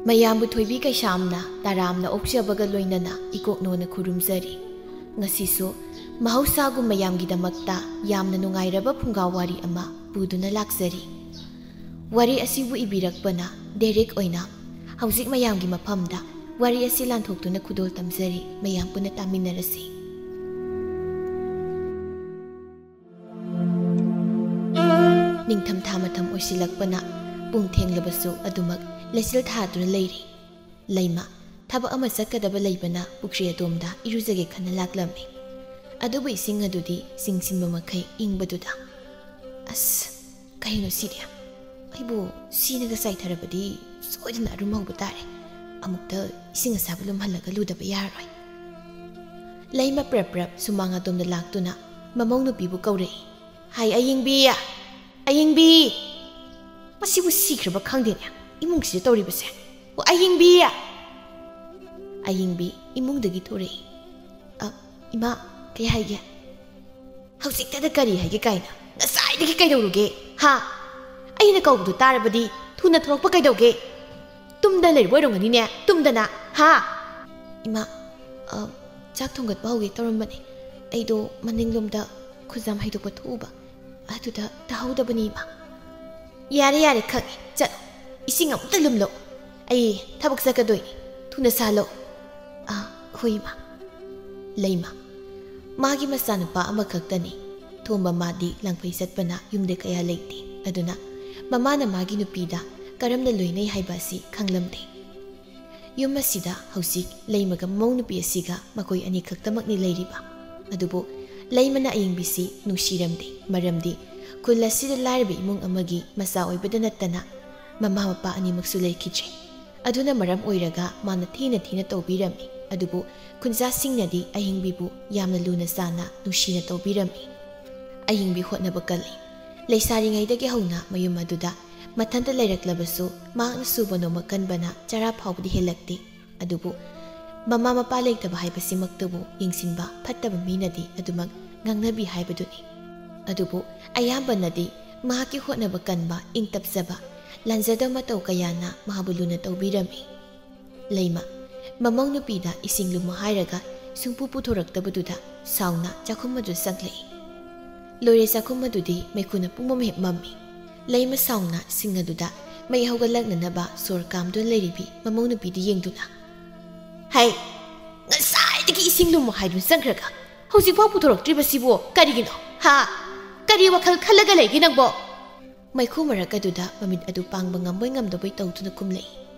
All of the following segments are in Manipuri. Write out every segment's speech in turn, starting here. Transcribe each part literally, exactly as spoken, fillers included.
ꯃꯌꯥꯝꯕꯨ ꯊꯣꯏꯕꯤ ꯀꯩꯁꯥꯝꯅ ꯇꯔꯥꯝꯅ ꯑꯣꯛꯆꯕꯒ ꯂꯣꯏꯅꯅ ꯏꯀꯣꯛꯅꯣꯅ ꯈꯨꯔꯨꯝꯖꯔꯤ꯫ ꯉꯁꯤꯁꯨ ꯃꯍꯧꯁꯥꯒꯨꯝ ꯃꯌꯥꯝꯒꯤꯗꯃꯛꯇ ꯌꯥꯝꯅ ꯅꯨꯡꯉꯥꯏꯔꯕ ꯐꯨꯡꯒꯥ ꯋꯥꯔꯤ ꯑꯃ ꯄꯨꯗꯨꯅ ꯂꯥꯛꯆꯔꯤ꯫ ꯋꯥꯔꯤ ꯑꯁꯤꯕꯨ ꯏꯕꯤꯔꯛꯄꯅ ꯗꯦꯔꯤꯛ ꯑꯣꯏꯅ ꯍꯧꯖꯤꯛ ꯃꯌꯥꯝꯒꯤ ꯃꯐꯝꯗ ꯋꯥꯔꯤ ꯑꯁꯤ ꯂꯥꯟꯊꯣꯛꯇꯨꯅ ꯈꯨꯗꯣꯜ ꯇꯝꯖꯔꯤ꯫ ꯃꯌꯥꯝ ꯄꯨꯟꯅ ꯇꯥꯃꯤꯟꯅꯔꯁꯤ꯫ ꯅꯤꯡꯊꯝꯊꯥ ꯃꯇꯝ ꯑꯣꯏꯁꯤꯜꯂꯛꯄꯅ ꯄꯨꯡ ꯊꯦꯡꯂꯕꯁꯨ ꯑꯗꯨꯃꯛ ꯂꯩꯆꯤꯜ ꯊꯥꯗꯨꯅ ꯂꯩꯔꯤ꯫ ꯂꯩꯃ ꯊꯕꯛ ꯑꯃ ꯆꯠꯀꯗꯕ ꯂꯩꯕꯅ ꯄꯨꯈ꯭ꯔꯤ ꯑꯗꯣꯝꯗ ꯏꯔꯨꯖꯒꯦ ꯈꯟꯅ ꯂꯥꯛꯂꯝꯃꯤ꯫ ꯑꯗꯨꯕꯨ ꯏꯁꯤꯡ ꯑꯗꯨꯗꯤ ꯆꯤꯡꯁꯤꯟꯕ ꯃꯈꯩ ꯏꯪꯕꯗꯨꯗ, "ꯑꯁ, ꯀꯩꯅꯣ ꯁꯤꯗꯤ? ꯑꯩꯕꯨ ꯁꯤꯅꯒ ꯆꯥꯏꯊꯔꯕꯗꯤ ꯁꯣꯏꯗꯅ ꯑꯔꯨꯝ ꯍꯧꯕ ꯇꯥꯔꯦ꯫ ꯑꯃꯨꯛꯇ ꯏꯁꯤꯡ ꯑꯁꯥꯕ ꯂꯨꯝꯍꯜꯂꯒ ꯂꯨꯗꯕ ꯌꯥꯔꯔꯣꯏ꯫" ꯂꯩꯃ ꯄ꯭ꯔꯞ ꯄ꯭ꯔꯞ ꯁꯨꯃꯥꯡ ꯑꯗꯣꯝꯗ ꯂꯥꯛꯇꯨꯅ ꯃꯃꯧ ꯅꯨꯄꯤꯕꯨ ꯀꯧꯔꯛꯏ꯫ "ꯍꯥꯏ ꯑꯌꯤꯡꯕꯤ! ꯑꯌꯤꯡꯕꯤ! ꯃꯁꯤꯕꯨ ꯁꯤꯈ꯭ꯔꯕ ꯈꯪꯗꯦꯅꯦ, ꯏꯃꯨꯡꯁꯤꯗ ꯇꯧꯔꯤꯕꯁꯦ꯫ ꯑꯣ, ꯑꯌꯤꯡꯕꯤ!" ꯑꯌꯤꯡꯕꯤ ꯏꯃꯨꯡꯗꯒꯤ ꯊꯣꯔꯛꯏ꯫ "ꯑ, ꯏꯃꯥ, ꯀꯩ ꯍꯥꯏꯒꯦ?" "ꯍꯧꯖꯤꯛꯇꯗ ꯀꯔꯤ ꯍꯥꯏꯒꯦ ꯀꯥꯏꯅ? ꯉꯁꯥꯏꯗꯒꯤ ꯀꯩꯗꯧꯔꯨꯒꯦ? ꯍꯥ? ꯑꯩꯅ ꯀꯧꯕꯗꯨ ꯇꯥꯔꯕꯗꯤ ꯊꯨꯅ ꯊꯣꯔꯛꯄ ꯀꯩꯗꯧꯒꯦ? ꯇꯨꯝꯗ ꯂꯩꯔꯕ ꯑꯣꯏꯔꯝꯒꯅꯤꯅꯦ, ꯇꯨꯝꯗꯅ, ꯍꯥ?" "ꯏꯃꯥ, ꯑ, ꯆꯥꯛ ꯊꯣꯡꯒꯠꯄ ꯍꯧꯒꯦ ꯇꯧꯔꯝꯕꯅꯦ꯫ ꯑꯩꯗꯣ ꯃꯅꯤꯡꯂꯣꯝꯗ ꯈꯨꯖꯥꯝ ꯍꯩꯗꯣꯛꯄ ꯊꯣꯛꯎꯕ, ꯑꯗꯨꯗ ꯇꯥꯍꯧꯗꯕꯅꯤ, ꯏꯃꯥ꯫" "ꯌꯥꯔꯦ, ꯌꯥꯔꯦ, ꯈꯪꯉꯦ꯫ ꯆꯠꯂꯣ, ꯏꯁꯤꯡ ꯑꯃꯨꯛꯇ ꯂꯨꯝꯂꯣ꯫ ꯑꯩ ꯊꯕꯛ ꯆꯠꯀꯗꯣꯏꯅꯤ꯫ ꯊꯨꯅ ꯁꯥꯍꯜꯂꯣ꯫" "ꯑꯥ, ꯍꯣꯏ, ꯏꯃꯥ꯫" ꯂꯩꯃ ꯃꯥꯒꯤ ꯃꯆꯥꯅꯨꯄꯥ ꯑꯃꯈꯛꯇꯅꯤ꯫ ꯊꯣꯝꯕ ꯃꯥꯗꯤ ꯂꯪꯐꯩ ꯆꯠꯄꯅ ꯌꯨꯝꯗ ꯀꯌꯥ ꯂꯩꯇꯦ꯫ ꯑꯗꯨꯅ ꯃꯃꯥꯅ ꯃꯥꯒꯤ ꯅꯨꯄꯤꯗ ꯀꯔꯝꯅ ꯂꯣꯏꯅꯩ ꯍꯥꯏꯕ ꯑꯁꯤ ꯈꯪꯂꯝꯗꯦ꯫ ꯌꯨꯝ ꯑꯁꯤꯗ ꯍꯧꯖꯤꯛ ꯂꯩꯃꯒ ꯃꯃꯧ ꯅꯨꯄꯤ ꯑꯁꯤꯒ ꯃꯈꯣꯏ ꯑꯅꯤ ꯈꯛꯇꯃꯛꯅꯤ ꯂꯩꯔꯤꯕ꯫ ꯑꯗꯨꯕꯨ ꯂꯩꯃꯅ ꯑꯌꯤꯡꯕꯤꯁꯤ ꯅꯨꯡꯁꯤꯔꯝꯗꯦ, ꯃꯔꯝꯗꯤ ꯈꯨꯜ ꯑꯁꯤꯗ ꯂꯥꯏꯔꯕ ꯏꯃꯨꯡ ꯑꯃꯒꯤ ꯃꯆꯥ ꯑꯣꯏꯕꯗ ꯅꯠꯇꯅ ꯃꯃꯥ ꯃꯄꯥ ꯑꯅꯤꯃꯛꯁꯨ ꯂꯩꯈꯤꯗ꯭ꯔꯦ꯫ ꯑꯗꯨꯅ ꯃꯔꯝ ꯑꯣꯏꯔꯒ ꯃꯥꯅ ꯊꯤꯅ ꯊꯤꯅ ꯇꯧꯕꯤꯔꯝꯃꯤ꯫ ꯑꯗꯨꯕꯨ ꯈꯨꯟꯖꯥꯁꯤꯡꯅꯗꯤ ꯑꯍꯤꯡꯕꯤꯕꯨ ꯌꯥꯝꯅ ꯂꯨꯅ ꯆꯥꯟꯅ ꯅꯨꯡꯁꯤꯅ ꯇꯧꯕꯤꯔꯝꯃꯤ꯫ ꯑꯍꯤꯡꯕꯤ ꯍꯣꯠꯅꯕ ꯀꯜꯂꯤ꯫ ꯂꯩꯁꯥꯔꯤꯉꯩꯗꯒꯤ ꯍꯧꯅ ꯃꯌꯨꯝ ꯑꯗꯨꯗ ꯃꯊꯟꯇ ꯂꯩꯔꯛꯂꯕꯁꯨ, ꯃꯍꯥꯛꯅ ꯁꯨꯕ ꯅꯣꯝꯕ ꯀꯟꯕꯅ ꯆꯔꯥ ꯐꯥꯎꯕꯗꯤ ꯍꯦꯜꯂꯛꯇꯦ꯫ ꯑꯗꯨꯕꯨ ꯃꯃꯥ ꯃꯄꯥ ꯂꯩꯇꯕ ꯍꯥꯏꯕꯁꯤꯃꯛꯇꯕꯨ ꯌꯦꯡꯁꯤꯟꯕ ꯐꯠꯇꯕ ꯃꯤꯅꯗꯤ ꯑꯗꯨꯃꯛ ꯉꯥꯡꯅꯕꯤ ꯍꯥꯏꯕꯗꯨꯅꯤ꯫ ꯑꯗꯨꯕꯨ ꯑꯌꯥꯝꯕꯅꯗꯤ ꯃꯍꯥꯛꯀꯤ ꯍꯣꯠꯅꯕ ꯀꯟꯕ, ꯏꯪ ꯇꯞꯆꯕ, ꯂꯥꯟꯖꯗ ꯃꯇꯧ ꯀꯌꯥꯅ ꯃꯍꯥꯛꯄꯨ ꯂꯨꯅ ꯇꯧꯕꯤꯔꯝꯃꯤ꯫ ꯂꯩꯃ, ꯃꯃꯧ ꯅꯨꯄꯤꯗ ꯏꯁꯤꯡ ꯂꯨꯝꯃꯨ ꯍꯥꯏꯔꯒ ꯁꯨꯡꯄꯨ ꯄꯨꯊꯣꯔꯛꯇꯕꯗꯨꯗ ꯁꯥꯎꯅ ꯆꯥꯛꯈꯨꯝ ꯑꯗꯨ ꯆꯪꯂꯛꯏ꯫ ꯂꯣꯏꯔꯦ, ꯆꯥꯛꯈꯨꯝ ꯑꯗꯨꯗꯤ ꯃꯩꯈꯨꯅ ꯄꯨꯡꯃꯝ ꯍꯦꯛ ꯃꯝꯃꯤ꯫ ꯂꯩꯃ ꯁꯥꯎꯅ ꯁꯤꯡ ꯑꯗꯨꯗ ꯃꯩ ꯍꯧꯒꯠꯂꯛꯅꯅꯕ ꯁꯣꯔ ꯀꯥꯝꯗꯨꯅ ꯂꯩꯔꯤꯕꯤ ꯃꯃꯧ ꯅꯨꯄꯤꯗ ꯌꯦꯡꯗꯨꯅ, "ꯍꯩ, ꯉꯁꯥꯏꯗꯒꯤ ꯏꯁꯤꯡ ꯂꯨꯝꯃꯨ ꯍꯥꯏꯗꯨꯅ ꯆꯪꯈ꯭ꯔꯒ ꯍꯧꯖꯤꯛꯐꯥꯎ ꯄꯨꯊꯣꯔꯛꯇ꯭ꯔꯤꯕꯁꯤꯕꯨ ꯀꯔꯤꯒꯤꯅꯣ? ꯍꯥ? ꯀꯔꯤ ꯋꯥꯈꯜ ꯈꯜꯂꯒ ꯂꯩꯒꯦ ꯅꯪꯕꯣ?" ꯃꯩꯈꯨ ꯃꯔꯛ ꯑꯗꯨꯗ ꯃꯃꯤꯠ ꯑꯗꯨ ꯄꯥꯡꯕ ꯉꯝꯕꯣꯏ ꯉꯝꯗꯕꯣꯏ ꯇꯧꯗꯨꯅ ꯈꯨꯝꯂꯛꯏ,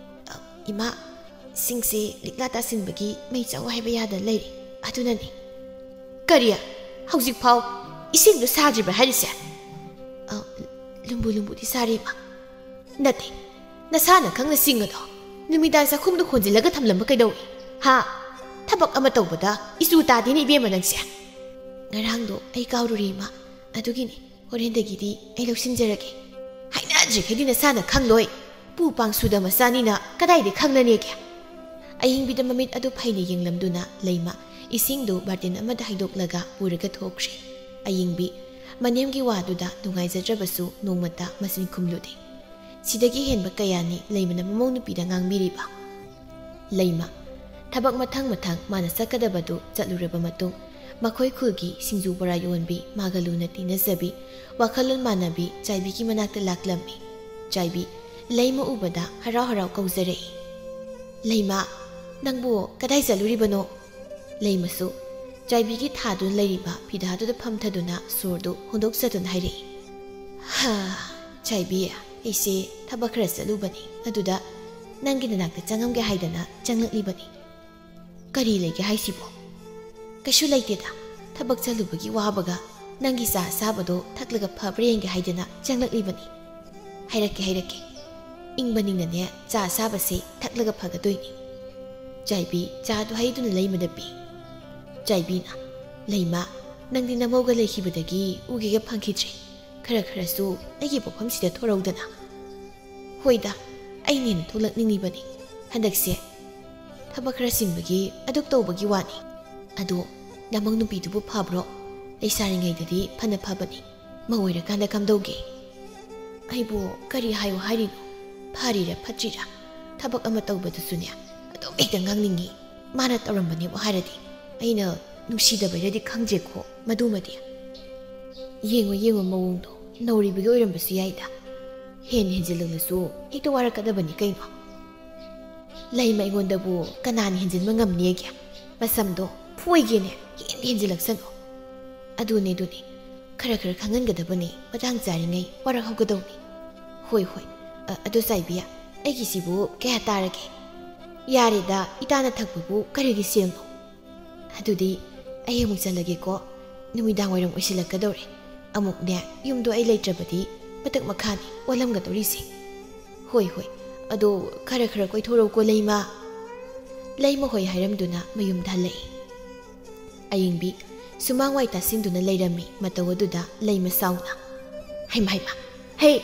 "ꯑ, ꯏꯃꯥ, ꯁꯤꯡꯁꯦ ꯂꯤꯛꯂꯥ ꯇꯥꯁꯤꯟꯕꯒꯤ ꯃꯩ ꯆꯥꯎ ꯍꯥꯏꯕ ꯌꯥꯗ ꯂꯩꯔꯦ, ꯑꯗꯨꯅꯅꯤ"꯫ "ꯀꯔꯤ? ꯍꯧꯖꯤꯛꯐꯥꯎ ꯏꯁꯤꯡꯗꯣ ꯁꯥꯗ꯭ꯔꯤꯕ ꯍꯥꯏꯔꯤꯁꯦ?" "ꯑ, ꯂꯨꯝꯕꯨ ꯂꯨꯝꯕꯨꯗꯤ ꯁꯥꯔꯤ, ꯏꯃꯥ"꯫ "ꯅꯠꯇꯦ, ꯅꯁꯥꯅ ꯈꯪꯅ ꯁꯤꯡ ꯑꯗꯣ ꯅꯨꯃꯤꯗꯥꯡ ꯆꯥꯛꯈꯨꯝꯗ ꯍꯣꯟꯖꯤꯜꯂꯒ ꯊꯝꯂꯝꯕ ꯀꯩꯗꯧꯏ? ꯍꯥ? ꯊꯕꯛ ꯑꯃ ꯇꯧꯕꯗ ꯏꯆꯨ ꯇꯥꯗꯦꯅꯦ ꯏꯕꯦꯝꯃ ꯅꯪꯁꯦ"꯫ "ꯉꯔꯥꯡꯗꯣ ꯑꯩ ꯀꯥꯎꯔꯨꯔꯦ, ꯏꯃꯥ, ꯑꯗꯨꯒꯤꯅꯤ꯫ ꯍꯣꯔꯦꯟꯗꯒꯤꯗꯤ ꯑꯩ ꯂꯧꯁꯤꯟꯖꯔꯒꯦ"꯫ "ꯍꯥꯏꯅꯗ꯭ꯔꯤꯈꯩꯗꯤ ꯅꯁꯥꯅ ꯈꯪꯂꯣꯏ꯫ ꯄꯨ ꯄꯥꯡ ꯁꯨꯗ ꯃꯆꯥꯅꯤꯅ ꯀꯗꯥꯏꯗ ꯈꯪꯅꯅꯦꯒꯦ?" ꯑꯌꯤꯡꯕꯤꯗ ꯃꯃꯤꯠ ꯑꯗꯨ ꯐꯩꯅ ꯌꯦꯡꯂꯝꯗꯨꯅ ꯂꯩꯃ ꯏꯁꯤꯡꯗꯨ ꯕꯥꯔꯇꯤꯟ ꯑꯃꯗ ꯍꯩꯗꯣꯛꯂꯒ ꯄꯨꯔꯒ ꯊꯣꯛꯈ꯭ꯔꯦ꯫ ꯑꯌꯤꯡꯕꯤ ꯃꯅꯦꯝꯒꯤ ꯋꯥꯗꯨꯗ ꯅꯨꯡꯉꯥꯏꯖꯗ꯭ꯔꯕꯁꯨ ꯅꯣꯡꯃꯇ ꯃꯆꯤꯟ ꯈꯨꯝꯂꯨꯗꯦ꯫ ꯁꯤꯗꯒꯤ ꯍꯦꯟꯕ ꯀꯌꯥꯅꯤ ꯂꯩꯃꯅ ꯃꯃꯧ ꯅꯨꯄꯤꯗ ꯉꯥꯡꯕꯤꯔꯤꯕ꯫ ꯂꯩꯃ ꯊꯕꯛ ꯃꯊꯪ ꯃꯊꯪ ꯃꯥꯅ ꯆꯠꯀꯗꯕꯗꯨ ꯆꯠꯂꯨꯔꯕ ꯃꯇꯨꯡ, ꯃꯈꯣꯏ ꯈꯨꯜꯒꯤ ꯁꯤꯡꯖꯨ ꯕꯣꯔꯥ ꯌꯣꯟꯕꯤ, ꯃꯥꯒ ꯂꯨꯅ ꯇꯤꯟꯅꯖꯕꯤ, ꯋꯥꯈꯜꯂꯣꯟ ꯃꯥꯟꯅꯕꯤ ꯆꯥꯏꯕꯤꯒꯤ ꯃꯅꯥꯛꯇ ꯂꯥꯛꯂꯝꯃꯤ꯫ ꯆꯥꯏꯕꯤ ꯂꯩꯃ ꯎꯕꯗ ꯍꯔꯥꯎ ꯍꯔꯥꯎ ꯀꯧꯖꯔꯛꯏ, "ꯂꯩꯃ, ꯅꯪꯕꯨ ꯀꯗꯥꯏ ꯆꯠꯂꯨꯔꯤꯕꯅꯣ?" ꯂꯩꯃꯁꯨ ꯆꯥꯏꯕꯤꯒꯤ ꯊꯥꯗꯨꯅ ꯂꯩꯔꯤꯕ ꯐꯤꯗꯥꯗꯨꯗ ꯐꯝꯊꯗꯨꯅ ꯁꯣꯔꯗꯨ ꯍꯣꯟꯗꯣꯛꯆꯗꯨꯅ ꯍꯥꯏꯔꯛꯏ, "ꯍꯥ, ꯆꯥꯏꯕꯤ, ꯑꯩꯁꯦ ꯊꯕꯛ ꯈꯔ ꯆꯠꯂꯨꯕꯅꯤ, ꯑꯗꯨꯗ ꯅꯪꯒꯤ ꯅꯅꯥꯛꯇ ꯆꯪꯉꯝꯒꯦ ꯍꯥꯏꯗꯅ ꯆꯪꯂꯛꯂꯤꯕꯅꯤ"꯫ "ꯀꯔꯤ ꯂꯩꯒꯦ ꯍꯥꯏꯁꯤꯕꯣ?" "ꯀꯩꯁꯨ ꯂꯩꯇꯦꯗ, ꯊꯕꯛ ꯆꯠꯂꯨꯕꯒꯤ ꯋꯥꯕꯒ ꯅꯪꯒꯤ ꯆꯥ ꯑꯁꯥꯕꯗꯣ ꯊꯛꯂꯒ ꯐꯕ꯭ꯔꯥ ꯌꯦꯡꯒꯦ ꯍꯥꯏꯗꯅ ꯆꯪꯂꯛꯂꯤꯕꯅꯤ"꯫ "ꯍꯥꯏꯔꯛꯀꯦ, ꯍꯥꯏꯔꯛꯀꯦ꯫ ꯏꯪꯕꯅꯤꯅꯅꯦ, ꯆꯥ ꯑꯁꯥꯕꯁꯦ ꯊꯛꯂꯒ ꯐꯒꯗꯣꯏꯅꯤ"꯫ ꯆꯥꯏꯕꯤ ꯆꯥꯗꯨ ꯍꯩꯗꯨꯅ ꯂꯩꯃꯗ ꯄꯤ꯫ ꯆꯥꯏꯕꯤꯅ, "ꯂꯩꯃ, ꯅꯪꯗꯤ ꯅꯃꯧꯒ ꯂꯩꯈꯤꯕꯗꯒꯤ ꯎꯒꯦꯒ ꯐꯪꯈꯤꯗ꯭ꯔꯦ꯫ ꯈꯔ ꯈꯔꯁꯨ ꯑꯩꯒꯤ ꯄꯣꯛꯐꯝꯁꯤꯗ ꯊꯣꯔꯧꯗꯅ"꯫ "ꯍꯣꯏꯗ, ꯑꯩꯅ ꯍꯦꯟꯅ ꯊꯣꯛꯂꯛꯅꯤꯡꯉꯤꯕꯅꯤ꯫ ꯍꯟꯗꯛꯁꯦ ꯊꯕꯛ ꯈꯔ ꯆꯤꯟꯕꯒꯤ ꯑꯗꯨꯛ ꯇꯧꯕꯒꯤ ꯋꯥꯅꯤ꯫ ꯑꯗꯣ ꯅꯃꯧ ꯅꯨꯄꯤꯗꯨꯕꯨ ꯐꯕ꯭ꯔꯣ? ꯂꯩꯁꯥꯔꯤꯉꯩꯗꯗꯤ ꯐꯅ ꯐꯕꯅꯤ꯫ ꯃꯧ ꯑꯣꯏꯔꯀꯥꯟꯗ ꯀꯝꯗꯧꯒꯦ?" ꯑꯩꯕꯨ ꯀꯔꯤ ꯍꯥꯏꯌꯨ ꯍꯥꯏꯔꯤꯅꯣ? ꯐꯔꯤꯔꯥ ꯐꯠꯇ꯭ꯔꯤꯔꯥ? ꯊꯕꯛ ꯑꯃ ꯇꯧꯕꯗꯁꯨꯅꯦ, ꯑꯗꯨꯝ ꯍꯦꯛꯇ ꯉꯥꯡꯅꯤꯡꯉꯤ꯫ ꯃꯥꯅ ꯇꯧꯔꯝꯕꯅꯦꯕꯨ ꯍꯥꯏꯔꯗꯤ, ꯑꯩꯅ ꯅꯨꯡꯁꯤꯗꯕꯩꯔꯗꯤ ꯈꯪꯗ꯭ꯔꯦꯀꯣ, ꯃꯗꯨꯃꯗꯤ꯫ ꯌꯦꯡꯉꯣ ꯌꯦꯡꯉꯣ ꯃꯑꯣꯡꯗꯣ, ꯅꯧꯔꯤꯕꯒꯤ ꯑꯣꯏꯔꯝꯕꯁꯨ ꯌꯥꯏꯗ꯫ ꯍꯦꯟꯅ ꯍꯦꯟꯖꯤꯜꯂꯛꯂꯁꯨ ꯍꯦꯛꯇ ꯋꯥꯔꯛꯀꯗꯕꯅꯤ ꯀꯩꯅꯣ꯫ ꯂꯩꯃ ꯑꯩꯉꯣꯟꯗꯕꯨ ꯀꯅꯥꯅ ꯍꯦꯟꯖꯤꯟꯕ ꯉꯝꯅꯦꯒꯦ? ꯃꯁꯝꯗꯣ ꯐꯣꯏꯒꯦꯅꯦ, ꯍꯦꯟꯅ ꯍꯦꯟꯖꯤꯜꯂꯛꯁꯅꯨ꯫ ꯑꯗꯨꯅꯦ, ꯑꯗꯨꯅꯦ꯫ ꯈꯔ ꯈꯔ ꯈꯪꯍꯟꯒꯗꯕꯅꯤ, ꯃꯇꯥꯡ ꯆꯥꯔꯤꯉꯩ ꯋꯥꯔꯛꯍꯧꯒꯗꯧꯅꯤ꯫ ꯍꯣꯏ, ꯍꯣꯏ꯫ ꯑ, ꯑꯗꯨ ꯆꯥꯏꯕꯤ, ꯑꯩꯒꯤꯁꯤꯕꯨ ꯀꯌꯥ ꯇꯥꯔꯒꯦ? ꯌꯥꯔꯦꯗ, ꯏꯇꯥꯅ ꯊꯛꯄꯕꯨ ꯀꯔꯤꯒꯤ ꯁꯦꯜꯅꯣ? ꯑꯗꯨꯗꯤ ꯑꯩ ꯑꯃꯨꯛ ꯆꯠꯂꯒꯦꯀꯣ꯫ ꯅꯨꯃꯤꯗꯥꯡ ꯋꯥꯏꯔꯝ ꯑꯣꯏꯁꯤꯜꯂꯛꯀꯗꯧꯔꯦ꯫ ꯑꯃꯨꯛꯅꯦ, ꯌꯨꯝꯗꯣ ꯑꯩ ꯂꯩꯇ꯭ꯔꯕꯗꯤ ꯃꯊꯛ ꯃꯈꯥꯅꯤ ꯑꯣꯜꯂꯝꯒꯗꯧꯔꯤꯁꯦ꯫ ꯍꯣꯏ, ꯍꯣꯏ꯫ ꯑꯗꯣ ꯈꯔ ꯈꯔ ꯀꯣꯏꯊꯣꯔꯛꯎꯀꯣ, ꯂꯩꯃ꯫ ꯂꯩꯃ ꯍꯣꯏ ꯍꯥꯏꯔꯝꯗꯨꯅ ꯃꯌꯨꯝꯗ ꯍꯜꯂꯛꯏ꯫ ꯑꯌꯤꯡꯕꯤ ꯁꯨꯃꯥꯡ ꯋꯥꯏ ꯇꯥꯁꯤꯟꯗꯨꯅ ꯂꯩꯔꯝꯃꯤ ꯃꯇꯧ ꯑꯗꯨꯗ ꯂꯩꯃ ꯁꯥꯎꯅ, "ꯍꯩꯃ, ꯍꯩꯃ, ꯍꯦ,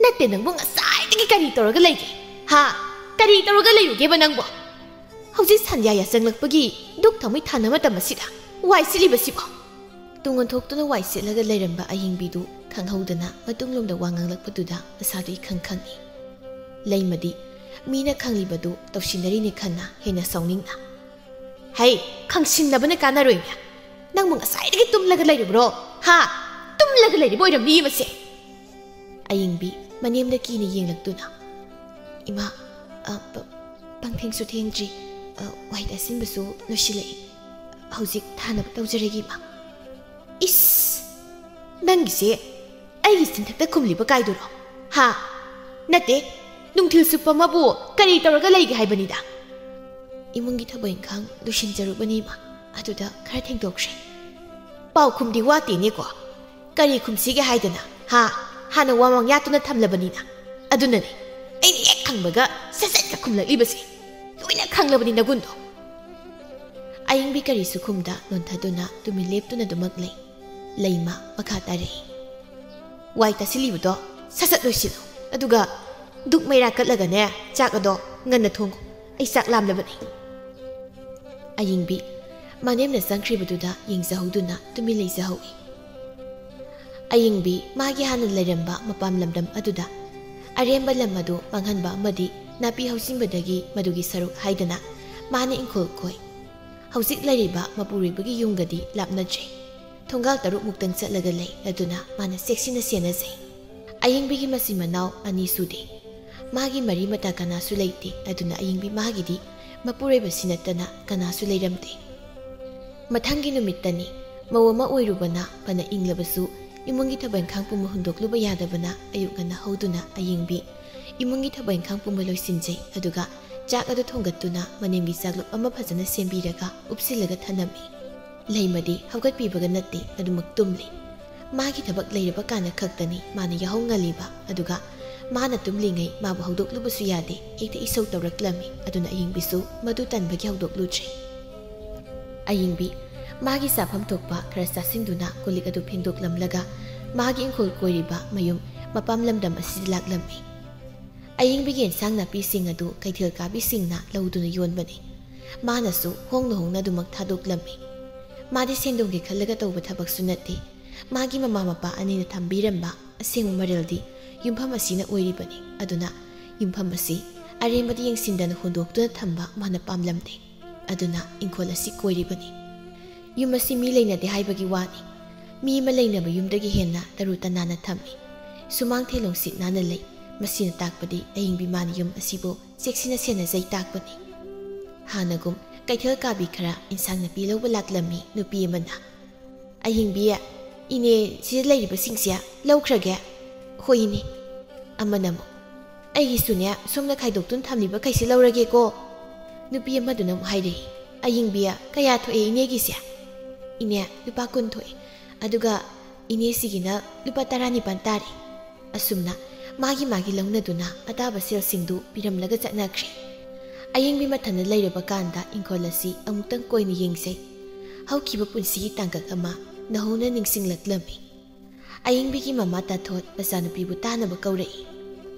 ꯅꯠꯇꯦ, ꯅꯪꯕꯨ ꯉꯁꯥꯏꯗꯒꯤ ꯀꯔꯤ ꯇꯧꯔꯒ ꯂꯩꯒꯦ? ꯍꯥ? ꯀꯔꯤ ꯇꯧꯔꯒ ꯂꯩꯔꯨꯒꯦꯕ ꯅꯪꯕꯨ? ꯍꯧꯖꯤꯛ ꯁꯟꯗ꯭ꯌꯥ ꯌꯥꯆꯪꯂꯛꯄꯒꯤ ꯗꯨꯛ ꯊꯥꯎꯃꯩ ꯊꯥꯟꯅ ꯃꯇꯝ ꯑꯁꯤꯗ ꯋꯥꯏ ꯁꯤꯠꯂꯤꯕꯁꯤꯕꯣ?" ꯇꯨꯡ ꯑꯣꯟꯊꯣꯛꯇꯨꯅ ꯋꯥꯏ ꯁꯤꯠꯂꯒ ꯂꯩꯔꯝꯕ ꯑꯌꯤꯡꯕꯤꯗꯨ ꯈꯪꯍꯧꯗꯅ ꯃꯇꯨꯡꯂꯣꯝꯗ ꯋꯥ ꯉꯥꯡꯂꯛꯄꯗꯨꯗ ꯃꯁꯥꯗꯨ ꯏꯈꯪ ꯈꯪꯏ꯫ ꯂꯩꯃꯗꯤ ꯃꯤꯅ ꯈꯪꯂꯤꯕꯗꯨ ꯇꯧꯁꯤꯟꯅꯔꯤꯅꯦ ꯈꯟꯅ ꯍꯦꯟꯅ ꯁꯥꯎꯅꯤꯡꯅ, "ꯍꯩ, ꯈꯪꯁꯤꯟꯅꯕꯅ ꯀꯥꯟꯅꯔꯣꯏꯅꯦ꯫ ꯅꯪꯕꯨ ꯉꯁꯥꯏꯗꯒꯤ ꯇꯨꯝꯂꯒ ꯂꯩꯔꯤꯕ꯭ꯔꯣ? ꯍꯥ? ꯇꯨꯝꯂꯒ ꯂꯩꯔꯤꯕ ꯑꯣꯏꯔꯝꯅꯤꯌꯦ ꯃꯁꯦ!" ꯑꯌꯤꯡꯕꯤ ꯃꯅꯦꯝꯗ ꯀꯤꯅ ꯌꯦꯡꯂꯛꯇꯨꯅ, "ꯏꯃꯥ, ꯑ, ꯄ-, ꯄꯪꯊꯦꯡꯁꯨ ꯊꯦꯡꯗ꯭ꯔꯤ, ꯑ, ꯋꯥꯏ ꯇꯥꯁꯤꯟꯕꯁꯨ ꯂꯣꯏꯁꯤꯜꯂꯛꯏ꯫ ꯍꯧꯖꯤꯛ ꯊꯥꯅꯕ ꯇꯧꯖꯔꯒꯦ, ꯏꯃꯥ꯫" "ꯏꯁ! ꯅꯪꯒꯤꯁꯦ ꯑꯩꯒꯤ ꯆꯤꯟꯊꯛꯇ ꯈꯨꯝꯂꯤꯕ ꯀꯥꯏꯗꯨꯔꯣ? ꯍꯥ? ꯅꯠꯇꯦ, ꯅꯨꯡꯊꯤꯜ ꯆꯨꯞꯄ ꯑꯃꯕꯨ ꯀꯔꯤ ꯇꯧꯔꯒ ꯂꯩꯒꯦ ꯍꯥꯏꯕꯅꯤꯗ?" "ꯏꯃꯨꯡꯒꯤ ꯊꯕꯛ ꯏꯪꯈꯥꯡ ꯂꯣꯏꯁꯤꯟꯖꯔꯨꯕꯅꯤ, ꯏꯃꯥ꯫ ꯑꯗꯨꯗ ꯈꯔ ꯊꯦꯡꯗꯣꯛꯈ꯭ꯔꯦ꯫" "ꯄꯥꯎꯈꯨꯝꯗꯤ ꯋꯥꯠꯇꯦꯅꯦꯀꯣ꯫ ꯀꯔꯤ ꯈꯨꯝꯁꯤꯒꯦ ꯍꯥꯏꯗꯅ, ꯍꯥ? ꯍꯥꯟꯅ ꯋꯥ ꯃꯥꯡ ꯌꯥꯠꯇꯨꯅ ꯊꯝꯂꯕꯅꯤꯅ꯫ ꯑꯗꯨꯅꯅꯦ ꯑꯩꯅ ꯍꯦꯛ ꯍꯪꯕꯒ ꯁꯠ ꯁꯠꯀ ꯈꯨꯝꯂꯛꯂꯤꯕꯁꯦ꯫ ꯂꯣꯏꯅ ꯈꯪꯂꯕꯅꯤ ꯅꯒꯨꯟꯗꯣ꯫" ꯑꯌꯤꯡꯕꯤ ꯀꯔꯤꯁꯨ ꯈꯨꯝꯗ ꯅꯣꯟꯊꯗꯨꯅ ꯇꯨꯃꯤꯟ ꯂꯦꯞꯇꯨꯅ ꯑꯗꯨꯃꯛ ꯂꯩ꯫ ꯂꯩꯃ ꯃꯈꯥ ꯇꯥꯔꯛꯏ, "ꯋꯥꯏ ꯇꯥꯁꯤꯜꯂꯤꯕꯗꯣ ꯁꯠ ꯁꯠ ꯂꯣꯏꯁꯤꯜꯂꯨ꯫ ꯑꯗꯨꯒ ꯗꯨꯛ ꯃꯩꯔꯥ ꯀꯠꯂꯒꯅꯦ, ꯆꯥꯛ ꯑꯗꯣ ꯉꯟꯅ ꯊꯣꯡꯉꯨ꯫ ꯑꯩ ꯆꯥꯛ ꯂꯥꯝꯂꯕꯅꯤ꯫" ꯑꯌꯤꯡꯕꯤ ꯃꯅꯦꯝꯅ ꯆꯪꯈ꯭ꯔꯤꯕꯗꯨꯗ ꯌꯦꯡꯖꯍꯧꯗꯨꯅ ꯇꯨꯃꯤꯟ ꯂꯩꯖꯍꯧꯏ꯫ ꯑꯌꯤꯡꯕꯤ ꯃꯥꯒꯤ ꯍꯥꯟꯅ ꯂꯩꯔꯝꯕ ꯃꯄꯥꯝ ꯂꯝꯗꯝ ꯑꯗꯨꯗ ꯑꯔꯦꯝꯕ ꯂꯝ ꯑꯗꯨ ꯃꯥꯡꯍꯟꯕ ꯑꯃꯗꯤ ꯅꯥꯄꯤ ꯍꯧꯖꯤꯟꯕꯗꯒꯤ ꯃꯗꯨꯒꯤ ꯁꯔꯨꯛ ꯍꯥꯏꯗꯅ ꯃꯥꯅ ꯏꯪꯈꯣꯜ ꯀꯣꯏ꯫ ꯍꯧꯖꯤꯛ ꯂꯩꯔꯤꯕ ꯃꯄꯨꯔꯣꯏꯕꯒꯤ ꯌꯨꯝꯒꯗꯤ ꯂꯥꯞꯅꯗ꯭ꯔꯦ꯫ ꯊꯣꯡꯒꯥꯜ ꯇꯔꯨꯛ ꯃꯨꯛꯇꯪ ꯆꯠꯂꯒ ꯂꯩ, ꯑꯗꯨꯅ ꯃꯥꯅ ꯆꯦꯛꯁꯤꯟꯅ ꯁꯦꯟꯅꯖꯩ꯫ ꯑꯌꯤꯡꯕꯤꯒꯤ ꯃꯆꯤꯟ ꯃꯅꯥꯎ ꯑꯅꯤ ꯁꯨꯗꯦ꯫ ꯃꯥꯒꯤ ꯃꯔꯤ ꯃꯇꯥ ꯀꯅꯥꯁꯨ ꯂꯩꯇꯦ, ꯑꯗꯨꯅ ꯑꯌꯤꯡꯕꯤ ꯃꯥꯒꯤꯗꯤ ꯃꯄꯨꯔꯣꯏꯕꯁꯤ ꯅꯠꯇꯅ ꯀꯅꯥꯁꯨ ꯂꯩꯔꯝꯗꯦ꯫ ꯃꯊꯪꯒꯤ ꯅꯨꯃꯤꯠꯇꯅꯤ꯫ ꯃꯧ ꯑꯃ ꯑꯣꯏꯔꯨꯕꯅ ꯐꯅ ꯏꯪꯂꯕꯁꯨ ꯏꯃꯨꯡꯒꯤ ꯊꯕꯛ ꯏꯪꯈꯥꯡ ꯄꯨꯝꯕ ꯍꯨꯟꯗꯣꯛꯂꯨꯕ ꯌꯥꯗꯕꯅ ꯑꯌꯨꯛ ꯉꯟꯅ ꯍꯧꯗꯨꯅ ꯑꯌꯤꯡꯕꯤ ꯏꯃꯨꯡꯒꯤ ꯊꯕꯛ ꯏꯪꯈꯥꯡ ꯄꯨꯝꯕ ꯂꯣꯏꯁꯤꯟꯖꯩ, ꯑꯗꯨꯒ ꯆꯥꯛ ꯑꯗꯨ ꯊꯣꯡꯒꯠꯇꯨꯅ ꯃꯅꯦꯝꯒꯤ ꯆꯥꯛꯂꯨꯛ ꯑꯃ ꯐꯖꯅ ꯁꯦꯝꯕꯤꯔꯒ ꯎꯞꯁꯤꯜꯂꯒ ꯊꯅꯝꯃꯤ꯫ ꯂꯩꯃꯗꯤ ꯍꯧꯒꯠꯄꯤꯕꯒ ꯅꯠꯇꯦ, ꯑꯗꯨꯃꯛ ꯇꯨꯝꯂꯤ꯫ ꯃꯥꯒꯤ ꯊꯕꯛ ꯂꯩꯔꯕ ꯀꯥꯟꯗ ꯈꯛꯇꯅꯤ ꯃꯥꯅ ꯌꯥꯍꯧ ꯉꯜꯂꯤꯕ, ꯑꯗꯨꯒ ꯃꯥꯅ ꯇꯨꯝꯂꯤꯉꯩ ꯃꯥꯕꯨ ꯍꯧꯗꯣꯛꯂꯨꯕꯁꯨ ꯌꯥꯗꯦ, ꯍꯦꯛꯇ ꯏꯁꯧ ꯇꯧꯔꯛꯂꯝꯃꯤ꯫ ꯑꯗꯨꯅ ꯑꯌꯤꯡꯕꯤꯁꯨ ꯃꯗꯨ ꯇꯟꯕꯒꯤ ꯍꯧꯗꯣꯛꯂꯨꯗ꯭ꯔꯦ꯫ ꯑꯌꯤꯡꯕꯤ ꯃꯥꯒꯤ ꯆꯥꯐꯝ ꯊꯣꯛꯄ ꯈꯔ ꯆꯥꯁꯤꯟꯗꯨꯅ ꯀꯣꯜꯂꯤꯛ ꯑꯗꯨ ꯐꯦꯡꯗꯣꯛꯂꯝꯂꯒ ꯃꯥꯒꯤ ꯏꯪꯈꯣꯜ ꯀꯣꯏꯔꯤꯕ ꯃꯌꯨꯝ ꯃꯄꯥꯝ ꯂꯝꯗꯝ ꯑꯁꯤꯗ ꯂꯥꯛꯂꯝꯃꯤ꯫ ꯑꯌꯤꯡꯕꯤꯒꯤ ꯏꯟꯁꯥꯡ ꯅꯥꯄꯤꯁꯤꯡ ꯑꯗꯨ ꯀꯩꯊꯦꯜ ꯀꯥꯕꯤꯁꯤꯡꯅ ꯂꯧꯗꯨꯅ ꯌꯣꯟꯕꯅꯤ꯫ ꯃꯥꯅꯁꯨ ꯍꯣꯡꯅ ꯍꯣꯡꯅ ꯑꯗꯨꯃꯛ ꯊꯥꯗꯣꯛꯂꯝꯃꯤ꯫ ꯃꯥꯗꯤ ꯁꯦꯟꯗꯣꯡꯒꯤ ꯈꯜꯂꯒ ꯇꯧꯕ ꯊꯕꯛꯁꯨ ꯅꯠꯇꯦ꯫ ꯃꯥꯒꯤ ꯃꯃꯥ ꯃꯄꯥ ꯑꯅꯤꯅ ꯊꯝꯕꯤꯔꯝꯕ ꯑꯁꯦꯡꯕ ꯃꯔꯜꯗꯤ ꯌꯨꯝꯐꯝ ꯑꯁꯤꯅ ꯑꯣꯏꯔꯤꯕꯅꯤ꯫ ꯑꯗꯨꯅ ꯌꯨꯝꯐꯝ ꯑꯁꯤ ꯑꯔꯦꯝꯕꯗ ꯌꯦꯡꯁꯤꯟꯗꯅ ꯍꯨꯟꯗꯣꯛꯇꯨꯅ ꯊꯝꯕ ꯃꯥꯅ ꯄꯥꯝꯂꯝꯗꯦ꯫ ꯑꯗꯨꯅ ꯏꯪꯈꯣꯜ ꯑꯁꯤ ꯀꯣꯏꯔꯤꯕꯅꯤ꯫ ꯌꯨꯝ ꯑꯁꯤ ꯃꯤ ꯂꯩꯅꯗꯦ ꯍꯥꯏꯕꯒꯤ ꯋꯥꯅꯤ꯫ ꯃꯤ ꯑꯃ ꯂꯩꯅꯕ ꯌꯨꯝꯗꯒꯤ ꯍꯦꯟꯅ ꯇꯔꯨ ꯇꯅꯥꯟꯅ ꯊꯝꯃꯤ꯫ ꯁꯨꯃꯥꯡ ꯊꯦꯂꯣꯡ ꯁꯤꯠ ꯅꯥꯟꯅ ꯂꯩ꯫ ꯃꯁꯤꯅ ꯇꯥꯛꯄꯗꯤ ꯑꯌꯤꯡꯕꯤ ꯃꯥꯅ ꯌꯨꯝ ꯑꯁꯤꯕꯨ ꯆꯦꯛꯁꯤꯟꯅ ꯁꯦꯟꯅꯖꯩ ꯇꯥꯛꯄꯅꯤ꯫ ꯍꯥꯟꯅꯒꯨꯝ ꯀꯩꯊꯦꯜ ꯀꯥꯕꯤ ꯈꯔ ꯏꯟꯁꯥꯡ ꯅꯥꯄꯤ ꯂꯧꯕ ꯂꯥꯛꯂꯝꯃꯤ ꯅꯨꯄꯤ ꯑꯃꯅ꯫ "ꯑꯍꯤꯡꯕꯤ, ꯏꯅꯦ, ꯁꯤꯗ ꯂꯩꯔꯤꯕꯁꯤꯡꯁꯦ ꯂꯧꯈ꯭ꯔꯒꯦ?" "ꯍꯣꯏ, ꯏꯅꯦ꯫" ꯑꯃꯅ ꯑꯃꯨꯛ, "ꯑꯩꯒꯤꯁꯨꯅꯦ, ꯁꯣꯝꯗ ꯈꯥꯏꯗꯣꯛꯇꯨꯅ ꯊꯝꯂꯤꯕꯈꯩꯁꯦ ꯂꯧꯔꯒꯦꯀꯣ?" ꯅꯨꯄꯤ ꯑꯃꯗꯨꯅ ꯑꯃꯨꯛ ꯍꯥꯏꯔꯛꯏ, "ꯑꯍꯤꯡꯕꯤ, ꯀꯌꯥ ꯊꯣꯛꯑꯦ ꯏꯅꯦꯒꯤꯁꯦ?" "ꯏꯅꯦ, ꯂꯨꯄꯥ ꯀꯨꯟ ꯊꯣꯛꯑꯦ, ꯑꯗꯨꯒ ꯏꯅꯦꯁꯤꯒꯤꯅ ꯂꯨꯄꯥ ꯇꯔꯥꯅꯤꯄꯥꯟ ꯇꯥꯔꯦ꯫" ꯑꯁꯨꯝꯅ ꯃꯥꯒꯤ ꯃꯥꯒꯤ ꯂꯧꯅꯗꯨꯅ ꯑꯇꯥꯕ ꯁꯦꯜꯁꯤꯡꯗꯨ ꯄꯤꯔꯝꯂꯒ ꯆꯠꯅꯈ꯭ꯔꯦ꯫ ꯑꯌꯤꯡꯕꯤ ꯃꯊꯟꯗ ꯂꯩꯔꯕ ꯀꯥꯟꯗ ꯏꯪꯈꯣꯜ ꯑꯁꯤ ꯑꯃꯨꯛꯇꯪ ꯀꯣꯏꯅ ꯌꯦꯡꯖꯩ꯫ ꯍꯧꯈꯤꯕ ꯄꯨꯟꯁꯤꯒꯤ ꯇꯥꯡꯀꯛ ꯑꯃ ꯅꯧꯍꯧꯅ ꯅꯤꯡꯁꯤꯡꯂꯛꯂꯝꯃꯤ꯫ ꯑꯌꯤꯡꯕꯤꯒꯤ ꯃꯃꯥ ꯇꯥꯊꯣꯠ ꯃꯆꯥꯅꯨꯄꯤꯕꯨ ꯇꯥꯅꯕ ꯀꯧꯔꯛꯏ꯫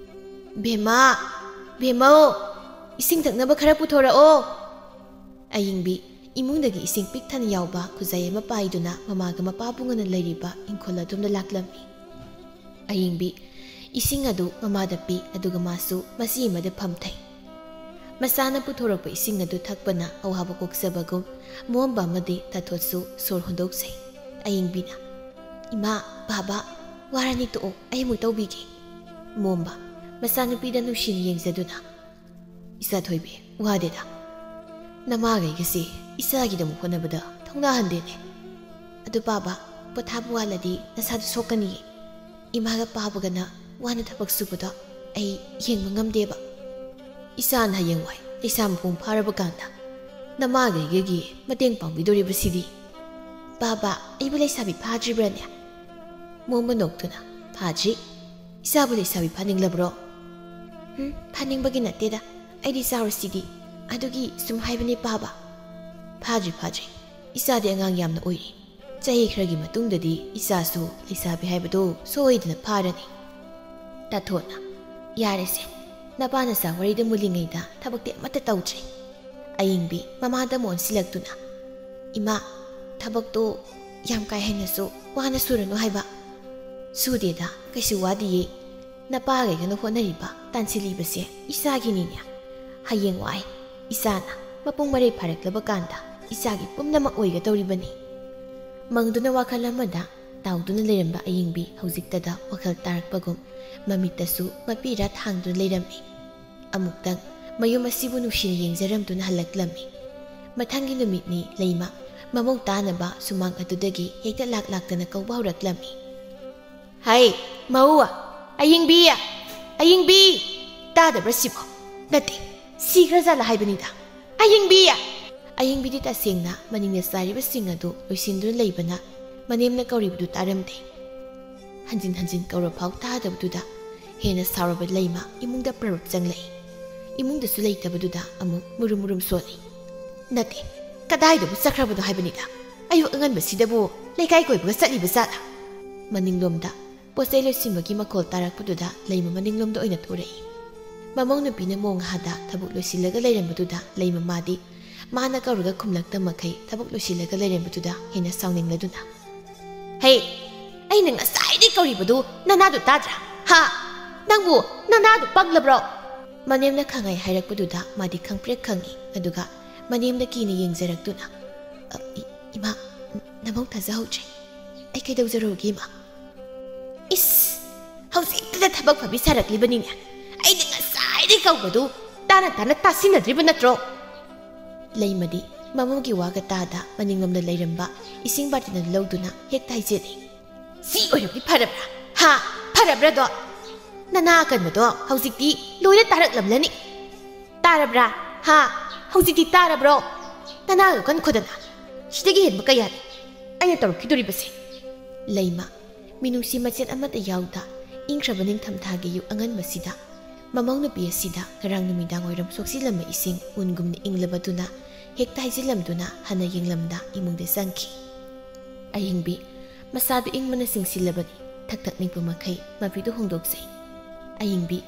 "ꯕꯦꯝꯃ! ꯕꯦꯝꯃꯧ! ꯏꯁꯤꯡ ꯊꯛꯅꯕ ꯈꯔ ꯄꯨꯊꯣꯔꯛꯑꯣ!" ꯑꯌꯤꯡꯕꯤ ꯏꯃꯨꯡꯗꯒꯤ ꯏꯁꯤꯡ ꯄꯤꯛ ꯊꯟꯅ ꯌꯥꯎꯕ ꯈꯨꯖꯥꯏ ꯑꯃ ꯄꯥꯏꯗꯨꯅ ꯃꯃꯥꯒ ꯃꯄꯥꯕꯨꯡꯒꯅ ꯂꯩꯔꯤꯕ ꯏꯪꯈꯣꯜ ꯑꯗꯣꯝꯗ ꯂꯥꯛꯂꯝꯃꯤ꯫ ꯑꯌꯤꯡꯕꯤ ꯏꯁꯤꯡ ꯑꯗꯨ ꯃꯃꯥꯗ ꯄꯤ, ꯑꯗꯨꯒ ꯃꯥꯁꯨ ꯃꯆꯤ ꯑꯃꯗ ꯐꯝꯊꯩ꯫ ꯃꯆꯥꯅ ꯄꯨꯊꯣꯔꯛꯄ ꯏꯁꯤꯡ ꯑꯗꯨ ꯊꯛꯄꯅ ꯑꯋꯥꯕ ꯀꯣꯛꯆꯕꯒꯨꯝ ꯃꯣꯝꯕ ꯑꯃꯗꯤ ꯇꯥꯊꯣꯠꯁꯨ ꯁꯣꯔ ꯍꯣꯟꯗꯣꯛꯆꯩ꯫ ꯑꯌꯤꯡꯕꯤꯅ, "ꯏꯃꯥ, ꯕꯥꯕꯥ, ꯋꯥꯔꯅꯤ ꯇꯣꯛꯑꯣ, ꯑꯩ ꯑꯃꯨꯛ ꯇꯧꯕꯤꯒꯦ"꯫ ꯃꯣꯝꯕ ꯃꯆꯥꯅꯨꯄꯤꯗ ꯅꯨꯡꯁꯤꯅ ꯌꯦꯡꯖꯗꯨꯅ, "ꯏꯆꯥ ꯊꯣꯏꯕꯤ, ꯋꯥꯗꯦꯗ꯫ ꯅꯃꯥꯒꯩꯒꯁꯤ ꯏꯆꯥꯒꯤꯗꯃꯛ ꯍꯣꯠꯅꯕꯗ ꯊꯧꯅꯥ ꯍꯟꯗꯦꯅꯦ꯫ ꯑꯗꯨ ꯄꯥꯕ, ꯄꯣꯊꯥꯕ ꯋꯥꯠꯂꯗꯤ ꯅꯁꯥꯗꯨ ꯁꯣꯛꯀꯅꯤꯌꯦ꯫ ꯏꯃꯥꯒ ꯄꯥꯕꯒꯅ ꯋꯥꯅ ꯊꯕꯛ ꯁꯨꯕꯗꯣ ꯑꯩ ꯌꯦꯡꯕ ꯉꯝꯗꯦꯕ꯫ ꯏꯆꯥꯅ ꯍꯌꯦꯡꯋꯥꯏ ꯂꯩꯁꯥ ꯃꯄꯨꯡ ꯐꯥꯔꯕ ꯀꯥꯟꯗ ꯅꯃꯥꯒꯩꯒꯒꯤ ꯃꯇꯦꯡ ꯄꯥꯡꯕꯤꯗꯣꯔꯤꯕꯁꯤꯗꯤ꯫ ꯄꯥꯕ, ꯑꯩꯕꯨ ꯂꯩꯁꯥꯕꯤ ꯐꯥꯗ꯭ꯔꯤꯕ꯭ꯔꯅꯦ?" ꯃꯣꯝꯕ ꯅꯣꯛꯇꯨꯅ, "ꯐꯥꯗ꯭ꯔꯤ꯫ ꯏꯆꯥꯕꯨ ꯂꯩꯁꯥꯕꯤ ꯐꯥꯅꯤꯡꯂꯕ꯭ꯔꯣ?" "ꯎꯝ, ꯐꯥꯅꯤꯡꯕꯒꯤ ꯅꯠꯇꯦꯗ꯫ ꯑꯩꯗꯤ ꯆꯥꯎꯔꯁꯤꯗꯤ꯫ ꯑꯗꯨꯒꯤ ꯁꯨꯝ ꯍꯥꯏꯕꯅꯦ ꯄꯥꯕ꯫ ꯐꯥꯗ꯭ꯔꯤ, ꯐꯥꯗ꯭ꯔꯤ꯫ ꯏꯆꯥꯗꯤ ꯑꯉꯥꯡ ꯌꯥꯝꯅ ꯑꯣꯏꯔꯤ꯫ ꯆꯍꯤ ꯈꯔꯒꯤ ꯃꯇꯨꯡꯗꯗꯤ ꯏꯆꯥꯁꯨ ꯂꯩꯁꯥꯕꯤ ꯍꯥꯏꯕꯗꯨ ꯁꯣꯏꯗꯅ ꯐꯥꯔꯅꯤ"꯫ ꯇꯥꯊꯣꯠꯅ, "ꯌꯥꯔꯦꯁꯦ, ꯅꯄꯥ ꯅꯆꯥ ꯋꯥꯔꯤꯗ ꯃꯨꯜꯂꯤꯉꯩꯗ ꯊꯕꯛꯇꯤ ꯑꯃꯠꯇ ꯇꯧꯗ꯭ꯔꯦ"꯫ ꯑꯌꯤꯡꯕꯤ ꯃꯃꯥꯗ ꯃꯣꯟꯁꯤꯜꯂꯛꯇꯨꯅ, "ꯏꯃꯥ, ꯊꯕꯛꯇꯣ ꯌꯥꯝ ꯀꯥ ꯍꯦꯟꯅꯁꯨ ꯋꯥꯅ ꯁꯨꯔꯅꯨ ꯍꯥꯏꯕ"꯫ "ꯁꯨꯗꯦꯗ, ꯀꯩꯁꯨ ꯋꯥꯗꯤꯌꯦ꯫ ꯅꯄꯥꯒꯩꯒꯅ ꯍꯣꯠꯅꯔꯤꯕ, ꯇꯥꯟꯁꯤꯜꯂꯤꯕꯁꯦ ꯏꯆꯥꯒꯤꯅꯤꯅꯦ꯫ ꯍꯌꯦꯡꯋꯥꯏ ꯏꯆꯥꯅ ꯃꯄꯨꯡ ꯃꯔꯩ ꯐꯥꯔꯛꯂꯕ ꯀꯥꯟꯗ ꯏꯆꯥꯒꯤ ꯄꯨꯝꯅꯃꯛ ꯑꯣꯏꯒꯗꯧꯔꯤꯕꯅꯤ"꯫ ꯃꯪꯗꯨꯅ ꯋꯥꯈꯜ ꯑꯃꯗ ꯇꯥꯎꯗꯨꯅ ꯂꯩꯔꯝꯕ ꯑꯌꯤꯡꯕꯤ ꯍꯧꯖꯤꯛꯇꯗ ꯋꯥꯈꯜ ꯇꯥꯔꯛꯄꯒꯨꯝ ꯃꯃꯤꯠꯇꯁꯨ ꯃꯄꯤꯔꯥ ꯊꯥꯡꯗꯨꯅ ꯂꯩꯔꯝꯃꯤ꯫ ꯑꯃꯨꯛꯇꯪ ꯃꯌꯨꯝ ꯑꯁꯤꯕꯨ ꯅꯨꯡꯁꯤꯅ ꯌꯦꯡꯖꯔꯝꯗꯨꯅ ꯍꯜꯂꯛꯂꯝꯃꯤ꯫ ꯃꯊꯪꯒꯤ ꯅꯨꯃꯤꯠꯅꯤ ꯂꯩꯃ ꯃꯃꯧ ꯇꯥꯅꯕ ꯁꯨꯃꯥꯡ ꯑꯗꯨꯗꯒꯤ ꯍꯦꯛꯇ ꯂꯥꯛ ꯂꯥꯛꯇꯅ ꯀꯧꯕ ꯍꯧꯔꯛꯂꯝꯃꯤ꯫ "ꯍꯩ, ꯃꯧ! ꯑꯌꯤꯡꯕꯤ! ꯑꯌꯤꯡꯕꯤ! ꯇꯥꯗꯕ꯭ꯔꯥ ꯁꯤꯕꯣ? ꯅꯠꯇꯦ, ꯁꯤꯈ꯭ꯔꯖꯥꯠꯂ ꯍꯥꯏꯕꯅꯤꯗ꯫ ꯑꯌꯤꯡꯕꯤ!" ꯑꯌꯤꯡꯕꯤꯗꯤ ꯇꯁꯦꯡꯅ ꯃꯅꯤꯡꯗ ꯆꯥꯔꯤꯕꯁꯤꯡ ꯑꯗꯨ ꯂꯣꯏꯁꯤꯟꯗꯨꯅ ꯂꯩꯕꯅ ꯃꯅꯦꯝꯅ ꯀꯧꯔꯤꯕꯗꯨ ꯇꯥꯔꯝꯗꯦ꯫ ꯍꯟꯖꯤꯟ ꯍꯟꯖꯤꯟ ꯀꯧꯔꯐꯥꯎ ꯇꯥꯗꯕꯗꯨꯗ ꯍꯦꯟꯅ ꯁꯥꯎꯔꯕ ꯂꯩꯃ ꯏꯃꯨꯡꯗ ꯄ꯭ꯔꯞ ꯆꯪꯂꯛꯏ꯫ ꯏꯃꯨꯡꯗꯁꯨ ꯂꯩꯇꯕꯗꯨꯗ ꯑꯃꯨꯛ ꯃꯨꯔꯨꯝ ꯃꯨꯔꯨꯝ ꯁꯣꯜꯂꯤ꯫ "ꯅꯠꯇꯦ, ꯀꯗꯥꯏꯗꯕꯨ ꯆꯠꯈ꯭ꯔꯕꯅꯣ ꯍꯥꯏꯕꯅꯤꯗ? ꯑꯌꯨꯛ ꯑꯉꯟꯕꯁꯤꯗꯕꯨ ꯂꯩꯀꯥꯏ ꯀꯣꯏꯕꯒ ꯆꯠꯂꯤꯕ ꯖꯥꯠꯂ?" ꯃꯅꯤꯡꯂꯣꯝꯗ ꯄꯣꯠ ꯆꯩ ꯂꯣꯏꯁꯤꯟꯕꯒꯤ ꯃꯈꯣꯜ ꯇꯥꯔꯛꯄꯗꯨꯗ ꯂꯩꯃ ꯃꯅꯤꯡꯂꯣꯝꯗ ꯑꯣꯏꯅ ꯊꯣꯔꯛꯏ꯫ ꯃꯃꯧ ꯅꯨꯄꯤꯅ ꯃꯣꯡꯍꯥꯗ ꯊꯕꯛ ꯂꯣꯏꯁꯤꯜꯂꯒ ꯂꯩꯔꯝꯕꯗꯨꯗ ꯂꯩꯃ ꯃꯥꯗꯤ ꯃꯥꯅ ꯀꯧꯔꯒ ꯈꯨꯝꯂꯛꯇ ꯃꯈꯩ ꯊꯕꯛ ꯂꯣꯏꯁꯤꯜꯂꯒ ꯂꯩꯔꯝꯕꯗꯨꯗ ꯍꯦꯟꯅ ꯁꯥꯎꯅꯤꯡꯂꯗꯨꯅ, "ꯍꯦ, ꯑꯩꯅ ꯉꯁꯥꯏꯗꯩ ꯀꯧꯔꯤꯕꯗꯨ ꯅꯅꯥꯗꯨ ꯇꯥꯗ꯭ꯔꯥ? ꯍꯥ? ꯅꯪꯕꯨ ꯅꯅꯥꯗꯨ ꯄꯪꯂꯕ꯭ꯔꯣ?" ꯃꯅꯦꯝꯅ ꯈꯪꯍꯥꯏ ꯍꯥꯏꯔꯛꯄꯗꯨꯗ ꯃꯥꯗꯤ ꯈꯪꯄ꯭ꯔꯦꯛ ꯈꯪꯉꯤ꯫ ꯑꯗꯨꯒ ꯃꯅꯦꯝꯗ ꯀꯤꯅ ꯌꯦꯡꯖꯔꯛꯇꯨꯅ, "ꯑ, ꯏ-, ꯏꯃꯥ, ꯅ-, ꯅꯃꯧ ꯊꯥꯖꯍꯧꯗ꯭ꯔꯦ꯫ ꯑꯩ ꯀꯩꯗꯧꯖꯔꯨꯒꯦ, ꯏꯃꯥ?" "ꯏꯁ, ꯍꯧꯖꯤꯛꯇꯗ ꯊꯕꯛ ꯐꯕꯤ ꯁꯥꯔꯛꯂꯤꯕꯅꯤꯅꯦ꯫ ꯑꯩꯅ ꯉꯁꯥꯏꯗꯩ ꯀꯧꯕꯗꯨ ꯇꯥꯅ ꯇꯥꯅ ꯇꯥꯁꯤꯟꯅꯗ꯭ꯔꯤꯕ ꯅꯠꯇ꯭ꯔꯣ?" ꯂꯩꯃꯗꯤ ꯃꯃꯧꯒꯤ ꯋꯥꯒ ꯇꯥꯗ ꯃꯅꯤꯡꯂꯣꯝꯗ ꯂꯩꯔꯝꯕ ꯏꯁꯤꯡ ꯕꯥꯔꯇꯤꯟ ꯑꯗꯨ ꯂꯧꯗꯨꯅ ꯍꯦꯛꯇ ꯍꯥꯏꯖꯤꯜꯂꯤ꯫ "ꯁꯤ ꯑꯣꯏꯔꯕꯗꯤ ꯐꯔꯕ꯭ꯔꯥ? ꯍꯥ? ꯐꯔꯕ꯭ꯔꯥꯗꯣ? ꯅꯅꯥ ꯑꯀꯟꯕꯗꯣ ꯍꯧꯖꯤꯛꯇꯤ ꯂꯣꯏꯅ ꯇꯥꯔꯛꯂꯝꯂꯅꯤ꯫ ꯇꯥꯔꯕ꯭ꯔꯥ? ꯍꯥ? ꯍꯧꯖꯤꯛꯇꯤ ꯇꯥꯔꯕ꯭ꯔꯣ? ꯅꯅꯥꯗꯣ ꯀꯟꯈꯣꯗꯅ꯫ ꯁꯤꯗꯒꯤ ꯍꯦꯟꯕ ꯀꯌꯥꯅꯤ ꯑꯩꯅ ꯇꯧꯔꯛꯈꯤꯗꯣꯔꯤꯕꯁꯦ?" ꯂꯩꯃ, ꯃꯤꯅꯨꯡꯁꯤ ꯃꯆꯦꯠ ꯑꯃꯠꯇ ꯌꯥꯎꯗ, ꯏꯪꯈ꯭ꯔꯕ ꯅꯤꯡꯊꯝꯊꯥꯒꯤ ꯑꯌꯨꯛ ꯑꯉꯟꯕꯁꯤꯗ, ꯃꯃꯧ ꯅꯨꯄꯤ ꯑꯁꯤꯗ ꯉꯔꯥꯡ ꯅꯨꯃꯤꯗꯥꯡ ꯋꯥꯏꯔꯝ ꯁꯣꯛꯆꯤꯜꯂꯝꯕ ꯏꯁꯤꯡ ꯎꯟꯒꯨꯝꯅ ꯏꯪꯂꯕꯗꯨꯅ ꯍꯦꯛꯇ ꯍꯥꯏꯖꯤꯜꯂꯝꯗꯨꯅ ꯍꯟꯅ ꯌꯦꯡꯂꯝꯗ ꯏꯃꯨꯡꯗ ꯆꯪꯈꯤ꯫ ꯑꯌꯤꯡꯕꯤ, ꯃꯁꯥꯗꯨ ꯏꯪꯕꯅ ꯆꯤꯡꯁꯤꯜꯂꯕꯅꯤ꯫ ꯊꯛ ꯊꯛ ꯅꯤꯛꯄ ꯃꯈꯩ ꯃꯄꯤꯗꯨ ꯍꯣꯡꯗꯣꯛꯆꯩ꯫ ꯑꯌꯤꯡꯕꯤ,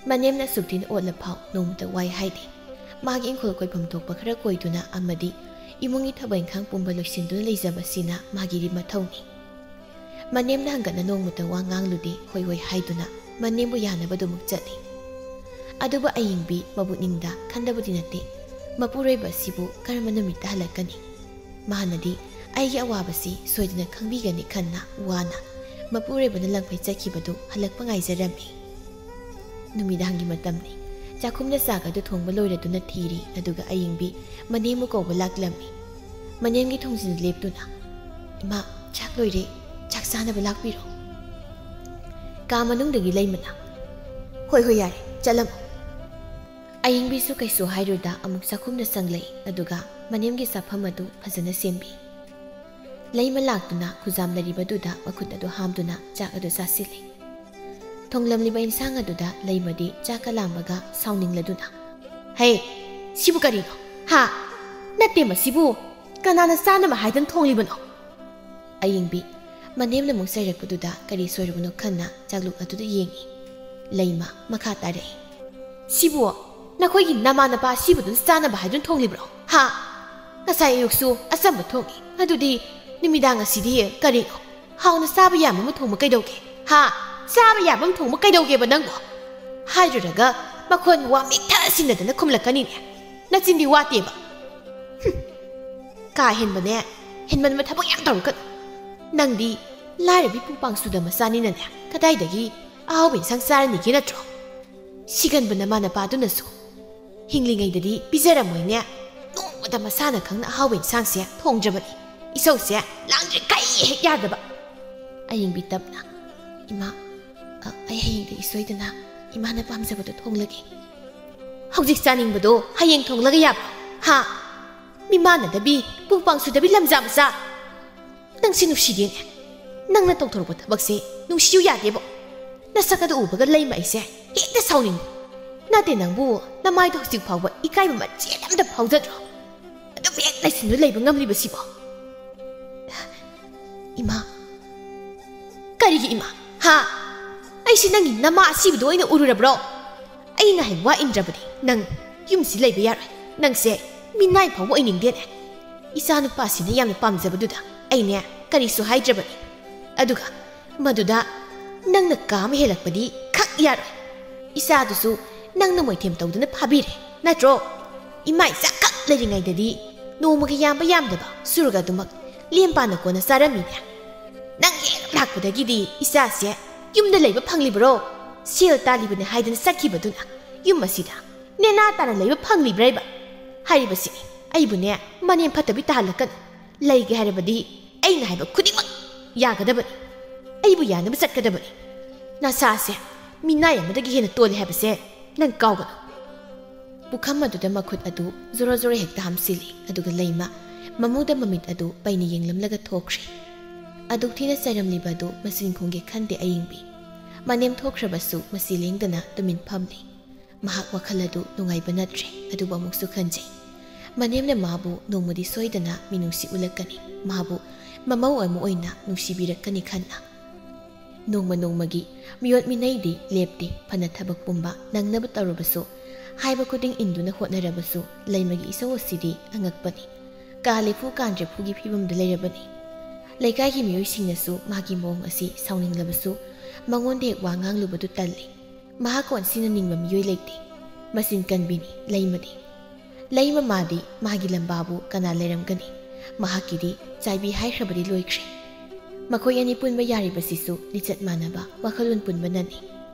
ꯃꯅꯦꯝꯅ ꯑꯁꯨꯛ ꯊꯤꯅ ꯑꯣꯠꯂ ꯐꯥꯎ ꯅꯣꯡꯃꯇ ꯋꯥꯏ ꯍꯥꯏꯗꯦ꯫ ꯃꯥꯒꯤ ꯏꯪꯈꯣꯜ ꯀꯣꯏꯐꯝ ꯊꯣꯛꯄ ꯈꯔ ꯀꯣꯏꯗꯨꯅ ꯑꯃꯗꯤ ꯏꯃꯨꯡꯒꯤ ꯊꯕꯛ ꯏꯪꯈꯥꯡ ꯄꯨꯝꯕ ꯂꯣꯏꯁꯤꯟꯗꯨꯅ ꯂꯩꯖꯕꯁꯤꯅ ꯃꯥꯒꯤꯗꯤ ꯃꯊꯧꯅꯤ꯫ ꯃꯅꯦꯝꯅ ꯍꯪꯒꯠꯅ ꯅꯣꯡꯃꯇ ꯋꯥ ꯉꯥꯡꯂꯨꯗꯦ, ꯍꯣꯏ ꯍꯣꯏ ꯍꯥꯏꯗꯨꯅ ꯃꯅꯦꯝꯕꯨ ꯌꯥꯅꯕꯗꯨꯃꯛ ꯆꯠꯂꯤ꯫ ꯑꯗꯨꯕꯨ ꯑꯌꯤꯡꯕꯤ ꯃꯕꯨꯛꯅꯤꯡꯗ ꯈꯟꯗꯕꯗꯤ ꯅꯠꯇꯦ, ꯃꯄꯨꯔꯣꯏꯕ ꯑꯁꯤꯕꯨ ꯀꯔꯝꯕ ꯅꯨꯃꯤꯠꯇ ꯍꯜꯂꯛꯀꯅꯤ? ꯃꯥꯅꯗꯤ ꯑꯩꯒꯤ ꯑꯋꯥꯕꯁꯤ ꯁꯣꯏꯗꯅ ꯈꯪꯕꯤꯒꯅꯤ ꯈꯟꯅ ꯋꯥꯅ ꯃꯄꯨꯔꯣꯏꯕꯅ ꯂꯪꯐꯩ ꯆꯠꯈꯤꯕꯗꯨ ꯍꯜꯂꯛꯄ ꯉꯥꯏꯖꯔꯝꯃꯤ꯫ ꯅꯨꯃꯤꯗꯥꯡꯒꯤ ꯃꯇꯝꯅꯤ꯫ ꯆꯥꯛꯈꯨꯝꯗ ꯆꯥꯛ ꯑꯗꯨ ꯊꯣꯡꯕ ꯂꯣꯏꯔꯗꯨꯅ ꯊꯤꯔꯤ, ꯑꯗꯨꯒ ꯑꯌꯤꯡꯕꯤ ꯃꯅꯦꯝꯕꯨ ꯀꯧꯕ ꯂꯥꯛꯂꯝꯃꯤ꯫ ꯃꯅꯦꯝꯒꯤ ꯊꯣꯡꯖꯤꯟꯗ ꯂꯦꯞꯇꯨꯅ, "ꯏꯃꯥ, ꯆꯥꯛ ꯂꯣꯏꯔꯦ, ꯆꯥꯛ ꯆꯥꯅꯕ ꯂꯥꯛꯄꯤꯔꯣ꯫" ꯀꯥ ꯃꯅꯨꯡꯗꯒꯤ ꯂꯩꯃꯅ, "ꯍꯣꯏ, ꯍꯣꯏ, ꯌꯥꯔꯦ, ꯆꯠꯂꯝꯃꯣ꯫" ꯑꯌꯤꯡꯕꯤꯁꯨ ꯀꯩꯁꯨ ꯍꯥꯏꯔꯨꯗ ꯑꯃꯨꯛ ꯆꯥꯛꯈꯨꯝꯗ ꯆꯪꯂꯛꯏ, ꯑꯗꯨꯒ ꯃꯅꯦꯝꯒꯤ ꯆꯥꯐꯝ ꯑꯗꯨ ꯐꯖꯅ ꯁꯦꯝꯕꯤ꯫ ꯂꯩꯃ ꯂꯥꯛꯇꯨꯅ ꯈꯨꯖꯥꯝꯅꯔꯤꯕꯗꯨꯗ ꯃꯈꯨꯠ ꯑꯗꯨ ꯍꯥꯝꯗꯨꯅ ꯆꯥꯛ ꯑꯗꯨ ꯆꯥꯁꯤꯜꯂꯤ꯫ ꯊꯣꯡꯂꯝꯂꯤꯕ ꯏꯟꯁꯥꯡ ꯑꯗꯨꯗ ꯂꯩꯃꯗꯤ ꯆꯥꯛꯀ ꯂꯥꯝꯕꯒ ꯁꯥꯎꯅꯤꯡꯂꯗꯨꯅ, "ꯍꯦ, ꯁꯤꯕꯨ ꯀꯔꯤꯅꯣ? ꯍꯥ? ꯅꯠꯇꯦ, ꯃꯁꯤꯕꯨ ꯀꯅꯥꯅ ꯆꯥꯅꯕ ꯍꯥꯏꯗꯨꯅ ꯊꯣꯡꯂꯤꯕꯅꯣ?" ꯑꯌꯤꯡꯕꯤ ꯃꯅꯦꯝꯅ ꯑꯃꯨꯛ ꯆꯩꯔꯛꯄꯗꯨꯗ ꯀꯔꯤ ꯁꯣꯏꯔꯕꯅꯣ ꯈꯟꯅ ꯆꯥꯛꯂꯨꯛ ꯑꯗꯨꯗ ꯌꯦꯡꯉꯤ꯫ ꯂꯩꯃ ꯃꯈꯥ ꯇꯥꯔꯛꯏ, "ꯁꯤꯕꯨ ꯅꯈꯣꯏꯒꯤ ꯅꯃꯥ ꯅꯄꯥ ꯑꯁꯤꯕꯗꯨꯅ ꯆꯥꯅꯕ ꯍꯥꯏꯗꯨꯅ ꯊꯣꯡꯂꯤꯕ꯭ꯔꯣ? ꯍꯥ? ꯉꯁꯥꯏ ꯑꯌꯨꯛꯁꯨ ꯑꯆꯝꯕ ꯊꯣꯡꯉꯤ, ꯑꯗꯨꯗꯤ ꯅꯨꯃꯤꯗꯥꯡ ꯑꯁꯤꯗꯤ ꯀꯔꯤꯅꯣ? ꯍꯥꯎꯅ ꯆꯥꯕ ꯌꯥꯕ ꯑꯃ ꯊꯣꯡꯕ ꯀꯩꯗꯧꯒꯦ? ꯍꯥ? ꯆꯥꯕ ꯌꯥꯕ ꯑꯃ ꯊꯣꯡꯕ ꯀꯩꯗꯧꯒꯦꯕ ꯅꯪꯕꯣ? ꯍꯥꯏꯔꯨꯔꯒ ꯃꯈꯣꯟ ꯋꯥ ꯃꯤꯛꯊ ꯁꯤꯟꯅꯗꯅ ꯈꯨꯝꯂꯛꯀꯅꯤꯅꯦ꯫ ꯅꯆꯤꯟꯗꯤ ꯋꯥꯠꯇꯦꯕ꯫ ꯍꯨꯝ꯫ ꯀꯥ ꯍꯦꯟꯕꯅꯦ, ꯍꯦꯟꯃꯟꯕ ꯊꯕꯛ ꯌꯥꯝ ꯇꯧꯔꯛꯀꯅꯨ꯫ ꯅꯪꯗꯤ ꯂꯥꯏꯔꯕꯤ ꯄꯨꯄꯥꯡ ꯁꯨꯗ ꯃꯆꯥꯅꯤꯅꯅꯦ, ꯀꯗꯥꯏꯗꯒꯤ ꯑꯍꯥꯎꯕ ꯏꯟꯁꯥꯡ ꯆꯥꯔꯅꯤꯒꯦ ꯅꯠꯇ꯭ꯔꯣ? ꯁꯤꯒꯟꯕ ꯅꯃꯥ ꯅꯄꯥꯗꯨꯅꯁꯨ ꯍꯤꯡꯂꯤꯉꯩꯗꯗꯤ ꯄꯤꯖꯔꯝꯃꯣꯏꯅꯦ꯫ ꯅꯣꯡꯃꯗ ꯃꯁꯥꯅ ꯈꯪꯅ ꯑꯍꯥꯎꯕ ꯏꯟꯁꯥꯡꯁꯦ ꯊꯣꯡꯗ꯭ꯔꯕꯅꯤ꯫ ꯏꯁꯧꯁꯦ ꯂꯥꯡꯗ꯭ꯔꯤꯈꯩ ꯍꯦꯛ ꯌꯥꯗꯕ꯫ ꯑꯌꯤꯡꯕꯤ ꯇꯞꯅ, "ꯏꯃꯥ, ꯑ, ꯑꯩ ꯍꯌꯦꯡꯗꯒꯤ ꯁꯣꯏꯗꯅ ꯏꯃꯥꯅ ꯄꯥꯝꯖꯕꯗꯣ ꯊꯣꯡꯂꯒꯦ꯫" "ꯍꯧꯖꯤꯛ ꯆꯥꯅꯤꯡꯕꯗꯣ ꯍꯌꯦꯡ ꯊꯣꯡꯂꯒ ꯌꯥꯕ꯭ꯔꯣ? ꯍꯥ? ꯃꯤꯃꯥꯟꯅꯗꯕꯤ, ꯄꯨꯄꯥꯡ ꯁꯨꯗꯕꯤ ꯂꯝꯖꯥ ꯃꯆꯥ꯫ ꯅꯪꯁꯤ ꯅꯨꯡꯁꯤꯗꯦꯅꯦ꯫ ꯅꯪꯅ ꯇꯧꯊꯣꯔꯛꯄ ꯊꯕꯛꯁꯦ ꯅꯨꯡꯁꯤꯌꯨ ꯌꯥꯗꯦꯕꯣ꯫ ꯅꯁꯛ ꯑꯗꯨ ꯎꯕꯒ ꯂꯩꯃ ꯑꯩꯁꯦ ꯍꯦꯛꯇ ꯁꯥꯎꯅꯤꯡꯉꯤ꯫ ꯅꯠꯇꯦ ꯅꯪꯕꯨ, ꯅꯃꯥꯏꯗꯣ ꯍꯧꯖꯤꯛ ꯐꯥꯎꯕ ꯏꯀꯥꯏꯕ ꯃꯆꯦꯠ ꯑꯝꯇ ꯐꯥꯎꯖꯗ꯭ꯔꯣ? ꯑꯗꯨꯝ ꯍꯦꯛ ꯂꯩꯁꯤꯟꯗꯨꯅ ꯂꯩꯕ ꯉꯝꯂꯤꯕꯁꯤꯕꯣ?" "ꯏꯃꯥ꯫" "ꯀꯔꯤꯒꯤ ꯏꯃꯥ? ꯍꯥ? ꯑꯩꯁꯤ ꯅꯪꯒꯤ ꯅꯃꯥ ꯑꯁꯤꯕꯗꯣ ꯑꯣꯏꯅ ꯎꯔꯨꯔꯕ꯭ꯔꯣ? ꯑꯩꯅ ꯍꯥꯏꯕ ꯋꯥ ꯏꯟꯗ꯭ꯔꯕꯗꯤ ꯅꯪ ꯌꯨꯝꯁꯤ ꯂꯩꯕ ꯌꯥꯔꯣꯏ꯫ ꯅꯪꯁꯦ ꯃꯤꯅꯥꯏ ꯐꯥꯎꯕ ꯑꯣꯏꯅꯤꯡꯗꯦꯅꯦ꯫ ꯏꯆꯥ ꯅꯨꯄꯥꯁꯤꯅ ꯌꯥꯝꯅ ꯄꯥꯝꯖꯕꯗꯨꯗ ꯑꯩꯅꯦ ꯀꯔꯤꯁꯨ ꯍꯥꯏꯗ꯭ꯔꯕꯅꯤ꯫ ꯑꯗꯨꯒ ꯃꯗꯨꯗ ꯅꯪꯅ ꯀꯥ ꯑꯃ ꯍꯦꯜꯂꯛꯄꯗꯤ ꯈꯛ ꯌꯥꯔꯣꯏ꯫ ꯏꯆꯥꯗꯨꯁꯨ ꯅꯪꯅ ꯃꯣꯏꯊꯦꯝ ꯇꯧꯗꯨꯅ ꯐꯥꯕꯤꯔꯦ, ꯅꯠꯇ꯭ꯔꯣ? ꯏꯃꯥ ꯏꯆꯥ ꯈꯛ ꯂꯩꯔꯤꯉꯩꯗꯗꯤ ꯅꯣꯡꯃꯒꯤ ꯌꯥꯝꯕ ꯌꯥꯝꯗꯕ ꯁꯨꯔꯒ ꯑꯗꯨꯃꯛ ꯂꯦꯝ ꯄꯥꯅ ꯀꯣꯟꯅ ꯆꯥꯔꯝꯃꯤꯅꯦ꯫ ꯅꯪ ꯍꯦꯛ ꯂꯥꯛꯄꯗꯒꯤꯗꯤ ꯏꯆꯥꯁꯦ ꯌꯨꯝꯗ ꯂꯩꯕ ꯐꯪꯂꯤꯕ꯭ꯔꯣ? ꯁꯦꯜ ꯇꯥꯜꯂꯤꯕꯅꯦ ꯍꯥꯏꯗꯅ ꯆꯠꯈꯤꯕꯗꯨꯅ ꯌꯨꯝ ꯑꯁꯤꯗ ꯅꯦꯅꯥ ꯇꯥꯅ ꯂꯩꯕ ꯐꯪꯂꯤꯕ꯭ꯔꯥ?" ꯍꯥꯏꯔꯤꯕꯁꯤꯅꯤ꯫ ꯑꯩꯕꯨꯅꯦ ꯃꯅꯦꯝ ꯐꯠꯇꯕꯤ ꯇꯥꯍꯜꯂꯛꯀꯅꯨ꯫ ꯂꯩꯒꯦ ꯍꯥꯏꯔꯕꯗꯤ ꯑꯩꯅ ꯍꯥꯏꯕ ꯈꯨꯗꯤꯡꯃꯛ ꯌꯥꯒꯗꯕꯅꯤ꯫ ꯑꯩꯕꯨ ꯌꯥꯅꯕ ꯆꯠꯀꯗꯕꯅꯤ꯫ ꯅꯁꯥꯁꯦ ꯃꯤꯅꯥꯏ ꯑꯃꯗꯒꯤ ꯍꯦꯟꯅ ꯇꯣꯜꯂꯦ ꯍꯥꯏꯕꯁꯦ ꯅꯪ ꯀꯥꯎꯒꯅꯨ꯫ ꯄꯨꯈꯝ ꯑꯗꯨꯗ ꯃꯈꯨꯠ ꯑꯗꯨ ꯖꯣꯔꯣ ꯖꯣꯔꯣ ꯍꯦꯛꯇ ꯍꯥꯝꯁꯤꯜꯂꯤ, ꯑꯗꯨꯒ ꯂꯩꯃ ꯃꯃꯨꯗ ꯃꯃꯤꯠ ꯑꯗꯨ ꯄꯩꯅ ꯌꯦꯡꯂꯝꯂꯒ ꯊꯣꯛꯈ꯭ꯔꯦ꯫ ꯑꯗꯨꯛ ꯊꯤꯅ ꯆꯩꯔꯝꯂꯤꯕ ꯑꯗꯨ ꯃꯆꯤꯟ ꯈꯨꯝꯒꯦ ꯈꯟꯗꯦ ꯑꯌꯤꯡꯕꯤ꯫ ꯃꯅꯦꯝ ꯊꯣꯛꯈ꯭ꯔꯕꯁꯨ ꯃꯁꯤ ꯂꯦꯡꯗꯅ ꯇꯨꯃꯤꯟ ꯐꯝꯂꯤ꯫ ꯃꯍꯥꯛ ꯋꯥꯈꯜ ꯑꯗꯨ ꯅꯨꯡꯉꯥꯏꯕ ꯅꯠꯇ꯭ꯔꯦ꯫ ꯑꯗꯨꯕꯨ ꯑꯃꯨꯛꯁꯨ ꯈꯟꯖꯩ, ꯃꯅꯦꯝꯅ ꯃꯥꯕꯨ ꯅꯣꯡꯃꯗꯤ ꯁꯣꯏꯗꯅ ꯃꯤꯅꯨꯡꯁꯤ ꯎꯠꯂꯛꯀꯅꯤ, ꯃꯥꯕꯨ ꯃꯃꯧ ꯑꯃ ꯑꯣꯏꯅ ꯅꯨꯡꯁꯤꯕꯤꯔꯛꯀꯅꯤ ꯈꯟꯅ꯫ ꯅꯣꯡꯃ ꯅꯣꯡꯃꯒꯤ ꯃꯤꯑꯣꯠ ꯃꯤꯅꯩꯗꯤ ꯂꯦꯞꯇꯦ꯫ ꯐꯅ ꯊꯕꯛ ꯄꯨꯝꯕ ꯅꯪꯅꯕ ꯇꯧꯔꯕꯁꯨ, ꯍꯥꯏꯕ ꯈꯨꯗꯤꯡ ꯏꯟꯗꯨꯅ ꯍꯣꯠꯅꯔꯕꯁꯨ ꯂꯩꯃꯒꯤ ꯏꯁꯧ ꯑꯁꯤꯗꯤ ꯑꯉꯛꯄꯅꯤ꯫ ꯀꯥ ꯂꯩꯐꯨ ꯀꯥꯟꯗ꯭ꯔꯦꯐꯨꯒꯤ ꯐꯤꯕꯝꯗ ꯂꯩꯔꯕꯅꯤ꯫ ꯂꯩꯀꯥꯏꯒꯤ ꯃꯤꯑꯣꯏꯁꯤꯡꯅꯁꯨ ꯃꯥꯒꯤ ꯃꯑꯣꯡ ꯑꯁꯤ ꯁꯥꯎꯅꯤꯡꯂꯕꯁꯨ ꯃꯉꯣꯟꯗ ꯍꯦꯛ ꯋꯥ ꯉꯥꯡꯂꯨꯕꯗꯨ ꯇꯜꯂꯤ꯫ ꯃꯍꯥꯛ ꯑꯣꯟꯁꯤꯟꯅꯅꯤꯡꯕ ꯃꯤꯑꯣꯏ ꯂꯩꯇꯦ꯫ ꯃꯆꯤꯟ ꯀꯟꯕꯤꯅꯤ ꯂꯩꯃꯗꯤ꯫ ꯂꯩꯃ ꯃꯥꯗꯤ ꯃꯥꯒꯤ ꯂꯝꯕꯥꯕꯨ ꯀꯅꯥ ꯂꯩꯔꯝꯒꯅꯤ? ꯃꯍꯥꯛꯀꯤꯗꯤ ꯆꯥꯏꯕꯤ ꯍꯥꯏꯈ꯭ꯔꯕꯗꯤ ꯂꯣꯏꯈ꯭ꯔꯦ꯫ ꯃꯈꯣꯏ ꯑꯅꯤ ꯄꯨꯟꯕ ꯌꯥꯔꯤꯕꯁꯤꯁꯨ ꯂꯤꯆꯠ ꯃꯥꯟꯅꯕ, ꯋꯥꯈꯜꯂꯣꯟ ꯄꯨꯟꯕꯅꯅꯤ꯫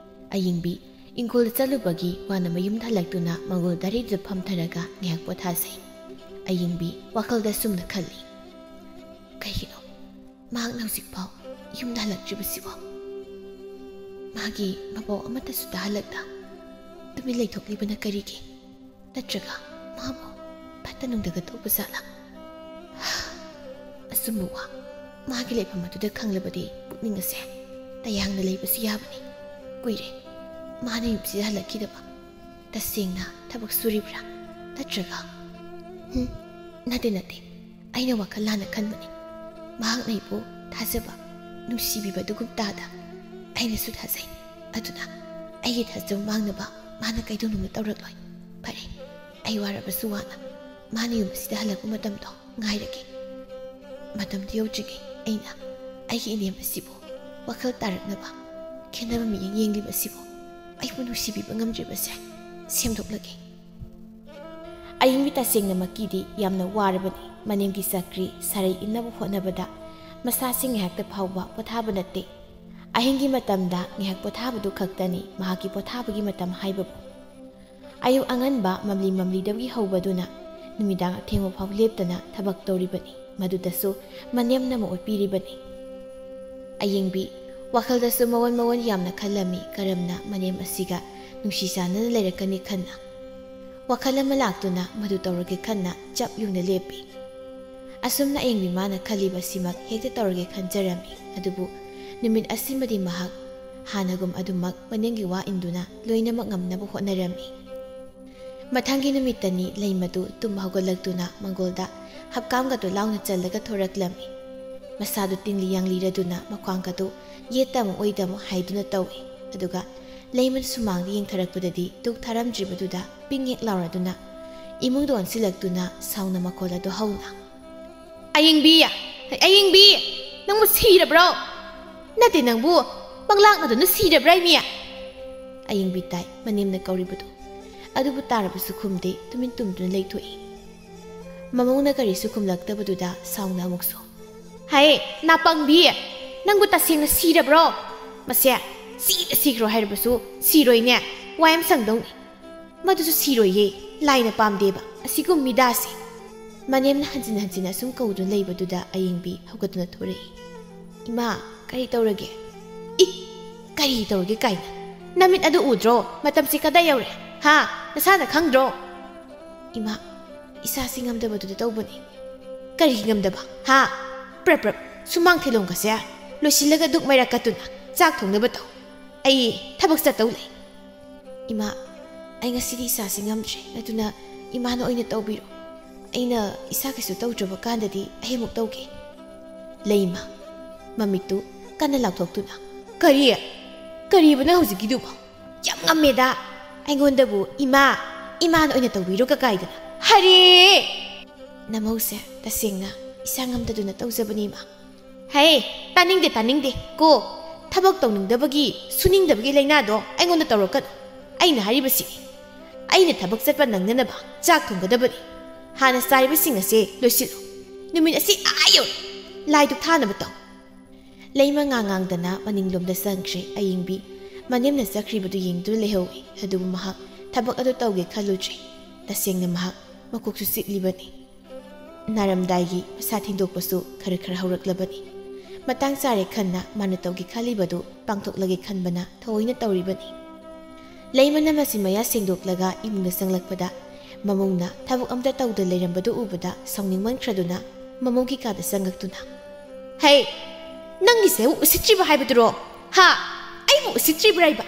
ꯑꯌꯤꯡꯕꯤ ꯏꯪꯈꯣꯜꯗ ꯆꯠꯂꯨꯕꯒꯤ ꯋꯥꯅ ꯃꯌꯨꯝꯗ ꯍꯜꯂꯛꯇꯨꯅ ꯃꯪꯒꯣꯜ ꯗꯥꯏꯔꯤꯗꯨꯗ ꯐꯝꯊꯔꯒ ꯉꯥꯏꯍꯥꯛ ꯄꯣꯊꯥꯖꯩ꯫ ꯑꯌꯤꯡꯕꯤ ꯋꯥꯈꯜꯗ ꯁꯨꯝꯅ ꯈꯜꯂꯤ, "ꯀꯩꯒꯤꯅꯣ ꯃꯍꯥꯛꯅ ꯍꯧꯖꯤꯛꯐꯥꯎ ꯌꯨꯝꯗ ꯍꯜꯂꯛꯇ꯭ꯔꯤꯕꯁꯤꯕꯣ? ꯃꯥꯒꯤ ꯃꯄꯥꯎ ꯑꯃꯠꯇꯁꯨ ꯇꯥꯍꯜꯂꯛꯇ ꯇꯨꯃꯤꯟ ꯂꯩꯊꯣꯛꯂꯤꯕꯅ ꯀꯔꯤꯒꯤ? ꯅꯠꯇ꯭ꯔꯒ ꯃꯥꯕꯨ ꯐꯠꯇ ꯅꯨꯡꯗꯒ ꯇꯧꯕ ꯖꯥꯠꯂꯥ?" ꯑꯆꯨꯝꯕ ꯋꯥ ꯃꯥꯒꯤ ꯂꯩꯐꯝ ꯑꯗꯨꯗ ꯈꯪꯂꯕꯗꯤ ꯄꯨꯛꯅꯤꯡ ꯑꯁꯦ ꯇꯌꯥꯡꯅ ꯂꯩꯕꯁꯨ ꯌꯥꯕꯅꯤ꯫ ꯀꯨꯏꯔꯦ ꯃꯥꯅ ꯌꯨꯝꯁꯤꯗ ꯍꯜꯂꯛꯈꯤꯗꯕ꯫ ꯇꯁꯦꯡꯅ ꯊꯕꯛ ꯁꯨꯔꯤꯕ꯭ꯔꯥ? ꯅꯠꯇ꯭ꯔꯒ? ꯍꯨꯝ, ꯅꯠꯇꯦ, ꯅꯠꯇꯦ꯫ ꯑꯩꯅ ꯋꯥꯈꯜ ꯂꯥꯟꯅ ꯈꯟꯕꯅꯤ꯫ ꯃꯍꯥꯛꯅ ꯑꯩꯕꯨ ꯊꯥꯖꯕ, ꯅꯨꯡꯁꯤꯕꯤꯕ ꯑꯗꯨꯒꯨꯝ ꯇꯥꯗ꯫ ꯑꯩꯅꯁꯨ ꯊꯥꯖꯩ꯫ ꯑꯗꯨꯅ ꯑꯩꯒꯤ ꯊꯥꯖꯕ ꯃꯥꯡꯅꯕ ꯃꯥꯅ ꯀꯩꯗꯧꯅꯨꯡꯗ ꯇꯧꯔꯛꯂꯣꯏ꯫ ꯐꯔꯦ, ꯑꯩ ꯋꯥꯔꯕꯁꯨ ꯋꯥꯅ ꯃꯥꯅ ꯌꯨꯝ ꯑꯁꯤꯗ ꯍꯜꯂꯛꯄ ꯃꯇꯝꯗꯣ ꯉꯥꯏꯔꯒꯦ꯫ ꯃꯇꯝꯗꯨ ꯌꯧꯗ꯭ꯔꯤꯉꯩ ꯑꯩꯅ ꯑꯩꯒꯤ ꯏꯅꯦꯝ ꯑꯁꯤꯕꯨ ꯋꯥꯈꯜ ꯇꯥꯔꯛꯅꯕ ꯈꯦꯠꯅꯕ ꯃꯤꯠꯌꯦꯡ ꯌꯦꯡꯂꯤꯕ ꯑꯁꯤꯕꯨ ꯑꯩꯕꯨ ꯅꯨꯡꯁꯤꯕꯤꯕ ꯉꯝꯗ꯭ꯔꯤꯕꯁꯦ ꯁꯦꯝꯗꯣꯛꯂꯒꯦ꯫ ꯑꯌꯤꯡꯕꯤ ꯇꯁꯦꯡꯅꯃꯛꯀꯤꯗꯤ ꯌꯥꯝꯅ ꯋꯥꯔꯕꯅꯤ꯫ ꯃꯅꯦꯝꯒꯤ ꯆꯀ꯭ꯔꯤ ꯁꯥꯔꯩ ꯏꯟꯅꯕ ꯍꯣꯠꯅꯕꯗ ꯃꯁꯥꯁꯤ ꯉꯥꯏꯍꯥꯛꯇ ꯐꯥꯎꯕ ꯄꯣꯊꯥꯕ ꯅꯠꯇꯦ꯫ ꯑꯍꯤꯡꯒꯤ ꯃꯇꯝꯗ ꯉꯥꯏꯍꯥꯛ ꯄꯣꯊꯥꯕꯗꯨ ꯈꯛꯇꯅꯤ ꯃꯍꯥꯛꯀꯤ ꯄꯣꯊꯥꯕꯒꯤ ꯃꯇꯝ ꯍꯥꯏꯕꯕꯨ꯫ ꯑꯌꯨꯛ ꯑꯉꯟꯕ ꯃꯝꯂꯤ ꯃꯝꯂꯤꯗꯒꯤ ꯍꯧꯕꯗꯨꯅ ꯅꯨꯃꯤꯗꯥꯡ ꯑꯊꯦꯡꯕ ꯐꯥꯎ ꯂꯦꯞꯇꯅ ꯊꯕꯛ ꯇꯧꯔꯤꯕꯅꯤ꯫ ꯃꯗꯨꯗꯁꯨ ꯃꯅꯦꯝꯅ ꯃꯍꯨꯠ ꯄꯤꯔꯤꯕꯅꯤ꯫ ꯑꯌꯤꯡꯕꯤ ꯋꯥꯈꯜꯗꯁꯨ ꯃꯑꯣꯟ ꯃꯑꯣꯟ ꯌꯥꯝꯅ ꯈꯜꯂꯝꯃꯤ꯫ ꯀꯔꯝꯅ ꯃꯅꯦꯝ ꯑꯁꯤꯒ ꯅꯨꯡꯁꯤ ꯆꯥꯟꯅꯅ ꯂꯩꯔꯛꯀꯅꯤ ꯈꯟꯅ꯫ ꯋꯥꯈꯜ ꯑꯃ ꯂꯥꯛꯇꯨꯅ ꯃꯗꯨ ꯇꯧꯔꯒꯦ ꯈꯟꯅ ꯆꯞ ꯌꯨꯡꯅ ꯂꯦꯞꯄꯤ꯫ ꯑꯁꯨꯝꯅ ꯑꯌꯤꯡꯕꯤ ꯃꯥꯅ ꯈꯜꯂꯤꯕꯁꯤꯃꯛ ꯍꯦꯛꯇ ꯇꯧꯔꯒꯦ ꯈꯟꯖꯔꯝꯃꯤ꯫ ꯑꯗꯨꯕꯨ ꯅꯨꯃꯤꯠ ꯑꯁꯤꯃꯗꯤ ꯃꯍꯥꯛ ꯍꯥꯟꯅꯒꯨꯝ ꯑꯗꯨꯃꯛ ꯃꯅꯦꯝꯒꯤ ꯋꯥ ꯏꯟꯗꯨꯅ ꯂꯣꯏꯅꯃꯛ ꯉꯝꯅꯕ ꯍꯣꯠꯅꯔꯝꯃꯤ꯫ ꯃꯊꯪꯒꯤ ꯅꯨꯃꯤꯠꯇꯅꯤ ꯂꯩꯃꯗꯨ ꯇꯨꯝ ꯍꯧꯒꯠꯂꯛꯇꯨꯅ ꯃꯪꯒꯣꯜꯗ ꯍꯞꯀꯥꯝꯒꯗꯨ ꯂꯥꯎꯅ ꯆꯜꯂꯒ ꯊꯣꯔꯛꯂꯝꯃꯤ꯫ ꯃꯁꯥꯗꯨ ꯇꯤꯡꯂꯤ ꯌꯥꯡꯂꯤꯔꯗꯨꯅ ꯃꯈ꯭ꯋꯥꯡꯒꯗꯨ ꯌꯦꯠꯇ ꯑꯃꯨꯛ ꯑꯣꯏꯗ ꯑꯃꯨꯛ ꯍꯥꯏꯗꯨꯅ ꯇꯧꯏ꯫ ꯑꯗꯨꯒ ꯂꯩꯃꯅ ꯁꯨꯃꯥꯡꯗ ꯌꯦꯡꯊꯔꯛꯄꯗꯗꯤ ꯗꯨꯛ ꯊꯥꯔꯝꯗ꯭ꯔꯤꯕꯗꯨꯗ ꯄꯤꯡ ꯍꯦꯛ ꯂꯥꯎꯔꯗꯨꯅ ꯏꯃꯨꯡꯗ ꯑꯣꯟꯁꯤꯜꯂꯛꯇꯨꯅ ꯁꯥꯎꯅ ꯃꯈꯣꯜ ꯑꯗꯨ ꯍꯧꯅ, "ꯑꯌꯤꯡꯕꯤ! ꯑꯌꯤꯡꯕꯤ! ꯅꯪꯕꯨ ꯁꯤꯔꯕ꯭ꯔꯣ? ꯅꯠꯇꯦ, ꯅꯪꯕꯨ ꯄꯪꯂꯥꯛꯅꯗꯨꯅ ꯁꯤꯔꯕ꯭ꯔꯥ, ꯏꯃꯤ?" ꯑꯌꯤꯡꯕꯤ ꯇꯥꯏ ꯃꯅꯦꯝꯅ ꯀꯧꯔꯤꯕꯗꯨ꯫ ꯑꯗꯨꯕꯨ ꯇꯥꯔꯕꯁꯨ ꯈꯨꯝꯗꯦ, ꯇꯨꯃꯤꯟ ꯇꯨꯝꯗꯨꯅ ꯂꯩꯊꯣꯛꯏ꯫ ꯃꯃꯧꯅ ꯀꯔꯤꯁꯨ ꯈꯨꯝꯂꯛꯇꯕꯗꯨꯗ ꯁꯥꯎꯅ ꯑꯃꯨꯛꯁꯨ, "ꯍꯩ, ꯅꯥꯄꯪꯕꯤ! ꯅꯪꯕꯨ ꯇꯁꯦꯡꯅ ꯁꯤꯔꯕ꯭ꯔꯣ? ꯃꯁꯦ ꯁꯤꯗ ꯁꯤꯈ꯭ꯔꯣ ꯍꯥꯏꯔꯕꯁꯨ ꯁꯤꯔꯣꯏꯅꯦ, ꯋꯥ ꯌꯥꯝ ꯁꯪꯗꯧꯅꯤ꯫ ꯃꯗꯨꯁꯨ ꯁꯤꯔꯣꯏꯌꯦ, ꯂꯥꯏꯅ ꯄꯥꯝꯗꯦꯕ ꯑꯁꯤꯒꯨꯝ ꯃꯤꯗꯥꯁꯦ꯫" ꯃꯅꯦꯝꯅ ꯍꯟꯖꯤꯟ ꯍꯟꯖꯤꯟ ꯑꯁꯨꯝ ꯀꯧꯗꯨꯅ ꯂꯩꯕꯗꯨꯗ ꯑꯌꯤꯡꯕꯤ ꯍꯧꯒꯠꯇꯨꯅ ꯊꯣꯔꯛꯏ꯫ "ꯏꯃꯥ, ꯀꯔꯤ ꯇꯧꯔꯒꯦ?" "ꯏ, ꯀꯔꯤ ꯇꯧꯔꯒꯦ ꯀꯥꯏꯅ? ꯅꯃꯤꯠ ꯑꯗꯨ ꯎꯗ꯭ꯔꯣ? ꯃꯇꯝꯁꯤ ꯀꯗꯥꯏ ꯌꯧꯔꯦ? ꯍꯥ? ꯅꯁꯥꯅ ꯈꯪꯗ꯭ꯔꯣ?" "ꯏꯃꯥ, ꯏꯁꯥꯁꯤ ꯉꯝꯗꯕꯗꯨꯗ ꯇꯧꯕꯅꯤ꯫" "ꯀꯔꯤꯒꯤ ꯉꯝꯗꯕ? ꯍꯥ? ꯄ꯭ꯔꯞ ꯄ꯭ꯔꯞ ꯁꯨꯃꯥꯡ ꯊꯤꯂꯣꯡꯒꯁꯦ ꯂꯣꯏꯁꯤꯜꯂꯒ ꯗꯨꯛ ꯃꯩꯔꯥ ꯀꯠꯇꯨꯅ ꯆꯥꯛ ꯊꯣꯡꯅꯕ ꯇꯧ꯫ ꯑꯩ ꯊꯕꯛ ꯆꯠꯇꯧ ꯂꯩ꯫" "ꯏꯃꯥ, ꯑꯩ ꯉꯁꯤꯗꯤ ꯏꯁꯥꯁꯤ ꯉꯝꯗ꯭ꯔꯦ, ꯑꯗꯨꯅ ꯏꯃꯥꯅ ꯑꯣꯏꯅ ꯇꯧꯕꯤꯔꯣ꯫ ꯑꯩꯅ ꯏꯁꯥ ꯀꯩꯁꯨ ꯇꯧꯗ꯭ꯔꯕ ꯀꯥꯟꯗꯗꯤ ꯑꯩ ꯑꯃꯨꯛ ꯇꯧꯒꯦ꯫" ꯂꯩꯃ, ꯃꯃꯤꯠꯇꯨ ꯀꯟꯅ ꯂꯥꯎꯊꯣꯛꯇꯨꯅ, "ꯀꯔꯤ? ꯀꯔꯤꯕ ꯅꯪ ꯍꯧꯖꯤꯛꯀꯤꯗꯨꯕꯣ? ꯌꯥꯝ ꯉꯝꯃꯦꯗ꯫ ꯑꯩꯉꯣꯟꯗꯕꯨ ꯏꯃꯥ, ꯏꯃꯥꯅ ꯑꯣꯏꯅ ꯇꯧꯕꯤꯔꯣ ꯀꯀꯥꯏꯗꯅ꯫ ꯍꯔꯦ!" "ꯅꯃꯧꯁꯦ ꯇꯁꯦꯡꯅ ꯏꯁꯥ ꯉꯝꯗꯗꯨꯅ ꯇꯧꯖꯕꯅꯤ, ꯏꯃꯥ꯫" "ꯍꯦ, ꯇꯥꯅꯤꯡꯗꯦ, ꯇꯥꯅꯤꯡꯗꯦ ꯀꯣ꯫ ꯊꯕꯛ ꯇꯧꯅꯤꯡꯗꯕꯒꯤ, ꯁꯨꯅꯤꯡꯗꯕꯒꯤ ꯂꯥꯏꯅꯥꯗꯣ ꯑꯩꯉꯣꯟꯗ ꯇꯧꯔꯛꯀꯅꯨ꯫ ꯑꯩꯅ ꯍꯥꯏꯔꯤꯕꯁꯤꯅꯤ꯫ ꯑꯩꯅ ꯊꯕꯛ ꯆꯠꯄ ꯅꯪꯅꯅꯕ ꯆꯥꯛ ꯊꯣꯡꯒꯗꯕꯅꯤ꯫ ꯍꯥꯟꯅ ꯆꯥꯔꯤꯕꯁꯤꯡ ꯑꯁꯦ ꯂꯣꯏꯁꯤꯜꯂꯨ꯫ ꯅꯨꯃꯤꯠ ꯑꯁꯤ ꯑꯥ ꯌꯧꯔꯦ꯫ ꯂꯥꯏ ꯙꯨꯛ ꯊꯥꯅꯕ ꯇꯧ꯫" ꯂꯩꯃ ꯉꯥꯡ ꯉꯥꯡꯗꯅ ꯃꯅꯤꯡꯂꯣꯝꯗ ꯆꯪꯈ꯭ꯔꯦ꯫ ꯑꯌꯤꯡꯕꯤ ꯃꯅꯦꯝꯅ ꯆꯠꯈ꯭ꯔꯤꯕꯗꯨ ꯌꯦꯡꯗꯨꯅ ꯂꯩꯍꯧꯏ꯫ ꯑꯗꯨꯕꯨ ꯃꯍꯥꯛ ꯊꯕꯛ ꯑꯗꯨ ꯇꯧꯒꯦ ꯈꯜꯂꯨꯗ꯭ꯔꯦ꯫ ꯇꯁꯦꯡꯅ ꯃꯍꯥꯛ ꯃꯀꯣꯛꯁꯨ ꯆꯤꯛꯂꯤꯕꯅꯤ꯫ ꯅꯥꯔꯝꯗꯥꯏꯒꯤ ꯃꯁꯥ ꯊꯤꯟꯗꯣꯛꯄꯁꯨ ꯈꯔ ꯈꯔ ꯍꯧꯔꯛꯂꯕꯅꯤ꯫ ꯃꯇꯥꯡ ꯆꯥꯔꯦ ꯈꯟꯅ ꯃꯥꯅ ꯇꯧꯒꯦ ꯈꯜꯂꯤꯕꯗꯨ ꯄꯥꯡꯊꯣꯛꯂꯒꯦ ꯈꯟꯕꯅ ꯊꯑꯣꯏꯅ ꯇꯧꯔꯤꯕꯅꯤ꯫ ꯂꯩꯃꯅ ꯃꯆꯤꯟ ꯃꯌꯥ ꯁꯦꯡꯗꯣꯛꯂꯒ ꯏꯃꯨꯡꯗ ꯆꯪꯂꯛꯄꯗ, ꯃꯃꯧꯅ ꯊꯕꯛ ꯑꯃꯠꯇ ꯇꯧꯗ ꯂꯩꯔꯝꯕꯗꯨ ꯎꯕꯗ ꯁꯥꯎꯅꯤꯡꯃꯟꯈ꯭ꯔꯗꯨꯅ ꯃꯃꯧꯒꯤ ꯀꯥꯗ ꯆꯪꯉꯛꯇꯨꯅ, "ꯍꯦ, ꯅꯪꯒꯤꯁꯦ ꯎꯁꯤꯠꯇ꯭ꯔꯤꯕ ꯍꯥꯏꯕꯗꯨꯔꯣ? ꯍꯥ? ꯑꯩꯕꯨ ꯎꯁꯤꯠꯇ꯭ꯔꯤꯕ꯭ꯔꯥ ꯏꯕ?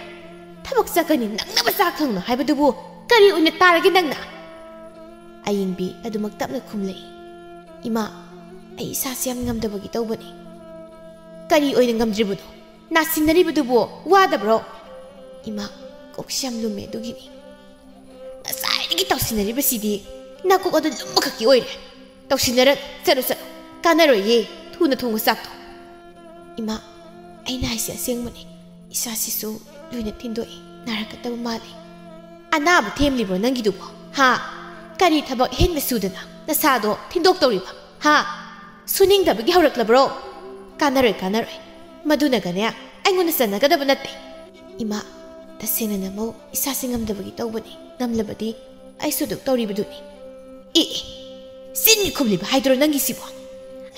ꯊꯕꯛ ꯆꯠꯀꯅꯤ ꯅꯪꯅꯕ ꯆꯥꯛ ꯊꯣꯡꯅꯨ ꯍꯥꯏꯕꯗꯨꯕꯨ ꯀꯔꯤ ꯑꯣꯏꯅ ꯇꯥꯔꯒꯦ ꯅꯪꯅ?" ꯑꯌꯤꯡꯕꯤ ꯑꯗꯨꯃꯛ ꯇꯞꯅ ꯈꯨꯝꯂꯛꯏ, "ꯏꯃꯥ, ꯑꯩ ꯏꯁꯥꯁꯦ ꯌꯥꯝ ꯉꯝꯗꯕꯒꯤ ꯇꯧꯕꯅꯤ꯫" "ꯀꯔꯤ ꯑꯣꯏꯅ ꯉꯝꯗ꯭ꯔꯤꯕꯅꯣ? ꯅꯥꯁꯤꯟꯅꯔꯤꯕꯗꯨꯕꯨ ꯋꯥꯗꯕ꯭ꯔꯣ?" "ꯏꯃꯥ, ꯀꯣꯛꯁꯤ ꯌꯥꯝ ꯂꯨꯝꯃꯦ, ꯑꯗꯨꯒꯤꯅꯤ꯫ ꯉꯁꯥꯏꯗꯒꯤ ꯇꯧꯁꯤꯟꯅꯔꯤꯕꯁꯤꯗꯤ ꯅꯀꯣꯛ ꯑꯗꯨ ꯂꯨꯝꯕꯈꯛꯀꯤ ꯑꯣꯏꯔꯦ꯫ ꯇꯧꯁꯤꯟꯅꯔꯅꯨ, ꯆꯠꯂꯨ, ꯆꯠꯂꯨ, ꯀꯥꯟꯅꯔꯣꯏꯌꯦ, ꯊꯨꯅ ꯊꯣꯡꯉꯨ ꯆꯥꯛꯇꯣ꯫" "ꯏꯃꯥ, ꯑꯩꯅ ꯍꯥꯏꯁꯦ ꯑꯁꯦꯡꯕꯅꯤ, ꯏꯁꯥꯁꯤꯁꯨ ꯂꯣꯏꯅ ꯊꯤꯟꯗꯣꯛꯏ, ꯅꯥꯔꯛꯀꯗꯕ ꯃꯥꯜꯂꯤ꯫" "ꯑꯅꯥꯕ ꯊꯦꯝꯂꯤꯕ꯭ꯔꯣ ꯅꯪꯒꯤꯗꯨꯕꯣ? ꯍꯥ? ꯀꯔꯤ ꯊꯕꯛ ꯑꯍꯦꯟꯕ ꯁꯨꯗꯅ ꯅꯁꯥꯗꯣ ꯊꯤꯟꯗꯣꯛꯇꯧꯔꯤꯕ? ꯍꯥ? ꯁꯨꯅꯤꯡꯗꯕꯒꯤ ꯍꯧꯔꯛꯂꯕ꯭ꯔꯣ? ꯀꯥꯟꯅꯔꯣꯏ, ꯀꯥꯟꯅꯔꯣꯏ꯫ ꯃꯗꯨꯅꯒꯅꯦ, ꯑꯩꯉꯣꯟꯗ ꯆꯟꯅꯒꯗꯕ ꯅꯠꯇꯦ꯫" "ꯏꯃꯥ, ꯇꯁꯦꯡꯅ ꯅꯃꯧ ꯏꯁꯥꯁꯦ ꯉꯝꯗꯕꯒꯤ ꯇꯧꯕꯅꯤ꯫ ꯉꯝꯂꯕꯗꯤ ꯑꯩꯁꯨ ꯑꯗꯨꯝ ꯇꯧꯔꯤꯕꯗꯨꯅꯤ꯫" "ꯑꯦ, ꯑꯦ, ꯆꯤꯟ ꯈꯨꯝꯂꯤꯕ ꯍꯥꯏꯗꯨꯔꯣ ꯅꯪꯒꯤꯁꯤꯕꯣ?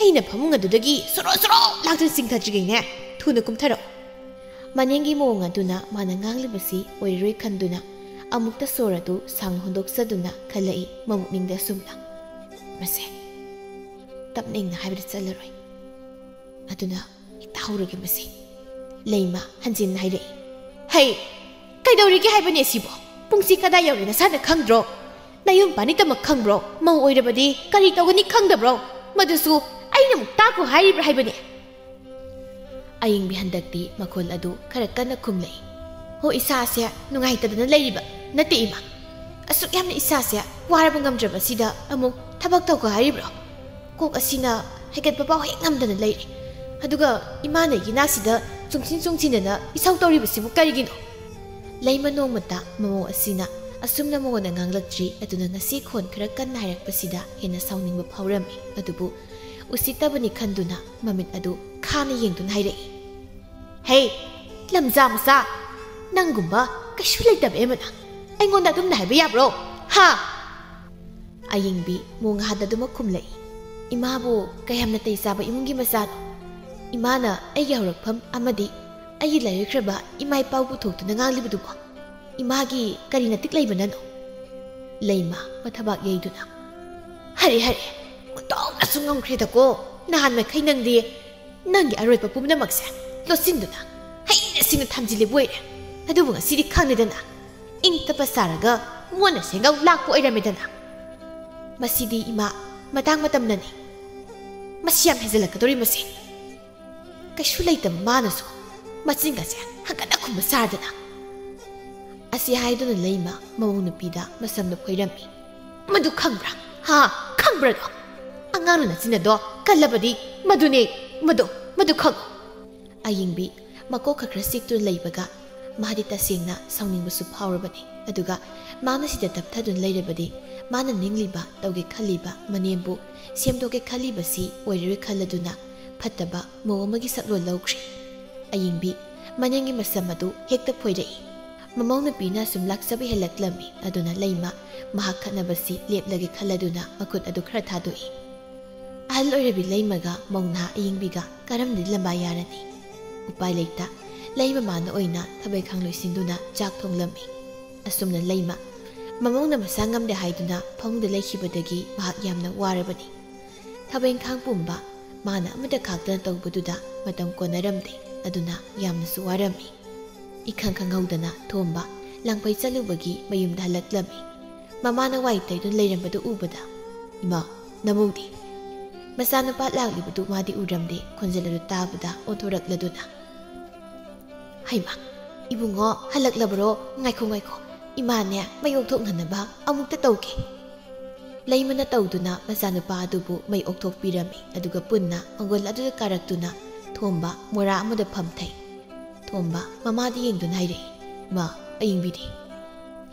ꯑꯩꯅ ꯐꯃꯨꯡ ꯑꯗꯨꯗꯒꯤ ꯁꯣꯔꯣ ꯁꯣꯔꯣ ꯂꯥꯛꯇꯨꯅ ꯆꯤꯡꯊꯗ꯭ꯔꯤꯉꯩꯅꯦ, ꯊꯨꯅ ꯀꯨꯝꯊꯔꯛꯑꯣ꯫" ꯃꯅꯦꯝꯒꯤ ꯃꯑꯣꯡ ꯑꯗꯨꯅ ꯃꯥꯅ ꯉꯥꯡꯂꯤꯕꯁꯤ ꯑꯣꯏꯔꯔꯣꯏ ꯈꯟꯗꯨꯅ ꯑꯃꯨꯛꯇ ꯁꯣꯔ ꯑꯗꯨ ꯁꯥꯡꯅ ꯍꯣꯟꯗꯣꯛꯆꯗꯨꯅ ꯈꯜꯂꯛꯏ ꯃꯕꯨꯛꯅꯤꯡꯗ ꯑꯁꯨꯝꯅ, "ꯃꯁꯦ ꯇꯞꯅ ꯏꯪꯅ ꯍꯥꯏꯕꯗ ꯆꯜꯂꯔꯣꯏ꯫ ꯑꯗꯨꯅ ꯍꯦꯛꯇ ꯍꯧꯔꯒꯦ ꯃꯁꯦ꯫" ꯂꯩꯃ ꯍꯟꯖꯤꯟꯅ ꯍꯥꯏꯔꯛꯏ, "ꯍꯩ, ꯀꯩꯗꯧꯔꯤꯒꯦ ꯍꯥꯏꯕꯅꯦ ꯁꯤꯕꯣ? ꯄꯨꯡꯁꯤ ꯀꯗꯥꯏ ꯌꯧꯔꯦ ꯅꯁꯥꯅ ꯈꯪꯗ꯭ꯔꯣ? ꯅꯌꯨꯝ ꯄꯥꯅꯤꯡꯇꯃꯛ ꯈꯪꯕ꯭ꯔꯣ? ꯃꯧ ꯑꯣꯏꯔꯕꯗꯤ ꯀꯔꯤ ꯇꯧꯒꯅꯤ ꯈꯪꯗꯕ꯭ꯔꯣ? ꯃꯗꯨꯁꯨ ꯑꯩꯅ ꯑꯃꯨꯛ ꯇꯥꯛꯈꯣ ꯍꯥꯏꯔꯤꯕ꯭ꯔꯥ ꯍꯥꯏꯕꯅꯦ?" ꯑꯌꯤꯡꯕꯤ ꯍꯟꯗꯛꯇꯤ ꯃꯈꯣꯜ ꯑꯗꯨ ꯈꯔ ꯀꯟꯅ ꯈꯨꯝꯂꯛꯏ꯫ "ꯍꯣ, ꯏꯁꯥꯁꯦ ꯅꯨꯡꯉꯥꯏꯇꯗꯅ ꯂꯩꯔꯤꯕ ꯅꯠꯇꯦ ꯏꯃꯥ꯫ ꯑꯁꯨꯛ ꯌꯥꯝꯅ ꯏꯁꯥꯁꯦ ꯋꯥꯔꯕ ꯉꯝꯗ꯭ꯔꯕꯁꯤꯗ ꯑꯃꯨꯛ ꯊꯕꯛ ꯇꯧꯈꯣ ꯍꯥꯏꯔꯤꯕ꯭ꯔꯣ? ꯀꯣꯛ ꯑꯁꯤꯅ ꯍꯥꯏꯒꯠꯄ ꯐꯥꯎ ꯍꯦꯛ ꯉꯝꯗꯅ ꯂꯩꯔꯦ꯫ ꯑꯗꯨꯒ ꯏꯃꯥꯅ ꯑꯩꯒꯤ ꯏꯅꯥꯛꯁꯤꯗ ꯆꯨꯡꯁꯤꯟ ꯆꯨꯡꯁꯤꯟꯗꯅ ꯏꯁꯧ ꯇꯧꯔꯤꯕꯁꯤꯕꯨ ꯀꯔꯤꯒꯤꯅꯣ?" ꯂꯩꯃ ꯅꯣꯡꯃꯇ ꯃꯃꯧ ꯑꯁꯤꯅ ꯑꯁꯨꯝꯅ ꯃꯉꯣꯟꯗ ꯉꯥꯡꯂꯛꯇ꯭ꯔꯤ, ꯑꯗꯨꯅ ꯉꯁꯤ ꯈꯣꯟ ꯈꯔ ꯀꯟꯅ ꯍꯥꯏꯔꯛꯄꯁꯤꯗ ꯍꯦꯟꯅ ꯁꯥꯎꯅꯤꯡꯕ ꯐꯥꯎꯔꯝꯃꯤ꯫ ꯑꯗꯨꯕꯨ ꯎꯁꯤꯠꯇꯕꯅꯤ ꯈꯟꯗꯨꯅ ꯃꯃꯤꯠ ꯑꯗꯨ ꯈꯥꯅ ꯌꯦꯡꯗꯨꯅ ꯍꯥꯏꯔꯛꯏ, "ꯍꯦ, ꯂꯝꯖꯥ ꯃꯆꯥ, ꯅꯪꯒꯨꯝꯕ ꯀꯩꯁꯨ ꯂꯩꯇꯕ ꯑꯃꯅ ꯑꯩꯉꯣꯟꯗ ꯑꯗꯨꯝꯅ ꯍꯥꯏꯕ ꯌꯥꯕ꯭ꯔꯣ? ꯍꯥ?" ꯑꯌꯤꯡꯕꯤ ꯃꯣꯡꯍꯥꯗ ꯑꯗꯨꯃꯛ ꯈꯨꯝꯂꯛꯏ, "ꯏꯃꯥꯕꯨ ꯀꯌꯥꯝ ꯅꯥꯇꯩ ꯆꯥꯕ ꯏꯃꯨꯡꯒꯤ ꯃꯆꯥꯅꯣ? ꯏꯃꯥꯅ ꯑꯩꯒꯤ ꯍꯧꯔꯛꯐꯝ ꯑꯃꯗꯤ ꯑꯩꯒꯤ ꯂꯥꯏꯑꯣꯏꯈ꯭ꯔꯕ ꯏꯃꯥ ꯏꯄꯥꯕꯨ ꯄꯨꯊꯣꯛꯇꯨꯅ ꯉꯥꯡꯂꯤꯕꯗꯨꯕꯨ ꯏꯃꯥꯒꯤ ꯀꯔꯤ ꯅꯇꯤꯛ ꯂꯩꯕꯅꯅꯣ?" ꯂꯩꯃ ꯃꯊꯕꯥꯛ ꯌꯩꯗꯨꯅ, "ꯍꯔꯦ, ꯍꯔꯦ, ꯑꯣꯟꯊꯣꯛꯅꯁꯨ ꯉꯝꯈ꯭ꯔꯦꯗꯀꯣ꯫ ꯅꯍꯥꯟ ꯃꯈꯩ ꯅꯪꯗꯤ ꯅꯪꯒꯤ ꯑꯔꯣꯠꯄ ꯄꯨꯝꯅꯃꯛꯁꯦ ꯂꯣꯠꯁꯤꯟꯗꯨꯅ ꯍꯩꯅ ꯁꯤꯡꯅ ꯊꯝꯖꯤꯜꯂꯤꯕ ꯑꯣꯏꯔꯦ꯫ ꯑꯗꯨꯕꯨ ꯉꯁꯤꯗꯤ ꯈꯪꯂꯦꯗꯅ, ꯏꯪ ꯇꯞꯄ ꯁꯥꯔꯒ ꯃꯣꯟꯅ ꯁꯦꯡꯒꯧ ꯂꯥꯛꯄ ꯑꯣꯏꯔꯝꯃꯦꯗꯅ꯫ ꯃꯁꯤꯗꯤ ꯏꯃꯥ, ꯃꯇꯥꯡ ꯃꯇꯝꯅꯅꯤ꯫ ꯃꯁꯤ ꯌꯥꯝ ꯍꯦꯟꯖꯜꯂꯛꯀꯗꯧꯔꯤ ꯃꯁꯤ꯫" ꯀꯩꯁꯨ ꯂꯩꯇꯕ ꯃꯥꯅꯁꯨ ꯃꯆꯤꯟꯒꯁꯦ ꯍꯪꯒꯠꯅ ꯈꯨꯝꯕ ꯁꯥꯗꯅ, ꯑꯁꯤ ꯍꯥꯏꯗꯨꯅ ꯂꯩꯃ ꯃꯃꯧ ꯅꯨꯄꯤꯗ ꯃꯁꯝꯅ ꯐꯣꯏꯔꯝꯃꯤ꯫ "ꯃꯗꯨ ꯈꯪꯕ꯭ꯔꯥ? ꯍꯥ? ꯈꯪꯕ꯭ꯔꯥꯗꯣ? ꯑꯉꯥꯡꯅ ꯅꯆꯤꯟ ꯑꯗꯣ ꯀꯜꯂꯕꯗꯤ ꯃꯗꯨꯅꯦ, ꯃꯗꯨ, ꯃꯗꯨ ꯈꯪꯉꯨ!" ꯑꯌꯤꯡꯕꯤ ꯃꯀꯣꯛ ꯈꯔ ꯈꯔ ꯆꯤꯛꯇꯨꯅ ꯂꯩꯕꯒ ꯃꯥꯗꯤ ꯇꯁꯦꯡꯅ ꯁꯥꯎꯅꯤꯡꯕꯁꯨ ꯐꯥꯎꯔꯕꯅꯤ꯫ ꯑꯗꯨꯒ ꯃꯥꯅ ꯁꯤꯗ ꯇꯞꯊꯗꯨꯅ ꯂꯩꯔꯕꯗꯤ ꯃꯥꯅ ꯅꯤꯡꯂꯤꯕ, ꯇꯧꯒꯦ ꯈꯜꯂꯤꯕ, ꯃꯅꯦꯝꯕꯨ ꯁꯦꯝꯗꯣꯛꯀꯦ ꯈꯜꯂꯤꯕꯁꯤ ꯑꯣꯏꯔꯔꯣꯏ ꯈꯜꯂꯗꯨꯅ ꯐꯠꯇꯕ ꯃꯧ ꯑꯃꯒꯤ ꯁꯛꯂꯣꯟ ꯂꯧꯈ꯭ꯔꯤ꯫ ꯑꯌꯤꯡꯕꯤ ꯃꯅꯦꯝꯒꯤ ꯃꯁꯝ ꯑꯗꯨ ꯍꯦꯛꯇ ꯐꯣꯏꯔꯛꯏ꯫ ꯃꯃꯧ ꯅꯨꯄꯤꯅ ꯁꯨꯝ ꯂꯥꯛꯆꯕ ꯍꯦꯜꯂꯛꯂꯝꯃꯤ꯫ ꯑꯗꯨꯅ ꯂꯩꯃ ꯃꯍꯥꯛ ꯈꯠꯅꯕꯁꯤ ꯂꯦꯞꯂꯒꯦ ꯈꯜꯂꯗꯨꯅ ꯃꯈꯨꯠ ꯑꯗꯨ ꯈꯔ ꯊꯥꯗꯣꯛꯏ꯫ ꯑꯍꯜ ꯑꯣꯏꯔꯕꯤ ꯂꯩꯃꯒ ꯃꯧ ꯅꯍꯥ ꯑꯌꯤꯡꯕꯤꯒ ꯀꯔꯝꯗꯤ ꯂꯝꯕꯥ ꯌꯥꯔꯅꯤ? ꯎꯄꯥꯏ ꯂꯩꯇ ꯂꯩꯃ ꯃꯥꯅ ꯑꯣꯏꯅ ꯊꯕꯛ ꯏꯪꯈꯥꯡ ꯂꯣꯏꯁꯤꯟꯗꯨꯅ ꯆꯥꯛ ꯊꯣꯡꯂꯝꯃꯤ꯫ ꯑꯁꯨꯝꯅ ꯂꯩꯃ ꯃꯃꯧꯅ ꯃꯁꯥ ꯉꯝꯗꯦ ꯍꯥꯏꯗꯨꯅ ꯐꯃꯨꯡꯗ ꯂꯩꯈꯤꯕꯗꯒꯤ ꯃꯍꯥꯛ ꯌꯥꯝꯅ ꯋꯥꯔꯕꯅꯤ꯫ ꯊꯕꯛ ꯏꯪꯈꯥꯡ ꯄꯨꯝꯕ ꯃꯥꯅ ꯑꯃꯠꯇ ꯈꯥꯛꯇꯅ ꯇꯧꯕꯗꯨꯗ ꯃꯇꯝ ꯀꯣꯟꯅꯔꯝꯗꯦ꯫ ꯑꯗꯨꯅ ꯌꯥꯝꯅꯁꯨ ꯋꯥꯔꯝꯃꯤ꯫ ꯏꯈꯪ ꯈꯪꯍꯧꯗꯅ ꯊꯣꯝꯕ ꯂꯥꯡꯐꯩ ꯆꯠꯂꯨꯕꯒꯤ ꯃꯌꯨꯝꯗ ꯍꯜꯂꯛꯂꯝꯃꯤ꯫ ꯃꯃꯥꯅ ꯋꯥꯏ ꯇꯩꯗꯨꯅ ꯂꯩꯔꯝꯕꯗꯨ ꯎꯕꯗ, "ꯏꯃꯥ, ꯅꯃꯧꯗꯤ?" ꯃꯆꯥꯅꯨꯄꯥ ꯂꯥꯛꯂꯤꯕꯗꯨ ꯃꯥꯗꯤ ꯎꯔꯝꯗꯦ꯫ ꯈꯣꯟꯖꯦꯜ ꯑꯗꯨ ꯇꯥꯕꯗ ꯑꯣꯟꯊꯣꯔꯛꯂꯗꯨꯅ, "ꯍꯩꯃꯥ, ꯏꯕꯨꯡꯉꯣ ꯍꯜꯂꯛꯂꯕꯔꯣ? ꯉꯥꯏꯈꯣ, ꯉꯥꯏꯈꯣ, ꯏꯃꯥꯅꯦ ꯃꯩ ꯑꯣꯛꯊꯣꯛꯅꯅꯕ ꯑꯃꯨꯛꯇ ꯇꯧꯒꯦ꯫" ꯂꯩꯃꯅ ꯇꯧꯗꯨꯅ ꯃꯆꯥꯅꯨꯄꯥ ꯑꯗꯨꯕꯨ ꯃꯩ ꯑꯣꯛꯊꯣꯛꯄꯤꯔꯝꯃꯤ꯫ ꯑꯗꯨꯒ ꯄꯨꯟꯅ ꯃꯪꯒꯣꯜ ꯑꯗꯨꯗ ꯀꯥꯔꯛꯇꯨꯅ ꯊꯣꯝꯕ ꯃꯣꯔꯥ ꯑꯃꯗ ꯐꯝꯊꯩ꯫ ꯊꯣꯝꯕ ꯃꯃꯥꯗ ꯌꯦꯡꯗꯨꯅ ꯍꯥꯏꯔꯛꯏ, "ꯃꯥ, ꯑꯌꯤꯡꯕꯤꯗꯤ?"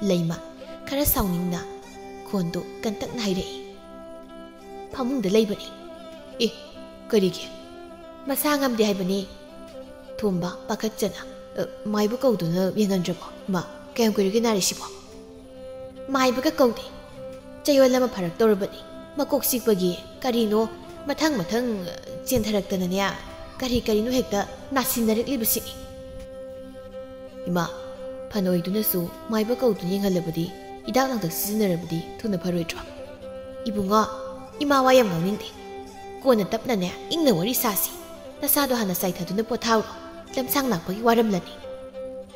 ꯂꯩꯃ ꯈꯔ ꯁꯥꯎꯅꯤꯡꯅ ꯈꯣꯟꯗꯨ ꯀꯟꯇꯛꯅ ꯍꯥꯏꯔꯛꯏ, "ꯐꯃꯨꯡꯗ ꯂꯩꯕꯅꯤ꯫" "ꯑꯦ, ꯀꯔꯤꯒꯤ?" "ꯃꯁꯥ ꯉꯝꯗꯦ ꯍꯥꯏꯕꯅꯤ꯫" ꯊꯣꯝꯕ ꯄꯥꯈꯠꯆꯅ, "ꯑ, ꯃꯥꯏꯕ ꯀꯧꯗꯨꯅ ꯌꯦꯡꯍꯟꯗ꯭ꯔꯕꯣ? ꯃꯥ, ꯀꯌꯥꯝ ꯀꯨꯏꯔꯒꯦ ꯅꯥꯔꯤꯁꯤꯕꯣ?" "ꯃꯥꯏꯕꯒ ꯀꯧꯗꯦ꯫ ꯆꯌꯣꯜ ꯑꯃ ꯐꯔꯛ ꯇꯧꯔꯕꯅꯤ꯫ ꯃꯀꯣꯛ ꯆꯤꯛꯄꯒꯤ ꯀꯔꯤꯅꯣ ꯃꯊꯪ ꯃꯊꯪ ꯆꯦꯟꯊꯔꯛꯇꯅꯅꯦ, ꯀꯔꯤ ꯀꯔꯤꯅꯣ ꯍꯦꯛꯇ ꯅꯥꯁꯤꯟꯅꯔꯛꯂꯤꯕꯁꯤꯅꯤ꯫" "ꯏꯃꯥ, ꯐꯅꯣꯏꯗꯨꯅꯁꯨ ꯃꯥꯏꯕ ꯀꯧꯗꯨꯅ ꯌꯦꯡꯍꯜꯂꯕꯗꯤ, ꯍꯤꯗꯥꯛ ꯂꯥꯡꯊꯛ ꯁꯤꯖꯤꯟꯅꯔꯕꯗꯤ ꯊꯨꯅ ꯐꯔꯣꯏꯗ꯭ꯔꯣ?" "ꯏꯕꯨꯡꯉꯣ, ꯏꯃꯥ ꯋꯥ ꯌꯥꯝ ꯉꯥꯡꯅꯤꯡꯗꯦ꯫ ꯀꯣꯟꯅ ꯇꯞꯅꯅꯦ, ꯏꯪꯅ ꯋꯥꯔꯤ ꯁꯥꯁꯤ꯫ ꯅꯁꯥꯗꯣ ꯍꯥꯟꯅ ꯆꯥꯏꯊꯗꯨꯅ ꯄꯣꯊꯥꯎꯔꯣ꯫ ꯂꯝꯁꯥꯡ ꯂꯥꯛꯄꯒꯤ ꯋꯥꯔꯝꯂꯅꯤ꯫"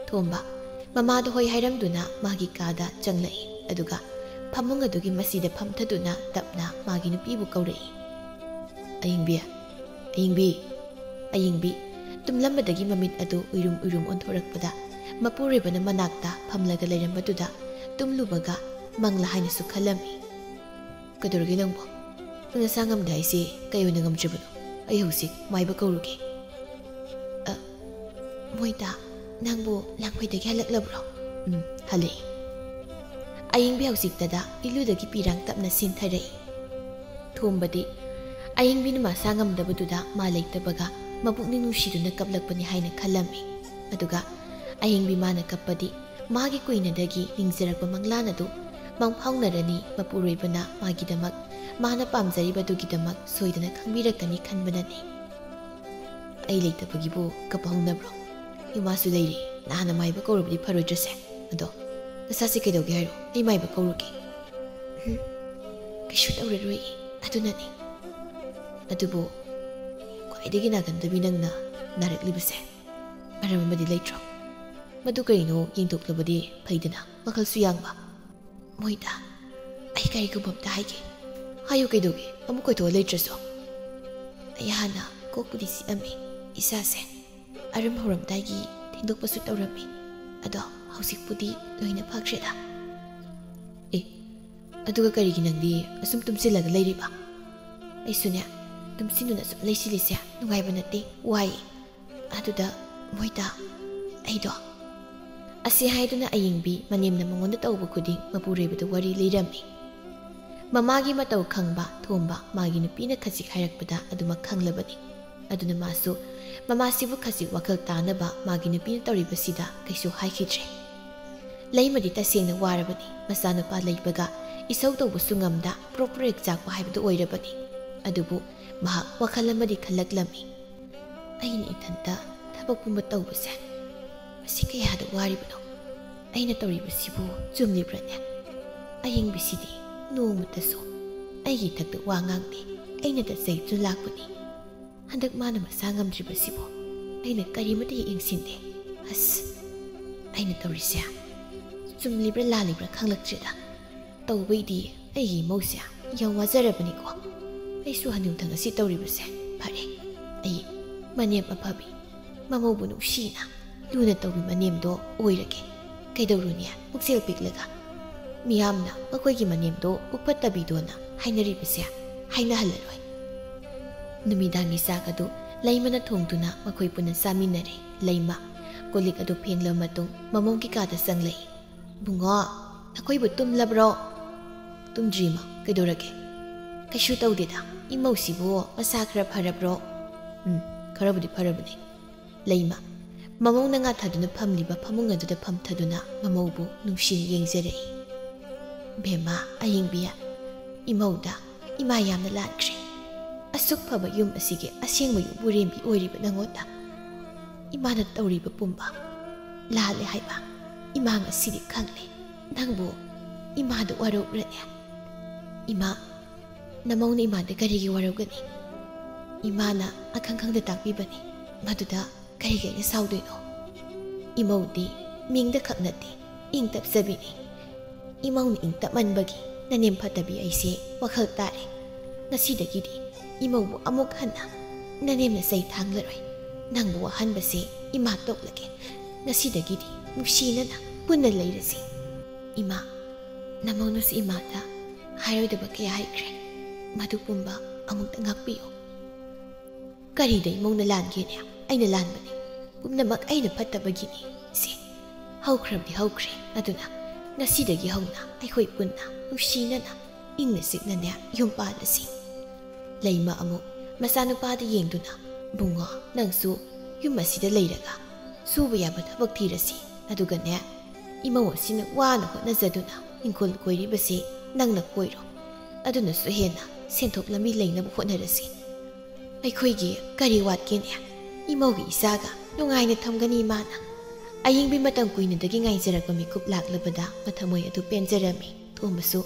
ꯊꯣꯝꯕ ꯃꯃꯥꯗ ꯍꯣꯏ ꯍꯥꯏꯔꯝꯗꯨꯅ ꯃꯥꯒꯤ ꯀꯥꯗ ꯆꯪꯂꯛꯏ꯫ ꯑꯗꯨꯒ ꯐꯃꯨꯡ ꯑꯗꯨꯒꯤ ꯃꯁꯤꯗ ꯐꯝꯊꯗꯨꯅ ꯇꯞꯅ ꯃꯥꯒꯤ ꯅꯨꯄꯤꯕꯨ ꯀꯧꯔꯛꯏ꯫ "ꯑꯌꯤꯡꯕꯤ, ꯑꯌꯤꯡꯕꯤ, ꯑꯌꯤꯡꯕꯤ!" ꯇꯨꯝꯂꯝꯕꯗꯒꯤ ꯃꯃꯤꯠ ꯑꯗꯨ ꯎꯏꯔꯨꯝ ꯎꯏꯔꯨꯝ ꯑꯣꯟꯊꯣꯔꯛꯄꯗ ꯃꯄꯨꯔꯣꯏꯕꯅ ꯃꯅꯥꯛꯇ ꯐꯝꯂꯒ ꯂꯩꯔꯝꯕꯗꯨꯗ ꯇꯨꯝꯂꯨꯕꯒ ꯃꯪꯂꯥ ꯍꯥꯏꯅꯁꯨ ꯈꯜꯂꯝꯃꯤ꯫ "ꯀꯩꯗꯧꯔꯒꯦ ꯅꯪꯕꯣ? ꯅꯪ ꯅꯁꯥ ꯉꯝꯗꯦ ꯍꯥꯏꯁꯦ ꯀꯩ ꯑꯣꯏꯅ ꯉꯝꯗ꯭ꯔꯤꯕꯅꯣ? ꯑꯩ ꯍꯧꯖꯤꯛ ꯃꯥꯏꯕ ꯀꯧꯔꯨꯒꯦ꯫" "ꯑ, ꯃꯣꯏꯗ, ꯅꯪꯕꯨ ꯂꯥꯡꯐꯩꯗꯒꯤ ꯍꯜꯂꯛꯂꯕ꯭ꯔꯣ?" "ꯎꯝ, ꯍꯜꯂꯛꯑꯦ꯫" ꯑꯌꯤꯡꯕꯤ ꯍꯧꯖꯤꯛꯇꯗ ꯏꯂꯨꯗꯒꯤ ꯄꯤꯔꯥꯡ ꯇꯞꯅ ꯁꯤꯟꯊꯔꯛꯏ꯫ ꯊꯣꯝꯕꯗꯤ ꯑꯌꯤꯡꯕꯤꯅ ꯃꯁꯥ ꯉꯝꯗꯕꯗꯨꯗ ꯃꯥ ꯂꯩꯇꯕꯒ ꯃꯄꯨꯛꯅꯤꯡ ꯅꯨꯡꯁꯤꯗꯨꯅ ꯀꯞꯂꯛꯄꯅꯤ ꯍꯥꯏꯅ ꯈꯜꯂꯝꯃꯤ꯫ ꯑꯗꯨꯒ ꯑꯌꯤꯡꯕꯤ ꯃꯥꯅ ꯀꯞꯄꯗꯤ ꯃꯥꯒꯤ ꯀꯨꯏꯅꯗꯒꯤ ꯅꯤꯡꯖꯔꯛꯄ ꯃꯪꯂꯥꯟ ꯑꯗꯨ ꯃꯪꯐꯥꯎꯅꯔꯅꯤ, ꯃꯄꯨꯔꯣꯏꯕꯅ ꯃꯥꯒꯤꯗꯃꯛ, ꯃꯥꯅ ꯄꯥꯝꯖꯔꯤꯕꯗꯨꯒꯤꯗꯃꯛ ꯁꯣꯏꯗꯅ ꯈꯪꯕꯤꯔꯛꯀꯅꯤ ꯈꯟꯕꯅꯅꯤ꯫ "ꯑꯩ ꯂꯩꯇꯕꯒꯤꯕꯨ ꯀꯞꯄ ꯍꯧꯅꯕ꯭ꯔꯣ? ꯏꯃꯥꯁꯨ ꯂꯩꯔꯤ, ꯅꯍꯥꯟꯅ ꯃꯥꯏꯕ ꯀꯧꯔꯕꯗꯤ ꯐꯔꯣꯏꯗ꯭ꯔꯁꯦ? ꯑꯗꯣ ꯅꯁꯥꯁꯦ ꯀꯩꯗꯧꯒꯦ ꯍꯥꯏꯔꯣ? ꯑꯩ ꯃꯥꯏꯕ ꯀꯧꯔꯨꯒꯦ꯫" "ꯎꯝ, ꯀꯩꯁꯨ ꯇꯧꯔꯔꯣꯏ, ꯑꯗꯨꯅꯅꯤ꯫" "ꯑꯗꯨꯕꯨ ꯈ꯭ꯋꯥꯏꯗꯒꯤ ꯅꯥꯒꯟꯗꯕꯤ ꯅꯪꯅ ꯅꯥꯔꯛꯂꯤꯕꯁꯦ ꯃꯔꯝ ꯑꯃꯗꯤ ꯂꯩꯇ꯭ꯔꯣ? ꯃꯗꯨ ꯀꯔꯤꯅꯣ ꯌꯦꯡꯊꯣꯛꯂꯕꯗꯤ ꯐꯩꯗꯅ, ꯋꯥꯈꯜꯁꯨ ꯌꯥꯡꯕ꯫" "ꯃꯣꯏꯗ ꯑꯩ ꯀꯔꯤꯒꯨꯝꯕ ꯑꯝꯇ ꯍꯥꯏꯒꯦ꯫" "ꯍꯥꯏꯌꯨ, ꯀꯩꯗꯧꯒꯦ? ꯑꯃꯨꯛ ꯀꯣꯏꯊꯣꯛꯑ ꯂꯩꯇ꯭ꯔꯁꯨ꯫" "ꯑꯩ ꯍꯥꯟꯅ ꯀꯣꯛꯄꯨꯗꯤ ꯆꯤꯛꯑꯝꯃꯤ, ꯏꯁꯥꯁꯦ ꯑꯔꯨꯝ ꯍꯧꯔꯝꯗꯥꯏꯒꯤ ꯊꯤꯟꯗꯣꯛꯄꯁꯨ ꯇꯧꯔꯝꯃꯤ, ꯑꯗꯣ ꯍꯧꯖꯤꯛꯄꯨꯗꯤ ꯂꯣꯏꯅ ꯐꯈ꯭ꯔꯦꯗ꯫" "ꯑꯦ, ꯑꯗꯨꯒ ꯀꯔꯤꯒꯤ ꯅꯪꯗꯤ ꯑꯁꯨꯝ ꯇꯨꯝꯁꯤꯜꯂꯒ ꯂꯩꯔꯤꯕ?" "ꯑꯩꯁꯨꯅꯦ, ꯇꯨꯝꯁꯤꯟꯗꯨꯅ ꯁꯨꯝ ꯂꯩꯁꯤꯜꯂꯤꯁꯦ ꯅꯨꯡꯉꯥꯏꯕ ꯅꯠꯇꯦ, ꯋꯥꯏ꯫ ꯑꯗꯨꯗ ꯃꯣꯏꯗ ꯑꯩꯗꯣ..." ꯑꯁꯤ ꯍꯥꯏꯗꯨꯅ ꯑꯌꯤꯡꯕꯤ ꯃꯅꯦꯝꯅ ꯃꯉꯣꯟꯗ ꯇꯧꯕ ꯈꯨꯗꯤꯡ ꯃꯄꯨꯔꯣꯏꯕꯗ ꯋꯥꯔꯤ ꯂꯤꯔꯝꯃꯤ꯫ ꯃꯃꯥꯒꯤ ꯃꯇꯧ ꯈꯪꯕ ꯊꯣꯝꯕ ꯃꯥꯒꯤ ꯅꯨꯄꯤꯅ ꯈꯖꯤꯛ ꯍꯥꯏꯔꯛꯄꯗ ꯑꯗꯨꯃꯛ ꯈꯪꯂꯕꯅꯤ꯫ ꯑꯗꯨꯅ ꯃꯥꯁꯨ ꯃꯃꯥꯁꯤꯕꯨ ꯈꯖꯤꯛ ꯋꯥꯈꯜ ꯇꯥꯅꯕ ꯃꯥꯒꯤ ꯅꯨꯄꯤꯅ ꯇꯧꯔꯤꯕꯁꯤꯗ ꯀꯩꯁꯨ ꯍꯥꯏꯈꯤꯗ꯭ꯔꯦ꯫ ꯂꯩꯃꯗꯤ ꯇꯁꯦꯡꯅ ꯋꯥꯔꯕꯅꯤ꯫ ꯃꯆꯥꯅꯨꯄꯥ ꯂꯩꯕꯒ ꯏꯁꯧ ꯇꯧꯕꯁꯨ ꯉꯝꯗ ꯄ꯭ꯔꯣꯛ ꯄ꯭ꯔꯦꯛ ꯆꯥꯛꯄ ꯍꯥꯏꯕꯗꯨ ꯑꯣꯏꯔꯕꯅꯤ꯫ ꯑꯗꯨꯕꯨ ꯃꯍꯥꯛ ꯋꯥꯈꯜ ꯑꯃꯗꯤ ꯈꯜꯂꯛꯂꯝꯃꯤ꯫ "ꯑꯩꯅ ꯏꯊꯟꯇ ꯊꯕꯛ ꯄꯨꯝꯕ ꯇꯧꯕꯁꯦ ꯃꯁꯤ ꯀꯌꯥꯗ ꯋꯥꯔꯤꯕꯅꯣ? ꯑꯩꯅ ꯇꯧꯔꯤꯕꯁꯤꯕꯨ ꯆꯨꯝꯂꯤꯕ꯭ꯔꯅꯦ? ꯑꯌꯤꯡꯕꯤꯁꯤꯗꯤ ꯅꯣꯡꯃꯇꯁꯨ ꯑꯩꯒꯤ ꯏꯊꯛꯇ ꯋꯥ ꯉꯥꯡꯗꯦ, ꯑꯩꯅ ꯇꯠꯆꯩꯗꯨꯅ ꯂꯥꯛꯄꯅꯤ꯫ ꯍꯟꯗꯛ ꯃꯥꯅ ꯃꯁꯥ ꯉꯝꯗ꯭ꯔꯤꯕꯁꯤꯕꯨ ꯑꯩꯅ ꯀꯔꯤꯃꯠꯇ ꯍꯦꯛ ꯌꯦꯡꯁꯤꯟꯗꯦ꯫ ꯑꯁ, ꯑꯩꯅ ꯇꯧꯔꯤꯁꯦ ꯆꯨꯝꯂꯤꯕ꯭ꯔꯥ ꯂꯥꯜꯂꯤꯕ꯭ꯔꯥ ꯈꯪꯂꯛꯇ꯭ꯔꯦꯗ꯫ ꯇꯧꯕꯩꯗꯤ ꯑꯩꯒꯤ ꯏꯃꯧꯁꯦ ꯌꯥꯝ ꯋꯥꯖꯔꯕꯅꯤꯀꯣ꯫ ꯑꯩꯁꯨ ꯍꯅꯨꯊꯪ ꯑꯁꯤ ꯇꯧꯔꯤꯕꯁꯦ ꯐꯔꯦ꯫ ꯑꯩ ꯃꯅꯦꯝ ꯑꯐꯕꯤ, ꯃꯃꯧꯕꯨ ꯅꯨꯡꯁꯤꯅ ꯂꯨꯅ ꯇꯧꯕꯤ ꯃꯅꯦꯝꯗꯣ ꯑꯣꯏꯔꯒꯦ꯫ ꯀꯩꯗꯧꯔꯨꯅꯤ, ꯄꯨꯛꯆꯦꯜ ꯄꯤꯛꯂꯒ? ꯃꯤꯌꯥꯝꯅ ꯃꯈꯣꯏꯒꯤ ꯃꯅꯦꯝꯗꯣ ꯄꯨꯛꯐꯠꯇꯕꯤꯗꯣꯅ ꯍꯥꯏꯅꯔꯤꯕꯁꯦ ꯍꯥꯏꯅꯍꯜꯂꯔꯣꯏ꯫ ꯅꯨꯃꯤꯗꯥꯡꯒꯤ ꯆꯥꯛ ꯑꯗꯨ ꯂꯩꯃꯅ ꯊꯣꯡꯗꯨꯅ ꯃꯈꯣꯏ ꯄꯨꯟꯅ ꯆꯥꯃꯤꯟꯅꯔꯦ꯫ ꯂꯩꯃ ꯀꯣꯜꯂꯤꯛ ꯑꯗꯨ ꯐꯦꯡꯂꯕ ꯃꯇꯨꯡ ꯃꯃꯧꯒꯤ ꯀꯥꯗ ꯆꯪꯂꯛꯏ꯫ "ꯕꯨꯡꯉꯣ, ꯅꯈꯣꯏꯕꯨ ꯇꯨꯝꯂꯕ꯭ꯔꯣ?" "ꯇꯨꯝꯗ꯭ꯔꯤꯃ, ꯀꯩꯗꯧꯔꯒꯦ?" "ꯀꯩꯁꯨ ꯇꯧꯗꯦꯗ꯫ ꯏꯃꯧꯁꯤꯕꯨ ꯃꯁꯥ ꯈꯔ ꯐꯔꯕ꯭ꯔꯣ?" "ꯎꯝ, ꯈꯔꯕꯨꯗꯤ ꯐꯔꯕꯅꯦ꯫" ꯂꯩꯃ ꯃꯃꯧꯅ ꯉꯥꯊꯥꯗꯨꯅ ꯐꯝꯂꯤꯕ ꯐꯃꯨꯡ ꯑꯗꯨꯗ ꯐꯝꯊꯗꯨꯅ ꯃꯃꯧꯕꯨ ꯅꯨꯡꯁꯤꯅ ꯌꯦꯡꯖꯔꯛꯏ꯫ "ꯕꯦꯝꯃ ꯑꯌꯤꯡꯕꯤ, ꯏꯃꯧꯗ ꯏꯃꯥ ꯌꯥꯝꯅ ꯂꯥꯟꯈ꯭ꯔꯦ꯫ ꯑꯁꯨꯛ ꯐꯕ ꯌꯨꯝ ꯑꯁꯤꯒꯤ ꯑꯁꯦꯡꯕ ꯌꯨꯝꯕꯨꯔꯦꯝꯕꯤ ꯑꯣꯏꯔꯤꯕ ꯅꯉꯣꯟꯗ ꯏꯃꯥꯅ ꯇꯧꯔꯤꯕ ꯄꯨꯝꯕ ꯂꯥꯜꯂꯦ ꯍꯥꯏꯕ ꯏꯃꯥ ꯉꯁꯤꯗꯤ ꯈꯪꯂꯦ꯫ ꯅꯪꯕꯨ ꯏꯃꯥꯗ ꯋꯥꯔꯧꯕ꯭ꯔꯅꯦ?" "ꯏꯃꯥ, ꯅꯃꯧꯅ ꯏꯃꯥꯗ ꯀꯔꯤꯒꯤ ꯋꯥꯔꯧꯒꯅꯤ? ꯏꯃꯥꯅ ꯑꯈꯪ ꯈꯪꯗ ꯇꯥꯛꯄꯤꯕꯅꯤ꯫ ꯃꯗꯨꯗ ꯀꯔꯤꯒꯤ ꯑꯩꯅ ꯁꯥꯎꯗꯣꯏꯅꯣ?" "ꯏꯃꯧꯗꯤ ꯃꯤꯡꯗ ꯈꯛ ꯅꯠꯇꯦ, ꯏꯪ ꯇꯞꯆꯕꯤꯅꯤ꯫ ꯏꯃꯧꯅ ꯏꯪ ꯇꯞꯃꯟꯕꯒꯤ ꯅꯅꯦꯝ ꯐꯠꯇꯕꯤ ꯑꯩꯁꯦ ꯋꯥꯈꯜ ꯇꯥꯔꯦ꯫ ꯉꯁꯤꯗꯒꯤꯗꯤ ꯏꯃꯧꯕꯨ ꯑꯃꯨꯛ ꯍꯟꯅ ꯅꯅꯦꯝꯅ ꯆꯩ ꯊꯥꯡꯂꯔꯣꯏ꯫ ꯅꯪꯕꯨ ꯋꯥꯍꯟꯕꯁꯦ ꯏꯃꯥ ꯇꯣꯛꯂꯒꯦ꯫ ꯉꯁꯤꯗꯒꯤꯗꯤ ꯅꯨꯡꯁꯤꯅꯅ ꯄꯨꯟꯅ ꯂꯩꯔꯁꯤ꯫" "ꯏꯃꯥ, ꯅꯃꯧꯅꯁꯨ ꯏꯃꯥꯗ ꯍꯥꯏꯔꯣꯏꯗꯕ ꯀꯌꯥ ꯍꯥꯏꯈ꯭ꯔꯦ꯫ ꯃꯗꯨ ꯄꯨꯝꯕ ꯑꯃꯨꯛꯇ ꯉꯥꯛꯄꯤꯌꯨ꯫" "ꯀꯔꯤꯗ ꯏꯃꯧꯅ ꯂꯥꯟꯒꯦꯅꯦ? ꯑꯩꯅ ꯂꯥꯟꯕꯅꯤ꯫ ꯄꯨꯝꯅꯃꯛ ꯑꯩꯅ ꯐꯠꯇꯕꯒꯤꯅꯤ꯫ ꯁꯦ, ꯍꯧꯈ꯭ꯔꯕꯗꯤ ꯍꯧꯈ꯭ꯔꯦ꯫ ꯑꯗꯨꯅ ꯉꯁꯤꯗꯒꯤ ꯍꯧꯅ ꯑꯩꯈꯣꯏ ꯄꯨꯟꯅ ꯅꯨꯡꯁꯤꯅꯅ ꯏꯪꯅ ꯆꯤꯛꯅꯅꯦ ꯌꯨꯝ ꯄꯥꯜꯂꯁꯤ꯫" ꯂꯩꯃ ꯑꯃꯨꯛ ꯃꯆꯥꯅꯨꯄꯥꯗ ꯌꯦꯡꯗꯨꯅ, "ꯕꯨꯡꯉꯣ, ꯅꯪꯁꯨ ꯌꯨꯝ ꯑꯁꯤꯗ ꯂꯩꯔꯒ ꯁꯨꯕ ꯌꯥꯕ ꯊꯕꯛ ꯊꯤꯔꯁꯤ꯫ ꯑꯗꯨꯒꯅꯦ, ꯏꯃꯧ ꯑꯁꯤꯅ ꯋꯥꯅ ꯍꯣꯠꯅꯖꯗꯨꯅ ꯏꯪꯈꯣꯜ ꯀꯣꯏꯔꯤꯕꯁꯦ ꯅꯪꯅ ꯀꯣꯏꯔꯣ꯫ ꯑꯗꯨꯅꯁꯨ ꯍꯦꯟꯅ ꯁꯦꯟꯊꯣꯛ ꯂꯝꯕꯤ ꯂꯩꯅꯕ ꯍꯣꯠꯅꯔꯁꯤ꯫ ꯑꯩꯈꯣꯏꯒꯤ ꯀꯔꯤ ꯋꯥꯠꯀꯦꯅꯦ? ꯏꯃꯧꯒꯤ ꯏꯆꯥꯒ ꯅꯨꯡꯉꯥꯏꯅ ꯊꯝꯒꯅꯤ ꯏꯃꯥꯅ꯫" ꯑꯌꯤꯡꯕꯤ ꯃꯇꯝ ꯀꯨꯏꯅꯗꯒꯤ ꯉꯥꯏꯖꯔꯛꯄ ꯃꯤꯀꯨꯞ ꯂꯥꯛꯂꯕꯗ ꯃꯊꯃꯣꯏ ꯑꯗꯨ ꯄꯦꯟꯖꯔꯝꯃꯤ꯫ ꯊꯣꯝꯕꯁꯨ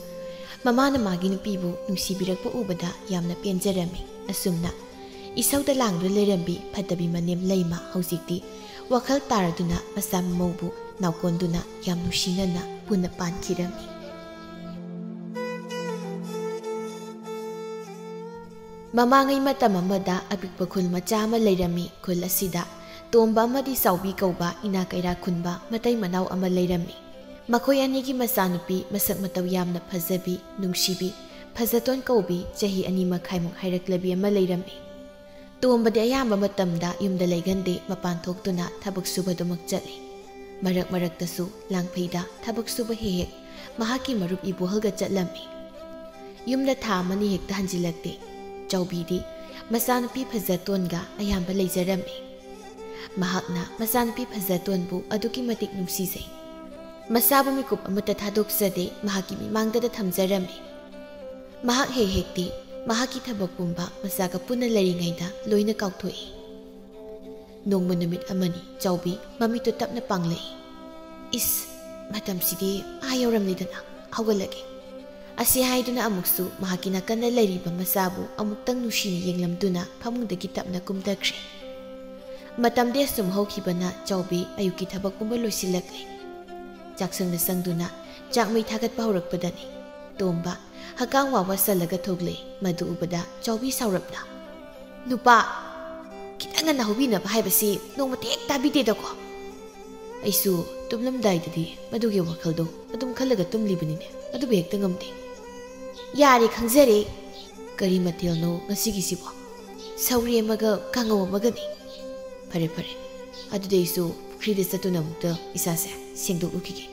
ꯃꯃꯥꯅ ꯃꯥꯒꯤ ꯅꯨꯄꯤꯕꯨ ꯅꯨꯡꯁꯤꯕꯤꯔꯛꯄ ꯎꯕꯗ ꯌꯥꯝꯅ ꯄꯦꯟꯖꯔꯝꯃꯤ꯫ ꯑꯁꯨꯝꯅ ꯏꯁꯧꯗ ꯂꯥꯡꯗꯨꯅ ꯂꯩꯔꯝꯕꯤ ꯐꯠꯇꯕꯤ ꯃꯅꯦꯝ ꯂꯩꯃ ꯍꯧꯖꯤꯛꯇꯤ ꯋꯥꯈꯜ ꯇꯥꯔꯗꯨꯅ ꯃꯆꯥ ꯃꯃꯧꯕꯨ ꯅꯥꯎꯀꯣꯟꯗꯨꯅ ꯌꯥꯝ ꯅꯨꯡꯁꯤꯅꯅ ꯄꯨꯟꯅ ꯄꯥꯟꯈꯤꯔꯝꯃꯤ꯫ ꯃꯃꯥꯡꯉꯩ ꯃꯇꯝ ꯑꯃꯗ ꯑꯄꯤꯛꯄ ꯈꯨꯜ ꯃꯆꯥ ꯑꯃ ꯂꯩꯔꯝꯃꯤ꯫ ꯈꯨꯜ ꯑꯁꯤꯗ ꯇꯣꯝꯕ ꯑꯃꯗꯤ ꯆꯥꯎꯕꯤ ꯀꯧꯕ ꯏꯅꯥ ꯀꯩꯔꯥ ꯈꯨꯟꯕ ꯃꯇꯩ ꯃꯅꯥꯎ ꯑꯃ ꯂꯩꯔꯝꯃꯤ꯫ ꯃꯈꯣꯏ ꯑꯅꯤꯒꯤ ꯃꯆꯥꯅꯨꯄꯤ ꯃꯁꯛ ꯃꯇꯧ ꯌꯥꯝꯅ ꯐꯖꯕꯤ, ꯅꯨꯡꯁꯤꯕꯤ, ꯐꯖꯇꯣꯟ ꯀꯧꯕꯤ ꯆꯍꯤ ꯑꯅꯤ ꯃꯈꯥꯏꯃꯨꯛ ꯍꯥꯏꯔꯛꯂꯕꯤ ꯑꯃ ꯂꯩꯔꯝꯃꯤ꯫ ꯇꯣꯝꯕꯗꯤ ꯑꯌꯥꯝꯕ ꯃꯇꯝꯗ ꯌꯨꯝꯗ ꯂꯩꯒꯟꯗꯦ, ꯃꯄꯥꯟ ꯊꯣꯛꯇꯨꯅ ꯊꯕꯛ ꯁꯨꯕꯗꯨꯃꯛ ꯆꯠꯂꯤ꯫ ꯃꯔꯛ ꯃꯔꯛꯇꯁꯨ ꯂꯥꯡꯐꯩꯗ ꯊꯕꯛ ꯁꯨꯕ ꯍꯦꯛ ꯍꯦꯛ ꯃꯍꯥꯛꯀꯤ ꯃꯔꯨꯞ ꯏꯕꯣꯍꯜꯒ ꯆꯠꯂꯝꯃꯤ꯫ ꯌꯨꯝꯗ ꯊꯥ ꯑꯃꯅꯤ ꯍꯦꯛꯇ ꯍꯟꯖꯤꯜꯂꯛꯇꯦ꯫ ꯆꯥꯎꯕꯤꯗꯤ ꯃꯆꯥꯅꯨꯄꯤ ꯐꯖꯇꯣꯟꯒ ꯑꯌꯥꯝꯕ ꯂꯩꯖꯔꯝꯃꯤ꯫ ꯃꯍꯥꯛꯅ ꯃꯆꯥꯅꯨꯄꯤ ꯐꯖꯇꯣꯟꯕꯨ ꯑꯗꯨꯛꯀꯤ ꯃꯇꯤꯛ ꯅꯨꯡꯁꯤꯖꯩ꯫ ꯃꯆꯥꯕꯨ ꯃꯤꯀꯨꯞ ꯑꯃꯠꯇ ꯊꯥꯗꯣꯛꯆꯗꯦ, ꯃꯍꯥꯛꯀꯤ ꯃꯤꯃꯥꯡꯗꯗ ꯊꯝꯖꯔꯝꯃꯤ꯫ ꯃꯍꯥꯛ ꯍꯦꯛ ꯍꯦꯛꯇꯤ ꯃꯍꯥꯛꯀꯤ ꯊꯕꯛ ꯄꯨꯝꯕ ꯃꯆꯥꯒ ꯄꯨꯟꯅ ꯂꯩꯔꯤꯉꯩꯗ ꯂꯣꯏꯅ ꯀꯥꯎꯊꯣꯛꯏ꯫ ꯅꯣꯡꯃ ꯅꯨꯃꯤꯠ ꯑꯃꯅꯤ ꯆꯥꯎꯕꯤ ꯃꯃꯤꯠꯇꯨ ꯇꯞꯅ ꯄꯥꯡꯂꯛꯏ꯫ "ꯏꯁ, ꯃꯇꯝꯁꯤꯗꯤ ꯑꯥ ꯌꯧꯔꯝꯂꯦꯗꯅ, ꯍꯧꯒꯠꯂꯒꯦ"꯫ ꯑꯁꯤ ꯍꯥꯏꯗꯨꯅ ꯑꯃꯨꯛꯁꯨ ꯃꯍꯥꯛꯀꯤ ꯅꯥꯀꯟꯗ ꯂꯩꯔꯤꯕ ꯃꯆꯥꯕꯨ ꯑꯃꯨꯛꯇꯪ ꯅꯨꯡꯁꯤꯅ ꯌꯦꯡꯂꯝꯗꯨꯅ ꯐꯃꯨꯡꯗꯒꯤ ꯇꯞꯅ ꯀꯨꯝꯊꯈ꯭ꯔꯦ꯫ ꯃꯇꯝꯗꯤ ꯑꯁꯨꯝ ꯍꯧꯈꯤꯕꯅ ꯆꯥꯎꯕꯤ ꯑꯌꯨꯛꯀꯤ ꯊꯕꯛ ꯄꯨꯝꯕ ꯂꯣꯏꯁꯤꯜꯂꯛꯂꯦ꯫ ꯆꯥꯛꯁꯪꯗ ꯆꯪꯗꯨꯅ ꯆꯥꯛ ꯃꯩ ꯊꯥꯒꯠꯄ ꯍꯧꯔꯛꯄꯗꯅꯤ ꯇꯣꯝꯕ ꯍꯛꯀꯥꯝ ꯋꯥ ꯋꯥ ꯆꯜꯂꯒ ꯊꯣꯛꯂꯛꯏ꯫ ꯃꯗꯨ ꯎꯕꯗ ꯆꯥꯎꯕꯤ ꯁꯥꯎꯔꯞꯅ, "ꯅꯨꯄꯥ, ꯈꯤꯇꯪ ꯉꯟꯅ ꯍꯧꯕꯤꯅꯕ ꯍꯥꯏꯕꯁꯤ ꯅꯣꯡꯃꯇ ꯍꯦꯛ ꯇꯥꯕꯤꯗꯦꯗꯀꯣ"꯫ ꯑꯩꯁꯨ ꯇꯨꯝꯂꯝꯗꯥꯏꯗꯗꯤ ꯃꯗꯨꯒꯤ ꯋꯥꯈꯜꯗꯣ ꯑꯗꯨꯝ ꯈꯜꯂꯒ ꯇꯨꯝꯂꯤꯕꯅꯤꯅꯦ, ꯑꯗꯨꯕꯨ ꯍꯦꯛꯇ ꯉꯝꯗꯦ꯫ "ꯌꯥꯔꯦ, ꯈꯪꯖꯔꯦ꯫ ꯀꯔꯤ ꯃꯊꯦꯜꯅꯣ ꯉꯁꯤꯒꯤꯁꯤꯕꯣ?" "ꯁꯧꯒ꯭ꯔꯤ ꯑꯃꯒ ꯀꯥꯡꯉꯧ ꯑꯃꯒꯅꯤ"꯫ "ꯐꯔꯦ, ꯐꯔꯦ꯫ ꯑꯗꯨꯗꯤ ꯑꯩꯁꯨ ꯄꯨꯈ꯭ꯔꯤꯗ ꯆꯠꯇꯨꯅ ꯑꯃꯨꯛꯇ ꯏꯁꯥꯁꯦ ꯁꯦꯡꯗꯣꯛꯂꯨꯈꯤꯒꯦ꯫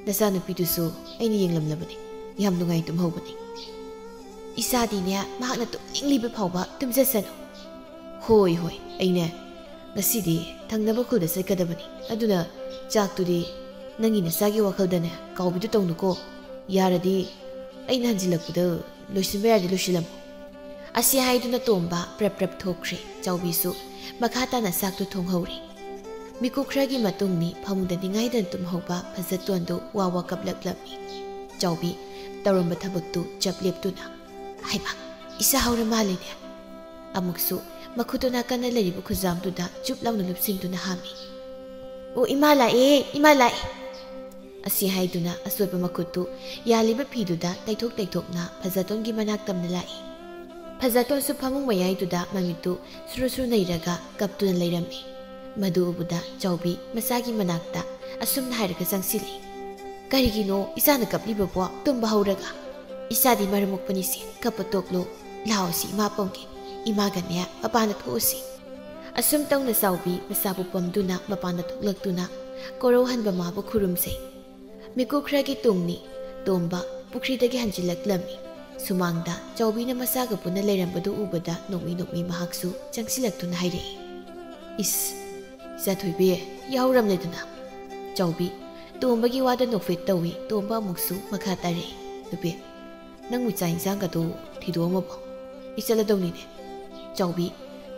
ꯅꯆꯥꯅꯨꯄꯤꯗꯨꯁꯨ ꯑꯩꯅ ꯌꯦꯡꯂꯝꯂꯕꯅꯤ꯫ ꯌꯥꯝ ꯅꯨꯡꯉꯥꯏ ꯇꯨꯝꯍꯧꯕꯅꯤ"꯫ "ꯏꯆꯥꯗꯤꯅꯦ, ꯃꯍꯥꯛꯅ ꯇꯨꯝꯅꯤꯡꯂꯤꯕ ꯐꯥꯎꯕ ꯇꯨꯝꯖꯁꯅꯨ"꯫ "ꯍꯣꯏ, ꯍꯣꯏ, ꯑꯩꯅꯦ ꯉꯁꯤꯗꯤ ꯊꯪꯅꯕ ꯈꯨꯜꯗ ꯆꯠꯀꯗꯕꯅꯤ꯫ ꯑꯗꯨꯅ ꯆꯥꯛꯇꯨꯗꯤ ꯅꯪꯒꯤ ꯅꯆꯥꯒꯤ ꯋꯥꯈꯜꯗꯅꯦ ꯀꯥꯎꯕꯤꯗꯨ ꯇꯧꯅꯨꯀꯣ꯫ ꯌꯥꯔꯗꯤ ꯑꯩꯅ ꯍꯟꯖꯤꯜꯂꯛꯄꯗ ꯂꯣꯏꯁꯤꯟꯕ ꯌꯥꯔꯗꯤ ꯂꯣꯏꯁꯤꯜꯂꯝꯃꯨ"꯫ ꯑꯁꯤ ꯍꯥꯏꯗꯨꯅ ꯇꯣꯝꯕ ꯄ꯭ꯔꯞ ꯄ꯭ꯔꯞ ꯊꯣꯛꯈ꯭ꯔꯦ꯫ ꯆꯥꯎꯕꯤꯁꯨ ꯃꯈꯥ ꯇꯥꯅ ꯆꯥꯛꯇꯨ ꯊꯣꯡꯍꯧꯔꯦ꯫ ꯃꯤꯀꯨꯞ ꯈꯔꯒꯤ ꯃꯇꯨꯡꯅꯤ ꯐꯃꯨꯡꯗ ꯅꯤꯡꯉꯥꯏꯗꯅ ꯇꯨꯝꯍꯧꯕ ꯐꯖꯇꯣꯟꯗꯨ ꯋꯥ ꯋꯥ ꯀꯞꯂꯛꯂꯝꯃꯤ꯫ ꯆꯥꯎꯕꯤ ꯇꯧꯔꯝꯕ ꯊꯕꯛꯇꯨ ꯆꯞ ꯂꯦꯞꯇꯨꯅ, "ꯍꯩꯃꯥ, ꯏꯆꯥ ꯍꯧꯔ ꯃꯥꯜꯂꯦꯅꯦ"꯫ ꯑꯃꯨꯛꯁꯨ ꯃꯈꯨꯠꯇꯨ ꯅꯥꯀꯟꯗ ꯂꯩꯔꯤꯕ ꯈꯨꯖꯥꯝꯗꯨꯗ ꯆꯨꯞ ꯂꯥꯎꯅ ꯂꯨꯞꯁꯤꯟꯗꯨꯅ ꯍꯥꯝꯃꯤ꯫ "ꯑꯣ, ꯏꯃꯥ ꯂꯥꯛꯑꯦ, ꯏꯃꯥ ꯂꯥꯛꯑꯦ"꯫ ꯑꯁꯤ ꯍꯥꯏꯗꯨꯅ ꯑꯆꯣꯠꯄ ꯃꯈꯨꯠꯇꯨ ꯌꯥꯜꯂꯤꯕ ꯐꯤꯗꯨꯗ ꯇꯩꯊꯣꯛ ꯇꯩꯊꯣꯛꯅ ꯐꯖꯇꯣꯟꯒꯤ ꯃꯅꯥꯛ ꯇꯝꯅ ꯂꯥꯛꯏ꯫ ꯐꯖꯇꯣꯟꯁꯨ ꯐꯃꯨꯡ ꯃꯌꯥꯏꯗꯨꯗ ꯃꯃꯤꯠꯇꯨ ꯁꯨꯔꯨ ꯁꯨꯔꯨ ꯅꯩꯔꯒ ꯀꯞꯇꯨꯅ ꯂꯩꯔꯝꯃꯤ꯫ ꯃꯗꯨ ꯎꯕꯗ ꯆꯥꯎꯕꯤ ꯃꯆꯥꯒꯤ ꯃꯅꯥꯛꯇ ꯑꯁꯨꯝꯅ ꯍꯥꯏꯔꯒ ꯆꯪꯁꯤꯜꯂꯤ꯫ "ꯀꯔꯤꯒꯤꯅꯣ ꯏꯆꯥꯅ ꯀꯞꯂꯤꯕꯕꯣ? ꯇꯨꯝꯕ ꯍꯧꯔꯒ? ꯏꯆꯥꯗꯤ ꯃꯔꯝ ꯃꯣꯛꯄꯅꯤꯁꯦ, ꯀꯞꯄ ꯇꯣꯛꯂꯣ꯫ ꯂꯥꯛꯑꯣꯁꯤ ꯏꯃꯥ ꯄꯝꯒꯦ꯫ ꯏꯃꯥꯒꯅꯦ ꯃꯄꯥꯟꯗ ꯊꯣꯛꯎꯁꯤ꯫" ꯑꯁꯨꯝ ꯇꯧꯅ ꯆꯥꯎꯕꯤ ꯃꯆꯥꯕꯨ ꯄꯝꯗꯨꯅ ꯃꯄꯥꯟꯗ ꯊꯣꯛꯂꯛꯇꯨꯅ ꯀꯣꯔꯧꯍꯟꯕ ꯃꯥꯕꯨ ꯈꯨꯔꯨꯝꯖꯩ꯫ ꯃꯤꯀꯨꯞ ꯈꯔꯒꯤ ꯇꯨꯡꯅꯤ꯫ ꯇꯣꯝꯕ ꯄꯨꯈ꯭ꯔꯤꯗꯒꯤ ꯍꯟꯖꯤꯜꯂꯛꯂꯝꯃꯤ꯫ ꯁꯨꯃꯥꯡꯗ ꯆꯥꯎꯕꯤꯅ ꯃꯆꯥꯒ ꯄꯨꯟꯅ ꯂꯩꯔꯝꯕꯗꯨ ꯎꯕꯗ ꯅꯣꯛꯃꯤ ꯅꯣꯛꯃꯤ ꯃꯍꯥꯛꯁꯨ ꯆꯪꯁꯤꯜꯂꯛꯇꯨꯅ ꯍꯥꯏꯔꯛꯏ, "ꯏꯁ, ꯏꯆꯥꯊꯣꯏꯕꯤ, ꯌꯥꯎꯔꯝꯂꯦꯗꯅ꯫" ꯆꯥꯎꯕꯤ ꯇꯣꯝꯕꯒꯤ ꯋꯥꯗ ꯅꯣꯛꯐꯦꯠ ꯇꯧꯏ꯫ ꯇꯣꯝꯕ ꯑꯃꯨꯛꯁꯨ ꯃꯈꯥ ꯇꯥꯔꯛꯏ, "ꯅꯨꯄꯤ, ꯅꯪꯕꯨ ꯆꯥꯛ ꯏꯟꯁꯥꯡꯒꯗꯨ ꯊꯤꯗꯣꯛꯑꯝꯃꯕꯣ? ꯑꯩ ꯆꯠꯂꯗꯧꯅꯤꯅꯦ꯫" ꯆꯥꯎꯕꯤ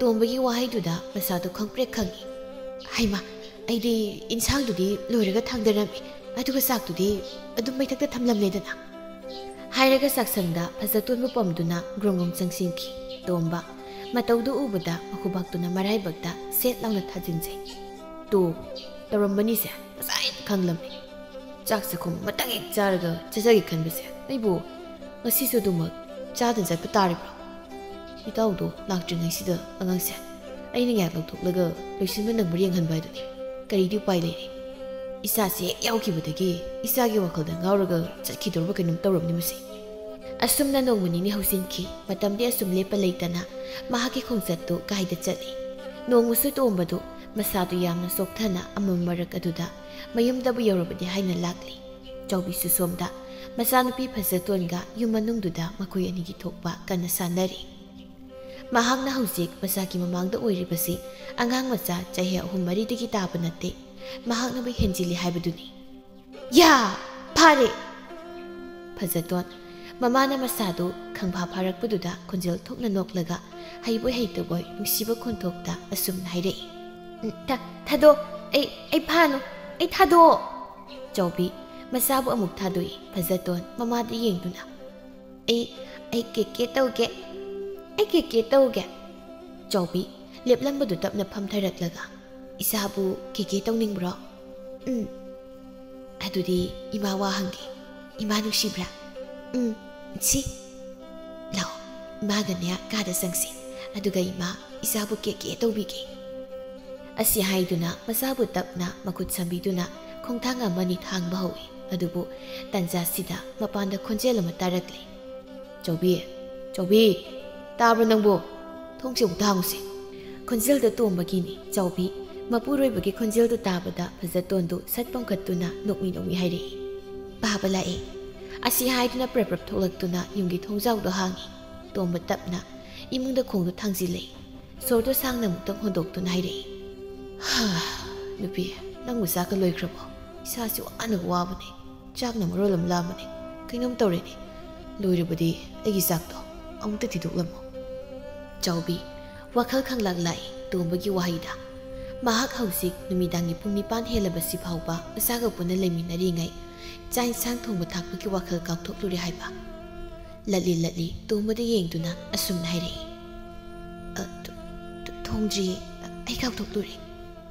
ꯇꯣꯝꯕꯒꯤ ꯋꯥꯍꯩꯗꯨꯗ ꯃꯁꯥꯗꯣ ꯈꯪꯄ꯭ꯔꯦꯛ ꯈꯪꯉꯤ꯫ "ꯍꯩꯃꯥ, ꯑꯩꯗꯤ ꯏꯟꯁꯥꯡꯗꯨꯗꯤ ꯂꯣꯏꯔꯒ ꯊꯥꯡꯗꯔꯝꯃꯤ, ꯑꯗꯨꯒ ꯆꯥꯛꯇꯨꯗꯤ ꯑꯗꯨꯝ ꯃꯩꯊꯛꯇ ꯊꯝꯂꯝꯂꯦꯗꯅ꯫" ꯍꯥꯏꯔꯒ ꯆꯥꯛꯁꯪꯗ ꯐꯖꯇꯣꯟꯕꯨ ꯄꯝꯗꯨꯅ ꯒ꯭ꯔꯣꯡ ꯒ꯭ꯔꯣꯡ ꯆꯪꯁꯤꯟꯈꯤ꯫ ꯇꯣꯝꯕ ꯃꯇꯧꯗꯨ ꯎꯕꯗ ꯃꯈꯨꯕꯥꯛꯇꯨꯅ ꯃꯔꯥꯏꯕꯛꯇ ꯁꯦꯠ ꯂꯥꯎꯅ ꯊꯥꯖꯤꯟꯖꯩ꯫ "ꯇꯣ, ꯇꯧꯔꯝꯕꯅꯤꯁꯦ, ꯉꯁꯥꯏꯅ ꯈꯪꯂꯝꯃꯤ꯫ ꯆꯥꯛ ꯆꯥꯛꯈꯨꯝ ꯑꯃꯇꯪ ꯍꯦꯛ ꯆꯥꯔꯒ ꯆꯠꯆꯒꯦ ꯈꯟꯕꯁꯦ ꯑꯩꯕꯨ ꯉꯁꯤꯁꯨ ꯑꯗꯨꯃꯛ ꯆꯥꯗꯅ ꯆꯠꯄ ꯇꯥꯔꯤꯕ꯭ꯔꯣ? ꯏꯇꯥꯎꯗꯣ ꯂꯥꯛꯇ꯭ꯔꯤꯉꯩꯁꯤꯗ ꯑꯉꯥꯡꯁꯦ ꯑꯩꯅ ꯉꯥꯏꯍꯥꯛ ꯂꯧꯊꯣꯛꯂꯒ ꯂꯣꯏꯁꯤꯟꯕ ꯅꯪꯕ꯭ꯔꯥ ꯌꯦꯡꯍꯟꯕ ꯍꯥꯏꯗꯨꯅꯤ꯫ ꯀꯔꯤꯗꯤ ꯎꯄꯥꯏ ꯂꯩꯔꯤ? ꯏꯆꯥꯁꯦ ꯍꯦꯛ ꯌꯥꯎꯈꯤꯕꯗꯒꯤ ꯏꯆꯥꯒꯤ ꯋꯥꯈꯜꯗ ꯉꯥꯎꯔꯒ ꯆꯠꯈꯤꯗꯧꯔꯕ ꯀꯩꯅꯣꯝ ꯇꯧꯔꯕꯅꯤ ꯃꯁꯤ꯫" ꯑꯁꯨꯝꯅ ꯅꯣꯡꯃ ꯅꯤꯅꯤ ꯍꯧꯖꯤꯟꯈꯤ꯫ ꯃꯇꯝꯗꯤ ꯑꯁꯨꯝ ꯂꯦꯞꯄ ꯂꯩꯇꯅ ꯃꯍꯥꯛꯀꯤ ꯈꯣꯡꯆꯠꯇꯨ ꯀꯥꯏꯗ ꯆꯠꯂꯤ꯫ ꯅꯣꯡꯃꯁꯨ ꯇꯣꯝꯕꯗꯨ ꯃꯁꯥꯗꯨ ꯌꯥꯝꯅ ꯆꯣꯛꯊꯅ ꯑꯃꯝ ꯃꯔꯛ ꯑꯗꯨꯗ ꯃꯌꯨꯝꯗꯕꯨ ꯌꯧꯔꯕꯗꯤ ꯍꯥꯏꯅ ꯂꯥꯛꯂꯤ꯫ ꯆꯥꯎꯕꯤꯁꯨ ꯁꯣꯝꯗ ꯃꯆꯥꯅꯨꯄꯤ ꯐꯖꯇꯣꯟꯒ ꯌꯨꯝ ꯃꯅꯨꯡꯗꯨꯗ ꯃꯈꯣꯏ ꯑꯅꯤꯒꯤ ꯊꯣꯛꯄ ꯀꯟꯅ ꯁꯥꯟꯅꯔꯤ꯫ ꯃꯍꯥꯛꯅ ꯍꯧꯖꯤꯛ ꯃꯆꯥꯒꯤ ꯃꯃꯥꯡꯗ ꯑꯣꯏꯔꯤꯕꯁꯤ ꯑꯉꯥꯡ ꯃꯆꯥ ꯆꯍꯤ ꯑꯍꯨꯝ ꯃꯔꯤꯗꯒꯤ ꯇꯥꯕ ꯅꯠꯇꯦ꯫ ꯃꯍꯥꯛꯅꯕꯨ ꯍꯦꯟꯖꯤꯜꯂꯤ ꯍꯥꯏꯕꯗꯨꯅꯤ꯫ "ꯌꯥ! ꯐꯥꯔꯦ!" ꯐꯖꯇꯣꯟ ꯃꯃꯥꯅ ꯃꯆꯥꯗꯨ ꯈꯪꯐꯥ ꯐꯥꯔꯛꯄꯗꯨꯗ ꯈꯣꯟꯖꯦꯜ ꯊꯣꯛꯅ ꯅꯣꯛꯂꯒ ꯍꯩꯕꯣꯏ ꯍꯩꯇꯕꯣꯏ ꯅꯨꯡꯁꯤꯕ ꯈꯣꯟꯊꯣꯛꯇ ꯑꯁꯨꯝꯅ ꯍꯥꯏꯔꯛꯏ, "ꯎꯝ, ꯊꯥ-, ꯊꯥꯗꯣꯛ꯫ ꯑꯩ, ꯑꯩ ꯐꯥꯅꯨ꯫ ꯑꯩ ꯊꯥꯗꯣꯛꯑꯣ!" ꯆꯥꯎꯕꯤ ꯃꯆꯥꯕꯨ ꯑꯃꯨꯛ ꯊꯥꯗꯣꯛꯏ꯫ ꯐꯖꯇꯣꯟ ꯃꯃꯥꯗ ꯌꯦꯡꯗꯨꯅ, "ꯑꯩ, ꯑꯩ ꯀꯦ ꯀꯦ ꯇꯧꯒꯦ꯫ ꯑꯩ ꯀꯦ ꯀꯦ ꯇꯧꯒꯦ꯫" ꯆꯥꯎꯕꯤ ꯂꯦꯞꯂꯝꯕꯗꯨ ꯇꯞꯅ ꯐꯝꯊꯔꯛꯂꯒ, "ꯏꯆꯥꯕꯨ ꯀꯦ ꯀꯦ ꯇꯧꯅꯤꯡꯕ꯭ꯔꯣ?" "ꯎꯝ꯫ ꯑꯗꯨꯗꯤ ꯏꯃꯥ ꯋꯥ ꯍꯪꯒꯦ꯫ ꯏꯃꯥ ꯅꯨꯡꯁꯤꯕ꯭ꯔꯥ?" "ꯎꯝ, ꯅꯨꯡꯁꯤ꯫" "ꯂꯥꯛꯑꯣ, ꯏꯃꯥꯒꯅꯦ ꯀꯥꯗ ꯆꯪꯁꯤ꯫ ꯑꯗꯨꯒ ꯏꯃꯥ ꯏꯆꯥꯕꯨ ꯀꯦ ꯀꯦ ꯇꯧꯕꯤꯒꯦ꯫" ꯑꯁꯤ ꯍꯥꯏꯗꯨꯅ ꯃꯆꯥꯕꯨ ꯇꯞꯅ ꯃꯈꯨꯠ ꯁꯝꯕꯤꯗꯨꯅ ꯈꯣꯡꯊꯥꯡ ꯑꯃꯅꯤ ꯊꯥꯡꯕ ꯍꯧꯏ꯫ ꯑꯗꯨꯕꯨ ꯇꯟꯖꯥꯁꯤꯗ ꯃꯄꯥꯟꯗ ꯈꯣꯟꯖꯦꯜ ꯑꯃ ꯇꯥꯔꯛꯂꯦ꯫ "ꯆꯥꯎꯕꯤ, ꯆꯥꯎꯕꯤ, ꯇꯥꯕ꯭ꯔꯣ ꯅꯪꯕꯨ? ꯊꯣꯡꯁꯦ ꯑꯃꯨꯛꯇ ꯍꯥꯡꯉꯨꯁꯦ꯫" ꯈꯣꯟꯖꯦꯜꯗꯣ ꯇꯣꯝꯕꯒꯤꯅꯤ꯫ ꯆꯥꯎꯕꯤ ꯃꯄꯨꯔꯣꯏꯕꯒꯤ ꯈꯣꯟꯖꯦꯜꯗꯨ ꯇꯥꯕꯗ ꯐꯖꯇꯣꯟꯗꯨ ꯁꯠ ꯄꯣꯝꯈꯠꯇꯨꯅ ꯅꯣꯛꯃꯤ ꯅꯣꯛꯃꯤ ꯍꯥꯏꯔꯛꯏ, "ꯄꯥꯕ ꯂꯥꯛꯑꯦ꯫" ꯑꯁꯤ ꯍꯥꯏꯗꯨꯅ ꯄ꯭ꯔꯞ ꯄ꯭ꯔꯞ ꯊꯣꯛꯂꯛꯇꯨꯅ ꯌꯨꯝꯒꯤ ꯊꯣꯡꯖꯥꯎꯗꯣ ꯍꯥꯡꯏ꯫ ꯇꯣꯝꯕ ꯇꯞꯅ ꯏꯃꯨꯡꯗ ꯈꯣꯡꯗꯣ ꯊꯥꯡꯖꯤꯜꯂꯛꯏ꯫ ꯁꯣꯔꯗꯣ ꯁꯥꯡꯅ ꯑꯃꯨꯛꯇꯪ ꯍꯣꯟꯗꯣꯛꯇꯨꯅ ꯍꯥꯏꯔꯛꯏ, "ꯍꯥ, ꯅꯨꯄꯤ, ꯅꯪꯕꯨ ꯆꯥꯛꯀ ꯂꯣꯏꯈ꯭ꯔꯕꯣ? ꯏꯁꯥꯁꯤ ꯋꯥꯅ ꯋꯥꯕꯅꯦ꯫ ꯆꯥꯛꯅ ꯃꯔꯣꯜ ꯑꯃ ꯂꯥꯝꯕꯅꯦ꯫ ꯀꯩꯅꯣꯝ ꯇꯧꯔꯦꯅꯦ꯫ ꯂꯣꯏꯔꯕꯗꯤ ꯑꯩꯒꯤ ꯆꯥꯛꯇꯣ ꯑꯃꯨꯛꯇ ꯊꯤꯗꯣꯛꯂꯝꯃꯣ꯫" ꯆꯥꯎꯕꯤ ꯋꯥꯈꯜ ꯈꯪꯂꯥꯛ ꯂꯥꯛꯏ ꯇꯣꯝꯕꯒꯤ ꯋꯥꯍꯩꯗ꯫ ꯃꯍꯥꯛ ꯍꯧꯖꯤꯛ ꯅꯨꯃꯤꯗꯥꯡꯒꯤ ꯄꯨꯡ ꯅꯤꯄꯥꯟ ꯍꯦꯜꯂꯕꯁꯤ ꯐꯥꯎꯕ ꯃꯆꯥꯒ ꯄꯨꯟꯅ ꯂꯩꯃꯤꯟꯅꯔꯤꯉꯩ ꯆꯥꯛ ꯏꯟꯁꯥꯡ ꯊꯣꯡꯕ ꯊꯥꯛꯄꯒꯤ ꯋꯥꯈꯜ ꯀꯥꯎꯊꯣꯛꯂꯨꯔꯦ ꯍꯥꯏꯕ꯫ ꯂꯠꯂꯤ ꯂꯠꯂꯤ ꯇꯣꯝꯕꯗ ꯌꯦꯡꯗꯨꯅ ꯑꯁꯨꯝꯅ ꯍꯥꯏꯔꯛꯏ, "ꯑ, ꯊ-, ꯊ-, ꯊꯣꯡꯗ꯭ꯔꯤꯌꯦ꯫ ꯑꯩ ꯀꯥꯎꯊꯣꯛꯂꯨꯔꯦ꯫"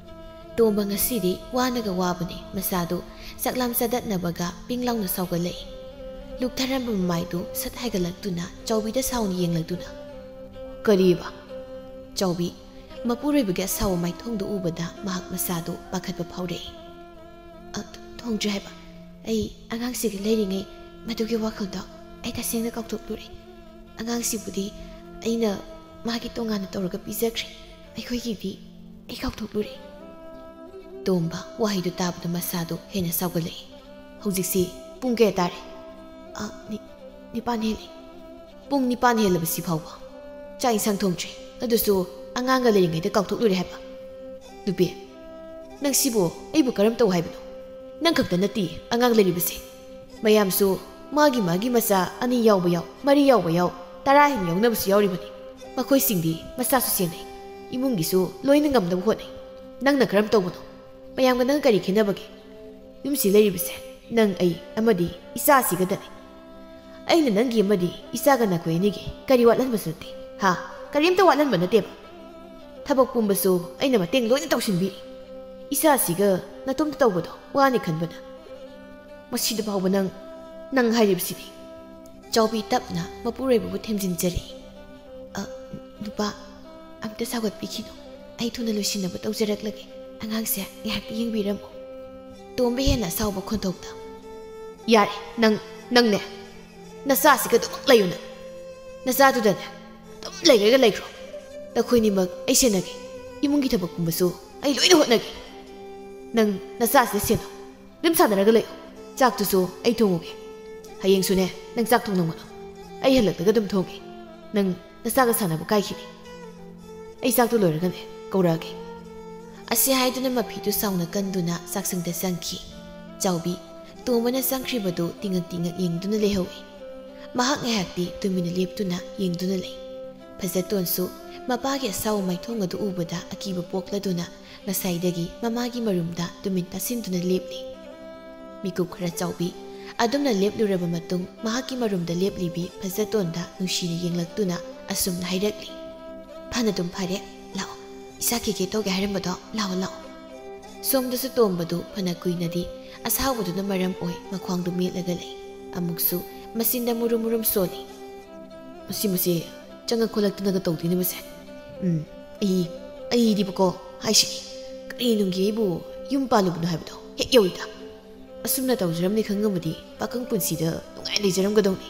ꯇꯣꯝꯕ ꯉꯁꯤꯗꯤ ꯋꯥꯅꯒ ꯋꯥꯕꯅꯦ꯫ ꯃꯁꯥꯗꯨ ꯆꯥꯛꯂꯥꯝ ꯆꯥꯗꯠꯅꯕꯒ ꯄꯤꯡ ꯂꯥꯎꯅ ꯁꯥꯎꯒꯠꯂꯛꯏ꯫ ꯂꯨꯞꯊꯔꯝꯕ ꯃꯃꯥꯏꯗꯨ ꯁꯠ ꯍꯥꯏꯒꯠꯂꯛꯇꯨꯅ ꯆꯥꯎꯕꯤꯗ ꯁꯥꯎꯅ ꯌꯦꯡꯂꯗꯨꯅ, "ꯀꯔꯤꯕ?" ꯆꯥꯎꯕꯤ ꯃꯄꯨꯔꯣꯏꯕꯒꯤ ꯑꯁꯥꯎꯕ ꯃꯥꯏꯊꯣꯡꯗꯨ ꯎꯕꯗ ꯃꯍꯥꯛ ꯃꯁꯥꯗꯨ ꯄꯥꯈꯠꯄ ꯐꯥꯎꯔꯛꯏ꯫ "ꯑ, ꯊ-, ꯊꯣꯡꯗ꯭ꯔꯤ ꯍꯥꯏꯕ꯫ ꯑꯩ ꯑꯉꯥꯡꯁꯤꯒ ꯂꯩꯔꯤꯉꯩ ꯃꯗꯨꯒꯤ ꯋꯥꯈꯜꯗꯣ ꯑꯩ ꯇꯁꯦꯡꯅ ꯀꯥꯎꯊꯣꯛꯂꯨꯔꯦ꯫ ꯑꯉꯥꯡꯁꯤꯕꯨꯗꯤ ꯑꯩꯅ ꯃꯥꯒꯤ ꯇꯣꯉꯥꯟꯅ ꯇꯧꯔꯒ ꯄꯤꯖꯈ꯭ꯔꯦ꯫ ꯑꯩꯈꯣꯏꯒꯤꯗꯤ ꯑꯩ ꯀꯥꯎꯊꯣꯛꯂꯨꯔꯦ꯫" ꯇꯣꯝꯕ ꯋꯥꯍꯩꯗꯨ ꯇꯥꯕꯗ ꯃꯁꯥꯗꯨ ꯍꯦꯟꯅ ꯁꯥꯎꯒꯠꯂꯛꯏ꯫ "ꯍꯧꯖꯤꯛꯁꯤ ꯄꯨꯡ ꯀꯌꯥ ꯇꯥꯔꯦ?" "ꯑ, ꯅꯤ-, ꯅꯤꯄꯥꯟ ꯍꯦꯜꯂꯦ꯫" "ꯄꯨꯡ ꯅꯤꯄꯥꯟ ꯍꯦꯜꯂꯕꯁꯤ ꯐꯥꯎꯕ ꯆꯥꯛ ꯏꯟꯁꯥꯡ ꯊꯣꯡꯗ꯭ꯔꯤ, ꯑꯗꯨꯁꯨ ꯑꯉꯥꯡꯒ ꯂꯩꯔꯤꯉꯩꯗ ꯀꯥꯎꯊꯣꯛꯂꯨꯔꯦ ꯍꯥꯏꯕ? ꯅꯨꯄꯤ, ꯅꯪ ꯁꯤꯕꯨ ꯑꯩꯕꯨ ꯀꯔꯝ ꯇꯧ ꯍꯥꯏꯕꯅꯣ? ꯅꯪ ꯈꯛꯇ ꯅꯠꯇꯦ ꯑꯉꯥꯡ ꯂꯩꯔꯤꯕꯁꯦ꯫ ꯃꯌꯥꯝꯁꯨ ꯃꯥꯒꯤ ꯃꯥꯒꯤ ꯃꯆꯥ ꯑꯅꯤ ꯌꯥꯎꯕ ꯌꯥꯎ, ꯃꯔꯤ ꯌꯥꯎꯕ ꯌꯥꯎ, ꯇꯔꯥ ꯍꯦꯟꯅ ꯌꯥꯎꯅꯕꯁꯨ ꯌꯥꯎꯔꯤꯕꯅꯤ꯫ ꯃꯈꯣꯏꯁꯤꯡꯗꯤ ꯃꯆꯥꯁꯨ ꯁꯦꯟꯅꯩ, ꯏꯃꯨꯡꯒꯤꯁꯨ ꯂꯣꯏꯅ ꯉꯝꯅꯕ ꯍꯣꯠꯅꯩ꯫ ꯅꯪꯅ ꯀꯔꯝ ꯇꯧꯕꯅꯣ? ꯃꯌꯥꯝꯒ ꯅꯪ ꯀꯔꯤ ꯈꯦꯠꯅꯕꯒꯦ? ꯌꯨꯝꯁꯤ ꯂꯩꯔꯤꯕꯁꯦ ꯅꯪ, ꯑꯩ ꯑꯃꯗꯤ ꯏꯆꯥꯁꯤꯒꯗꯅꯤ꯫ ꯑꯩꯅ ꯅꯪꯒꯤ ꯑꯃꯗꯤ ꯏꯆꯥꯒ ꯅꯈꯣꯏ ꯑꯅꯤꯒꯤ ꯀꯔꯤ ꯋꯥꯠꯍꯟꯕꯁꯨ ꯅꯠꯇꯦ꯫ ꯍꯥ? ꯀꯔꯤꯝꯇ ꯋꯥꯠꯍꯟꯕ ꯅꯠꯇꯦꯕ꯫ ꯊꯕꯛ ꯄꯨꯝꯕꯁꯨ ꯑꯩꯅ ꯃꯇꯦꯡ ꯂꯣꯏꯅ ꯇꯧꯁꯤꯟꯕꯤꯔꯤ꯫ ꯏꯆꯥꯁꯤꯒ ꯅꯇꯣꯝꯇ ꯇꯧꯕꯗꯣ ꯋꯥꯅꯤ ꯈꯟꯕꯅ ꯃꯁꯤꯗ ꯐꯥꯎꯕ ꯅꯪ, ꯅꯪ ꯍꯥꯏꯔꯤꯕꯁꯤꯗꯤ꯫" ꯆꯥꯎꯕꯤ ꯇꯞꯅ ꯃꯄꯨꯔꯣꯏꯕꯕꯨ ꯊꯦꯝꯖꯤꯟꯖꯔꯛꯏ꯫ "ꯑ, ꯅꯨꯄꯥ, ꯑꯝꯇ ꯁꯥꯎꯒꯠꯄꯤꯈꯤꯅꯨ꯫ ꯑꯩ ꯊꯨꯅ ꯂꯣꯏꯁꯤꯟꯅꯕ ꯇꯧꯖꯔꯛꯂꯒꯦ꯫ ꯑꯉꯥꯡꯁꯦ ꯉꯥꯏꯍꯥꯛꯇꯤ ꯌꯦꯡꯕꯤꯔꯝꯃꯨ꯫ ꯇꯣꯝꯕ ꯍꯦꯟꯅ ꯑꯁꯥꯎꯕ ꯈꯣꯟꯊꯣꯛꯇ, "ꯌꯥꯔꯦ, ꯅꯪ, ꯅꯪꯅꯦ꯫ ꯅꯆꯥꯁꯤꯒ ꯑꯗꯨꯃꯛ ꯂꯩꯌꯨ ꯅꯪ꯫ ꯅꯆꯥꯗꯨꯗꯅꯦ ꯑꯗꯨꯝ ꯂꯩꯔꯒ ꯂꯩꯈ꯭ꯔꯣ꯫ ꯅꯈꯣꯏꯅꯤꯃꯛ ꯑꯩ ꯁꯦꯟꯅꯒꯦ꯫ ꯏꯃꯨꯡꯒꯤ ꯊꯕꯛ ꯄꯨꯝꯕꯁꯨ ꯑꯩ ꯂꯣꯏꯅ ꯍꯣꯠꯅꯒꯦ꯫ ꯅꯪ ꯅꯆꯥꯁꯤꯗ ꯁꯦꯟꯅꯧ꯫ ꯑꯗꯨꯝ ꯁꯥꯟꯅꯔꯒ ꯂꯩꯌꯨ꯫ ꯆꯥꯛꯇꯨꯁꯨ ꯑꯩ ꯊꯣꯡꯉꯨꯒꯦ꯫ ꯍꯌꯦꯡꯁꯨꯅꯦ ꯅꯪ ꯆꯥꯛ ꯊꯣꯡꯅꯤꯡꯕꯗꯣ ꯑꯩ ꯍꯜꯂꯛꯂꯒ ꯑꯗꯨꯝ ꯊꯣꯡꯒꯦ꯫ ꯅꯪ ꯅꯆꯥꯒ ꯁꯥꯟꯅꯕ ꯀꯥꯏꯈꯤꯅꯤ꯫ ꯑꯩ ꯆꯥꯛꯇꯨ ꯂꯣꯏꯔꯒꯅꯦ ꯀꯧꯔꯛꯑꯒꯦ꯫" ꯑꯁꯤ ꯍꯥꯏꯗꯨꯅ ꯃꯐꯤꯗꯨ ꯁꯥꯎꯅ ꯀꯟꯗꯨꯅ ꯆꯥꯛꯁꯪꯗ ꯆꯪꯈꯤ꯫ ꯆꯥꯎꯕꯤ, ꯇꯣꯝꯕꯅ ꯆꯪꯈ꯭ꯔꯤꯕꯗꯨ ꯇꯤꯉꯛ ꯇꯤꯉꯛ ꯌꯦꯡꯗꯨꯅ ꯂꯩꯍꯧꯏ꯫ ꯃꯍꯥꯛ ꯉꯥꯏꯍꯥꯛꯇꯤ ꯇꯨꯃꯤꯟꯅ ꯂꯦꯞꯇꯨꯅ ꯌꯦꯡꯗꯨꯅ ꯂꯩ꯫ ꯐꯖꯇꯣꯟꯁꯨ ꯃꯄꯥꯒꯤ ꯑꯁꯥꯎꯕ ꯃꯥꯏꯊꯣꯡ ꯑꯗꯨ ꯎꯕꯗ ꯑꯀꯤꯕ ꯄꯣꯛꯂꯗꯨꯅ ꯉꯁꯥꯏꯗꯒꯤ ꯃꯃꯥꯒꯤ ꯃꯔꯨꯝꯗ ꯇꯨꯃꯤꯟ ꯇꯥꯁꯤꯟꯗꯨꯅ ꯂꯦꯞꯂꯤ꯫ ꯃꯤꯀꯨꯞ ꯈꯔ ꯆꯥꯎꯕꯤ ꯑꯗꯨꯝꯅ ꯂꯦꯞꯂꯨꯔꯕ ꯃꯇꯨꯡ ꯃꯍꯥꯛꯀꯤ ꯃꯔꯨꯝꯗ ꯂꯦꯞꯂꯤꯕꯤ ꯐꯖꯇꯣꯟꯗ ꯅꯨꯡꯁꯤꯅ ꯌꯦꯡꯂꯛꯇꯨꯅ ꯑꯁꯨꯝꯅ ꯍꯥꯏꯔꯛꯂꯤ, "ꯐꯅꯗꯨꯝ ꯐꯔꯦ, ꯂꯥꯛꯑꯣ, ꯏꯁꯥ ꯀꯦꯀꯦ ꯇꯧꯒꯦ ꯍꯥꯏꯔꯝꯕꯗꯣ, ꯂꯥꯛꯑꯣ, ꯂꯥꯛꯑꯣ꯫" ꯁꯣꯝꯗꯁꯨ ꯇꯣꯝꯕꯗꯨ ꯐꯅ ꯀꯨꯏꯅꯗꯤ ꯑꯁꯥꯎꯕꯗꯨꯅ ꯃꯔꯝ ꯑꯣꯏ ꯃꯈ꯭ꯋꯥꯡꯗꯨ ꯃꯦꯠꯂꯒ ꯂꯩ꯫ ꯑꯃꯨꯛꯁꯨ ꯃꯆꯤꯟꯗ ꯃꯨꯔꯨꯝ ꯃꯨꯔꯨꯝ ꯁꯣꯜꯂꯤ꯫ "ꯃꯁꯤ, ꯃꯁꯤ ꯆꯪꯉꯛ ꯈꯣꯠꯂꯛꯇꯅꯒ ꯇꯧꯗꯣꯏꯅꯦ ꯃꯁꯦ꯫ ꯎꯝ, ꯑꯩ, ꯑꯩꯗꯤꯕꯀꯣ ꯍꯥꯏꯁꯤꯅꯤ, ꯀꯔꯤ ꯅꯨꯡꯒꯤ ꯑꯩꯕꯨ ꯌꯨꯝ ꯄꯥꯜꯂꯨꯕꯅꯣ ꯍꯥꯏꯕꯗꯣ ꯍꯦꯛ ꯌꯧꯏꯗ꯫ ꯑꯁꯨꯝꯅ ꯇꯧꯖꯔꯝꯅꯤ ꯈꯪꯉꯝꯃꯗꯤ ꯄꯥꯈꯪ ꯄꯨꯟꯁꯤꯗ ꯅꯨꯡꯉꯥꯏ ꯂꯩꯖꯔꯝꯒꯗꯧꯅꯤ꯫"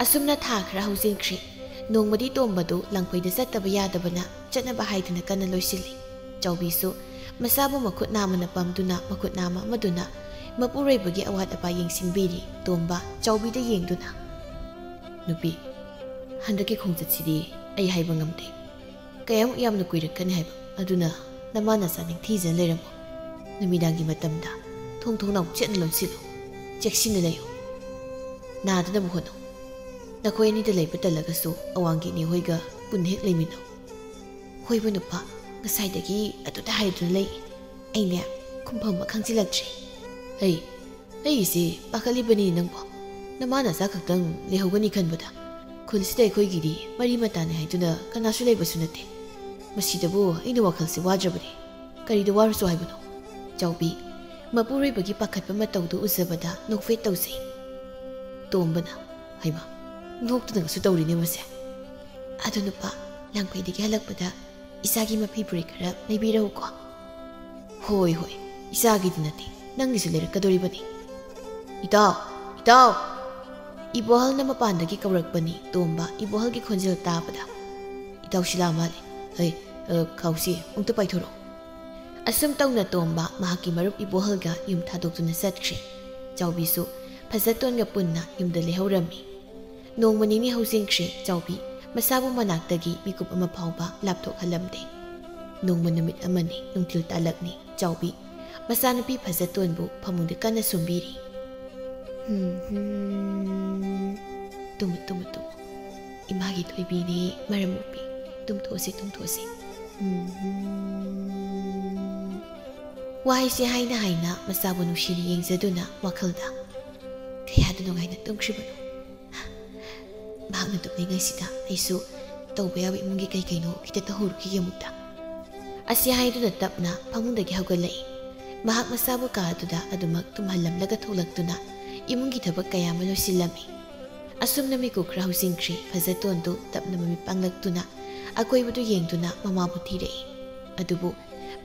ꯑꯁꯨꯝꯅ ꯊꯥ ꯈꯔ ꯍꯧꯖꯤꯟꯈ꯭ꯔꯦ꯫ ꯅꯣꯡꯃꯗꯤ ꯇꯣꯝꯕꯗꯨ ꯂꯥꯡꯐꯩꯗ ꯆꯠꯇꯕ ꯌꯥꯗꯕꯅ ꯆꯠꯅꯕ ꯍꯥꯏꯗꯨꯅ ꯀꯟꯅ ꯂꯣꯏꯁꯤꯜꯂꯤ꯫ ꯆꯥꯎꯕꯤꯁꯨ ꯃꯁꯥꯕꯨ ꯃꯈꯨꯠ ꯅꯥꯝꯃꯅ ꯄꯝꯗꯨꯅ ꯃꯈꯨꯠ ꯅꯥꯝꯃ ꯑꯃꯗꯨꯅ ꯃꯄꯨꯔꯣꯏꯕꯒꯤ ꯑꯋꯥꯠ ꯑꯄꯥ ꯌꯦꯡꯁꯤꯟꯕꯤꯔꯤ꯫ ꯇꯣꯝꯕ ꯆꯥꯎꯕꯤꯗ ꯌꯦꯡꯗꯨꯅ, "ꯅꯨꯄꯤ, ꯍꯟꯗꯛꯀꯤ ꯈꯣꯡꯆꯠꯁꯤꯗꯤ ꯑꯩ ꯍꯥꯏꯕ ꯉꯝꯗꯦ꯫ ꯀꯌꯥꯃꯨꯛ ꯌꯥꯝꯅ ꯀꯨꯏꯔꯛꯀꯅꯤ ꯍꯥꯏꯕ? ꯑꯗꯨꯅ ꯅꯃꯥ ꯅꯆꯥ ꯅꯤꯡꯊꯤꯖꯅ ꯂꯩꯔꯝꯃꯨ꯫ ꯅꯨꯃꯤꯗꯥꯡꯒꯤ ꯃꯇꯝꯗ ꯊꯣꯡ ꯊꯣꯡꯅꯥꯎ ꯆꯦꯠꯅ ꯂꯣꯟꯁꯤꯜꯂꯨ꯫ ꯆꯦꯛꯁꯤꯟꯅ ꯂꯩꯌꯨ꯫ ꯅꯥꯗꯅꯕ ꯍꯣꯠꯅꯧ꯫ ꯅꯈꯣꯏ ꯑꯅꯤꯗ ꯂꯩꯕ ꯇꯜꯂꯒꯁꯨ ꯑꯋꯥꯡꯒꯤ ꯏꯅꯦ ꯍꯣꯏꯒ ꯄꯨꯟꯅ ꯍꯦꯛ ꯂꯩꯃꯤꯟꯅꯧ꯫" "ꯍꯣꯏꯕ ꯅꯨꯄꯥ, ꯉꯁꯥꯏꯗꯒꯤ ꯑꯗꯨꯗ ꯍꯥꯏꯗꯨꯅ ꯂꯩ꯫ ꯑꯩꯅꯦ ꯈꯨꯝꯐꯝ ꯑꯃ ꯈꯪꯖꯤꯜꯂꯛꯇ꯭ꯔꯦ꯫" "ꯍꯩ, ꯑꯩꯒꯤꯁꯤ ꯄꯥꯈꯠꯂꯤꯕꯅꯤ ꯅꯪꯕꯣ꯫ ꯅꯃꯥ ꯅꯆꯥ ꯈꯛꯇꯪ ꯂꯩꯍꯧꯒꯅꯤ ꯈꯟꯕꯗ ꯈꯨꯜꯁꯤꯗ ꯑꯩꯈꯣꯏꯒꯤꯗꯤ ꯃꯔꯤ ꯃꯇꯥꯅꯤ ꯍꯥꯏꯗꯨꯅ ꯀꯅꯥꯁꯨ ꯂꯩꯕꯁꯨ ꯅꯠꯇꯦ꯫ ꯃꯁꯤꯗꯕꯨ ꯑꯩꯅ ꯋꯥꯈꯜꯁꯤ ꯋꯥꯗ꯭ꯔꯕꯅꯤ꯫ ꯀꯔꯤꯗ ꯋꯥꯔꯨꯁꯨ ꯍꯥꯏꯕꯅꯣ?" ꯆꯥꯎꯕꯤ, ꯃꯄꯨꯔꯣꯏꯕꯒꯤ ꯄꯥꯈꯠꯄ ꯃꯇꯧꯗꯨ ꯎꯖꯕꯗ ꯅꯣꯛꯐꯦꯠ ꯇꯧꯖꯩ꯫ ꯇꯣꯝꯕꯅ, "ꯍꯩꯃꯥ, ꯅꯣꯛꯇꯨꯅꯒꯁꯨ ꯇꯧꯔꯤꯅꯦ ꯃꯁꯦ꯫" "ꯑꯗꯨ ꯅꯨꯄꯥ, ꯂꯥꯡꯐꯩꯗꯒꯤ ꯍꯜꯂꯛꯄꯗ "ꯏꯆꯥꯒꯤ ꯃꯐꯤ ꯐꯨꯔꯤꯠ ꯈꯔ ꯂꯩꯕꯤꯔꯛꯎꯀꯣ"꯫ "ꯍꯣꯏ, ꯍꯣꯏ, ꯏꯆꯥꯒꯤꯗꯤ ꯅꯠꯇꯦ, ꯅꯪꯒꯤꯁꯨ ꯂꯩꯔꯛꯀꯗꯣꯔꯤꯕꯅꯤ꯫ ꯏꯇꯥꯎ, ꯏꯇꯥꯎ!" ꯏꯕꯣꯍꯜꯅ ꯃꯄꯥꯟꯗꯒꯤ ꯀꯧꯔꯛꯄꯅꯤ꯫ ꯇꯣꯝꯕ ꯏꯕꯣꯍꯜꯒꯤ ꯈꯣꯟꯖꯦꯜ ꯇꯥꯕꯗ, "ꯏꯇꯥꯎ ꯁꯤꯂꯥ ꯃꯥꯜꯂꯦ꯫ ꯍꯩ, ꯑ, ꯈꯥꯎꯁꯤ, ꯑꯃꯨꯛꯇ ꯄꯥꯏꯊꯣꯔꯛꯑꯣ"꯫ ꯑꯁꯨꯝ ꯇꯧꯅ ꯇꯣꯝꯕ ꯃꯍꯥꯛꯀꯤ ꯃꯔꯨꯞ ꯏꯕꯣꯍꯜꯒ ꯌꯨꯝ ꯊꯥꯗꯣꯛꯇꯨꯅ ꯆꯠꯈ꯭ꯔꯦ꯫ ꯆꯥꯎꯕꯤꯁꯨ ꯐꯖꯇꯣꯟꯒ ꯄꯨꯟꯅ ꯌꯨꯝꯗ ꯂꯩꯍꯧꯔꯝꯃꯤ꯫ ꯅꯣꯡꯃ ꯅꯤꯅꯤ ꯍꯧꯖꯤꯟꯈ꯭ꯔꯦ꯫ ꯆꯥꯎꯕꯤ ꯃꯁꯥꯕꯨ ꯃꯅꯥꯛꯇꯒꯤ ꯃꯤꯀꯨꯞ ꯑꯃ ꯐꯥꯎꯕ ꯂꯥꯞꯊꯣꯛꯍꯜꯂꯝꯗꯦ꯫ ꯅꯣꯡꯃ ꯅꯨꯃꯤꯠ ꯑꯃꯅꯤ, ꯅꯨꯡꯊꯤꯜ ꯇꯥꯂꯛꯅꯤ꯫ ꯆꯥꯎꯕꯤ ꯃꯆꯥꯅꯨꯄꯤ ꯐꯖꯇꯣꯟꯕꯨ ꯐꯃꯨꯡꯗ ꯀꯟꯅ ꯁꯨꯝꯕꯤꯔꯤ꯫ "ꯍꯨꯝ, ꯍꯨꯝ꯫ Tamu, Tamu, Tamu. ꯏꯃꯥꯒꯤ ꯊꯣꯏꯕꯤꯅꯦ, ꯃꯔꯝ ꯃꯣꯛꯄꯤ꯫ ꯇꯨꯝꯊꯣꯛꯑꯁꯤ, ꯇꯨꯝꯊꯣꯛꯑꯁꯤ꯫ ꯍꯨꯝ, ꯍꯨꯝ"꯫ ꯋꯥꯍꯩꯁꯦ ꯍꯥꯏꯅ ꯍꯥꯏꯅ ꯃꯆꯥꯕꯨ ꯅꯨꯡꯁꯤꯅ ꯌꯦꯡꯖꯗꯨꯅ ꯋꯥꯈꯜꯗ, "ꯀꯌꯥꯗ ꯅꯨꯡꯉꯥꯏꯅ ꯇꯨꯝꯈ꯭ꯔꯤꯕꯅꯣ꯫ ꯃꯍꯥꯛꯅ ꯇꯨꯝꯂꯤꯉꯩꯁꯤꯗ ꯑꯩꯁꯨ ꯇꯧꯕ ꯌꯥꯕ ꯏꯃꯨꯡꯒꯤ ꯀꯩ ꯀꯩꯅꯣ ꯈꯤꯇ ꯇꯧꯍꯧꯔꯨꯈꯤꯒꯦ ꯑꯃꯨꯛꯇ"꯫ ꯑꯁꯤ ꯍꯥꯏꯗꯨꯅ ꯇꯞꯅ ꯐꯃꯨꯡꯗꯒꯤ ꯍꯧꯒꯠꯂꯛꯏ꯫ ꯃꯍꯥꯛ ꯃꯁꯥꯕꯨ ꯀꯥ ꯑꯗꯨꯗ ꯑꯗꯨꯃꯛ ꯇꯨꯝꯍꯜꯂꯝꯂꯒ ꯊꯣꯛꯂꯛꯇꯨꯅ ꯏꯃꯨꯡꯒꯤ ꯊꯕꯛ ꯀꯌꯥ ꯑꯃ ꯂꯣꯏꯁꯤꯜꯂꯝꯃꯤ꯫ ꯑꯁꯨꯝꯅ ꯃꯤꯀꯨꯞ ꯈꯔ ꯍꯧꯖꯤꯟꯈ꯭ꯔꯦ꯫ ꯐꯖꯇꯣꯟꯗꯨ ꯇꯞꯅ ꯃꯃꯤꯠ ꯄꯥꯡꯂꯛꯇꯨꯅ ꯑꯀꯣꯏꯕꯗꯨ ꯌꯦꯡꯗꯨꯅ ꯃꯃꯥꯕꯨ ꯊꯤꯔꯛꯏ꯫ ꯑꯗꯨꯕꯨ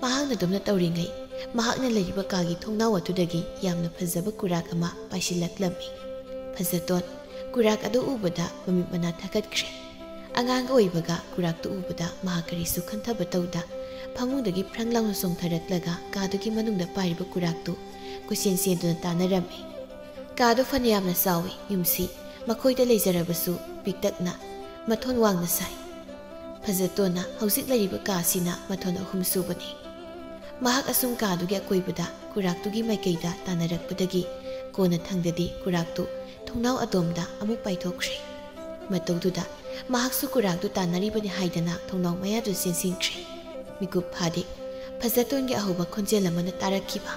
ꯃꯍꯥꯛꯅ ꯑꯗꯨꯝꯅ ꯇꯧꯔꯤꯉꯩ, ꯃꯍꯥꯛꯅ ꯂꯩꯔꯤꯕ ꯀꯥꯒꯤ ꯊꯣꯡꯅꯥꯎ ꯑꯗꯨꯗꯒꯤ ꯌꯥꯝꯅ ꯐꯖꯕ ꯀꯨꯔꯥꯛ ꯑꯃ ꯄꯥꯏꯁꯤꯜꯂꯛꯂꯝꯃꯤ꯫ ꯐꯖꯇꯣꯟ ꯀꯨꯔꯥꯛ ꯑꯗꯨ ꯎꯕꯗ ꯃꯃꯤꯠ ꯃꯅꯥ ꯊꯛꯀꯠꯈ꯭ꯔꯦ꯫ ꯑꯉꯥꯡ ꯑꯣꯏꯕꯒ ꯀꯨꯔꯥꯛꯇꯨ ꯎꯕꯗ ꯃꯍꯥꯛ ꯀꯔꯤꯁꯨ ꯈꯟꯊꯕ ꯇꯧꯗ ꯐꯃꯨꯡꯗꯒꯤ ꯐ꯭ꯔꯪ ꯂꯥꯎꯅ ꯆꯣꯡꯊꯔꯛꯂꯒ ꯀꯥꯗꯨꯒꯤ ꯃꯅꯨꯡꯗ ꯄꯥꯏꯔꯤꯕ ꯀꯨꯔꯥꯛꯇꯨ ꯀꯣꯏꯆꯦꯟ ꯆꯦꯟꯗꯨꯅ ꯇꯥꯟꯅꯔꯝꯃꯤ꯫ ꯀꯥꯗꯨ ꯐꯅꯌꯥꯝꯅ ꯆꯥꯎꯏ꯫ ꯌꯨꯝꯁꯤ ꯃꯈꯣꯏꯗ ꯂꯩꯖꯔꯕꯁꯨ ꯄꯤꯛꯇꯛꯅ ꯃꯊꯣꯟ ꯋꯥꯡꯅ ꯁꯥꯏ꯫ ꯐꯖꯇꯣꯟꯅ ꯍꯧꯖꯤꯛ ꯂꯩꯔꯤꯕ ꯀꯥꯁꯤꯅ ꯃꯊꯣꯟ ꯑꯍꯨꯝ ꯁꯨꯕꯅꯤ꯫ ꯃꯍꯥꯛ ꯑꯁꯨꯝ ꯀꯥꯗꯨꯒꯤ ꯑꯀꯣꯏꯕꯗ ꯀꯨꯔꯥꯛꯇꯨꯒꯤ ꯃꯥꯏꯀꯩꯗ ꯇꯥꯟꯅꯔꯛꯄꯗꯒꯤ ꯀꯣꯟꯅ ꯊꯪꯗꯗꯤ ꯀꯨꯔꯥꯛꯇꯨ ꯊꯣꯡꯅꯥꯎ ꯑꯗꯣꯝꯗ ꯑꯃꯨꯛ ꯄꯥꯏꯊꯣꯛꯈ꯭ꯔꯦ꯫ ꯃꯇꯧꯗꯨꯗ ꯃꯍꯥꯛꯁꯨ ꯀꯨꯔꯥꯛꯇꯨ ꯇꯥꯟꯅꯔꯤꯕꯅꯤ ꯍꯥꯏꯗꯅ ꯊꯣꯡꯅꯥꯎ ꯃꯌꯥꯗꯨ ꯆꯦꯟꯁꯤꯟꯈ꯭ꯔꯦ꯫ ꯃꯤꯀꯨꯞ ꯐꯥꯗꯦ, ꯐꯖꯇꯣꯟꯒꯤ ꯑꯍꯧꯕ ꯈꯣꯟꯖꯦꯜ ꯑꯃꯅ ꯇꯥꯔꯛꯈꯤꯕ꯫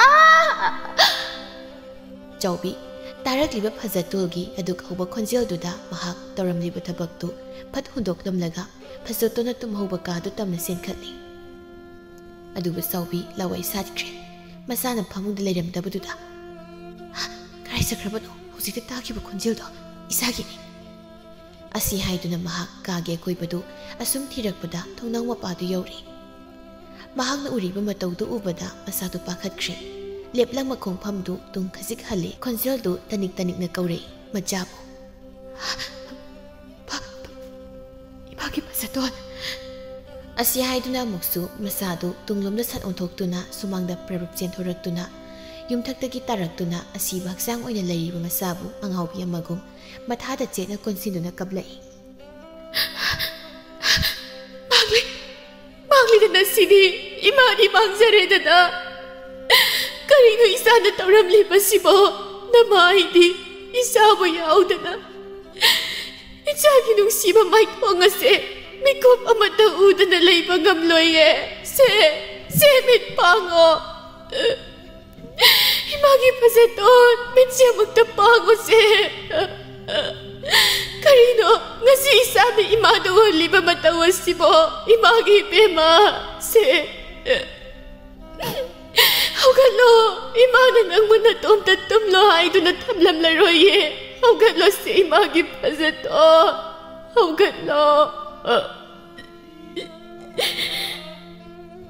"ꯑꯥ!" ꯆꯥꯎꯕꯤ, ꯇꯥꯔꯛꯂꯤꯕ ꯐꯖꯇꯣꯟꯒꯤ ꯑꯗꯨꯛ ꯍꯧꯕ ꯈꯣꯟꯖꯦꯜꯗꯨꯗ ꯃꯍꯥꯛ ꯇꯧꯔꯝꯂꯤꯕ ꯊꯕꯛꯇꯨ ꯐꯠ ꯍꯨꯟꯗꯣꯛꯂꯝꯂꯒ ꯐꯖꯇꯣꯟꯅ ꯇꯨꯝꯍꯧꯕ ꯀꯥꯗꯨ ꯇꯝꯅ ꯆꯦꯟꯈꯠꯂꯤ꯫ ꯑꯗꯨꯕꯨ ꯆꯥꯎꯕꯤ ꯂꯋꯥꯏ ꯁꯥꯠꯈ꯭ꯔꯦ꯫ ꯃꯁꯥꯅ ꯐꯃꯨꯡꯗ ꯂꯩꯔꯝꯗꯕꯗꯨꯗ, "ꯍꯥ, ꯀꯗꯥꯏ ꯆꯠꯈ꯭ꯔꯕꯅꯣ? ꯍꯧꯖꯤꯛꯇ ꯇꯥꯈꯤꯕ ꯈꯣꯟꯖꯦꯜꯗꯣ ꯏꯁꯥꯒꯤꯅꯤ"꯫ ꯑꯁꯤ ꯍꯥꯏꯗꯨꯅ ꯃꯍꯥꯛ ꯀꯥꯒꯤ ꯑꯀꯣꯏꯕꯗꯨ ꯑꯁꯨꯝ ꯊꯤꯔꯛꯄꯗ ꯊꯣꯡꯅꯥꯎ ꯃꯄꯥꯗꯨ ꯌꯧꯔꯦ꯫ ꯃꯍꯥꯛꯅ ꯎꯔꯤꯕ ꯃꯇꯧꯗꯨ ꯎꯕꯗ ꯃꯁꯥꯗꯨ ꯄꯥꯈꯠꯈ꯭ꯔꯦ꯫ ꯂꯦꯞꯂꯝꯕ ꯈꯣꯡꯐꯝꯗꯨ ꯇꯨꯡ ꯈꯖꯤꯛ ꯍꯜꯂꯦ꯫ ꯈꯣꯟꯖꯦꯜꯗꯨ ꯇꯅꯤꯛ ꯇꯅꯤꯛꯅ ꯀꯧꯔꯛꯏ, "ꯃꯆꯥꯕꯨ!" ꯏꯃꯥꯒꯤ ꯃꯁꯇꯣꯟ! ꯑꯁꯤ ꯍꯥꯏꯗꯨꯅ ꯑꯃꯨꯛꯁꯨ ꯃꯁꯥꯗꯨ ꯇꯨꯡꯂꯣꯝꯗ ꯁꯠ ꯑꯣꯟꯊꯣꯛꯇꯨꯅ ꯁꯨꯃꯥꯡꯗ ꯄ꯭ꯔꯞ ꯄ꯭ꯔꯞ ꯆꯦꯟꯊꯣꯔꯛꯇꯨꯅ ꯌꯨꯝꯊꯛꯇꯒꯤ ꯇꯥꯔꯛꯇꯨꯅ ꯑꯁꯤꯕ ꯍꯛꯆꯥꯡ ꯑꯣꯏꯅ ꯂꯩꯔꯤꯕ ꯃꯆꯥꯕꯨ ꯑꯉꯥꯎꯕꯤ ꯑꯃꯒꯨꯝ ꯃꯊꯥꯗ ꯆꯦꯠꯅ ꯀꯣꯟꯁꯤꯟꯗꯨꯅ ꯀꯞꯂꯛꯏ꯫ ꯃꯥꯡꯂꯤ, ꯃꯥꯡꯂꯤꯗꯅ ꯁꯤꯗꯤ, ꯏꯃꯥꯗꯤ ꯃꯥꯡꯖꯔꯦꯗꯅ꯫ ꯀꯔꯤꯅꯣ ꯏꯆꯥꯅ ꯇꯧꯔꯝꯂꯤꯕꯁꯤꯕꯣ? ꯅꯃꯥ ꯑꯩꯗꯤ ꯏꯆꯥꯕꯨ ꯌꯥꯎꯗꯅ ꯏꯆꯥꯒꯤ ꯅꯨꯡꯁꯤꯕ ꯃꯥꯏꯊꯣꯡ ꯑꯁꯦ ꯃꯤꯀꯨꯞ ꯑꯃꯠꯇ ꯎꯗꯅ ꯂꯩꯕ ꯉꯝꯂꯣꯏꯌꯦ꯫ ꯁꯦ, ꯁꯦ, ꯃꯤꯠ ꯄꯥꯡꯉꯣ꯫ ꯏꯃꯥꯒꯤ ꯐꯖꯇꯣꯟ, ꯃꯤꯠꯁꯦ ꯑꯃꯨꯛꯇ ꯄꯥꯡꯉꯨꯁꯦ꯫ ꯀꯔꯤꯅꯣ ꯉꯁꯤ ꯏꯆꯥꯅ ꯏꯃꯥꯗ ꯎꯍꯜꯂꯤꯕ ꯃꯇꯧ ꯑꯁꯤꯕꯣ? ꯏꯃꯥꯒꯤ ꯏꯕꯦꯝꯃ, ꯁꯦ꯫ ꯍꯧꯒꯠꯂꯣ, ꯏꯃꯥꯅ ꯅꯪꯕꯨ ꯅꯇꯣꯝꯇ ꯇꯨꯝꯂꯣ ꯍꯥꯏꯗꯨꯅ ꯊꯝꯂꯝꯂꯔꯣꯏꯌꯦ꯫ ꯍꯧꯒꯠꯂꯣ ꯁꯦ, ꯏꯃꯥꯒꯤ ꯐꯖꯇꯣꯟ, ꯍꯧꯒꯠꯂꯣ꯫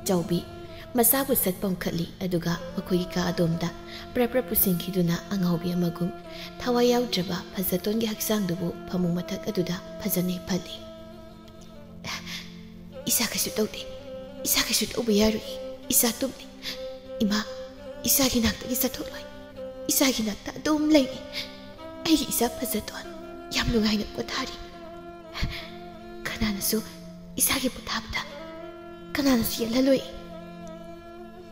ꯆꯥꯎꯕꯤ ꯃꯆꯥꯕꯨ ꯁꯠ ꯄꯣꯝꯈꯠꯂꯤ, ꯑꯗꯨꯒ ꯃꯈꯣꯏꯒꯤ ꯀꯥ ꯑꯗꯣꯝꯗ ꯄ꯭ꯔꯞ ꯄ꯭ꯔꯞ ꯄꯨꯁꯤꯟꯈꯤꯗꯨꯅ ꯑꯉꯥꯎꯕꯤ ꯑꯃꯒꯨꯝ ꯊꯋꯥꯏ ꯌꯥꯎꯗ꯭ꯔꯕ ꯐꯖꯇꯣꯟꯒꯤ ꯍꯛꯆꯥꯡꯗꯨꯕꯨ ꯐꯃꯨꯡ ꯃꯊꯛ ꯑꯗꯨꯗ ꯐꯖꯅ ꯍꯤꯞꯍꯜꯂꯤ꯫ "ꯏꯆꯥ ꯀꯩꯁꯨ ꯇꯧꯗꯦ, ꯏꯆꯥ ꯀꯩꯁꯨ ꯇꯧꯕ ꯌꯥꯔꯣꯏ, ꯏꯆꯥ ꯇꯨꯝꯂꯤ꯫ ꯏꯃꯥ, ꯏꯆꯥꯒꯤ ꯅꯥꯛꯇꯒꯤ ꯆꯠꯊꯣꯛꯂꯣꯏ, ꯏꯆꯥꯒꯤ ꯅꯥꯛꯇ ꯑꯗꯨꯝ ꯂꯩꯔꯤ꯫ ꯑꯩꯒꯤ ꯏꯆꯥ ꯐꯖꯇꯣꯟ ꯌꯥꯝ ꯅꯨꯡꯉꯥꯏꯅ ꯄꯣꯊꯥꯔꯤ꯫ ꯀꯅꯥꯅꯁꯨ ꯏꯆꯥꯒꯤ ꯄꯣꯊꯥꯕꯗ ꯀꯅꯥꯅꯁꯨ ꯌꯦꯠꯍꯜꯂꯣꯏ꯫"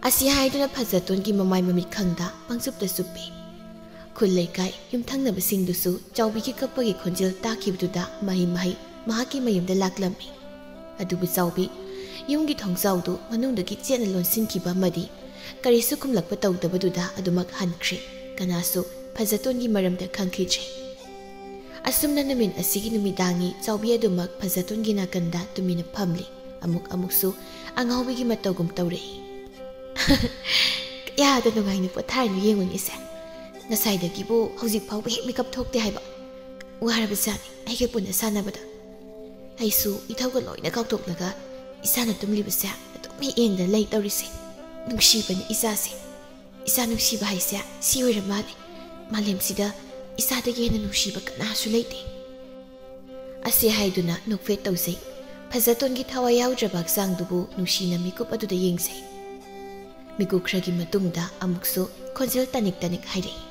ꯑꯁꯤ ꯍꯥꯏꯗꯨꯅ ꯐꯖꯇꯣꯟꯒꯤ ꯃꯃꯥꯏ ꯃꯃꯤꯠ ꯈꯪꯗ ꯄꯪꯆꯨꯞꯇ ꯆꯨꯞꯄꯤ꯫ ꯈꯨꯜ ꯂꯩꯀꯥꯏ ꯌꯨꯝꯊꯪꯅꯕꯁꯤꯡꯗꯨꯁꯨ ꯆꯥꯎꯕꯤꯒꯤ ꯀꯞꯄꯒꯤ ꯈꯣꯟꯖꯦꯜ ꯇꯥꯈꯤꯕꯗꯨꯗ ꯃꯍꯩ ꯃꯍꯩ ꯃꯍꯥꯛꯀꯤ ꯃꯌꯨꯝꯗ ꯂꯥꯛꯂꯝꯃꯤ꯫ ꯑꯗꯨꯕꯨ ꯆꯥꯎꯕꯤ ꯌꯨꯝꯒꯤ ꯊꯣꯡꯖꯥꯎꯗꯨ ꯃꯅꯨꯡꯗꯒꯤ ꯆꯦꯠꯅ ꯂꯣꯟꯁꯤꯟꯈꯤꯕ ꯑꯃꯗꯤ ꯀꯔꯤꯁꯨ ꯈꯨꯝꯂꯛꯄ ꯇꯧꯗꯕꯗꯨꯗ ꯑꯗꯨꯃꯛ ꯍꯟꯈ꯭ꯔꯦ꯫ ꯀꯅꯥꯁꯨ ꯐꯖꯇꯣꯟꯒꯤ ꯃꯔꯝꯗ ꯈꯪꯈꯤꯗ꯭ꯔꯦ꯫ ꯑꯁꯨꯝꯅ ꯅꯨꯃꯤꯠ ꯑꯁꯤꯒꯤ ꯅꯨꯃꯤꯗꯥꯡꯒꯤ ꯆꯥꯎꯕꯤ ꯑꯗꯨꯃꯛ ꯐꯖꯇꯣꯟꯒꯤ ꯅꯥꯀꯟꯗ ꯇꯨꯃꯤꯟꯅ ꯐꯝꯂꯤ꯫ ꯑꯃꯨꯛ ꯑꯃꯨꯛꯁꯨ ꯑꯉꯥꯎꯕꯤꯒꯤ ꯃꯇꯧꯒꯨꯝ ꯇꯧꯔꯛꯏ꯫ "ꯀꯌꯥꯗ ꯅꯨꯡꯉꯥꯏꯅ ꯄꯣꯊꯥꯔꯤꯅꯣ ꯌꯦꯡꯉꯨꯅꯦ ꯏꯆꯦ꯫ ꯉꯁꯥꯏꯗꯒꯤꯕꯨ ꯍꯧꯖꯤꯛ ꯐꯥꯎꯕ ꯍꯦꯛ ꯃꯤꯀꯞ ꯊꯣꯛꯇꯦ ꯍꯥꯏꯕ꯫ ꯋꯥꯔꯕꯖꯥꯠꯅꯤ ꯑꯩꯒ ꯄꯨꯟꯅ ꯁꯥꯟꯅꯕꯗ꯫ ꯑꯩꯁꯨ ꯏꯊꯧꯒ ꯂꯣꯏꯅ ꯀꯥꯎꯊꯣꯛꯂꯒ ꯏꯆꯥꯅ ꯇꯨꯝꯂꯤꯕꯁꯦ ꯑꯗꯨꯝ ꯍꯦꯛ ꯌꯦꯡꯗꯅ ꯂꯩ ꯇꯧꯔꯤꯁꯦ꯫ ꯅꯨꯡꯁꯤꯕꯅꯤ ꯏꯆꯥꯁꯦ꯫ ꯏꯆꯥ ꯅꯨꯡꯁꯤꯕ ꯍꯥꯏꯁꯦ ꯁꯤ ꯑꯣꯏꯔ ꯃꯥꯜꯂꯦ꯫ ꯃꯥꯂꯦꯝꯁꯤꯗ ꯏꯆꯥꯗꯒꯤ ꯍꯦꯟꯅ ꯅꯨꯡꯁꯤꯕ ꯀꯅꯥꯁꯨ ꯂꯩꯇꯦ꯫ ꯑꯁꯤ ꯍꯥꯏꯗꯨꯅ ꯅꯣꯛꯐꯦꯠ ꯇꯧꯖꯩ꯫ ꯐꯖꯇꯣꯟꯒꯤ ꯊꯋꯥꯏ ꯌꯥꯎꯗ꯭ꯔꯕ ꯍꯛꯆꯥꯡꯗꯨꯕꯨ ꯅꯨꯡꯁꯤꯅ ꯃꯤꯀꯨꯞ ꯑꯗꯨꯗ ꯌꯦꯡꯖꯩ꯫ ꯃꯤꯀꯨꯞ ꯈꯔꯒꯤ ꯃꯇꯨꯡꯗ ꯑꯃꯨꯛꯁꯨ ꯈꯣꯟꯖꯦꯜ ꯇꯅꯤꯛ ꯇꯅꯤꯛ ꯍꯥꯏꯔꯛꯏ꯫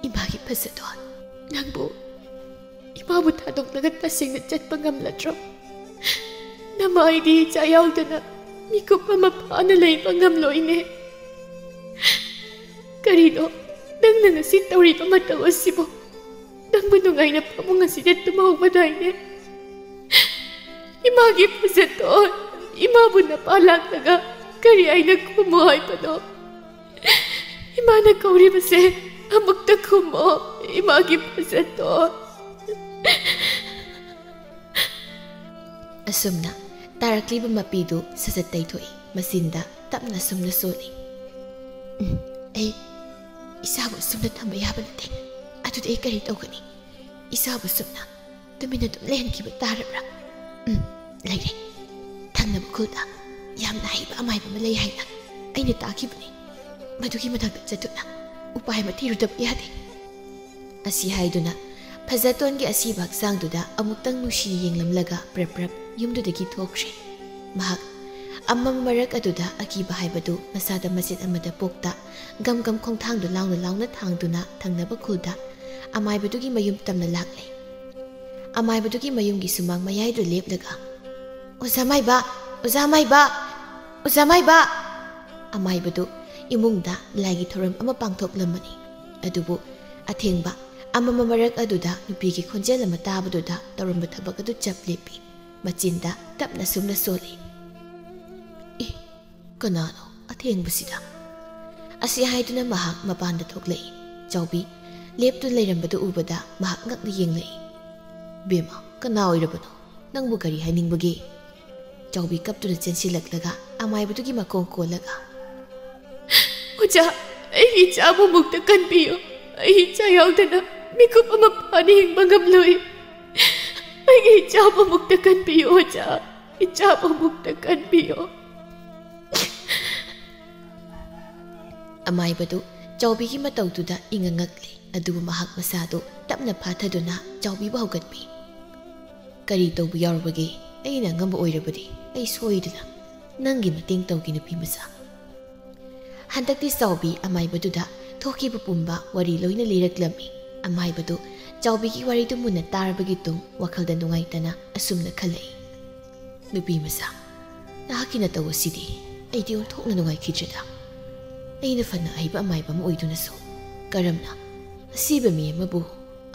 "ꯏꯃꯥꯒꯤ ꯐꯖꯇꯣꯟ, ꯅꯪꯕꯨ ꯏꯃꯥꯕꯨ ꯊꯥꯗꯣꯛꯂꯒ ꯇꯁꯦꯡꯅ ꯆꯠꯄ ꯉꯝꯂꯗ꯭ꯔꯣ? ꯅꯃꯥꯏꯗꯤ ꯏꯆꯥ ꯌꯥꯎꯗꯅ ꯃꯤꯀꯨꯞ ꯑꯃ ꯐꯥꯅ ꯂꯩꯕ ꯉꯝꯂꯣꯏꯅꯦ꯫ ꯀꯔꯤꯅꯣ ꯅꯪꯅ ꯉꯁꯤ ꯇꯧꯔꯤꯕ ꯃꯇꯧ ꯑꯁꯤꯕꯨ? ꯅꯪꯕꯨ ꯅꯨꯡꯉꯥꯏꯅ ꯐꯃꯨꯡ ꯑꯁꯤꯗ ꯇꯨꯝꯍꯧꯕꯗꯥꯏꯅꯦ? ꯏꯃꯥꯒꯤ ꯐꯖꯇꯣꯟ, ꯏꯃꯥꯕꯨ ꯅꯄꯥ ꯂꯥꯛꯂꯒ ꯀꯔꯤ ꯍꯥꯏꯅ ꯈꯨꯝꯃꯣ ꯍꯥꯏꯕꯅꯣ? ꯏꯃꯥꯅ ꯀꯧꯔꯤꯕꯁꯦ ꯑꯃꯨꯛꯇ ꯈꯨꯝꯃꯣ, ꯏꯃꯥꯒꯤ ꯐꯖꯇꯣꯟ꯫" ꯑꯁꯨꯝꯅ ꯇꯥꯔꯛꯂꯤꯕ ꯃꯄꯤꯗꯨ ꯁꯠ ꯁꯠ ꯇꯩꯊꯣꯛꯏ꯫ ꯃꯆꯤꯟꯗ ꯇꯞꯅ ꯁꯨꯝꯅ ꯁꯣꯜꯂꯤ꯫ "ꯎꯝ, ꯑꯩ ꯏꯆꯥꯕꯨ ꯁꯨꯝꯅ ꯊꯝꯕ ꯌꯥꯕ ꯅꯠꯇꯦ꯫ ꯑꯗꯨꯗꯤ ꯑꯩ ꯀꯔꯤ ꯇꯧꯒꯅꯤ? ꯏꯆꯥꯕꯨ ꯁꯨꯝꯅ ꯇꯨꯃꯤꯟꯅ ꯑꯗꯨꯝ ꯂꯩꯍꯟꯈꯤꯕ ꯇꯥꯔꯕ꯭ꯔꯥ? ꯎꯝ, ꯂꯩꯔꯦ꯫ ꯊꯪꯅꯕ ꯈꯨꯜꯗ ꯌꯥꯝꯅ ꯍꯩꯕ ꯑꯃꯥꯏꯕ ꯑꯃ ꯂꯩ ꯍꯥꯏꯅ ꯑꯩꯅ ꯇꯥꯈꯤꯕꯅꯤ꯫ ꯃꯗꯨꯒꯤ ꯃꯅꯥꯛꯇ ꯆꯠꯇꯨꯅ ꯎꯄꯥꯏ ꯑꯃ ꯊꯤꯔꯨꯗꯕ ꯌꯥꯗꯦ꯫" ꯑꯁꯤ ꯍꯥꯏꯗꯨꯅ ꯐꯖꯇꯣꯟꯒꯤ ꯑꯁꯤꯕ ꯍꯛꯆꯥꯡꯗꯨꯗ ꯑꯃꯨꯛꯇꯪ ꯅꯨꯡꯁꯤꯅ ꯌꯦꯡꯂꯝꯂꯒ ꯄ꯭ꯔꯞ ꯄ꯭ꯔꯞ ꯌꯨꯝꯗꯨꯗꯒꯤ ꯊꯣꯛꯈ꯭ꯔꯦ꯫ ꯃꯍꯥꯛ ꯑꯃꯝ ꯃꯔꯛ ꯑꯗꯨꯗ ꯑꯀꯤꯕ ꯍꯥꯏꯕꯗꯨ ꯃꯁꯥꯗ ꯃꯆꯦꯠ ꯑꯃꯗ ꯄꯣꯛꯇ ꯒꯝ ꯒꯝ ꯈꯣꯡꯊꯥꯡꯗꯨ ꯂꯥꯎꯅ ꯂꯥꯎꯅ ꯊꯥꯡꯗꯨꯅ ꯊꯪꯅꯕ ꯈꯨꯜꯗ ꯑꯃꯥꯏꯕꯗꯨꯒꯤ ꯃꯌꯨꯝ ꯇꯝꯅ ꯂꯥꯛꯂꯦ꯫ ꯑꯃꯥꯏꯕꯗꯨꯒꯤ ꯃꯌꯨꯝꯒꯤ ꯁꯨꯃꯥꯡ ꯃꯌꯥꯏꯗ ꯂꯦꯞꯂꯒ, "ꯑꯣꯖꯥ ꯃꯥꯏꯕ! ꯑꯣꯖꯥ ꯃꯥꯏꯕ! ꯑꯣꯖꯥ ꯃꯥꯏꯕ!" ꯑꯃꯥꯏꯕꯗꯨ ꯏꯃꯨꯡꯗ ꯂꯥꯏꯒꯤ ꯊꯧꯔꯝ ꯑꯃ ꯄꯥꯡꯊꯣꯛꯂꯝꯕꯅꯤ꯫ ꯑꯗꯨꯕꯨ ꯑꯊꯦꯡꯕ ꯑꯃꯝꯕ ꯃꯔꯛ ꯑꯗꯨꯗ ꯅꯨꯄꯤꯒꯤ ꯈꯣꯟꯖꯦꯜ ꯑꯃ ꯇꯥꯕꯗꯨꯗ ꯇꯧꯔꯝꯕ ꯊꯕꯛ ꯑꯗꯨ ꯆꯞ ꯂꯦꯞꯄꯤ꯫ ꯃꯆꯤꯟꯗ ꯇꯞꯅ ꯁꯨꯝꯅ ꯁꯣꯜꯂꯤ꯫ "ꯑꯦ, ꯀꯅꯥꯅꯣ ꯑꯊꯦꯡꯕꯁꯤꯗ?" ꯑꯁꯤ ꯍꯥꯏꯗꯨꯅ ꯃꯍꯥꯛ ꯃꯄꯥꯟꯗ ꯊꯣꯛꯂꯛꯏ꯫ ꯆꯥꯎꯕꯤ ꯂꯦꯞꯇꯨꯅ ꯂꯩꯔꯝꯕꯗꯨ ꯎꯕꯗ ꯃꯍꯥꯛ ꯉꯛꯅ ꯌꯦꯡꯂꯛꯏ꯫ "ꯕꯦꯝꯃ, ꯀꯅꯥ ꯑꯣꯏꯔꯕꯅꯣ? ꯅꯪꯕꯨ ꯀꯔꯤ ꯍꯥꯏꯅꯤꯡꯕꯒꯦ?" ꯆꯥꯎꯕꯤ ꯀꯞꯇꯨꯅ ꯆꯦꯟꯁꯤꯜꯂꯛꯂꯒ ꯑꯃꯥꯏꯕꯗꯨꯒꯤ ꯃꯈꯣꯡ ꯀꯣꯜꯂꯒ, "ꯑꯣꯖꯥ, ꯑꯩꯒꯤ ꯏꯆꯥꯕꯨ ꯑꯃꯨꯛꯇ ꯀꯟꯕꯤꯌꯨ꯫ ꯑꯩ ꯏꯆꯥ ꯌꯥꯎꯗꯅ ꯃꯤꯀꯨꯞ ꯑꯃ ꯐꯥꯅ ꯍꯤꯡꯕ ꯉꯝꯂꯣꯏ꯫ ꯑꯩꯒꯤ ꯏꯆꯥꯕꯨ ꯑꯃꯨꯛꯇ ꯀꯟꯕꯤꯌꯨ, ꯑꯣꯖꯥ꯫ ꯏꯆꯥꯕꯨ ꯑꯃꯨꯛꯇ ꯀꯟꯕꯤꯌꯨ꯫ ꯑꯃꯥꯏꯕꯗꯨ ꯆꯥꯎꯕꯤꯒꯤ ꯃꯇꯧꯗꯨꯗ ꯏꯉꯛ ꯉꯛꯂꯦ, ꯑꯗꯨꯕꯨ ꯃꯍꯥꯛ ꯃꯁꯥꯗꯨ ꯇꯞꯅ ꯐꯥꯊꯗꯨꯅ ꯆꯥꯎꯕꯤꯕꯨ ꯍꯧꯒꯠꯄꯤ꯫ "ꯀꯔꯤ ꯇꯧꯕ ꯌꯥꯎꯔꯕꯒꯦ? ꯑꯩꯅ ꯑꯉꯝꯕ ꯑꯣꯏꯔꯕꯗꯤ ꯑꯩ ꯁꯣꯏꯗꯅ ꯅꯪꯒꯤ ꯃꯇꯦꯡ ꯇꯧꯒꯦ, ꯅꯨꯄꯤ ꯃꯆꯥ꯫" ꯍꯟꯗꯛꯇꯤ ꯆꯥꯎꯕꯤ ꯑꯃꯥꯏꯕꯗꯨꯗ ꯊꯣꯛꯈꯤꯕ ꯄꯨꯝꯕ ꯋꯥꯔꯤ ꯂꯣꯏꯅ ꯂꯤꯔꯛꯂꯝꯃꯤ꯫ ꯑꯃꯥꯏꯕꯗꯨ ꯆꯥꯎꯕꯤꯒꯤ ꯋꯥꯔꯤꯗꯨ ꯃꯨꯟꯅ ꯇꯥꯔꯕꯒꯤ ꯇꯨꯡ ꯋꯥꯈꯜꯗ ꯅꯨꯡꯉꯥꯏꯇꯅ ꯑꯁꯨꯝꯅ ꯈꯜꯂꯛꯏ, "ꯅꯨꯄꯤ ꯃꯆꯥ, ꯅꯍꯥꯛꯀꯤ ꯅꯇꯧ ꯑꯁꯤꯗꯤ ꯑꯩꯗꯤ ꯑꯣꯟꯊꯣꯛꯅ ꯅꯨꯡꯉꯥꯏꯈꯤꯗ꯭ꯔꯦꯗ꯫ ꯑꯩꯅ ꯐꯅ ꯑꯍꯩꯕ ꯑꯃꯥꯏꯕ ꯑꯃ ꯑꯣꯏꯗꯨꯅꯁꯨ ꯀꯔꯝꯅ ꯑꯁꯤꯕ ꯃꯤ ꯑꯃꯕꯨ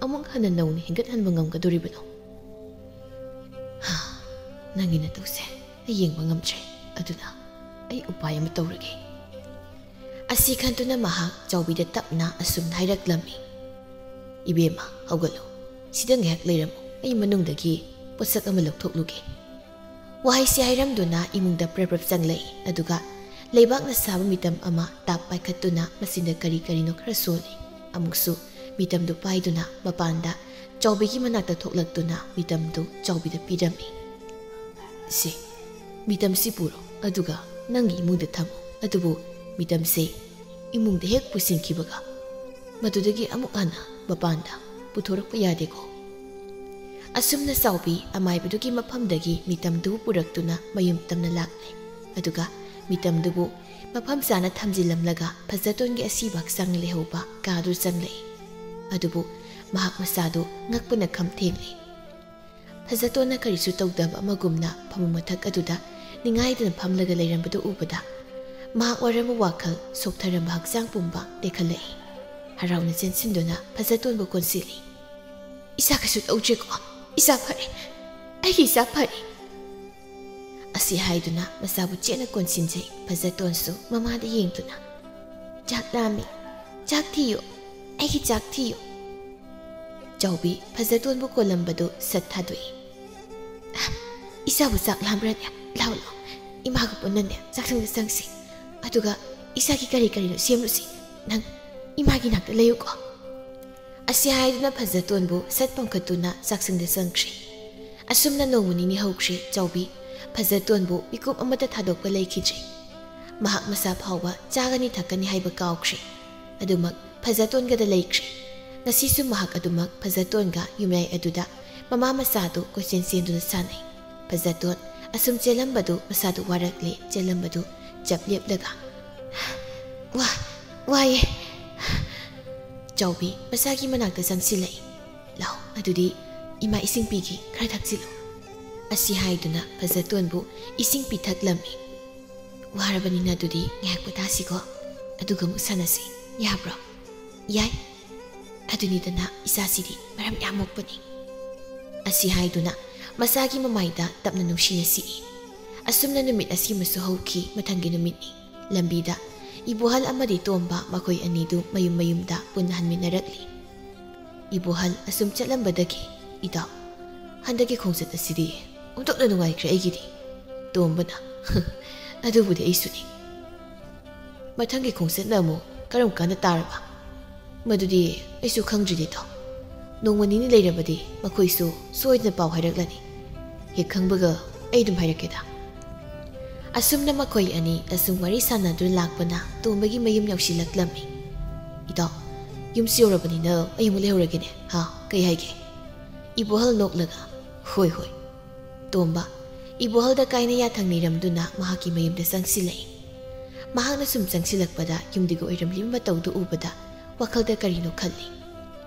ꯑꯃꯨꯛ ꯍꯟꯅ ꯅꯧꯅ ꯍꯤꯡꯒꯠꯍꯟꯕ ꯉꯝꯒꯗꯧꯔꯤꯕꯅꯣ? ꯍꯥ, ꯅꯪꯒꯤ ꯅꯇꯧꯁꯦ ꯑꯩ ꯌꯦꯡꯕ ꯉꯝꯗ꯭ꯔꯦ꯫ ꯑꯗꯨꯅ ꯑꯩ ꯎꯄꯥꯏ ꯑꯃ ꯇꯧꯔꯒꯦ꯫" ꯑꯁꯤ ꯈꯟꯗꯨꯅ ꯃꯍꯥꯛ ꯆꯥꯎꯕꯤꯗ ꯇꯞꯅ ꯑꯁꯨꯝꯅ ꯍꯥꯏꯔꯛꯂꯝꯃꯤ, "ꯏꯕꯦꯝꯃ, ꯍꯧꯒꯠꯂꯨ꯫ ꯁꯤꯗ ꯉꯥꯏꯍꯥꯛ ꯂꯩꯔꯝꯃꯨ꯫ ꯑꯩ ꯃꯅꯨꯡꯗꯒꯤ ꯄꯣꯠꯁꯛ ꯑꯃ ꯂꯧꯊꯣꯛꯂꯨꯒꯦ꯫" ꯋꯥꯍꯩꯁꯤ ꯍꯥꯏꯔꯝꯗꯨꯅ ꯏꯃꯨꯡꯗ ꯄ꯭ꯔꯞ ꯄ꯭ꯔꯞ ꯆꯪꯂꯛꯏ꯫ ꯑꯗꯨꯒ ꯂꯩꯕꯥꯛꯅ ꯁꯥꯕ ꯃꯤꯇꯝ ꯑꯃ ꯇꯥꯞ ꯄꯥꯏꯈꯠꯇꯨꯅ ꯃꯆꯤꯟꯗ ꯀꯔꯤ ꯀꯔꯤꯅꯣ ꯈꯔ ꯁꯣꯜꯂꯤ꯫ ꯑꯃꯨꯛꯁꯨ ꯃꯤꯇꯝꯗꯨ ꯄꯥꯏꯗꯨꯅ ꯃꯄꯥꯟꯗ ꯆꯥꯎꯕꯤꯒꯤ ꯃꯅꯥꯛꯇ ꯊꯣꯛꯂꯛꯇꯨꯅ ꯃꯤꯇꯝꯗꯨ ꯆꯥꯎꯕꯤꯗ ꯄꯤꯔꯝꯃꯤ꯫ "ꯁꯦ, ꯃꯤꯇꯝꯁꯤ ꯄꯨꯔꯣ, ꯑꯗꯨꯒ ꯅꯪꯒꯤ ꯏꯃꯨꯡꯗ ꯊꯝꯃꯨ꯫ ꯑꯗꯨꯕꯨ ꯃꯤꯇꯝꯁꯦ ꯏꯃꯨꯡꯗ ꯍꯦꯛ ꯄꯨꯁꯤꯟꯈꯤꯕꯒ ꯃꯗꯨꯗꯒꯤ ꯑꯃꯨꯛ ꯍꯟꯅ ꯃꯄꯥꯟꯗ ꯄꯨꯊꯣꯔꯛꯄ ꯌꯥꯗꯦꯀꯣ꯫" ꯑꯁꯨꯝꯅ ꯆꯥꯎꯕꯤ ꯑꯃꯥꯏꯕꯗꯨꯒꯤ ꯃꯐꯝꯗꯒꯤ ꯃꯤꯇꯝꯗꯨ ꯄꯨꯔꯛꯇꯨꯅ ꯃꯌꯨꯝ ꯇꯝꯅ ꯂꯥꯛꯂꯦ꯫ ꯑꯗꯨꯒ ꯃꯤꯇꯝꯗꯨꯕꯨ ꯃꯐꯝ ꯆꯥꯅ ꯊꯝꯖꯤꯜꯂꯝꯂꯒ ꯐꯖꯇꯣꯟꯒꯤ ꯑꯁꯤꯕ ꯍꯛꯆꯥꯡ ꯂꯩꯍꯧꯕ ꯀꯥꯗꯨ ꯆꯪꯂꯛꯏ꯫ ꯑꯗꯨꯕꯨ ꯃꯍꯥꯛ ꯃꯁꯥꯗꯨ ꯉꯛꯄꯅ ꯈꯝ ꯊꯦꯡꯂꯤ꯫ ꯐꯖꯇꯣꯟꯅ ꯀꯔꯤꯁꯨ ꯇꯧꯗꯕ ꯑꯃꯒꯨꯝꯅ ꯐꯃꯨꯡ ꯃꯊꯛ ꯑꯗꯨꯗ ꯅꯤꯡꯉꯥꯏꯗꯅ ꯐꯝꯂꯒ ꯂꯩꯔꯝꯕꯗꯨ ꯎꯕꯗ ꯃꯍꯥꯛ ꯋꯥꯔꯝꯕ ꯋꯥꯈꯜ, ꯁꯣꯛꯊꯔꯝꯕ ꯍꯛꯆꯥꯡ ꯄꯨꯝꯕ ꯇꯦꯛꯈꯠꯂꯛꯏ꯫ ꯍꯔꯥꯎꯅ ꯆꯦꯟꯁꯤꯟꯗꯨꯅ ꯐꯖꯇꯣꯟꯕꯨ ꯀꯣꯟꯁꯤꯜꯂꯤ꯫ "ꯏꯆꯥ ꯀꯩꯁꯨ ꯇꯧꯗ꯭ꯔꯦꯀꯣ? ꯏꯆꯥ ꯐꯔꯦ꯫ ꯑꯩꯒꯤ ꯏꯆꯥ ꯐꯔꯦ꯫" ꯑꯁꯤ ꯍꯥꯏꯗꯨꯅ ꯃꯆꯥꯕꯨ ꯆꯦꯠꯅ ꯀꯣꯟꯁꯤꯟꯖꯩ꯫ ꯐꯖꯇꯣꯟꯁꯨ ꯃꯃꯥꯗ ꯌꯦꯡꯗꯨꯅ, "ꯆꯥꯛ ꯂꯥꯝꯃꯤ, ꯆꯥꯛ ꯊꯤꯌꯨ, ꯑꯩꯒꯤ ꯆꯥꯛ ꯊꯤꯌꯨ꯫" ꯆꯥꯎꯕꯤ ꯐꯖꯇꯣꯟꯕꯨ ꯀꯣꯜꯂꯝꯕꯗꯨ ꯁꯠ ꯊꯥꯗꯣꯛꯏ꯫ "ꯑ, ꯏꯆꯥꯕꯨ ꯆꯥꯛ ꯂꯥꯝꯕ꯭ꯔꯅꯦ? ꯂꯥꯎ, ꯂꯥꯎ, ꯏꯃꯥꯒ ꯄꯨꯟꯅꯅꯦ ꯆꯥꯛꯁꯪꯗ ꯆꯪꯁꯤ꯫ ꯑꯗꯨꯒ ꯏꯆꯥꯒꯤ ꯀꯔꯤ ꯀꯔꯤꯅꯣ ꯁꯦꯝꯂꯨꯁꯤ꯫ ꯅꯪ ꯏꯃꯥꯒꯤ ꯅꯥꯛꯇ ꯂꯩꯌꯨꯀꯣ꯫" ꯑꯁꯤ ꯍꯥꯏꯗꯨꯅ ꯐꯖꯇꯣꯟꯕꯨ ꯁꯠ ꯄꯝꯈꯠꯇꯨꯅ ꯆꯥꯛꯁꯪꯗ ꯆꯪꯈ꯭ꯔꯦ꯫ ꯑꯁꯨꯝꯅ ꯅꯣꯡꯃ ꯅꯤꯅꯤ ꯍꯧꯈ꯭ꯔꯦ꯫ ꯆꯥꯎꯕꯤ ꯐꯖꯇꯣꯟꯕꯨ ꯃꯤꯀꯨꯞ ꯑꯃꯠꯇ ꯊꯥꯗꯣꯛꯄ ꯂꯩꯈꯤꯗ꯭ꯔꯦ꯫ ꯃꯍꯥꯛ ꯃꯁꯥ ꯐꯥꯎꯕ ꯆꯥꯒꯅꯤ ꯊꯛꯀꯅꯤ ꯍꯥꯏꯕ ꯀꯥꯎꯈ꯭ꯔꯦ꯫ ꯑꯗꯨꯃꯛ ꯐꯖꯇꯣꯟꯒꯗ ꯂꯩꯈ꯭ꯔꯦ꯫ ꯉꯁꯤꯁꯨ ꯃꯍꯥꯛ ꯑꯗꯨꯃꯛ ꯐꯖꯇꯣꯟꯒ ꯌꯨꯝꯌꯥꯏ ꯑꯗꯨꯗ ꯃꯃꯥ ꯃꯆꯥꯗꯨ ꯀꯣꯏꯆꯦꯟ ꯆꯦꯟꯗꯨꯅ ꯁꯥꯟꯅꯩ꯫ ꯐꯖꯇꯣꯟ ꯑꯁꯨꯝ ꯆꯦꯜꯂꯝꯕꯗꯨ ꯃꯁꯥꯗꯨ ꯋꯥꯔꯛꯂꯦ꯫ ꯆꯦꯜꯂꯝꯕꯗꯨ ꯆꯞ ꯂꯦꯞꯂꯒ, "ꯋꯥ, ꯋꯥꯏꯌꯦ꯫" ꯆꯥꯎꯕꯤ ꯃꯁꯥꯒꯤ ꯃꯅꯥꯛꯇ ꯆꯪꯁꯤꯜꯂꯛꯏ꯫ "ꯂꯥꯎ, ꯑꯗꯨꯗꯤ ꯏꯃꯥ ꯏꯁꯤꯡ ꯄꯤꯒꯦ, ꯈꯔ ꯊꯛꯆꯤꯜꯂꯨ꯫" ꯑꯁꯤ ꯍꯥꯏꯗꯨꯅ ꯐꯖꯇꯣꯟꯕꯨ ꯏꯁꯤꯡ ꯄꯤꯊꯛꯂꯝꯃꯤ꯫ "ꯋꯥꯔꯕꯅꯤꯅ ꯑꯗꯨꯗꯤ ꯉꯥꯏꯍꯥꯛ ꯄꯣꯊꯥꯁꯤꯀꯣ, ꯑꯗꯨꯒ ꯑꯃꯨꯛ ꯁꯥꯟꯅꯁꯤ, ꯌꯥꯕ꯭ꯔꯣ?" "ꯌꯥꯏ꯫ ꯑꯗꯨꯅꯤꯗꯅ, ꯏꯆꯥꯁꯤꯗꯤ ꯃꯔꯝ ꯌꯥꯝ ꯃꯣꯛꯄꯅꯤ꯫" ꯑꯁꯤ ꯍꯥꯏꯗꯨꯅ ꯃꯆꯥꯒꯤ ꯃꯃꯥꯏꯗ ꯇꯞꯅ ꯅꯨꯡꯁꯤꯅ ꯁꯤꯛꯏ꯫ ꯑꯁꯨꯝꯅ ꯅꯨꯃꯤꯠ ꯑꯁꯤꯃꯁꯨ ꯍꯧꯈꯤ꯫ ꯃꯊꯪꯒꯤ ꯅꯨꯃꯤꯠꯅꯤ꯫ ꯂꯝꯕꯤꯗ ꯏꯕꯣꯍꯜ ꯑꯃꯗꯤ ꯇꯣꯝꯕ ꯃꯈꯣꯏ ꯑꯅꯤꯗꯨ ꯃꯌꯨꯝ ꯃꯌꯨꯝꯗ ꯄꯨꯟꯅ ꯍꯟꯃꯤꯟꯅꯔꯛꯂꯤ꯫ ꯏꯕꯣꯍꯜ ꯑꯁꯨꯝ ꯆꯠꯂꯝꯕꯗꯒꯤ, "ꯏꯇꯥꯎ, ꯍꯟꯗꯛꯀꯤ ꯈꯣꯡꯆꯠ ꯑꯁꯤꯗꯤ ꯑꯣꯟꯊꯣꯛꯅ ꯅꯨꯡꯉꯥꯏꯈ꯭ꯔꯦ ꯑꯩꯒꯤꯗꯤ꯫" ꯇꯣꯝꯕꯅ, "ꯑꯗꯨꯕꯨꯗꯤ ꯑꯩꯁꯨꯅꯤ꯫ ꯃꯊꯪꯒꯤ ꯈꯣꯡꯆꯠꯅ ꯑꯃꯨꯛ ꯀꯔꯝ ꯀꯥꯟꯗ ꯇꯥꯔꯕ?" "ꯃꯗꯨꯗꯤ ꯑꯩꯁꯨ ꯈꯪꯗ꯭ꯔꯤꯅꯦ ꯏꯇꯥꯎ꯫ ꯅꯣꯡꯃ ꯅꯤꯅꯤ ꯂꯩꯔꯕꯗꯤ ꯃꯈꯣꯏꯁꯨ ꯁꯣꯏꯗꯅ ꯄꯥꯎ ꯍꯥꯏꯔꯛꯂꯅꯤ꯫ ꯍꯦꯛ ꯈꯪꯕꯒ ꯑꯩ ꯑꯗꯨꯝ ꯍꯥꯏꯔꯛꯀꯦꯗ꯫" ꯑꯁꯨꯝꯅ ꯃꯈꯣꯏ ꯑꯅꯤ ꯑꯁꯨꯝ ꯋꯥꯔꯤ ꯁꯥꯟꯅꯗꯨꯅ ꯂꯥꯛꯄꯅ ꯇꯣꯝꯕꯒꯤ ꯃꯌꯨꯝ ꯌꯧꯁꯤꯜꯂꯛꯂꯝꯃꯤ꯫ "ꯏꯇꯥꯎ, ꯌꯨꯝꯁꯨ ꯌꯧꯔꯕꯅꯤꯅ ꯑꯩ ꯑꯃꯨꯛ ꯂꯩꯍꯧꯔꯒꯦꯅꯦ, ꯍꯥ? ꯀꯩ ꯍꯥꯏꯒꯦ?" ꯏꯕꯣꯍꯜ ꯅꯣꯛꯂꯒ, "ꯍꯣꯏ, ꯍꯣꯏ꯫" ꯇꯣꯝꯕ ꯏꯕꯣꯍꯜꯗ ꯀꯥꯏꯅ ꯌꯥꯊꯪ ꯅꯤꯔꯝꯗꯨꯅ ꯃꯍꯥꯛꯀꯤ ꯃꯌꯨꯝꯗ ꯆꯪꯁꯤꯜꯂꯛꯏ꯫ ꯃꯍꯥꯛꯅ ꯁꯨꯝ ꯆꯪꯁꯤꯜꯂꯛꯄꯗ ꯌꯨꯝꯗꯨꯒꯤ ꯑꯣꯏꯔꯝꯂꯤꯕ ꯃꯇꯧꯗꯨ ꯎꯕꯗ ꯋꯥꯈꯜꯗ ꯀꯔꯤꯅꯣ ꯈꯜꯂꯤ꯫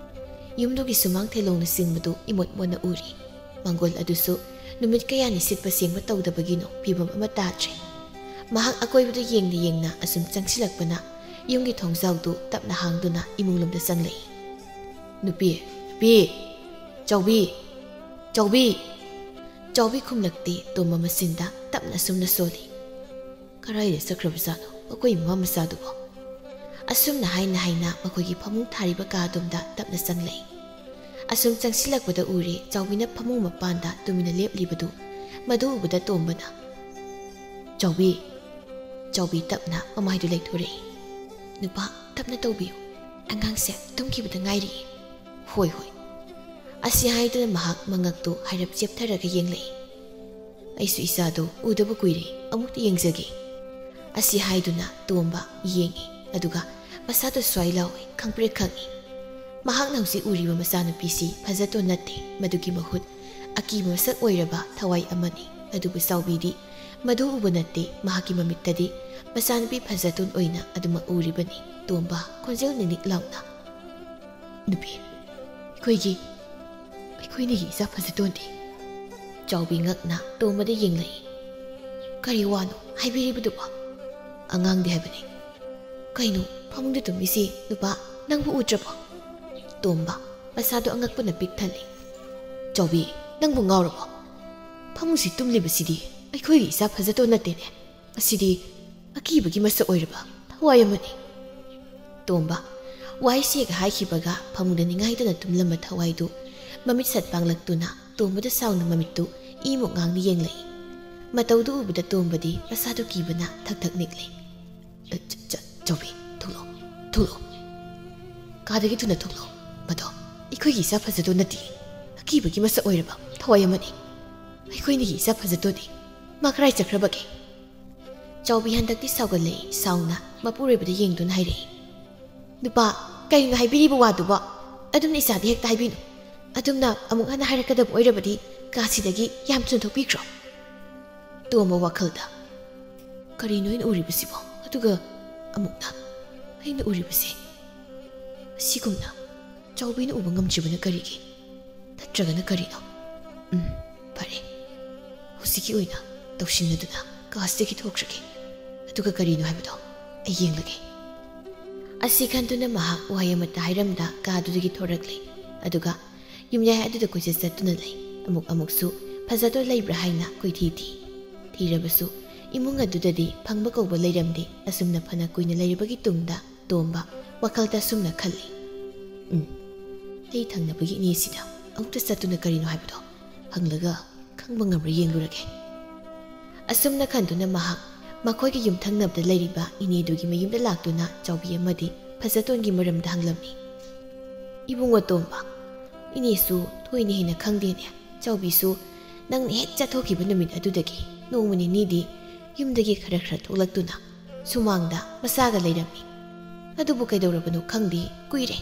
ꯌꯨꯝꯗꯨꯒꯤ ꯁꯨꯃꯥꯡ ꯊꯦꯂꯣꯡꯅꯆꯤꯡꯕꯗꯨ ꯏꯃꯣꯠ ꯃꯣꯠꯅ ꯎꯔꯤ꯫ ꯃꯥꯡꯒꯣꯜ ꯑꯗꯨꯁꯨ ꯅꯨꯃꯤꯠ ꯀꯌꯥꯅꯤ ꯁꯤꯠꯄ ꯁꯦꯡꯕ ꯇꯧꯗꯕꯒꯤꯅꯣ ꯐꯤꯕꯝ ꯑꯃ ꯇꯥꯗ꯭ꯔꯦ꯫ ꯃꯍꯥꯛ ꯑꯀꯣꯏꯕꯗ ꯌꯦꯡꯅ ꯌꯦꯡꯅ ꯑꯁꯨꯝ ꯆꯪꯁꯤꯜꯂꯛꯄꯅ ꯌꯨꯝꯒꯤ ꯊꯣꯡꯖꯥꯎꯗꯨ ꯇꯞꯅ ꯍꯥꯡꯗꯨꯅ ꯏꯃꯨꯡꯂꯣꯝꯗ ꯆꯪꯂꯛꯏ꯫ "ꯅꯨꯄꯤ, ꯅꯨꯄꯤ! ꯆꯥꯎꯕꯤ! ꯆꯥꯎꯕꯤ!" ꯆꯥꯎꯕꯤ ꯈꯨꯝꯂꯛꯇꯦ꯫ ꯇꯣꯝꯕ ꯃꯆꯤꯟꯗ ꯇꯞꯅ ꯑꯁꯨꯝꯅ ꯁꯣꯜꯂꯤ꯫ "ꯀꯔꯥꯏꯗ ꯆꯠꯈ꯭ꯔꯕꯖꯥꯠꯅꯣ ꯃꯈꯣꯏ ꯃꯃꯥ ꯃꯆꯥꯗꯨꯕꯣ?" ꯑꯁꯨꯝꯅ ꯍꯥꯏꯅ ꯍꯥꯏꯅ ꯃꯈꯣꯏꯒꯤ ꯐꯃꯨꯡ ꯊꯥꯔꯤꯕ ꯀꯥ ꯑꯗꯣꯝꯗ ꯇꯞꯅ ꯆꯪꯂꯛꯏ꯫ ꯑꯁꯨꯝ ꯆꯪꯁꯤꯜꯂꯛꯄꯗ ꯎꯔꯦ ꯆꯥꯎꯕꯤꯅ ꯐꯃꯨꯡ ꯃꯄꯥꯟꯗ ꯇꯨꯃꯤꯟꯅ ꯂꯦꯞꯂꯤꯕꯗꯨ꯫ ꯃꯗꯨ ꯎꯕꯗ ꯇꯣꯝꯕꯅ, "ꯆꯥꯎꯕꯤ!" ꯆꯥꯎꯕꯤ ꯇꯞꯅ ꯃꯃꯥꯏꯗꯨ ꯂꯩꯊꯣꯔꯛꯏ꯫ "ꯅꯨꯄꯥ, ꯇꯞꯅ ꯇꯧꯕꯤꯌꯨ꯫ ꯑꯉꯥꯡꯁꯦ ꯇꯨꯝꯈꯤꯕꯗ ꯉꯥꯏꯔꯤꯌꯦ꯫" "ꯍꯣꯏ, ꯍꯣꯏ꯫" ꯑꯁꯤ ꯍꯥꯏꯗꯨꯅ ꯃꯍꯥꯛ ꯃꯉꯛꯇꯨ ꯍꯥꯏꯔꯞ ꯆꯦꯞꯊꯔꯒ ꯌꯦꯡꯂꯛꯏ꯫ "ꯑꯩꯁꯨ ꯏꯆꯥꯗꯣ ꯎꯗꯕ ꯀꯨꯏꯔꯦ, ꯑꯃꯨꯛꯇ ꯌꯦꯡꯖꯒꯦ꯫" ꯑꯁꯤ ꯍꯥꯏꯗꯨꯅ ꯇꯣꯝꯕ ꯌꯦꯡꯉꯤ, ꯑꯗꯨꯒ ꯃꯁꯥꯗꯣ ꯁ꯭ꯋꯥꯏ ꯂꯥꯎꯏ, ꯈꯪꯄ꯭ꯔꯦꯛ ꯈꯪꯉꯤ꯫ ꯃꯍꯥꯛꯅ ꯍꯧꯖꯤꯛ ꯎꯔꯤꯕ ꯃꯆꯥꯅꯨꯄꯤꯁꯤ ꯐꯖꯇꯣꯟ ꯅꯠꯇꯦ, ꯃꯗꯨꯒꯤ ꯃꯍꯨꯠ ꯑꯀꯤꯕ ꯃꯁꯛ ꯑꯣꯏꯔꯕ ꯊꯋꯥꯏ ꯑꯃꯅꯤ꯫ ꯑꯗꯨꯕꯨ ꯆꯥꯎꯕꯤꯗꯤ ꯃꯗꯨ ꯎꯕ ꯅꯠꯇꯦ, ꯃꯍꯥꯛꯀꯤ ꯃꯃꯤꯠꯇꯗꯤ ꯃꯆꯥꯅꯨꯄꯤ ꯐꯖꯇꯣꯟ ꯑꯣꯏꯅ ꯑꯗꯨꯃꯛ ꯎꯔꯤꯕꯅꯤ꯫ ꯇꯣꯝꯕ ꯈꯣꯟꯖꯦꯜ ꯅꯤꯛꯅꯤꯛ ꯂꯥꯎꯅ, "ꯅꯨꯄꯤ, ꯑꯩꯈꯣꯏꯒꯤ, ꯑꯩꯈꯣꯏꯅꯤꯒꯤ ꯏꯆꯥ ꯐꯖꯇꯣꯟꯗꯤ?" ꯆꯥꯎꯕꯤ ꯉꯛꯅ ꯇꯣꯝꯕꯗ ꯌꯦꯡꯂꯛꯏ꯫ "ꯀꯔꯤ ꯋꯥꯅꯣ ꯍꯥꯏꯕꯤꯔꯤꯕꯗꯨꯕꯣ?" "ꯑꯉꯥꯡꯗꯤ ꯍꯥꯏꯕꯅꯤ꯫" "ꯀꯩꯅꯣ ꯐꯃꯨꯡꯗ ꯇꯨꯝꯃꯤꯁꯤ, ꯅꯨꯄꯥ? ꯅꯪꯕꯨ ꯎꯗ꯭ꯔꯕꯣ?" ꯇꯣꯝꯕ ꯃꯁꯥꯗꯣ ꯑꯉꯛꯄꯅ ꯄꯤꯛ ꯊꯜꯂꯤ꯫ "ꯆꯥꯎꯕꯤ, ꯅꯪꯕꯨ ꯉꯥꯎꯔꯕꯣ? ꯐꯃꯨꯡꯁꯤ ꯇꯨꯝꯂꯤꯕꯁꯤꯗꯤ ꯑꯩꯈꯣꯏꯒꯤ ꯏꯆꯥ ꯐꯖꯇꯣꯟ ꯅꯠꯇꯦꯅꯦ꯫ ꯑꯁꯤꯗꯤ ꯑꯀꯤꯕꯒꯤ ꯃꯁꯛ ꯑꯣꯏꯔꯕ ꯊꯋꯥꯏ ꯑꯃꯅꯤ꯫" ꯇꯣꯝꯕ ꯋꯥꯍꯩꯁꯤꯒ ꯍꯥꯏꯈꯤꯕꯒ ꯐꯃꯨꯡꯗ ꯅꯤꯡꯉꯥꯏꯗꯅ ꯇꯨꯝꯂꯝꯕ ꯊꯋꯥꯏꯗꯨ ꯃꯃꯤꯠ ꯁꯠ ꯄꯥꯡꯂꯛꯇꯨꯅ ꯇꯣꯝꯕꯗ ꯁꯥꯎꯅ ꯃꯃꯤꯠꯇꯨ ꯏꯃꯨꯛ ꯉꯥꯡꯅ ꯌꯦꯡꯂꯛꯏ꯫ ꯃꯇꯧꯗꯨ ꯎꯕꯗ ꯇꯣꯝꯕꯗꯤ ꯃꯁꯥꯗꯨ ꯀꯤꯕꯅ ꯊꯛ ꯊꯛ ꯅꯤꯛꯂꯤ꯫ "ꯑ, ꯆ-, ꯆ-, ꯆꯥꯎꯕꯤ, ꯊꯣꯛꯂꯛꯑꯣ, ꯊꯣꯛꯂꯛꯑꯣ꯫ ꯀꯥꯗꯒꯤ ꯊꯨꯅ ꯊꯣꯛꯂꯛꯑꯣ꯫ ꯃꯗꯣ ꯑꯩꯈꯣꯏꯒꯤ ꯏꯆꯥ ꯐꯖꯗꯣ ꯅꯠꯇꯦ, ꯑꯀꯤꯕꯒꯤ ꯃꯁꯛ ꯑꯣꯏꯔꯕ ꯊꯋꯥꯏ ꯑꯃꯅꯤ꯫ ꯑꯩꯈꯣꯏꯅꯤꯒꯤ ꯏꯆꯥ ꯐꯖꯗꯣꯅꯤ꯫ ꯃꯥ ꯀꯔꯥꯏ ꯆꯠꯈ꯭ꯔꯕꯒꯦ?" ꯆꯥꯎꯕꯤ ꯍꯟꯗꯛꯇꯤ ꯁꯥꯎꯒꯠꯂꯛꯏ, ꯁꯥꯎꯅ ꯃꯄꯨꯔꯣꯏꯕꯗ ꯌꯦꯡꯗꯨꯅ ꯍꯥꯏꯔꯛꯏ꯫ "ꯅꯨꯄꯥ, ꯀꯔꯤꯅꯣ ꯍꯥꯏꯕꯤꯔꯤꯕ ꯋꯥꯗꯨꯕꯣ? ꯑꯗꯨꯝꯅ ꯏꯆꯥꯗ ꯍꯦꯛꯇ ꯍꯥꯏꯕꯤꯅꯨ꯫ ꯑꯗꯨꯝꯅ ꯑꯃꯨꯛ ꯍꯟꯅ ꯍꯥꯏꯔꯛꯀꯗꯕ ꯑꯣꯏꯔꯕꯗꯤ ꯀꯥꯁꯤꯗꯒꯤ ꯌꯥꯝ ꯊꯨꯅ ꯊꯣꯛꯄꯤꯈ꯭ꯔꯣ꯫" ꯇꯣꯝꯕ ꯋꯥꯈꯜꯗ, "ꯀꯔꯤꯅꯣ ꯑꯩꯅ ꯎꯔꯤꯕꯁꯤꯕꯣ? ꯑꯗꯨꯒ ꯑꯃꯨꯛꯅ ꯑꯩꯅ ꯎꯔꯤꯕꯁꯦ ꯑꯁꯤꯒꯨꯝꯅ ꯆꯥꯎꯕꯤꯅ ꯎꯕ ꯉꯝꯗ꯭ꯔꯤꯕꯅ ꯀꯔꯤꯒꯤ? ꯅꯠꯇ꯭ꯔꯒꯅ ꯀꯔꯤꯅꯣ? ꯎꯝ, ꯐꯔꯦ꯫ ꯍꯧꯖꯤꯛꯀꯤ ꯑꯣꯏꯅ ꯇꯧꯁꯤꯟꯅꯗꯨꯅ ꯀꯥꯁꯤꯗꯒꯤ ꯊꯣꯛꯈ꯭ꯔꯒꯦ꯫ ꯑꯗꯨꯒ ꯀꯔꯤꯅꯣ ꯍꯥꯏꯕꯗꯣ ꯑꯩ ꯌꯦꯡꯂꯒꯦ꯫" ꯑꯁꯤ ꯈꯟꯗꯨꯅ ꯃꯍꯥꯛ ꯋꯥꯍꯩ ꯑꯃꯠꯇ ꯍꯥꯏꯔꯝꯗ ꯀꯥꯗꯨꯗꯒꯤ ꯊꯣꯔꯛꯂꯦ꯫ ꯑꯗꯨꯒ ꯌꯨꯝꯌꯥꯏ ꯑꯗꯨꯗ ꯀꯣꯏꯆꯠ ꯆꯠꯇꯨꯅ ꯂꯩ꯫ ꯑꯃꯨꯛ ꯑꯃꯨꯛꯁꯨ ꯐꯖꯗꯣ ꯂꯩꯕ꯭ꯔꯥ ꯍꯥꯏꯅ ꯀꯣꯏꯊꯤ ꯊꯤ꯫ ꯊꯤꯔꯕꯁꯨ ꯏꯃꯨꯡ ꯑꯗꯨꯗꯗꯤ ꯐꯪꯕ ꯀꯧꯕ ꯂꯩꯔꯝꯗꯦ꯫ ꯑꯁꯨꯝꯅ ꯐꯅ ꯀꯨꯏꯅ ꯂꯩꯔꯕꯒꯤ ꯇꯨꯡꯗ ꯇꯣꯝꯕ ꯋꯥꯈꯜꯗ ꯑꯁꯨꯝꯅ ꯈꯜꯂꯤ, "ꯎꯝ, ꯑꯩ ꯊꯪꯅꯕꯒꯤ ꯏꯅꯦꯁꯤꯗ ꯑꯃꯨꯛꯇ ꯆꯠꯇꯨꯅ ꯀꯔꯤꯅꯣ ꯍꯥꯏꯕꯗꯣ ꯍꯪꯂꯒ ꯈꯪꯕ ꯉꯝꯕ꯭ꯔꯥ ꯌꯦꯡꯂꯨꯔꯒꯦ꯫" ꯑꯁꯨꯝꯅ ꯈꯟꯗꯨꯅ ꯃꯍꯥꯛ ꯃꯈꯣꯏꯒꯤ ꯌꯨꯝꯊꯪꯅꯕꯗ ꯂꯩꯔꯤꯕ ꯏꯅꯦꯗꯨꯒꯤ ꯃꯌꯨꯝꯗ ꯂꯥꯛꯇꯨꯅ ꯆꯥꯎꯕꯤ ꯑꯃꯗꯤ ꯐꯖꯇꯣꯟꯒꯤ ꯃꯔꯝꯗ ꯍꯪꯂꯝꯃꯤ꯫ "ꯏꯕꯨꯡꯉꯣ ꯇꯣꯝꯕ, ꯏꯅꯦꯁꯨ ꯊꯣꯏꯅ ꯍꯦꯟꯅ ꯈꯪꯗꯦꯅꯦ꯫ ꯆꯥꯎꯕꯤꯁꯨ ꯅꯪꯅ ꯍꯦꯛ ꯆꯠꯊꯣꯛꯈꯤꯕ ꯅꯨꯃꯤꯠ ꯑꯗꯨꯗꯒꯤ ꯅꯣꯡꯃ ꯅꯤꯅꯤꯗꯤ ꯌꯨꯝꯗꯒꯤ ꯈꯔ ꯈꯔ ꯊꯣꯛꯂꯛꯇꯨꯅ ꯁꯨꯃꯥꯡꯗ ꯃꯆꯥꯒ ꯂꯩꯔꯝꯃꯤ꯫ ꯑꯗꯨꯕꯨ ꯀꯩꯗꯧꯔꯕꯅꯣ ꯈꯪꯗꯦ, ꯀꯨꯏꯔꯦ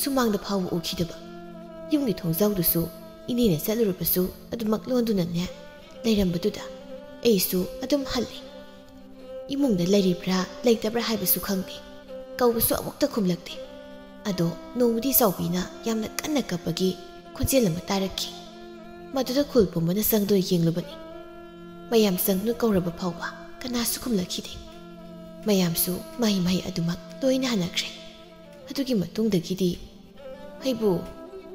ꯁꯨꯃꯥꯡꯗ ꯐꯥꯎꯕ ꯎꯈꯤꯗꯕ꯫ ꯌꯨꯝꯒꯤ ꯊꯣꯡꯖꯥꯎꯗꯨꯁꯨ ꯏꯅꯦꯅ ꯆꯠꯂꯨꯔꯕꯁꯨ ꯑꯗꯨꯃꯛ ꯂꯣꯟꯗꯨꯅꯅꯦ ꯂꯩꯔꯝꯕꯗꯨꯗ ꯑꯩꯁꯨ ꯑꯗꯨꯝ ꯍꯜꯂꯦ꯫ ꯏꯃꯨꯡꯗ ꯂꯩꯔꯤꯕ꯭ꯔꯥ ꯂꯩꯇꯕ꯭ꯔꯥ ꯍꯥꯏꯕꯁꯨ ꯈꯪꯗꯦ꯫ ꯀꯧꯕꯁꯨ ꯑꯃꯨꯛꯇ ꯈꯨꯝꯂꯛꯇꯦ꯫ ꯑꯗꯣ ꯅꯣꯡꯃꯗꯤ ꯆꯥꯎꯕꯤꯅ ꯌꯥꯝꯅ ꯀꯟꯅ ꯀꯞꯄꯒꯤ ꯈꯣꯟꯖꯦꯜ ꯑꯃ ꯇꯥꯔꯛꯈꯤ꯫ ꯃꯗꯨꯗ ꯈꯨꯜ ꯄꯨꯝꯕꯅ ꯆꯪꯗꯨꯅ ꯌꯦꯡꯂꯨꯕꯅꯤ꯫ ꯃꯌꯥꯝ ꯆꯪꯗꯨꯅ ꯀꯧꯔꯕ ꯐꯥꯎꯕ ꯀꯅꯥꯁꯨ ꯈꯨꯝꯂꯛꯈꯤꯗꯦ꯫ ꯃꯌꯥꯝꯁꯨ ꯃꯍꯩ ꯃꯍꯩ ꯑꯗꯨꯃꯛ ꯂꯣꯏꯅ ꯍꯟꯅꯈ꯭ꯔꯦ꯫ ꯑꯗꯨꯒꯤ ꯃꯇꯨꯡꯗꯒꯤꯗꯤ ꯑꯩꯕꯨ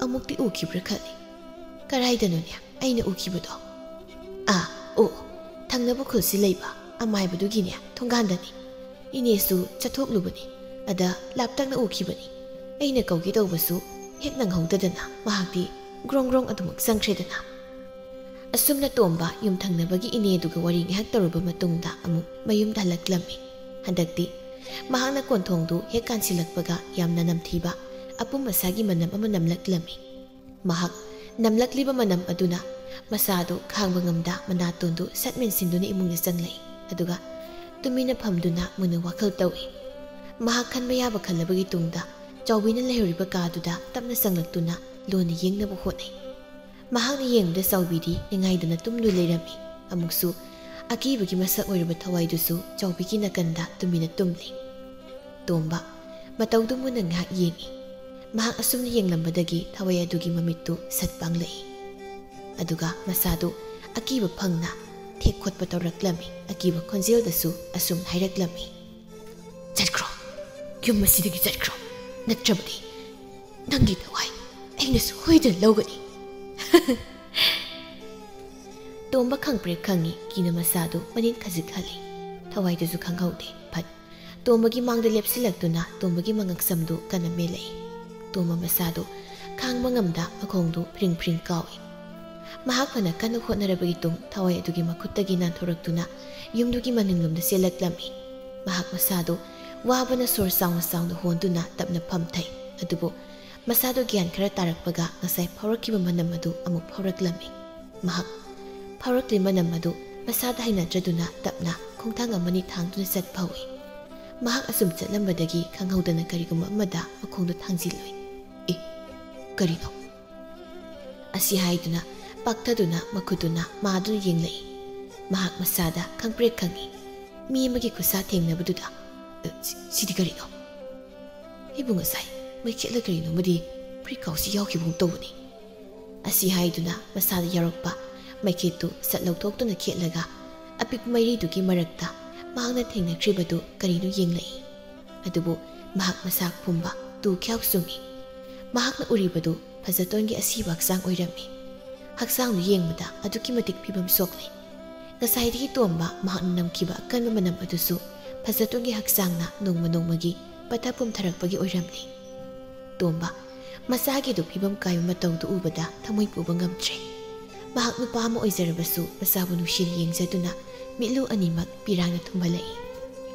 ꯑꯃꯨꯛꯇꯤ ꯎꯈꯤꯕ꯭ꯔꯥ ꯈꯜꯂꯤ꯫ ꯀꯔꯥꯏꯗꯅꯣꯅꯦ ꯑꯩꯅ ꯎꯈꯤꯕꯗꯣ? ꯑꯥ, ꯑꯣ, ꯊꯪꯅꯕ ꯈꯨꯜꯁꯤ ꯂꯩꯕ ꯑꯃꯥꯏꯕꯗꯨꯒꯤꯅꯦ ꯊꯣꯡꯒꯥꯟꯗꯅꯤ꯫ ꯏꯅꯦꯁꯨ ꯆꯠꯊꯣꯛꯂꯨꯕꯅꯤ, ꯑꯗ ꯂꯥꯞꯇꯛꯅ ꯎꯈꯤꯕꯅꯤ꯫ ꯑꯩꯅ ꯀꯧꯒꯦ ꯇꯧꯕꯁꯨ ꯍꯦꯛ ꯅꯪꯍꯧꯗꯗꯅ ꯃꯍꯥꯛꯇꯤ ꯒ꯭ꯔꯣꯡ ꯒ꯭ꯔꯣꯡ ꯑꯗꯨꯃꯛ ꯆꯪꯈ꯭ꯔꯦꯗꯅ꯫ ꯑꯁꯨꯝꯅ ꯇꯣꯝꯕ ꯌꯨꯝꯊꯪꯅꯕꯒꯤ ꯏꯅꯦꯗꯨꯒ ꯋꯥꯔꯤ ꯉꯥꯏꯍꯥꯛ ꯇꯧꯔꯨꯕ ꯃꯇꯨꯡꯗ ꯑꯃꯨꯛ ꯃꯌꯨꯝꯗ ꯍꯜꯂꯛꯂꯝꯃꯤ꯫ ꯍꯟꯗꯛꯇꯤ ꯃꯍꯥꯛꯅ ꯀꯣꯟꯊꯣꯡꯗꯨ ꯍꯦꯛ ꯀꯥꯟꯁꯤꯜꯂꯛꯄꯒ ꯌꯥꯝꯅ ꯅꯝꯊꯤꯕ ꯑꯄꯨꯝ ꯑꯁꯥꯒꯤ ꯃꯅꯝ ꯑꯃ ꯅꯝꯂꯛꯂꯝꯃꯤ꯫ ꯃꯍꯥꯛ ꯅꯝꯂꯛꯂꯤꯕ ꯃꯅꯝ ꯑꯗꯨꯅ ꯃꯁꯥꯗꯨ ꯈꯥꯡꯕ ꯉꯝꯗ ꯃꯅꯥꯇꯣꯟꯗꯨ ꯁꯠ ꯃꯦꯟꯁꯤꯟꯗꯨꯅ ꯏꯃꯨꯡꯗ ꯆꯪꯂꯛꯏ꯫ ꯑꯗꯨꯒ ꯇꯨꯃꯤꯟꯅ ꯐꯝꯗꯨꯅ ꯃꯨꯟꯅ ꯋꯥꯈꯜ ꯇꯧꯏ꯫ ꯃꯍꯥꯛ ꯈꯟꯕ ꯌꯥꯕ ꯈꯜꯂꯕꯒꯤ ꯇꯨꯡꯗ ꯆꯥꯎꯕꯤꯅ ꯂꯩꯍꯧꯔꯤꯕ ꯀꯥꯗꯨꯗ ꯇꯞꯅ ꯆꯪꯂꯛꯇꯨꯅ ꯂꯣꯟꯅ ꯌꯦꯡꯅꯕ ꯍꯣꯠꯅꯩ꯫ ꯃꯍꯥꯛꯅ ꯌꯦꯡꯕꯗ ꯆꯥꯎꯕꯤꯗꯤ ꯅꯤꯡꯉꯥꯏꯗꯅ ꯇꯨꯝꯗꯨꯅ ꯂꯩꯔꯝꯃꯤ꯫ ꯑꯃꯨꯛꯁꯨ ꯑꯀꯤꯕꯒꯤ ꯃꯁꯛ ꯑꯣꯏꯔꯕ ꯊꯋꯥꯏꯗꯨꯁꯨ ꯆꯥꯎꯕꯤꯒꯤ ꯅꯥꯀꯟꯗ ꯇꯨꯃꯤꯟꯅ ꯇꯨꯝꯂꯤ꯫ ꯇꯣꯝꯕ ꯃꯇꯧꯗꯨ ꯃꯨꯟꯅ ꯉꯥꯏꯍꯥꯛ ꯌꯦꯡꯏ꯫ ꯃꯍꯥꯛ ꯑꯁꯨꯝꯅ ꯌꯦꯡꯂꯝꯕꯗꯒꯤ ꯊꯋꯥꯏ ꯑꯗꯨꯒꯤ ꯃꯃꯤꯠꯇꯨ ꯁꯠ ꯄꯥꯡꯂꯛꯏ꯫ ꯑꯗꯨꯒ ꯃꯁꯥꯗꯨ ꯑꯀꯤꯕ ꯐꯪꯅ ꯊꯦꯛ ꯈꯣꯠꯄ ꯇꯧꯔꯛꯂꯝꯃꯤ꯫ ꯑꯀꯤꯕ ꯈꯣꯟꯖꯦꯜꯗꯁꯨ ꯑꯁꯨꯝ ꯍꯥꯏꯔꯛꯂꯝꯃꯤ, "ꯆꯠꯈ꯭ꯔꯣ, ꯌꯨꯝ ꯑꯁꯤꯗꯒꯤ ꯆꯠꯈ꯭ꯔꯣ, ꯅꯠꯇ꯭ꯔꯕꯗꯤ ꯅꯪꯒꯤ ꯊꯋꯥꯏ ꯑꯩꯅ ꯁꯣꯏꯗꯅ ꯂꯧꯒꯅꯤ꯫" ꯇꯣꯝꯕ ꯈꯪꯄ꯭ꯔꯦꯛ ꯈꯪꯉꯤ꯫ ꯀꯤꯅ ꯃꯁꯥꯗꯨ ꯃꯅꯤꯡ ꯈꯖꯤꯛ ꯍꯜꯂꯤ꯫ ꯊꯋꯥꯏꯗꯨꯁꯨ ꯈꯪꯍꯧꯗꯦ꯫ ꯐꯠ ꯇꯣꯝꯕꯒꯤ ꯃꯥꯡꯗ ꯂꯦꯞꯁꯤꯜꯂꯛꯇꯨꯅ ꯇꯣꯝꯕꯒꯤ ꯃꯉꯛꯁꯝꯗꯨ ꯀꯟꯅ ꯃꯦꯜꯂꯛꯏ꯫ ꯇꯣꯝꯕ ꯃꯁꯥꯗꯨ ꯈꯥꯡꯕ ꯉꯝꯗ ꯃꯈꯣꯡꯗꯨ ꯐ꯭ꯔꯤꯡ ꯐ꯭ꯔꯤꯡ ꯀꯥꯎꯏ꯫ ꯃꯍꯥꯛ ꯐꯅ ꯀꯟꯅ ꯍꯣꯠꯅꯔꯕꯒꯤ ꯇꯨꯡ ꯊꯋꯥꯏ ꯑꯗꯨꯒꯤ ꯃꯈꯨꯠꯇꯒꯤ ꯅꯥꯟꯊꯣꯔꯛꯇꯨꯅ ꯌꯨꯝꯗꯨꯒꯤ ꯃꯅꯤꯡꯂꯣꯝꯗ ꯆꯦꯜꯂꯛꯂꯝꯃꯤ꯫ ꯃꯍꯥꯛ ꯃꯁꯥꯗꯨ ꯋꯥꯕꯅ ꯁꯣꯔ ꯆꯥꯎꯅ ꯆꯥꯎꯅ ꯍꯣꯟꯗꯨꯅ ꯇꯞꯅ ꯐꯝꯊꯩ꯫ ꯑꯗꯨꯕꯨ ꯃꯁꯥꯗꯨ ꯒ꯭ꯌꯥꯟ ꯈꯔ ꯇꯥꯔꯛꯄꯒ ꯉꯁꯥꯏ ꯐꯥꯎꯔꯛꯈꯤꯕ ꯃꯅꯝ ꯑꯗꯨ ꯑꯃꯨꯛ ꯐꯥꯎꯔꯛꯂꯝꯃꯤ꯫ ꯃꯍꯥꯛ ꯐꯥꯎꯔꯛꯂꯤ ꯃꯅꯝ ꯑꯗꯨ ꯃꯁꯥꯗ ꯍꯩꯅꯗ꯭ꯔꯗꯨꯅ ꯇꯞꯅ ꯈꯣꯡꯊꯥꯡ ꯑꯃꯅꯤ ꯊꯥꯡꯗꯨꯅ ꯆꯠꯄ ꯍꯧꯏ꯫ ꯃꯍꯥꯛ ꯑꯁꯨꯝ ꯆꯠꯂꯝꯕꯗꯒꯤ ꯈꯪꯍꯧꯗꯅ ꯀꯔꯤꯒꯨꯝꯕ ꯑꯃꯗ ꯃꯈꯣꯡꯗꯨ ꯊꯥꯡꯖꯤꯜꯂꯨꯏ꯫ "ꯑꯦ, ꯀꯔꯤꯅꯣ?" ꯑꯁꯤ ꯍꯥꯏꯗꯨꯅ ꯄꯥꯛꯊꯗꯨꯅ ꯃꯈꯨꯠꯇꯨꯅ ꯃꯥꯗꯨꯅ ꯌꯦꯡꯂꯛꯏ꯫ ꯃꯍꯥꯛ ꯃꯁꯥꯗ ꯈꯪꯄ꯭ꯔꯦꯛ ꯈꯪꯏ꯫ ꯃꯤ ꯑꯃꯒꯤ ꯈꯨꯠꯁꯥ ꯊꯦꯡꯅꯕꯗꯨꯗ, "ꯑ, ꯁꯤ-, ꯁꯤꯗꯤ ꯀꯔꯤꯅꯣ? ꯑꯩꯕꯨ ꯉꯁꯥꯏ ꯃꯩꯈꯦꯠꯂ ꯀꯔꯤꯅꯣꯃꯗꯤ ꯐꯨꯔꯤꯠꯈꯥꯎꯁꯤ ꯌꯥꯎꯈꯤꯕꯒꯨꯝ ꯇꯧꯕꯅꯤ"꯫ ꯑꯁꯤ ꯍꯥꯏꯗꯨꯅ ꯃꯁꯥꯗ ꯌꯥꯎꯔꯛꯄ ꯃꯩꯈꯦꯠꯇꯨ ꯁꯠ ꯂꯧꯊꯣꯛꯇꯨꯅ ꯈꯦꯠꯂꯒ ꯑꯄꯤꯛꯄ ꯃꯩꯔꯤꯗꯨꯒꯤ ꯃꯔꯛꯇ ꯃꯍꯥꯛꯅ ꯊꯦꯡꯅꯈ꯭ꯔꯤꯕꯗꯨ ꯀꯔꯤꯅꯣ ꯌꯦꯡꯂꯛꯏ꯫ ꯑꯗꯨꯕꯨ ꯃꯍꯥꯛ ꯃꯁꯥ ꯄꯨꯝꯕ ꯇꯨ ꯈ꯭ꯌꯥꯎ ꯆꯨꯡꯏ꯫ ꯃꯍꯥꯛꯅ ꯎꯔꯤꯕꯗꯨ ꯐꯖꯇꯣꯟꯒꯤ ꯑꯁꯤꯕ ꯍꯛꯆꯥꯡ ꯑꯣꯏꯔꯝꯃꯤ꯫ ꯍꯛꯆꯥꯡꯗꯨ ꯌꯦꯡꯕꯗ ꯑꯗꯨꯛꯀꯤ ꯃꯇꯤꯛ ꯐꯤꯕꯝ ꯁꯣꯛꯂꯦ꯫ ꯉꯁꯥꯏꯗꯒꯤ ꯇꯣꯝꯕ ꯃꯍꯥꯛꯅ ꯅꯝꯈꯤꯕ ꯑꯀꯟꯕ ꯃꯅꯝ ꯑꯗꯨꯁꯨ ꯐꯖꯇꯣꯟꯒꯤ ꯍꯛꯆꯥꯡꯅ ꯅꯣꯡꯃ ꯅꯣꯡꯃꯒꯤ ꯄꯠꯊ ꯄꯨꯝꯊꯔꯛꯄꯒꯤ ꯑꯣꯏꯔꯝꯂꯦ꯫ ꯇꯣꯝꯕ ꯃꯆꯥꯒꯤꯗꯨ ꯐꯤꯕꯝ ꯀꯥꯏꯕ ꯃꯇꯧꯗꯨ ꯎꯕꯗ ꯊꯃꯣꯏ ꯄꯨꯕ ꯉꯝꯗ꯭ꯔꯦ꯫ ꯃꯍꯥꯛ ꯅꯨꯄꯥ ꯑꯃ ꯑꯣꯏꯖꯔꯕꯁꯨ ꯃꯆꯥꯕꯨ ꯅꯨꯡꯁꯤꯅ ꯌꯦꯡꯖꯗꯨꯅ ꯃꯤꯠꯂꯨ ꯑꯅꯤꯃꯛ ꯄꯤꯔꯥꯡꯅ ꯊꯨꯝꯍꯜꯂꯛꯏ꯫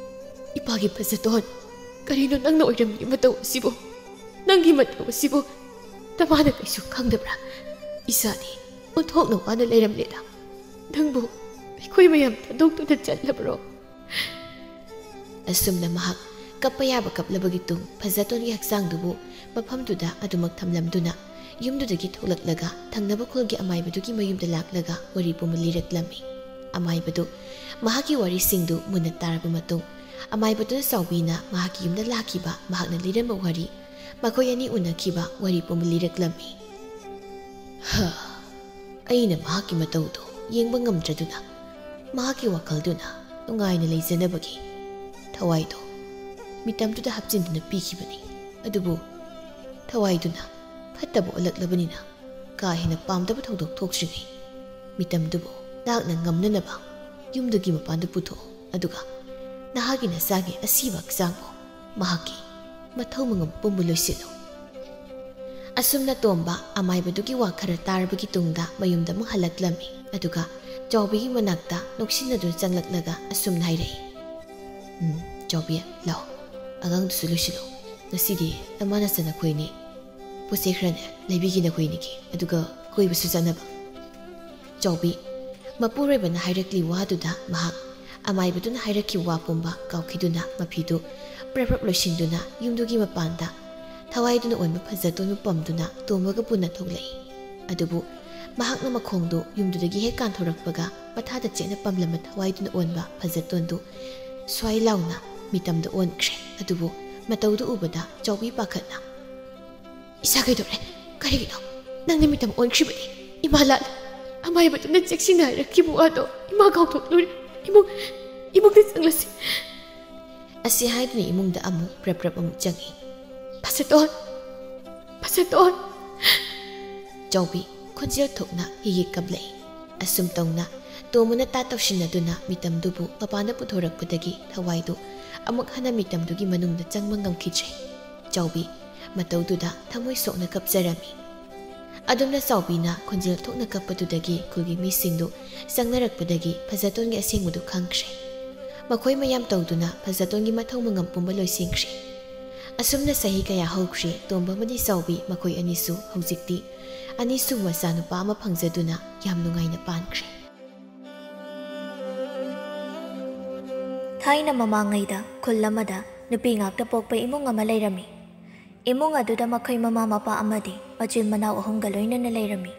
"ꯏꯄꯥꯒꯤ ꯐꯖꯇꯣꯟ, ꯀꯔꯤꯅꯣ ꯅꯪꯅ ꯑꯣꯏꯔꯝꯃꯤ ꯃꯇꯧ ꯑꯁꯤꯕꯨ? ꯅꯪꯒꯤ ꯃꯇꯧ ꯑꯁꯤꯕꯨ ꯅꯃꯥꯅ ꯀꯩꯁꯨ ꯈꯪꯗꯕ꯭ꯔꯥ? ꯏꯆꯥꯗꯤ ꯑꯣꯟꯊꯣꯛꯅ ꯋꯥꯅ ꯂꯩꯔꯝꯂꯦꯗ꯫ ꯅꯪꯕꯨ ꯑꯩꯈꯣꯏ ꯃꯌꯥꯝ ꯊꯥꯗꯣꯛꯇꯨꯅ ꯆꯠꯂꯕ꯭ꯔꯣ?" ꯑꯁꯨꯝꯅ ꯃꯍꯥꯛ ꯀꯞꯄ ꯌꯥꯕ ꯀꯞꯂꯕꯒꯤ ꯇꯨꯡ ꯐꯖꯇꯣꯟꯒꯤ ꯍꯛꯆꯥꯡꯗꯨꯕꯨ ꯃꯐꯝꯗꯨꯗ ꯑꯗꯨꯃꯛ ꯊꯝꯂꯝꯗꯨꯅ ꯌꯨꯝꯗꯨꯗꯒꯤ ꯊꯣꯛꯂꯛꯂꯒ ꯊꯪꯅꯕ ꯈꯨꯜꯒꯤ ꯑꯃꯥꯏꯕꯗꯨꯒꯤ ꯃꯌꯨꯝꯗ ꯂꯥꯛꯂꯒ ꯋꯥꯔꯤ ꯄꯨꯝꯕ ꯂꯤꯔꯛꯂꯝꯃꯤ꯫ ꯑꯃꯥꯏꯕꯗꯨ ꯃꯍꯥꯛꯀꯤ ꯋꯥꯔꯤꯁꯤꯡꯗꯨ ꯃꯨꯟꯅ ꯇꯥꯔꯕ ꯃꯇꯨꯡ, ꯑꯃꯥꯏꯕꯗꯨꯅ ꯆꯥꯎꯕꯤꯅ ꯃꯍꯥꯛꯀꯤ ꯌꯨꯝꯗ ꯂꯥꯛꯈꯤꯕ ꯃꯍꯥꯛꯅ ꯂꯤꯔꯝꯕ ꯋꯥꯔꯤ, ꯃꯈꯣꯏ ꯑꯅꯤ ꯎꯅꯈꯤꯕ ꯋꯥꯔꯤ ꯄꯨꯝꯕ ꯂꯤꯔꯛꯂꯝꯃꯤ꯫ ꯍ, ꯑꯩꯅ ꯃꯍꯥꯛꯀꯤ ꯃꯇꯧꯗꯨ ꯌꯦꯡꯕ ꯉꯝꯗ꯭ꯔꯗꯨꯅ ꯃꯍꯥꯛꯀꯤ ꯋꯥꯈꯜꯗꯨꯅ ꯅꯨꯡꯉꯥꯏꯅ ꯂꯩꯖꯅꯕꯒꯤ ꯊꯋꯥꯏꯗꯨ ꯃꯤꯇꯝꯗꯨꯗ ꯍꯥꯞꯆꯤꯟꯗꯨꯅ ꯄꯤꯈꯤꯕꯅꯤ꯫ ꯑꯗꯨꯕꯨ ꯊꯋꯥꯏꯗꯨꯅ ꯐꯠꯇꯕ ꯑꯣꯜꯂꯛꯂꯕꯅꯤꯅ ꯀꯥ ꯍꯦꯟꯅ ꯄꯥꯝꯗꯕ ꯊꯧꯗꯣꯛ ꯊꯣꯛꯇ꯭ꯔꯤꯉꯩ ꯃꯤꯇꯝꯗꯨꯕꯨ ꯂꯥꯛꯅ ꯉꯝꯅꯅꯕ ꯌꯨꯝꯗꯨꯒꯤ ꯃꯄꯥꯟꯗ ꯄꯨꯊꯣꯛꯎ꯫ ꯑꯗꯨꯒ ꯅꯍꯥꯛꯀꯤ ꯅꯆꯥꯒꯤ ꯑꯁꯤꯕ ꯍꯛꯆꯥꯡꯕꯨ ꯃꯍꯥꯛꯀꯤ ꯃꯊꯧ ꯃꯉꯝ ꯄꯨꯝꯕ ꯂꯣꯏꯁꯤꯜꯂꯨ꯫ ꯑꯁꯨꯝꯅ ꯇꯣꯝꯕ ꯑꯃꯥꯏꯕꯗꯨꯒꯤ ꯋꯥ ꯈꯔ ꯇꯥꯔꯕꯒꯤ ꯇꯨꯡꯗ ꯃꯌꯨꯝꯗ ꯑꯃꯨꯛ ꯍꯜꯂꯛꯂꯝꯃꯤ꯫ ꯑꯗꯨꯒ ꯆꯥꯎꯕꯤꯒꯤ ꯃꯅꯥꯛꯇ ꯅꯣꯛꯁꯤꯟꯅꯗꯨꯅ ꯆꯪꯂꯛꯂꯒ ꯑꯁꯨꯝꯅ ꯍꯥꯏꯔꯛꯏ, "ꯎꯝ, ꯆꯥꯎꯕꯤ, ꯂꯥꯎ, ꯑꯉꯥꯡꯗꯨꯁꯨ ꯂꯣꯏꯁꯤꯜꯂꯨ꯫ ꯉꯁꯤꯗꯤ ꯅꯃꯥ ꯅꯆꯟ ꯑꯩꯈꯣꯏꯅꯤ "ꯄꯣꯠ ꯆꯩ ꯈꯔꯅꯦ ꯂꯩꯕꯤꯒꯦ ꯅꯈꯣꯏ ꯑꯅꯤꯒꯤ, ꯑꯗꯨꯒ ꯀꯣꯏꯕꯁꯨ ꯆꯠꯅꯕ꯫" ꯆꯥꯎꯕꯤ, ꯃꯄꯨꯔꯣꯏꯕꯅ ꯍꯥꯏꯔꯛꯂꯤ ꯋꯥꯗꯨꯗ ꯃꯍꯥꯛ ꯑꯃꯥꯏꯕꯗꯨꯅ ꯍꯥꯏꯔꯛꯈꯤꯕ ꯋꯥ ꯄꯨꯝꯕ ꯀꯥꯎꯈꯤꯗꯨꯅ ꯃꯐꯤꯗꯨ ꯄ꯭ꯔꯞ ꯄ꯭ꯔꯞ ꯂꯣꯏꯁꯤꯟꯗꯨꯅ ꯌꯨꯝꯗꯨꯒꯤ ꯃꯄꯥꯟꯗ ꯊꯋꯥꯏꯗꯨꯅ ꯑꯣꯟꯕ ꯐꯖꯇꯣꯟꯕꯨ ꯄꯝꯗꯨꯅ ꯇꯣꯝꯕꯒ ꯄꯨꯟꯅ ꯊꯣꯛꯂꯛꯏ꯫ ꯑꯗꯨꯕꯨ ꯃꯍꯥꯛꯅ ꯃꯈꯣꯡꯗꯨ ꯌꯨꯝꯗꯨꯗꯒꯤ ꯍꯦꯛ ꯀꯥꯟꯊꯣꯔꯛꯄꯒ ꯃꯊꯥꯗ ꯆꯦꯠꯅ ꯄꯝꯂꯝꯕ ꯊꯋꯥꯏꯗꯨꯅ ꯑꯣꯟꯕ ꯐꯖꯇꯣꯟꯗꯨ ꯁ꯭ꯋꯥꯏ ꯂꯥꯎꯅ ꯃꯤꯇꯝꯗ ꯑꯣꯟꯈ꯭ꯔꯦ꯫ ꯑꯗꯨꯕꯨ ꯃꯇꯧꯗꯨ ꯎꯕꯗ ꯆꯥꯎꯕꯤ ꯄꯥꯈꯠꯅ, "ꯏꯁꯥ ꯀꯩꯗꯧꯔꯦ? ꯀꯔꯤꯒꯤꯅꯣ? ꯅꯪꯅ ꯃꯤꯇꯝ ꯑꯣꯟꯈ꯭ꯔꯤꯕꯗꯤ? ꯏꯃꯥ ꯂꯥꯛꯂꯦ꯫ ꯑꯃꯥꯏꯕꯗꯨꯅ ꯆꯦꯛꯁꯤꯟꯅ ꯍꯥꯏꯔꯛꯈꯤꯕ ꯋꯥꯗꯣ ꯏꯃꯥ ꯀꯥꯎꯊꯣꯛꯂꯨꯔꯦ꯫ ꯏꯃꯨꯡ, ꯏꯃꯨꯡꯗ ꯆꯪꯂꯁꯤ꯫" ꯑꯁꯤ ꯍꯥꯏꯗꯨꯅ ꯏꯃꯨꯡꯗ ꯑꯃꯨꯛ ꯄ꯭ꯔꯞ ꯄ꯭ꯔꯞ ꯑꯃꯨꯛ ꯆꯪꯏ꯫ "ꯐꯖꯇꯣꯟ! ꯐꯖꯇꯣꯟ!" ꯆꯥꯎꯕꯤ ꯈꯣꯟꯖꯦꯜ ꯊꯣꯛꯅ ꯍꯤꯍꯤꯛ ꯀꯞꯂꯛꯏ꯫ ꯑꯁꯨꯝ ꯇꯧꯅ ꯇꯣꯝꯕꯅ ꯇꯥ ꯇꯧꯁꯤꯟꯅꯗꯨꯅ ꯃꯤꯇꯝꯗꯨꯕꯨ ꯃꯄꯥꯟꯗ ꯄꯨꯊꯣꯔꯛꯄꯗꯒꯤ ꯊꯋꯥꯏꯗꯨ ꯑꯃꯨꯛ ꯍꯟꯅ ꯃꯤꯇꯝꯗꯨꯒꯤ ꯃꯅꯨꯡꯗ ꯆꯪꯕ ꯉꯝꯈꯤꯗ꯭ꯔꯦ꯫ ꯆꯥꯎꯕꯤ ꯃꯇꯧꯗꯨꯗ ꯊꯃꯣꯏ ꯁꯣꯛꯅ ꯀꯞꯆꯔꯝꯃꯤ꯫ ꯑꯗꯨꯝꯅ ꯆꯥꯎꯕꯤꯅ ꯈꯣꯟꯖꯦꯜ ꯊꯣꯛꯅ ꯀꯞꯄꯗꯨꯗꯒꯤ ꯈꯨꯜꯒꯤ ꯃꯤꯁꯤꯡꯗꯨ ꯆꯪꯅꯔꯛꯄꯗꯒꯤ ꯐꯖꯇꯣꯟꯒꯤ ꯑꯁꯦꯡꯕꯗꯨ ꯈꯪꯈ꯭ꯔꯦ꯫ ꯃꯈꯣꯏ ꯃꯌꯥꯝ ꯇꯧꯗꯨꯅ ꯐꯖꯇꯣꯟꯒꯤ ꯃꯊꯧ ꯃꯉꯝ ꯄꯨꯝꯕ ꯂꯣꯏꯁꯤꯟꯈ꯭ꯔꯦ꯫ ꯑꯁꯨꯝꯅ ꯆꯍꯤ ꯀꯌꯥ ꯍꯧꯈ꯭ꯔꯦ꯫ ꯇꯣꯝꯕ ꯑꯃꯗꯤ ꯆꯥꯎꯕꯤ ꯃꯈꯣꯏ ꯑꯅꯤꯁꯨ ꯍꯧꯖꯤꯛꯇꯤ ꯑꯅꯤꯁꯨꯕ ꯃꯆꯥꯅꯨꯄꯥ ꯑꯃ ꯐꯪꯖꯗꯨꯅ ꯌꯥꯝ ꯅꯨꯡꯉꯥꯏꯅ ꯄꯥꯟꯈ꯭ꯔꯦ꯫ ꯊꯥꯏꯅ ꯃꯃꯥꯡꯉꯩꯗ ꯈꯨꯜ ꯑꯃꯗ ꯅꯨꯄꯤ ꯉꯥꯛꯇ ꯄꯣꯛꯄ ꯏꯃꯨꯡ ꯑꯃ ꯂꯩꯔꯝꯃꯤ꯫ ꯏꯃꯨꯡ ꯑꯗꯨꯗ ꯃꯈꯣꯏ ꯃꯃꯥ ꯃꯄꯥ ꯑꯃꯗꯤ ꯃꯆꯤꯟ ꯃꯅꯥꯎ ꯑꯍꯨꯝꯒ ꯂꯣꯏꯅꯅ ꯂꯩꯔꯝꯃꯤ꯫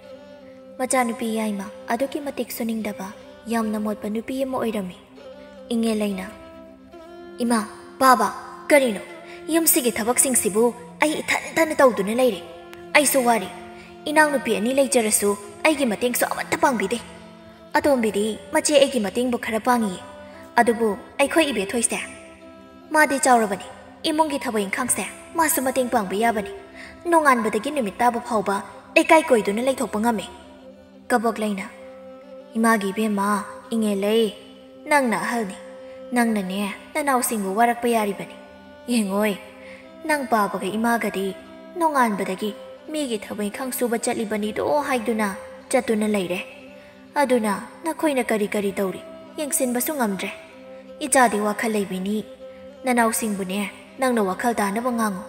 ꯃꯆꯥꯅꯨꯄꯤ ꯌꯥꯏꯃ ꯑꯗꯨꯛꯀꯤ ꯃꯇꯤꯛ ꯁꯨꯅꯤꯡꯗꯕ, ꯌꯥꯝꯅ ꯃꯣꯠꯄ ꯅꯨꯄꯤ ꯑꯃ ꯑꯣꯏꯔꯝꯃꯤ꯫ ꯏꯉꯦꯜ ꯂꯩꯅ, "ꯏꯃꯥ, ꯕꯥꯕꯥ, ꯀꯔꯤꯅꯣ? ꯌꯨꯝꯁꯤꯒꯤ ꯊꯕꯛꯁꯤꯡꯁꯤꯕꯨ ꯑꯩ ꯏꯊꯟꯇꯅ ꯇꯧꯗꯨꯅ ꯂꯩꯔꯦ꯫ ꯑꯩꯁꯨ ꯋꯥꯔꯦ꯫ ꯏꯅꯥꯎꯅꯨꯄꯤ ꯑꯅꯤ ꯂꯩꯖꯔꯁꯨ ꯑꯩꯒꯤ ꯃꯇꯦꯡꯁꯨ ꯑꯃꯠꯇ ꯄꯥꯡꯕꯤꯗꯦ꯫ ꯑꯇꯣꯝꯕꯤꯗꯤ ꯃꯆꯦ ꯑꯩꯒꯤ ꯃꯇꯦꯡꯕꯨ ꯈꯔ ꯄꯥꯡꯉꯤꯌꯦ꯫ ꯑꯗꯨꯕꯨ ꯑꯩꯈꯣꯏ ꯏꯕꯦꯊꯣꯏꯁꯦ, ꯃꯥꯗꯤ ꯆꯥꯎꯔꯕꯅꯤ꯫ ꯏꯃꯨꯡꯒꯤ ꯊꯕꯛ ꯏꯪꯈꯥꯡꯁꯦ ꯃꯥꯁꯨ ꯃꯇꯦꯡ ꯄꯥꯡꯕ ꯌꯥꯕꯅꯤ꯫ ꯅꯣꯡꯉꯥꯟꯕꯗꯒꯤ ꯅꯨꯃꯤꯠ ꯇꯥꯕ ꯐꯥꯎꯕ ꯂꯩꯀꯥꯏ ꯀꯣꯏꯗꯨꯅ ꯂꯩꯊꯣꯛꯄ ꯉꯝꯃꯦ꯫" ꯀꯕꯣꯛ ꯂꯩꯅ, "ꯏꯃꯥꯒꯤ ꯏꯕꯦꯝꯃ, ꯏꯉꯦꯜ ꯂꯩ, ꯅꯪꯅ ꯑꯍꯜꯅꯤ꯫ ꯅꯪꯅꯅꯦ ꯅꯅꯥꯎꯁꯤꯡꯕꯨ ꯋꯥꯔꯛꯄ ꯌꯥꯔꯤꯕꯅꯤ꯫ ꯌꯦꯡꯉꯣꯏ, ꯅꯪ ꯄꯥꯕꯒ ꯏꯃꯥꯒꯗꯤ ꯅꯣꯡꯉꯥꯟꯕꯗꯒꯤ ꯃꯤꯒꯤ ꯊꯕꯛ ꯏꯪꯈꯥꯡ ꯁꯨꯕ ꯆꯠꯂꯤꯕꯅꯤꯗꯣ ꯍꯥꯏꯗꯨꯅ ꯆꯠꯇꯨꯅ ꯂꯩꯔꯦ꯫ ꯑꯗꯨꯅ ꯅꯈꯣꯏꯅ ꯀꯔꯤ ꯀꯔꯤ ꯇꯧꯔꯤ ꯌꯦꯡꯁꯤꯟꯕꯁꯨ ꯉꯝꯗ꯭ꯔꯦ꯫ ꯏꯆꯥꯗꯤ ꯋꯥꯈꯜ ꯂꯩꯕꯤꯅꯤ꯫ ꯅꯅꯥꯎꯁꯤꯡꯕꯨꯅꯦ ꯅꯪꯅ ꯋꯥꯈꯜ ꯇꯥꯅꯕ ꯉꯥꯡꯉꯨ꯫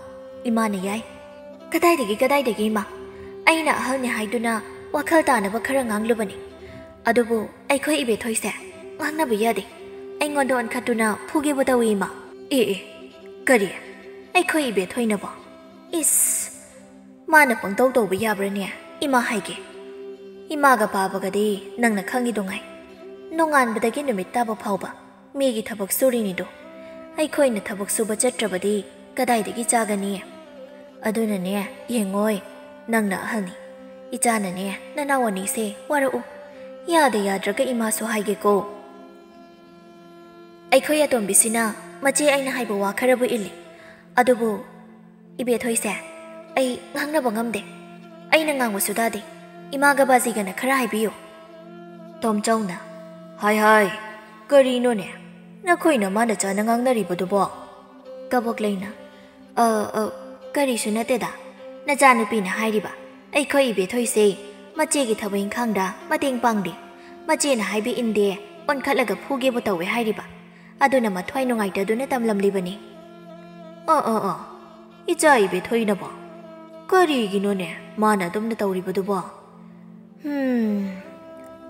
ꯏꯃꯥꯅ ꯌꯥꯏ꯫" "ꯀꯗꯥꯏꯗꯒꯤ, ꯀꯗꯥꯏꯗꯒꯤ, ꯏꯃꯥ? ꯑꯩꯅ ꯑꯍꯜꯅꯤ ꯍꯥꯏꯗꯨꯅ ꯋꯥꯈꯜ ꯇꯥꯅꯕ ꯈꯔ ꯉꯥꯡꯂꯨꯕꯅꯤ꯫ ꯑꯗꯨꯕꯨ ꯑꯩꯈꯣꯏ ꯏꯕꯦꯊꯣꯏꯁꯦ ꯉꯥꯡꯅꯕ ꯌꯥꯗꯦ꯫ ꯑꯩꯉꯣꯟꯗ ꯑꯣꯟꯈꯠꯇꯨꯅ ꯐꯨꯒꯦꯕꯨ ꯇꯧꯏ, ꯏꯃꯥ꯫" "ꯑꯦ, ꯑꯦ, ꯀꯔꯤ? ꯑꯩꯈꯣꯏ ꯏꯕꯦꯊꯣꯏꯅꯕꯣ? ꯏꯁ, ꯃꯥꯅ ꯄꯪꯇꯧ ꯇꯧꯕ ꯌꯥꯕ꯭ꯔꯅꯦ? ꯏꯃꯥ ꯍꯥꯏꯒꯦ, ꯏꯃꯥꯒ ꯄꯥꯕꯒꯗꯤ ꯅꯪꯅ ꯈꯪꯉꯤꯗꯨꯉꯥꯏ꯫ ꯅꯣꯡꯉꯥꯟꯕꯗꯒꯤ ꯅꯨꯃꯤꯠ ꯇꯥꯕ ꯐꯥꯎꯕ ꯃꯤꯒꯤ ꯊꯕꯛ ꯁꯨꯔꯤꯅꯤꯗꯣ꯫ ꯑꯩꯈꯣꯏꯅ ꯊꯕꯛ ꯁꯨꯕ ꯆꯠꯇ꯭ꯔꯕꯗꯤ ꯀꯗꯥꯏꯗꯒꯤ ꯆꯥꯒꯅꯤ? ꯑꯗꯨꯅꯅꯦ, ꯌꯦꯡꯉꯣꯏ, ꯅꯪꯅ ꯑꯍꯜꯅꯤ꯫ ꯏꯆꯥꯅꯅꯦ, ꯅꯅꯥꯎ ꯑꯅꯤꯁꯦ ꯋꯥꯔꯛꯎ꯫ ꯌꯥꯗ ꯌꯥꯗ꯭ꯔꯒ ꯏꯃꯥꯁꯨ ꯍꯥꯏꯒꯦꯀꯣ꯫ ꯑꯩꯈꯣꯏ ꯑꯇꯣꯝꯕꯤꯁꯤꯅ ꯃꯆꯦ ꯑꯩꯅ ꯍꯥꯏꯕ ꯋꯥ ꯈꯔꯕꯨ ꯏꯜꯂꯤ꯫ ꯑꯗꯨꯕꯨ ꯏꯕꯦꯊꯣꯏꯁꯦ ꯑꯩ ꯉꯥꯡꯅꯕ ꯉꯝꯗꯦ꯫ ꯑꯩꯅ ꯉꯥꯡꯕꯁꯨ ꯇꯥꯗꯦ꯫ ꯏꯃꯥꯒ ꯕꯥꯖꯤꯒꯅ ꯈꯔ ꯍꯥꯏꯕꯤꯌꯨ꯫" ꯇꯣꯝꯆꯧꯅ, "ꯍꯥꯏ ꯍꯥꯏ, ꯀꯔꯤꯅꯣꯅꯦ ꯅꯈꯣꯏ ꯅꯃꯥ ꯅꯆꯥꯅ ꯉꯥꯡꯅꯔꯤꯕꯗꯨꯕꯣ?" ꯀꯕꯣꯛꯂꯩꯅ, "ꯑ, ꯑ, ꯀꯔꯤꯁꯨ ꯅꯠꯇꯦꯗ꯫ ꯅꯆꯥꯅꯨꯄꯤꯅ ꯍꯥꯏꯔꯤꯕ, ꯑꯩꯈꯣꯏ ꯏꯕꯦꯊꯣꯏꯁꯦ ꯃꯆꯦꯒꯤ ꯊꯕꯛ ꯏꯪꯈꯥꯡꯗ ꯃꯇꯦꯡ ꯄꯥꯡꯗꯦ, ꯃꯆꯦꯅ ꯍꯥꯏꯕ ꯏꯟꯗꯦ, ꯑꯣꯟꯈꯠꯂꯒ ꯐꯨꯒꯦꯕꯨ ꯇꯧꯋꯦ ꯍꯥꯏꯔꯤꯕ꯫ ꯑꯗꯨꯅ ꯃꯊ꯭ꯋꯥꯏ ꯅꯨꯡꯉꯥꯏꯇꯗꯨꯅ ꯇꯝꯂꯝꯂꯤꯕꯅꯤ꯫" "ꯑ, ꯑ, ꯑ, ꯏꯆꯥ ꯏꯕꯦꯊꯣꯏꯅꯕꯣ? ꯀꯔꯤꯒꯤꯅꯣꯅꯦ ꯃꯥꯅ ꯑꯗꯨꯝꯅ ꯇꯧꯔꯤꯕꯗꯨꯕꯣ? ꯍꯝ,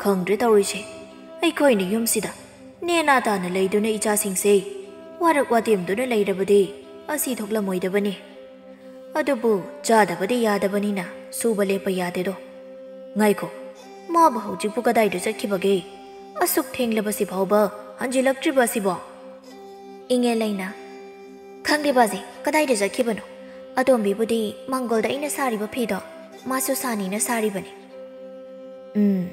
ꯈꯪꯗ꯭ꯔꯦ ꯇꯧꯔꯤꯁꯦ꯫ ꯑꯩꯈꯣꯏꯅ ꯌꯨꯝꯁꯤꯗ ꯅꯦꯅꯥ ꯇꯥꯅ ꯂꯩꯗꯨꯅ ꯏꯆꯥꯁꯤꯡꯁꯦ ꯋꯥꯔꯛ ꯋꯥꯇꯦꯝꯗꯨꯅ ꯂꯩꯔꯕꯗꯤ ꯑꯁꯤ ꯊꯣꯛꯂꯝꯃꯣꯏꯗꯕꯅꯤ꯫ ꯑꯗꯨꯕꯨ ꯆꯥꯗꯕꯗꯤ ꯌꯥꯗꯕꯅꯤꯅ ꯁꯨꯕ ꯂꯦꯞꯄ ꯌꯥꯗꯦꯗꯣ꯫ ꯉꯥꯏꯈꯣ, ꯃꯥꯕꯨ ꯍꯧꯖꯤꯛꯄꯨ ꯀꯗꯥꯏꯗ ꯆꯠꯈꯤꯕꯒꯦ? ꯑꯁꯨꯛ ꯊꯦꯡꯂꯕꯁꯤ ꯐꯥꯎꯕ ꯍꯟꯖꯤꯜꯂꯛꯇ꯭ꯔꯤꯕ ꯑꯁꯤꯕꯣ?" ꯏꯉꯦꯜꯂꯩꯅ, "ꯈꯪꯗꯦ ꯕꯥꯖꯤ, ꯀꯗꯥꯏꯗ ꯆꯠꯈꯤꯕꯅꯣ? ꯑꯇꯣꯝꯕꯤꯕꯨꯗꯤ ꯃꯪꯒꯣꯜꯗ ꯑꯩꯅ ꯁꯥꯔꯤꯕ ꯐꯤꯗꯣ ꯃꯥꯁꯨ ꯁꯥꯅꯤꯅ ꯁꯥꯔꯤꯕꯅꯤ꯫" "ꯎꯝ,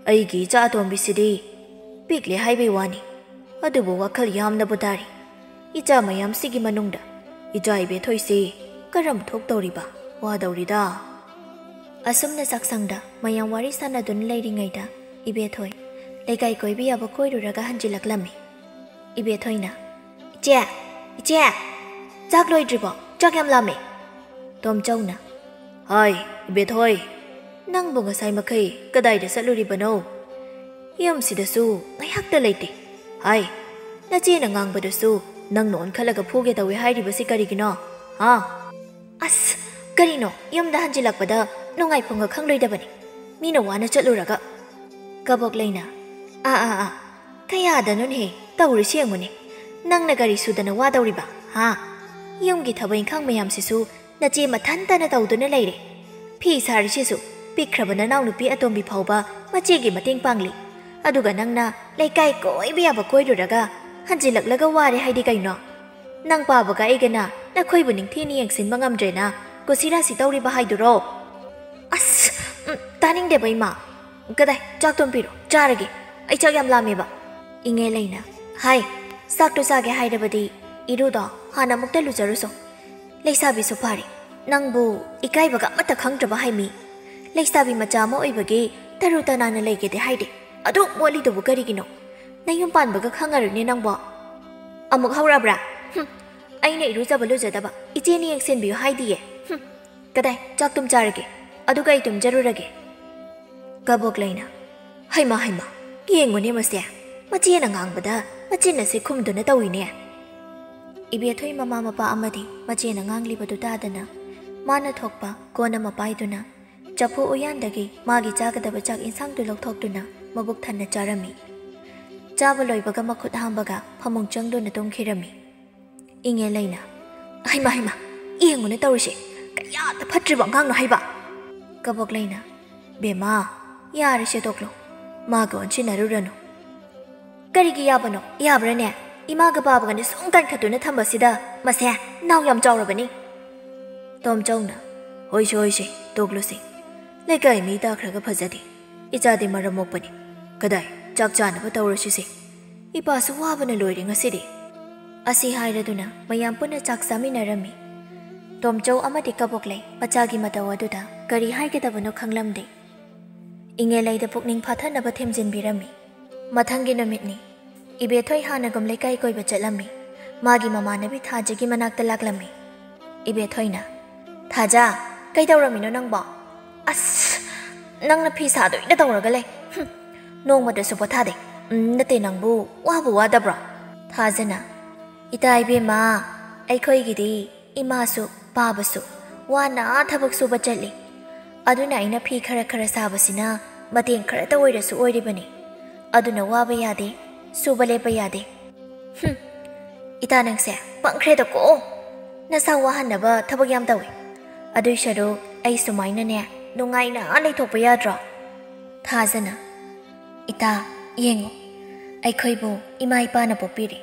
ꯑꯩꯒꯤ ꯏꯆꯥ ꯑꯇꯣꯝꯕꯤꯁꯤꯗꯤ ꯄꯤꯛꯂꯦ ꯍꯥꯏꯕꯩ ꯋꯥꯅꯤ, ꯑꯗꯨꯕꯨ ꯋꯥꯈꯜ ꯌꯥꯝꯅꯕꯨ ꯇꯥꯔꯤ꯫ ꯏꯆꯥ ꯃꯌꯥꯝꯁꯤꯒꯤ ꯃꯅꯨꯡꯗ ꯏꯆꯥ ꯏꯕꯦꯊꯣꯏꯁꯤ ꯀꯔꯝ ꯊꯣꯛꯇꯧꯔꯤꯕ? ꯋꯥꯗꯧꯔꯤꯗ꯫" ꯑꯁꯨꯝꯅ ꯆꯥꯛꯁꯪꯗ ꯃꯌꯥꯝ ꯋꯥꯔꯤ ꯁꯥꯟꯅꯗꯨꯅ ꯂꯩꯔꯤꯉꯩꯗ ꯏꯕꯦꯊꯣꯏ ꯂꯩꯀꯥꯏ ꯀꯣꯏꯕ ꯌꯥꯕ ꯀꯣꯏꯔꯨꯔꯒ ꯍꯟꯖꯤꯜꯂꯛꯂꯝꯃꯤ꯫ ꯏꯕꯦꯊꯣꯏꯅ, "ꯏꯆꯦ, ꯏꯆꯦ, ꯆꯥꯛ ꯂꯣꯏꯗ꯭ꯔꯤꯕꯣ? ꯆꯥꯛ ꯌꯥꯝ ꯂꯥꯝꯃꯦ꯫" ꯇꯣꯝꯆꯧꯅ, "ꯍꯥꯏ, ꯏꯕꯦꯊꯣꯏ, ꯅꯪꯕꯨ ꯉꯁꯥꯏ ꯃꯈꯩ ꯀꯗꯥꯏꯗ ꯆꯠꯂꯨꯔꯤꯕꯅꯣ? ꯌꯨꯝꯁꯤꯗꯁꯨ ꯉꯥꯏꯍꯥꯛꯇ ꯂꯩꯇꯦ꯫ ꯍꯥꯏ, ꯅꯆꯦꯅ ꯉꯥꯡꯕꯗꯁꯨ ꯅꯪꯅ ꯑꯣꯟꯈꯠꯂꯒ ꯐꯨꯒꯦ ꯇꯧꯏ ꯍꯥꯏꯔꯤꯕꯁꯤ ꯀꯔꯤꯒꯤꯅꯣ? ꯍꯥ?" "ꯑꯁ, ꯀꯔꯤꯅꯣ, ꯌꯨꯝꯗ ꯍꯟꯖꯤꯜꯂꯛꯄꯗ ꯅꯨꯡꯉꯥꯏꯐꯝꯒ ꯈꯪꯂꯣꯏꯗꯕꯅꯤ, ꯃꯤꯅ ꯋꯥꯅ ꯆꯠꯂꯨꯔꯒ꯫ ꯀꯕꯣꯛꯂꯩꯅ, "ꯑꯥ, ꯑꯥ, ꯑꯥ, ꯀꯌꯥꯗꯅꯣꯅꯦꯍꯦ ꯇꯧꯔꯤꯁꯤ ꯌꯦꯡꯉꯨꯅꯦ꯫ ꯅꯪꯅ ꯀꯔꯤ ꯁꯨꯗꯅ ꯋꯥꯗꯧꯔꯤꯕ, ꯍꯥ? ꯌꯨꯝꯒꯤ ꯊꯕꯛ ꯏꯪꯈꯥꯡ ꯃꯌꯥꯝꯁꯤꯁꯨ ꯅꯆꯦ ꯃꯊꯟꯇꯅ ꯇꯧꯗꯨꯅ ꯂꯩꯔꯦ꯫ ꯐꯤ ꯁꯥꯔꯤꯁꯤꯁꯨ ꯄꯤꯛꯈ꯭ꯔꯕ ꯅꯅꯥꯎꯅꯨꯄꯤ ꯑꯇꯣꯝꯕꯤ ꯐꯥꯎꯕ ꯃꯆꯦꯒꯤ ꯃꯇꯦꯡ ꯄꯥꯡꯂꯤ꯫ ꯑꯗꯨꯒ ꯅꯪꯅ ꯂꯩꯀꯥꯏ ꯀꯣꯏꯕ ꯌꯥꯕ ꯀꯣꯏꯔꯨꯔꯒ ꯍꯟꯖꯤꯜꯂꯛꯂꯒ ꯋꯥꯔꯦ ꯍꯥꯏꯗꯤ ꯀꯩꯅꯣ? ꯅꯪ ꯄꯥꯕꯒ ꯑꯩꯒꯅ ꯅꯈꯣꯏꯕꯨ ꯅꯤꯡꯊꯤꯅ ꯌꯦꯡꯁꯤꯟꯕ ꯉꯝꯗ꯭ꯔꯦꯅ ꯀꯨꯁꯤꯔꯥꯁꯤ ꯇꯧꯔꯤꯕ ꯍꯥꯏꯗꯨꯔꯣ?" "ꯑꯁ, ꯎꯝ, ꯇꯥꯅꯤꯡꯗꯦꯕ ꯏꯃꯥ꯫ ꯀꯗꯥꯏ, ꯆꯥꯛꯇꯣ ꯑꯝ ꯄꯤꯔꯣ, ꯆꯥꯔꯒꯦ꯫ ꯑꯩ ꯆꯥꯛ ꯌꯥꯝ ꯂꯥꯝꯃꯦꯕ꯫" ꯏꯉꯦꯜꯂꯩꯅ, "ꯍꯥꯏ, ꯆꯥꯛꯇꯣ ꯆꯥꯒꯦ ꯍꯥꯏꯔꯕꯗꯤ ꯏꯔꯨꯗꯣ ꯍꯥꯟꯅ ꯑꯃꯨꯛꯇ ꯂꯨꯖꯔꯨꯁꯣ꯫ ꯂꯩꯁꯥꯕꯤꯁꯨ ꯐꯥꯔꯦ꯫ ꯅꯪꯕꯨ ꯏꯀꯥꯏꯕꯒ ꯑꯃꯠꯇ ꯈꯪꯗ꯭ꯔꯕ ꯍꯥꯏꯃꯤ꯫ ꯂꯩꯁꯥꯕꯤ ꯃꯆꯥ ꯑꯃ ꯑꯣꯏꯕꯒꯤ ꯇꯔꯨ ꯇꯅꯥꯟꯅ ꯂꯩꯒꯦꯗꯤ ꯍꯥꯏꯗꯦ꯫ ꯑꯗꯨꯛ ꯃꯣꯠꯂꯤꯗꯨꯕꯨ ꯀꯔꯤꯒꯤꯅꯣ? ꯅꯌꯨꯝ ꯄꯥꯟꯕꯒ ꯈꯪꯉꯔꯣꯏꯅꯦ ꯅꯪꯕꯣ꯫" "ꯑꯃꯨꯛ ꯍꯧꯔꯕ꯭ꯔꯥ? ꯍꯨꯝ, ꯑꯩꯅ ꯏꯔꯨꯖꯕ ꯂꯨꯖꯗꯕ ꯏꯆꯦꯅ ꯌꯦꯡꯁꯤꯟꯕꯤꯌꯨ ꯍꯥꯏꯗꯤꯌꯦ꯫ ꯍꯨꯝ, ꯀꯗꯥꯏ, ꯆꯥꯛꯇꯨꯝ ꯆꯥꯔꯒꯦ, ꯑꯗꯨꯒ ꯑꯩ ꯇꯨꯝꯖꯔꯨꯔꯒꯦ꯫" ꯀꯕꯣꯛꯂꯩꯅ, "ꯍꯩꯃꯥ, ꯍꯩꯃꯥ, ꯌꯦꯡꯉꯨꯅꯦ ꯃꯁꯦ, ꯃꯆꯦꯅ ꯉꯥꯡꯕꯗ ꯃꯆꯤꯟ ꯑꯁꯦ ꯈꯨꯝꯗꯨꯅ ꯇꯧꯏꯅꯦ꯫" ꯏꯕꯦꯊꯣꯏ ꯃꯃꯥ ꯃꯄꯥ ꯑꯃꯗꯤ ꯃꯆꯦꯅ ꯉꯥꯡꯂꯤꯕꯗꯨ ꯇꯥꯗꯅ ꯃꯥꯅ ꯊꯣꯛꯄ ꯀꯣꯟ ꯑꯃ ꯄꯥꯏꯗꯨꯅ ꯆꯐꯨ ꯎꯌꯥꯟꯗꯒꯤ ꯃꯥꯒꯤ ꯆꯥꯒꯗꯕ ꯆꯥꯛ ꯏꯟꯁꯥꯡꯗꯨ ꯂꯧꯊꯣꯛꯇꯨꯅ ꯃꯕꯨꯛ ꯊꯟꯅ ꯆꯥꯔꯝꯃꯤ꯫ ꯆꯥꯕ ꯂꯣꯏꯕꯒ ꯃꯈꯨꯠ ꯍꯥꯝꯕꯒ ꯐꯃꯨꯡ ꯆꯪꯗꯨꯅ ꯇꯨꯝꯈꯤꯔꯝꯃꯤ꯫ ꯏꯉꯦꯜꯂꯩꯅ, "ꯍꯩꯃꯥ, ꯍꯩꯃꯥ, ꯌꯦꯡꯉꯨꯅꯦ ꯇꯧꯔꯤꯁꯦ, ꯀꯌꯥꯗ ꯐꯠꯇ꯭ꯔꯤꯕ ꯑꯉꯥꯡꯅꯣ ꯍꯥꯏꯕ?" ꯀꯕꯣꯛꯂꯩꯅ, "ꯕꯦꯝꯃ, ꯌꯥꯔꯦꯁꯦ ꯇꯣꯛꯂꯣ, ꯃꯥꯒ ꯑꯣꯟꯁꯤꯟꯅꯔꯨꯔꯅꯨ꯫" "ꯀꯔꯤꯒꯤ ꯌꯥꯕꯅꯣ? ꯌꯥꯕ꯭ꯔꯥꯅꯦ? ꯏꯃꯥꯒ ꯄꯥꯕꯒꯅꯦ ꯁꯨꯝ ꯀꯟꯈꯠꯇꯨꯅ ꯊꯝꯕꯁꯤꯗ ꯃꯁꯦ ꯅꯥꯎ ꯌꯥꯝ ꯆꯥꯎꯔꯕꯅꯤ꯫" ꯇꯣꯝꯆꯧꯅ, "ꯍꯣꯏꯁꯦ, ꯍꯣꯏꯁꯦ, ꯇꯣꯛꯂꯨꯁꯦ꯫ ꯂꯩꯀꯥꯏ ꯃꯤ ꯇꯥꯈ꯭ꯔꯒ ꯐꯖꯗꯦ꯫ ꯏꯆꯥꯗꯤ ꯃꯔꯝ ꯃꯣꯛꯄꯅꯤ꯫ ꯀꯗꯥꯏ, ꯆꯥꯛ ꯆꯥꯅꯕ ꯇꯧꯔꯁꯤꯁꯦ꯫ ꯏꯄꯥꯁꯨ ꯋꯥꯕꯅ ꯂꯣꯏꯔꯦ ꯉꯁꯤꯗꯤ꯫" ꯑꯁꯤ ꯍꯥꯏꯔꯗꯨꯅ ꯃꯌꯥꯝ ꯄꯨꯟꯅ ꯆꯥꯛ ꯆꯥꯃꯤꯟꯅꯔꯝꯃꯤ꯫ ꯇꯣꯝꯆꯧ ꯑꯃꯗꯤ ꯀꯕꯣꯛꯂꯩ ꯃꯆꯥꯒꯤ ꯃꯇꯧ ꯑꯗꯨꯗ ꯀꯔꯤ ꯍꯥꯏꯒꯗꯕꯅꯣ ꯈꯪꯂꯝꯗꯦ꯫ ꯏꯉꯦꯜꯂꯩꯗ ꯄꯨꯛꯅꯤꯡ ꯐꯥꯊꯅꯕ ꯊꯦꯝꯖꯤꯟꯕꯤꯔꯝꯃꯤ꯫ ꯃꯊꯪꯒꯤ ꯅꯨꯃꯤꯠꯅꯤ꯫ ꯏꯕꯦꯊꯣꯏ ꯍꯥꯟꯅꯒꯨꯝ ꯂꯩꯀꯥꯏ ꯀꯣꯏꯕ ꯆꯠꯂꯝꯃꯤ꯫ ꯃꯥꯒꯤ ꯃꯃꯥꯟꯅꯕꯤ ꯊꯥꯖꯒꯤ ꯃꯅꯥꯛꯇ ꯂꯥꯛꯂꯝꯃꯤ꯫ ꯏꯕꯦꯊꯣꯏꯅ, "ꯊꯥꯖ, ꯀꯩꯗꯧꯔꯝꯃꯤꯅꯣ ꯅꯪꯕꯣ?" "ꯑꯁ, ꯅꯪꯅ ꯐꯤ ꯁꯥꯗꯣꯏꯗ ꯇꯧꯔꯒ ꯂꯩ꯫ ꯍꯨꯝ, ꯅꯣꯡꯃꯇꯁꯨ ꯄꯣꯊꯥꯗꯦ꯫ ꯎꯝ, ꯅꯠꯇꯦ, ꯅꯪꯕꯨ ꯋꯥꯕꯨ ꯋꯥꯗꯕ꯭ꯔꯣ?" ꯊꯥꯖꯅ, "ꯏꯇꯥ ꯏꯕꯦꯝꯃ, ꯑꯩꯈꯣꯏꯒꯤꯗꯤ ꯏꯃꯥꯁꯨ ꯄꯥꯕꯁꯨ ꯋꯥꯅ ꯊꯕꯛ ꯁꯨꯕ ꯆꯠꯂꯤ꯫ ꯑꯗꯨꯅ ꯑꯩꯅ ꯐꯤ ꯈꯔ ꯈꯔ ꯁꯥꯕꯁꯤꯅ ꯃꯇꯦꯡ ꯈꯔꯇ ꯑꯣꯏꯔꯁꯨ ꯑꯣꯏꯔꯤꯕꯅꯤ꯫ ꯑꯗꯨꯅ ꯋꯥꯕ ꯌꯥꯗꯦ, ꯁꯨꯕ ꯂꯦꯞꯄ ꯌꯥꯗꯦ꯫ ꯍꯨꯝ, ꯏꯇꯥ ꯅꯪꯁꯦ ꯄꯪꯈ꯭ꯔꯦꯗꯀꯣ꯫ ꯅꯁꯥ ꯋꯥꯍꯟꯅꯕ ꯊꯕꯛ ꯌꯥꯝ ꯇꯧꯏ꯫ ꯑꯗꯨꯏ ꯁꯔꯨꯛ ꯑꯩ ꯁꯨꯃꯥꯏꯅꯅꯦ ꯅꯨꯡꯉꯥꯏꯅ ꯂꯩꯊꯣꯛꯄ ꯌꯥꯗ꯭ꯔꯣ? ꯊꯥꯖꯅ, ꯏꯇꯥ, ꯌꯦꯡꯉꯨ, ꯑꯩꯈꯣꯏꯕꯨ ꯏꯃꯥ ꯏꯄꯥꯅ ꯄꯣꯛꯄꯤꯔꯦ,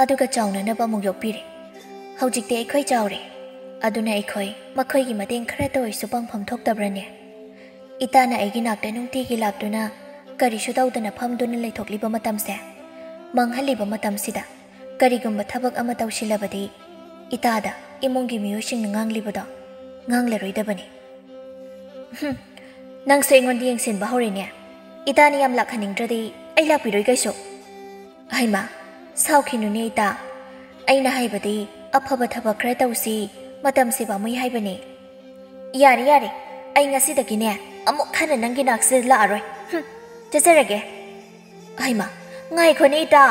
ꯑꯗꯨꯒ ꯆꯥꯎꯅꯅꯕ ꯑꯃꯨꯛ ꯌꯣꯛꯄꯤꯔꯦ꯫ ꯍꯧꯖꯤꯛꯇꯤ ꯑꯩꯈꯣꯏ ꯆꯥꯎꯔꯦ, ꯑꯗꯨꯅ ꯑꯩꯈꯣꯏ ꯃꯈꯣꯏꯒꯤ ꯃꯇꯦꯡ ꯈꯔꯇ ꯑꯣꯏꯔꯁꯨ ꯄꯥꯡꯐꯝ ꯊꯣꯛꯇꯕ꯭ꯔꯅꯦ? ꯏꯇꯥꯅ ꯑꯩꯒꯤ ꯅꯥꯛꯇ ꯅꯨꯡꯇꯤꯒꯤ ꯂꯥꯛꯇꯨꯅ ꯀꯔꯤꯁꯨ ꯇꯧꯗꯅ ꯐꯝꯗꯨꯅ ꯂꯩꯊꯣꯛꯂꯤꯕ ꯃꯇꯝꯁꯦ, ꯃꯥꯡꯍꯜꯂꯤꯕ ꯃꯇꯝꯁꯤꯗ ꯀꯔꯤꯒꯨꯝꯕ ꯊꯕꯛ ꯑꯃ ꯇꯧꯁꯤꯜꯂꯕꯗꯤ ꯏꯇꯥꯗ ꯏꯃꯨꯡꯒꯤ ꯃꯤꯑꯣꯏꯁꯤꯡꯅ ꯉꯥꯡꯂꯤꯕꯗꯣ ꯉꯥꯡꯂꯔꯣꯏꯗꯕꯅꯤ꯫ ꯍꯨꯝ, ꯅꯪꯁꯨ ꯑꯩꯉꯣꯟꯗ ꯌꯦꯡꯁꯤꯟꯕ ꯍꯧꯔꯦꯅꯦ꯫ ꯏꯇꯥꯅ ꯌꯥꯝ ꯂꯥꯛꯍꯟꯅꯤꯡꯗ꯭ꯔꯗꯤ ꯑꯩ ꯂꯥꯛꯄꯤꯔꯣꯏ ꯀꯩꯁꯨ꯫ ꯍꯩꯃꯥ, ꯁꯥꯎꯈꯤꯅꯨꯅꯦ ꯏꯇꯥ꯫ ꯑꯩꯅ ꯍꯥꯏꯕꯗꯤ ꯑꯐꯕ ꯊꯕꯛ ꯈꯔ ꯇꯧꯁꯤ, ꯃꯇꯝꯁꯦ ꯄꯥꯝꯃꯨꯏ ꯍꯥꯏꯕꯅꯦ꯫ ꯌꯥꯔꯦ, ꯌꯥꯔꯦ, ꯑꯩ ꯉꯁꯤꯗꯒꯤꯅꯦ ꯑꯃꯨꯛ ꯍꯟꯅ ꯅꯪꯒꯤ ꯅꯥꯛꯁꯤꯗ ꯂꯥꯛꯑꯔꯣꯏ꯫ ꯍꯨꯝ, ꯆꯠꯆꯔꯒꯦ꯫ ꯍꯩꯃꯥ, ꯉꯥꯏꯈꯣꯅꯦ ꯏꯇꯥ,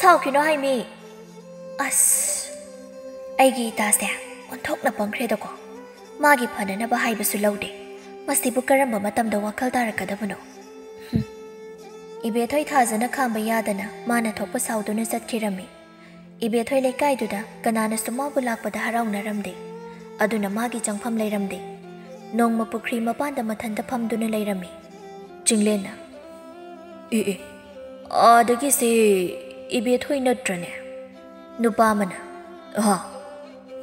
ꯁꯥꯎꯈꯤꯅꯣ ꯍꯥꯏꯃꯤ꯫ ꯑꯁ, ꯑꯩꯒꯤ ꯏꯇꯥꯁꯦ ꯑꯣꯟꯊꯣꯛꯅ ꯄꯪꯈ꯭ꯔꯦꯗꯀꯣ꯫ ꯃꯥꯒꯤ ꯐꯅꯅꯕ ꯍꯥꯏꯕꯁꯨ ꯂꯧꯗꯦ꯫ ꯃꯁꯤꯕꯨ ꯀꯔꯝꯕ ꯃꯇꯝꯗ ꯋꯥꯈꯜ ꯇꯥꯔꯛꯀꯗꯕꯅꯣ? ꯍꯨꯝ꯫ ꯏꯕꯦꯊꯣꯏ ꯊꯥꯖꯅ ꯈꯥꯝꯕ ꯌꯥꯗꯅ ꯃꯥꯅ ꯊꯣꯛꯄ ꯁꯥꯎꯗꯨꯅ ꯆꯠꯈꯤꯔꯝꯃꯤ꯫ ꯏꯕꯦꯊꯣꯏ ꯂꯩꯀꯥꯏꯗꯨꯗ ꯀꯅꯥꯅꯁꯨ ꯃꯥꯕꯨ ꯂꯥꯛꯄꯗ ꯍꯔꯥꯎꯅꯔꯝꯗꯦ꯫ ꯑꯗꯨꯅ ꯃꯥꯒꯤ ꯆꯪꯐꯝ ꯂꯩꯔꯝꯗꯦ꯫ ꯅꯣꯡꯃ ꯄꯨꯈ꯭ꯔꯤ ꯃꯄꯥꯟꯗ ꯃꯊꯟꯇ ꯐꯝꯗꯨꯅ ꯂꯩꯔꯝꯃꯤ꯫ ꯆꯤꯡꯂꯦꯟꯅ, "ꯑꯦ, ꯑꯦ, ꯑꯥꯗꯒꯤꯁꯦ ꯏꯕꯦꯊꯣꯏ ꯅꯠꯇ꯭ꯔꯅꯦ?" ꯅꯨꯄꯥ ꯑꯃꯅ, "ꯑꯍꯥ,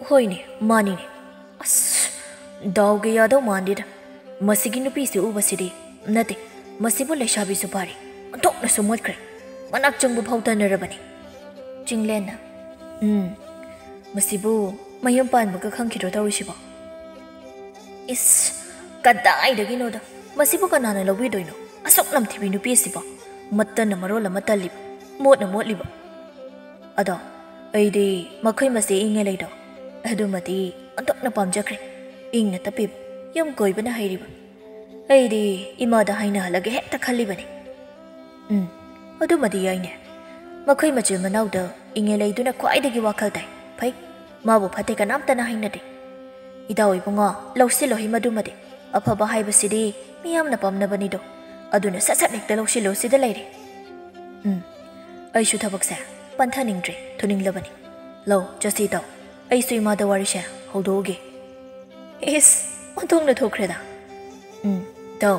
ꯍꯣꯏꯅꯦ, ꯃꯥꯅꯤꯅꯦ꯫ ꯑꯁ, ꯗꯥꯎꯒ ꯌꯥꯗꯧ ꯃꯥꯟꯗꯦꯗ꯫ ꯃꯁꯤꯒꯤ ꯅꯨꯄꯤꯁꯤ ꯎꯕꯁꯤꯗꯤ, ꯅꯠꯇꯦ, ꯃꯁꯤꯕꯨ ꯂꯩꯁꯥꯕꯤꯁꯨ ꯐꯥꯔꯦ, ꯑꯣꯟꯊꯣꯛꯅꯁꯨ ꯃꯣꯠꯈ꯭ꯔꯦ꯫ ꯃꯅꯥꯛ ꯆꯪꯕ ꯐꯥꯎ ꯇꯟꯅꯔꯕꯅꯤ꯫" ꯆꯤꯡꯂꯦꯟꯅ, "ꯎꯝ, ꯃꯁꯤꯕꯨ ꯃꯌꯨꯝ ꯄꯥꯟꯕꯒ ꯈꯪꯈꯤꯗ꯭ꯔꯣ ꯇꯧꯔꯤꯁꯤꯕꯣ?" "ꯏꯁ, ꯀꯗꯥꯏꯗꯒꯤꯅꯣꯗ, ꯃꯁꯤꯕꯨ ꯀꯅꯥꯅ ꯂꯧꯕꯤꯗꯣꯏꯅꯣ? ꯑꯁꯨꯛ ꯅꯝꯊꯤꯕꯤ ꯅꯨꯄꯤ ꯑꯁꯤꯕꯣ, ꯃꯇꯟꯅ ꯃꯔꯣꯜ ꯑꯃ ꯇꯜꯂꯤꯕ, ꯃꯣꯠꯅ ꯃꯣꯠꯂꯤꯕ꯫ ꯑꯗꯣ ꯑꯩꯗꯤ ꯃꯈꯣꯏ ꯃꯁꯦ ꯏꯪꯉꯦ ꯂꯩꯗꯣ, ꯑꯗꯨꯃꯗꯤ ꯑꯣꯟꯊꯣꯛꯅ ꯄꯥꯝꯖꯈ꯭ꯔꯦ꯫ ꯏꯪꯅ ꯇꯞꯄꯤꯕ, ꯌꯨꯝ ꯀꯣꯏꯕꯅ ꯍꯩꯔꯤꯕ꯫ ꯑꯩꯗꯤ ꯏꯃꯥꯗ ꯍꯥꯏꯅꯍꯜꯂꯒꯦ ꯍꯦꯛꯇ ꯈꯜꯂꯤꯕꯅꯤ꯫" "ꯎꯝ, ꯑꯗꯨꯃꯗꯤ ꯌꯥꯏꯅꯦ꯫ ꯃꯈꯣꯏ ꯃꯆꯤꯟ ꯃꯅꯥꯎꯗ ꯏꯪꯉꯦ ꯂꯩꯗꯨꯅ ꯈ꯭ꯋꯥꯏꯗꯒꯤ ꯋꯥꯈꯜ ꯇꯥꯏ꯫ ꯐꯩ, ꯃꯥꯕꯨ ꯐꯠꯇꯦ ꯀꯅꯥꯝꯇꯅ ꯍꯥꯏꯅꯗꯦ꯫ "ꯏꯇꯥꯎ ꯏꯕꯨꯡꯉꯣ, ꯂꯧꯁꯤꯜꯂꯣꯍꯦ ꯃꯗꯨꯃꯗꯤ꯫ ꯑꯐꯕ ꯍꯥꯏꯕꯁꯤꯗꯤ ꯃꯤꯌꯥꯝꯅ ꯄꯥꯝꯅꯕꯅꯤꯗꯣ꯫ ꯑꯗꯨꯅ ꯁꯠ ꯁꯠ ꯍꯦꯛꯇ ꯂꯧꯁꯤꯜꯂꯣ, ꯁꯤꯗ ꯂꯩꯔꯦ꯫ ꯎꯝ, ꯑꯩꯁꯨ ꯊꯕꯛꯁꯦ ꯄꯟꯊꯅꯤꯡꯗ꯭ꯔꯦ, ꯊꯨꯅꯤꯡꯂꯕꯅꯤ꯫ ꯂꯧ, ꯆꯠꯁꯤ ꯏꯇꯥꯎ꯫ ꯑꯩꯁꯨ ꯏꯃꯥꯗ ꯋꯥꯔꯤꯁꯦ ꯍꯧꯗꯣꯛꯎꯒꯦ꯫" ꯏꯁ, ꯑꯣꯟꯊꯣꯛꯅ ꯊꯣꯛꯈ꯭ꯔꯦꯗ꯫ ꯎꯝ, ꯏꯇꯥꯎ,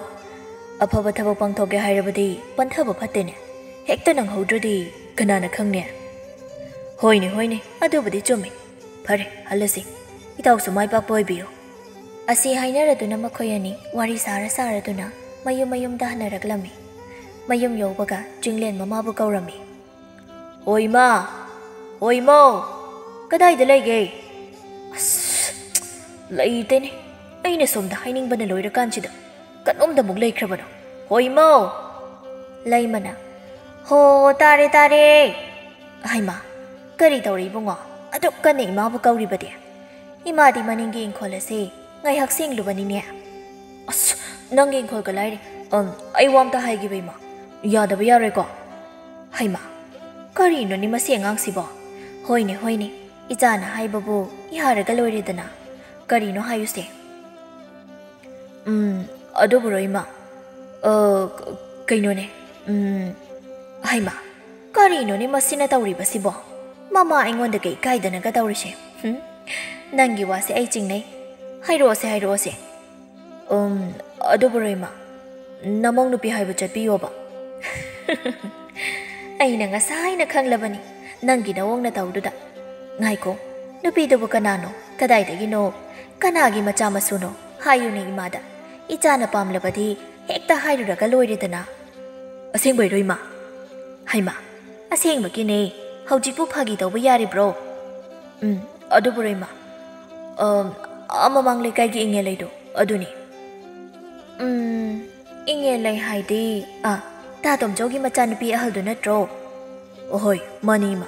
ꯑꯐꯕ ꯊꯕꯛ ꯄꯥꯡꯊꯣꯛꯀꯦ ꯍꯥꯏꯔꯕꯗꯤ ꯄꯟꯊꯕ ꯐꯠꯇꯦꯅꯦ꯫ ꯍꯦꯛꯇ ꯅꯪꯍꯧꯗ꯭ꯔꯗꯤ ꯀꯅꯥꯅ ꯈꯪꯅꯤ? ꯍꯣꯏꯅꯦ, ꯍꯣꯏꯅꯦ, ꯑꯗꯨꯕꯨꯗꯤ ꯆꯨꯝꯃꯤ꯫ ꯐꯔꯦ, ꯍꯜꯂꯁꯤ꯫ ꯏꯇꯥꯎꯁꯨ ꯃꯥꯏ ꯄꯥꯛꯄ ꯑꯣꯏꯕꯤꯌꯨ꯫ ꯑꯁꯤ ꯍꯥꯏꯅꯔꯗꯨꯅ ꯃꯈꯣꯏ ꯑꯅꯤ ꯋꯥꯔꯤ ꯁꯥꯔ ꯁꯥꯔꯗꯨꯅ ꯃꯌꯨꯝ ꯃꯌꯨꯝꯗ ꯍꯟꯅꯔꯛꯂꯝꯃꯤ꯫ ꯃꯌꯨꯝ ꯌꯧꯕꯒ ꯆꯤꯡꯂꯦꯟ ꯃꯃꯥꯕꯨ ꯀꯧꯔꯝꯃꯤ꯫ "ꯍꯣꯏ ꯏꯃꯥ! ꯍꯣꯏ ꯏꯃꯧ! ꯀꯗꯥꯏꯗ ꯂꯩꯒꯦ?" "ꯑꯁ, ꯂꯩꯇꯦꯅꯦ꯫ ꯑꯩꯅ ꯁꯣꯝꯗ ꯍꯥꯏꯅꯤꯡꯕꯅ ꯂꯣꯏꯔꯀꯥꯟꯁꯤꯗ ꯀꯗꯣꯝꯗ ꯑꯃꯨꯛ ꯂꯩꯈ꯭ꯔꯕꯅꯣ? ꯍꯣꯏ ꯏꯃꯧ!" ꯂꯩꯃꯅ, "ꯍꯣ, ꯇꯥꯔꯦ, ꯇꯥꯔꯦ!" ꯍꯩꯃꯥ, ꯀꯔꯤ ꯇꯧꯔꯦ ꯏꯕꯨꯡꯉꯣ? ꯑꯗꯨꯛ ꯀꯟꯅ ꯏꯃꯥꯕꯨ ꯀꯧꯔꯤꯕꯗꯤ? ꯏꯃꯥꯗꯤ ꯃꯅꯤꯡꯒꯤ ꯏꯪꯈꯣꯜ ꯑꯁꯤ ꯉꯥꯏꯍꯥꯛ ꯁꯦꯡꯂꯨꯕꯅꯤꯅꯦ꯫ ꯑꯁ, ꯅꯪꯒꯤ ꯏꯪꯈꯣꯜꯒ ꯂꯥꯏꯔꯤ꯫ ꯑꯝ, ꯑꯩ ꯋꯥ ꯑꯝꯇ ꯍꯥꯏꯒꯦꯕ ꯏꯃꯥ꯫ ꯌꯥꯗꯕ ꯌꯥꯔꯣꯏꯀꯣ? ꯍꯩꯃꯥ, ꯀꯔꯤꯅꯣꯅꯦ ꯃꯁꯤ ꯑꯉꯥꯡꯁꯤꯕꯣ? ꯍꯣꯏꯅꯦ, ꯍꯣꯏꯅꯦ, ꯏꯆꯥꯅ ꯍꯥꯏꯕꯕꯨ ꯌꯥꯔꯒ ꯂꯣꯏꯔꯦꯗꯅ꯫ ꯀꯔꯤꯅꯣ ꯍꯥꯏꯌꯨꯁꯦ꯫ ꯎꯝ, ꯑꯗꯨꯕꯨꯔꯣ ꯏꯃꯥ? ꯑ, ꯀ-, ꯀꯩꯅꯣꯅꯦ꯫ ꯎꯝ, ꯍꯩꯃꯥ, ꯀꯔꯤꯅꯣꯅꯦ ꯃꯁꯤꯅ ꯇꯧꯔꯤꯕꯁꯤꯕꯣ? ꯃꯃꯥ ꯑꯩꯉꯣꯟꯗ ꯀꯩ ꯀꯥꯏꯗꯅꯒ ꯇꯧꯔꯤꯁꯦ? ꯍꯨꯝ? ꯅꯪꯒꯤ ꯋꯥꯁꯦ ꯑꯩ ꯆꯤꯡꯅꯩ꯫ ꯍꯥꯏꯔꯛꯑꯣꯁꯦ, ꯍꯥꯏꯔꯛꯑꯣꯁꯦ꯫ ꯎꯝ, ꯑꯗꯨꯕꯨꯔꯣ ꯏꯃꯥ, ꯅꯃꯧ ꯅꯨꯄꯤ ꯍꯥꯏꯕ ꯆꯠꯄꯤꯌꯣꯕ꯫ ꯑꯩꯅ ꯉꯁꯥꯏꯅ ꯈꯪꯂꯕꯅꯤ ꯅꯪꯒꯤ ꯅꯋꯣꯡ ꯅꯇꯧꯗꯨꯗ꯫ ꯉꯥꯏꯈꯣ, ꯅꯨꯄꯤꯗꯨꯕꯨ ꯀꯅꯥꯅꯣ? ꯀꯗꯥꯏꯗꯒꯤꯅꯣ? ꯀꯅꯥꯒꯤ ꯃꯆꯥ ꯃꯁꯨꯅꯣ? ꯍꯥꯏꯌꯨꯅꯦ ꯏꯃꯥꯗ꯫ ꯏꯆꯥꯅ ꯄꯥꯝꯂꯕꯗꯤ ꯍꯦꯛꯇ ꯍꯥꯏꯔꯨꯔꯒ ꯂꯣꯏꯔꯦꯗꯅ꯫ ꯑꯁꯦꯡꯕꯩꯔꯣ ꯏꯃꯥ? ꯍꯩꯃꯥ, ꯑꯁꯦꯡꯕꯒꯤꯅꯦ꯫ ꯍꯧꯖꯤꯛꯄꯨ ꯐꯥꯒꯤ ꯇꯧꯕ ꯌꯥꯔꯤꯕ꯭ꯔꯣ? ꯎꯝ, ꯑꯗꯨꯕꯨꯔꯣ ꯏꯃꯥ? ꯑꯝ, ꯑꯥ ꯃꯃꯥꯡ ꯂꯩꯀꯥꯏꯒꯤ ꯏꯉꯦꯜ ꯂꯩꯗꯣ, ꯑꯗꯨꯅꯤ꯫ ꯎꯝ, ꯏꯉꯦꯜ ꯂꯩ ꯍꯥꯏꯗꯤ, ꯑꯥ, ꯇꯥ ꯇꯣꯝꯆꯧꯒꯤ ꯃꯆꯥꯅꯨꯄꯤ ꯑꯍꯜꯗꯨ ꯅꯠꯇ꯭ꯔꯣ? ꯑꯍꯣꯏ, ꯃꯥꯅꯤ ꯏꯃꯥ꯫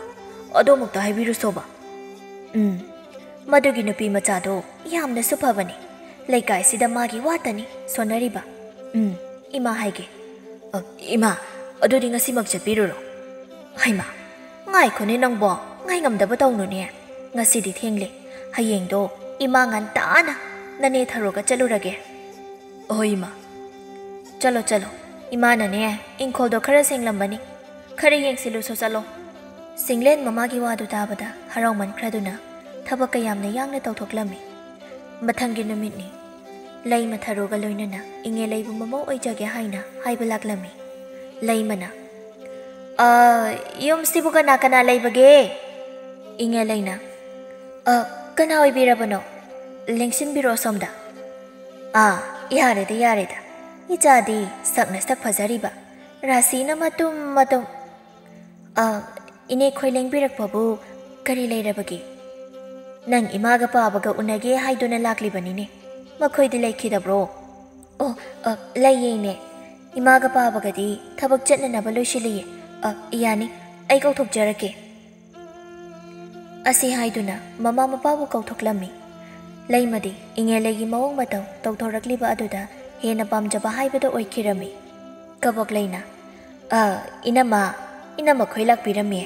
ꯑꯗꯣꯃꯨꯛꯇ ꯍꯥꯏꯕꯤꯔꯨꯁꯣꯕ꯫ ꯎꯝ, ꯃꯗꯨꯒꯤ ꯅꯨꯄꯤ ꯃꯆꯥꯗꯣ ꯌꯥꯝꯅꯁꯨ ꯐꯕꯅꯤ꯫ ꯂꯩꯀꯥꯏꯁꯤꯗ ꯃꯥꯒꯤ ꯋꯥꯇꯅꯤ ꯁꯣꯟꯅꯔꯤꯕ꯫ ꯎꯝ, ꯏꯃꯥ ꯍꯥꯏꯒꯦ꯫ ꯑ, ꯏꯃꯥ, ꯑꯗꯨꯗꯤ ꯉꯁꯤꯃꯛ ꯆꯠꯄꯤꯔꯨꯔꯣ꯫ ꯍꯩꯃꯥ, ꯉꯥꯏꯈꯣꯅꯦ ꯅꯪꯕꯣ, ꯉꯥꯏꯉꯝꯗꯕ ꯇꯧꯅꯨꯅꯦ꯫ ꯉꯁꯤꯗꯤ ꯊꯦꯡꯂꯦ꯫ ꯍꯌꯦꯡꯗꯣ "ꯏꯃꯥ, ꯉꯟꯇꯥꯅ ꯅꯅꯦ ꯊꯔꯣꯒ ꯆꯠꯂꯨꯔꯒꯦ꯫" "ꯑꯍꯣꯏ ꯏꯃꯥ, ꯆꯠꯂꯣ ꯆꯠꯂꯣ, ꯏꯃꯥꯅꯅꯦ ꯏꯪꯈꯣꯜꯗꯣ ꯈꯔ ꯁꯦꯡꯂꯝꯕꯅꯤ, ꯈꯔ ꯌꯦꯡꯁꯤꯜꯂꯨꯁꯣ, ꯆꯠꯂꯣ꯫" ꯁꯤꯡꯂꯦꯟ ꯃꯃꯥꯒꯤ ꯋꯥꯗꯨ ꯇꯥꯕꯗ ꯍꯔꯥꯎꯃꯟꯈ꯭ꯔꯗꯨꯅ ꯊꯕꯛ ꯀꯌꯥꯝꯅ ꯌꯥꯡꯅ ꯇꯧꯊꯣꯛꯂꯝꯃꯤ꯫ ꯃꯊꯪꯒꯤ ꯅꯨꯃꯤꯠꯅꯤ꯫ ꯂꯩꯃ ꯊꯔꯣꯒ ꯂꯣꯏꯅꯅ ꯏꯉꯦꯂꯩꯕꯨ ꯃꯃꯧ ꯑꯣꯏꯖꯒꯦ ꯍꯥꯏꯅ ꯍꯥꯏꯕ ꯂꯥꯛꯂꯝꯃꯤ꯫ ꯂꯩꯃꯅ, "ꯑ, ꯌꯨꯝꯁꯤꯕꯨ ꯀꯅꯥ ꯀꯅꯥ ꯂꯩꯕꯒꯦ?" ꯏꯉꯦꯂꯩꯅ, "ꯑ, ꯀꯅꯥ ꯑꯣꯏꯕꯤꯔꯕꯅꯣ? ꯂꯦꯡꯁꯤꯟꯕꯤꯔꯣ ꯑꯁꯣꯝꯗ꯫" "ꯑꯥ, ꯌꯥꯔꯦꯗ, ꯌꯥꯔꯦꯗ꯫ ꯏꯆꯥꯗꯤ ꯁꯛꯅ ꯁꯛ ꯐꯖꯔꯤꯕ, ꯔꯥꯁꯤꯅ ꯃꯇꯨꯝ ꯃꯇꯨꯝ꯫ ꯑ, ꯏꯅꯦ ꯈꯣꯏ ꯂꯦꯡꯕꯤꯔꯛꯄꯕꯨ ꯀꯔꯤ ꯂꯩꯔꯕꯒꯦ?" "ꯅꯪ ꯏꯃꯥꯒ ꯄꯥꯕꯒ ꯎꯅꯒꯦ ꯍꯥꯏꯗꯨꯅ ꯂꯥꯛꯂꯤꯕꯅꯤꯅꯦ꯫ ꯃꯈꯣꯏꯗꯤ ꯂꯩꯈꯤꯗꯕ꯭ꯔꯣ?" "ꯑꯣ, ꯑ, ꯂꯩꯌꯦ ꯏꯅꯦ꯫ ꯏꯃꯥꯒ ꯄꯥꯕꯒꯗꯤ ꯊꯕꯛ ꯆꯠꯅꯅꯕ ꯂꯣꯏꯁꯤꯜꯂꯤꯌꯦ꯫ ꯑ, ꯌꯥꯅꯤ, ꯑꯩ ꯀꯧꯊꯣꯛꯆꯔꯛꯀꯦ꯫" ꯑꯁꯤ ꯍꯥꯏꯗꯨꯅ ꯃꯃꯥ ꯃꯄꯥꯕꯨ ꯀꯧꯊꯣꯛꯂꯝꯃꯤ꯫ ꯂꯩꯃꯗꯤ ꯏꯉꯦꯂꯩꯒꯤ ꯃꯑꯣꯡ ꯃꯇꯧ ꯇꯧꯊꯣꯔꯛꯂꯤꯕ ꯑꯗꯨꯗ ꯍꯦꯟꯅ ꯄꯥꯝꯖꯕ ꯍꯥꯏꯕꯗꯨ ꯑꯣꯏꯈꯤꯔꯝꯃꯤ꯫ ꯀꯕꯣꯛꯂꯩꯅ, "ꯑ, ꯏꯅꯝꯃ, ꯏꯅꯝꯃ ꯈꯣꯏ ꯂꯥꯛꯄꯤꯔꯝꯃꯤ꯫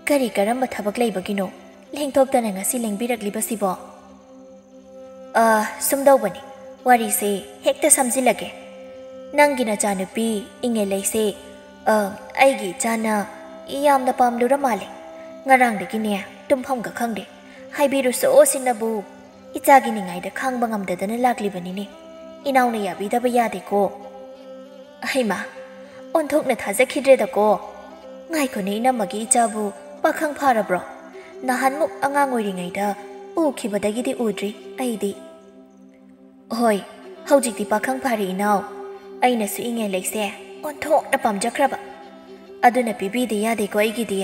ꯀꯔꯤ ꯀꯔꯝꯕ ꯊꯕꯛ ꯂꯩꯕꯒꯤꯅꯣ ꯂꯦꯡꯊꯣꯛꯇꯅ ꯉꯁꯤ ꯂꯦꯡꯕꯤꯔꯛꯂꯤꯕꯁꯤꯕꯣ?" "ꯑ, ꯁꯨꯝꯗꯧꯕꯅꯤ, ꯋꯥꯔꯤꯁꯦ ꯍꯦꯛꯇ ꯁꯝꯖꯤꯜꯂꯒꯦ꯫ ꯅꯪꯒꯤ ꯅꯆꯥꯅꯨꯄꯤ ꯏꯉꯦꯂꯩꯁꯦ, ꯑ, ꯑꯩꯒꯤ ꯏꯆꯥꯅ ꯌꯥꯝꯅ ꯄꯥꯝꯂꯨꯔ ꯃꯥꯜꯂꯦ꯫ ꯉꯔꯥꯡꯗꯒꯤꯅꯦ ꯇꯨꯝꯐꯝꯒ ꯈꯪꯗꯦ꯫ ꯍꯥꯏꯕꯤꯔꯨꯁꯣ ꯁꯤꯅꯕꯨ꯫ ꯏꯆꯥꯒꯤ ꯅꯤꯡꯉꯥꯏꯗ ꯈꯥꯡꯕ ꯉꯝꯗꯗꯅ ꯂꯥꯛꯂꯤꯕꯅꯤꯅꯦ꯫ ꯏꯅꯥꯎꯅ ꯌꯥꯕꯤꯗꯕ ꯌꯥꯗꯦꯀꯣ꯫" "ꯍꯩꯃꯥ, ꯑꯣꯟꯊꯣꯛꯅ ꯊꯥꯖꯈꯤꯗ꯭ꯔꯦꯗꯀꯣ꯫ ꯉꯥꯏꯈꯣꯅꯦ, ꯏꯅꯝꯃꯒꯤ ꯏꯆꯥꯕꯨ ꯄꯥꯈꯪ ꯐꯥꯔꯕ꯭ꯔꯣ? ꯅꯍꯥꯟꯃꯨꯛ ꯑꯉꯥꯡ ꯑꯣꯏꯔꯤꯉꯩꯗ ꯎꯈꯤꯕꯗꯒꯤꯗꯤ ꯎꯗ꯭ꯔꯤ ꯑꯩꯗꯤ꯫" "ꯍꯣꯏ, ꯍꯧꯖꯤꯛꯇꯤ ꯄꯥꯈꯪ ꯐꯥꯔꯦ ꯏꯅꯥꯎ꯫ ꯑꯩꯅꯁꯨ ꯏꯉꯦꯂꯩꯁꯦ ꯑꯣꯟꯊꯣꯛꯅ ꯄꯥꯝꯖꯈ꯭ꯔꯕ꯫ ꯑꯗꯨꯅ ꯄꯤꯕꯤꯗ ꯌꯥꯗꯦꯀꯣ ꯑꯩꯒꯤꯗꯤ꯫"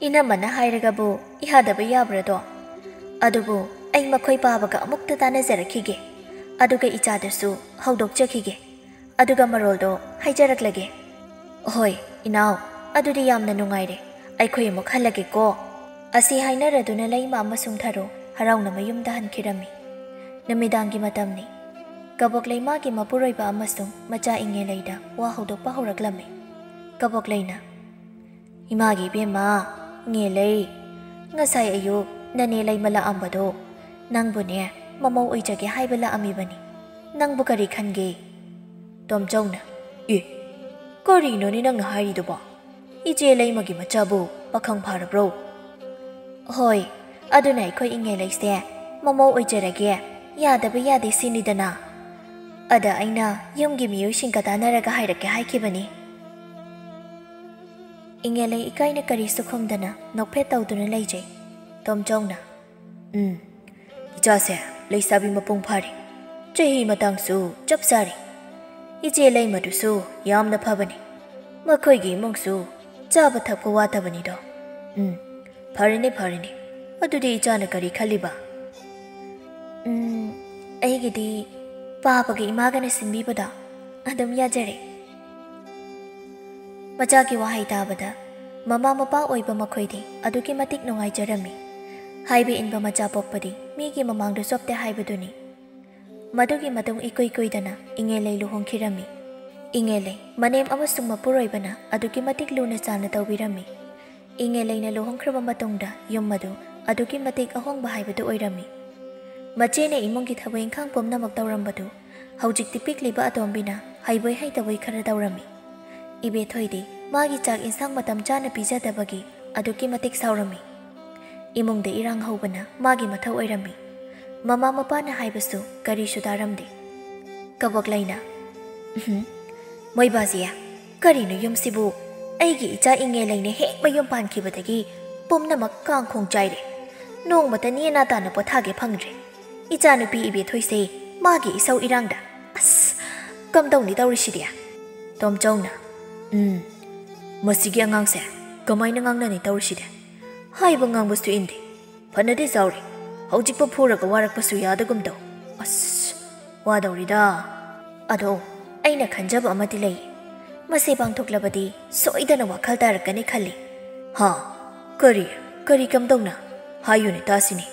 "ꯏꯅꯝꯃꯅ ꯍꯥꯏꯔꯒꯕꯨ ꯌꯥꯗꯕ ꯌꯥꯕ꯭ꯔꯗꯣ? ꯑꯗꯨꯕꯨ ꯑꯩ ꯃꯈꯣꯏ ꯄꯥꯕꯒ ꯑꯃꯨꯛꯇ ꯇꯥꯟꯅꯖꯔꯛꯈꯤꯒꯦ꯫ ꯑꯗꯨꯒ ꯏꯆꯥꯗꯁꯨ ꯍꯧꯗꯣꯛꯆꯈꯤꯒꯦ꯫ ꯑꯗꯨꯒ ꯃꯔꯣꯜꯗꯣ ꯍꯥꯏꯖꯔꯛꯂꯒꯦ꯫" "ꯍꯣꯏ, ꯏꯅꯥꯎ, ꯑꯗꯨꯗꯤ ꯌꯥꯝꯅ ꯅꯨꯡꯉꯥꯏꯔꯦ꯫ ꯑꯩꯈꯣꯏ ꯑꯃꯨꯛ ꯍꯜꯂꯒꯦꯀꯣ꯫" ꯑꯁꯤ ꯍꯥꯏꯅꯔꯗꯨꯅ ꯂꯩꯃ ꯑꯃꯁꯨꯡ ꯊꯔꯣ ꯍꯔꯥꯎꯅ ꯃꯌꯨꯝꯗ ꯍꯟꯈꯤꯔꯝꯃꯤ꯫ ꯅꯨꯃꯤꯗꯥꯡꯒꯤ ꯃꯇꯝꯅꯤ꯫ ꯀꯕꯣꯛꯂꯩ ꯃꯥꯒꯤ ꯃꯄꯨꯔꯣꯏꯕ ꯑꯃꯁꯨꯡ ꯃꯆꯥ ꯏꯉꯦꯂꯩꯗ ꯋꯥ ꯍꯧꯗꯣꯛꯄ ꯍꯧꯔꯛꯂꯝꯃꯤ꯫ ꯀꯕꯣꯛꯂꯩꯅ, "ꯏꯃꯥꯒꯤ ꯏꯕꯦꯝꯃ, ꯏꯉꯦꯂꯩ, ꯉꯁꯥꯏ ꯑꯌꯨꯛ ꯅꯅꯦ ꯂꯩꯃ ꯂꯥꯛꯑꯝꯕꯗꯣ "ꯅꯪꯕꯨꯅꯦ, ꯃꯃꯧ ꯑꯣꯏꯖꯒꯦ ꯍꯥꯏꯕ ꯂꯥꯛꯑꯝꯃꯤꯕꯅꯤ꯫ ꯅꯪꯕꯨ ꯀꯔꯤ ꯈꯟꯒꯦ?" ꯇꯣꯝꯆꯧꯅ, "ꯑꯦ, ꯀꯔꯤꯅꯣꯅꯦ ꯅꯪꯅ ꯍꯥꯏꯔꯤꯗꯨꯕꯣ? ꯏꯆꯦ ꯂꯩꯃꯒꯤ ꯃꯆꯥꯕꯨ ꯄꯥꯈꯪ ꯐꯥꯔꯕ꯭ꯔꯣ?" "ꯍꯣꯏ, ꯑꯗꯨꯅ ꯑꯩꯈꯣꯏ ꯏꯉꯦꯂꯩꯁꯦ ꯃꯃꯧ ꯑꯣꯏꯖꯔꯒꯦ, ꯌꯥꯗꯕ ꯌꯥꯗꯦ ꯁꯤꯅꯤꯗꯅ꯫ ꯑꯗ ꯑꯩꯅ ꯌꯨꯝꯒꯤ ꯃꯤꯑꯣꯏꯁꯤꯡꯒ ꯇꯥꯟꯅꯔꯒ ꯍꯥꯏꯔꯛꯀꯦ ꯍꯥꯏꯈꯤꯕꯅꯤ꯫" ꯏꯉꯦꯂꯩ ꯏꯀꯥꯏꯅ ꯀꯔꯤꯁꯨ ꯈꯨꯝꯗꯅ ꯅꯣꯛꯐꯦꯠ ꯇꯧꯗꯨꯅ ꯂꯩꯖꯩ꯫ ꯇꯣꯝꯆꯧꯅ, "ꯎꯝ, ꯏꯆꯥꯁꯦ ꯂꯩꯁꯥꯕꯤ ꯃꯄꯨꯡ ꯐꯥꯔꯦ꯫ ꯆꯍꯤ ꯃꯇꯥꯡꯁꯨ ꯆꯞ ꯆꯥꯔꯦ꯫ ꯏꯆꯦ ꯂꯩꯃꯗꯨꯁꯨ ꯌꯥꯝꯅ ꯐꯕꯅꯤ꯫ ꯃꯈꯣꯏꯒꯤ ꯏꯃꯨꯡꯁꯨ ꯆꯥꯕ ꯊꯛꯄ ꯋꯥꯠꯇꯕꯅꯤꯗꯣ꯫ ꯎꯝ, ꯐꯔꯦꯅꯦ, ꯐꯔꯦꯅꯦ꯫ ꯑꯗꯨꯗꯤ ꯏꯆꯥꯅ ꯀꯔꯤ ꯈꯜꯂꯤꯕ?" "ꯎꯝ, ꯑꯩꯒꯤꯗꯤ ꯄꯥꯕꯒ ꯏꯃꯥꯒꯅ ꯁꯤꯟꯕꯤꯕꯗꯣ ꯑꯗꯨꯝ ꯌꯥꯖꯔꯦ꯫" ꯃꯆꯥꯒꯤ ꯋꯥꯍꯩ ꯇꯥꯕꯗ ꯃꯃꯥ ꯃꯄꯥ ꯑꯣꯏꯕ ꯃꯈꯣꯏꯗꯤ ꯑꯗꯨꯛꯀꯤ ꯃꯇꯤꯛ ꯅꯨꯡꯉꯥꯏꯖꯔꯝꯃꯤ꯫ ꯍꯥꯏꯕ ꯏꯟꯕ ꯃꯆꯥ ꯄꯣꯛꯄꯗꯤ ꯃꯤꯒꯤ ꯃꯃꯥꯡꯗ ꯆꯣꯞꯇꯦ ꯍꯥꯏꯕꯗꯨꯅꯤ꯫ ꯃꯗꯨꯒꯤ ꯃꯇꯨꯡ ꯏꯀꯨꯏ ꯀꯨꯏꯗꯅ ꯏꯉꯦꯂꯩ ꯂꯨꯍꯣꯡꯈꯤꯔꯝꯃꯤ꯫ ꯏꯉꯦꯂꯩ ꯃꯅꯦꯝ ꯑꯃꯁꯨꯡ ꯃꯄꯨꯔꯣꯏꯕꯅ ꯑꯗꯨꯛꯀꯤ ꯃꯇꯤꯛ ꯂꯨꯅ ꯆꯥꯟꯅ ꯇꯧꯕꯤꯔꯝꯃꯤ꯫ ꯏꯉꯦꯂꯩꯅ ꯂꯨꯍꯣꯡꯈ꯭ꯔꯕ ꯃꯇꯨꯡꯗ ꯌꯨꯝ ꯑꯗꯨ ꯑꯗꯨꯛꯀꯤ ꯃꯇꯤꯛ ꯑꯍꯣꯡꯕ ꯍꯥꯏꯕꯗꯨ ꯑꯣꯏꯔꯝꯃꯤ꯫ ꯃꯆꯦꯅ ꯏꯃꯨꯡꯒꯤ ꯊꯕꯛ ꯏꯪꯈꯥꯡ ꯄꯨꯝꯅꯃꯛ ꯇꯧꯔꯝꯕꯗꯨ ꯍꯧꯖꯤꯛꯇꯤ ꯄꯤꯛꯂꯤꯕ ꯑꯇꯣꯝꯕꯤꯅ ꯍꯩꯕꯣꯏ ꯍꯩꯇꯕꯣꯏ ꯈꯔ ꯇꯧꯔꯝꯃꯤ꯫ ꯏꯕꯦꯊꯣꯏꯗꯤ ꯃꯥꯒꯤ ꯆꯥꯛ ꯏꯟꯁꯥꯡ ꯃꯇꯝ ꯆꯥꯅ ꯄꯤꯖꯗꯕꯒꯤ ꯑꯗꯨꯛꯀꯤ ꯃꯇꯤꯛ ꯁꯥꯎꯔꯝꯃꯤ꯫ ꯏꯃꯨꯡꯗ ꯏꯔꯥꯡ ꯍꯧꯕꯅ ꯃꯥꯒꯤ ꯃꯊꯧ ꯑꯣꯏꯔꯝꯃꯤ꯫ ꯃꯃꯥ ꯃꯄꯥꯅ ꯍꯥꯏꯕꯁꯨ ꯀꯔꯤꯁꯨ ꯇꯥꯔꯝꯗꯦ꯫ ꯀꯕꯣꯛꯂꯩꯅ, "ꯎꯝꯍꯨꯝ, ꯃꯣꯏꯕꯥꯁꯦ, ꯀꯔꯤꯅꯣ ꯌꯨꯝꯁꯤꯕꯨ? ꯑꯩꯒꯤ ꯏꯆꯥ ꯏꯉꯦꯂꯩꯅ ꯍꯦꯛ ꯃꯌꯨꯝ ꯄꯥꯟꯈꯤꯕꯗꯒꯤ ꯄꯨꯝꯅꯃꯛ ꯀꯥꯡꯈꯣꯡ ꯆꯥꯏꯔꯦ꯫ ꯅꯣꯡꯃꯇ ꯅꯦꯅꯥ ꯇꯥꯅ ꯄꯣꯊꯥꯒꯦ ꯐꯪꯗ꯭ꯔꯦ꯫ ꯏꯆꯥꯅꯨꯄꯤ ꯏꯕꯦꯊꯣꯏꯁꯦ ꯃꯥꯒꯤ ꯏꯁꯧ ꯏꯔꯥꯡꯗ꯫ ꯑꯁ, ꯀꯝꯗꯧꯅꯤ ꯇꯧꯔꯤꯁꯤꯗꯤ?" ꯇꯣꯝꯆꯧꯅ, "ꯎꯝ, ꯃꯁꯤꯒꯤ ꯑꯉꯥꯡꯁꯦ ꯀꯃꯥꯏꯅ ꯉꯥꯡꯅꯅꯤ ꯇꯧꯔꯤꯁꯤꯗꯤ? ꯍꯥꯏꯕ ꯉꯥꯡꯕꯁꯨ ꯏꯟꯗꯦ꯫ ꯐꯅꯗꯤ ꯆꯥꯎꯔꯦ, ꯍꯧꯖꯤꯛꯄꯨ ꯐꯨꯔꯒ ꯋꯥꯔꯛꯄꯁꯨ ꯌꯥꯗꯒꯨꯝ ꯇꯧ꯫ ꯑꯁ, ꯋꯥꯗꯧꯔꯤꯗ꯫ ꯑꯗꯣ ꯑꯩꯅ ꯈꯟꯖꯕ ꯑꯃꯗꯤ ꯂꯩ꯫ ꯃꯁꯤ ꯄꯥꯡꯊꯣꯛꯂꯕꯗꯤ ꯁꯣꯏꯗꯅ ꯋꯥꯈꯜ ꯇꯥꯔꯛꯀꯅꯤ ꯈꯜꯂꯤ꯫" "ꯍꯥ? ꯀꯔꯤ? ꯀꯔꯤ ꯀꯝꯗꯧꯅ? ꯍꯥꯏꯌꯨꯅꯦ ꯇꯥꯁꯤꯅꯦ꯫"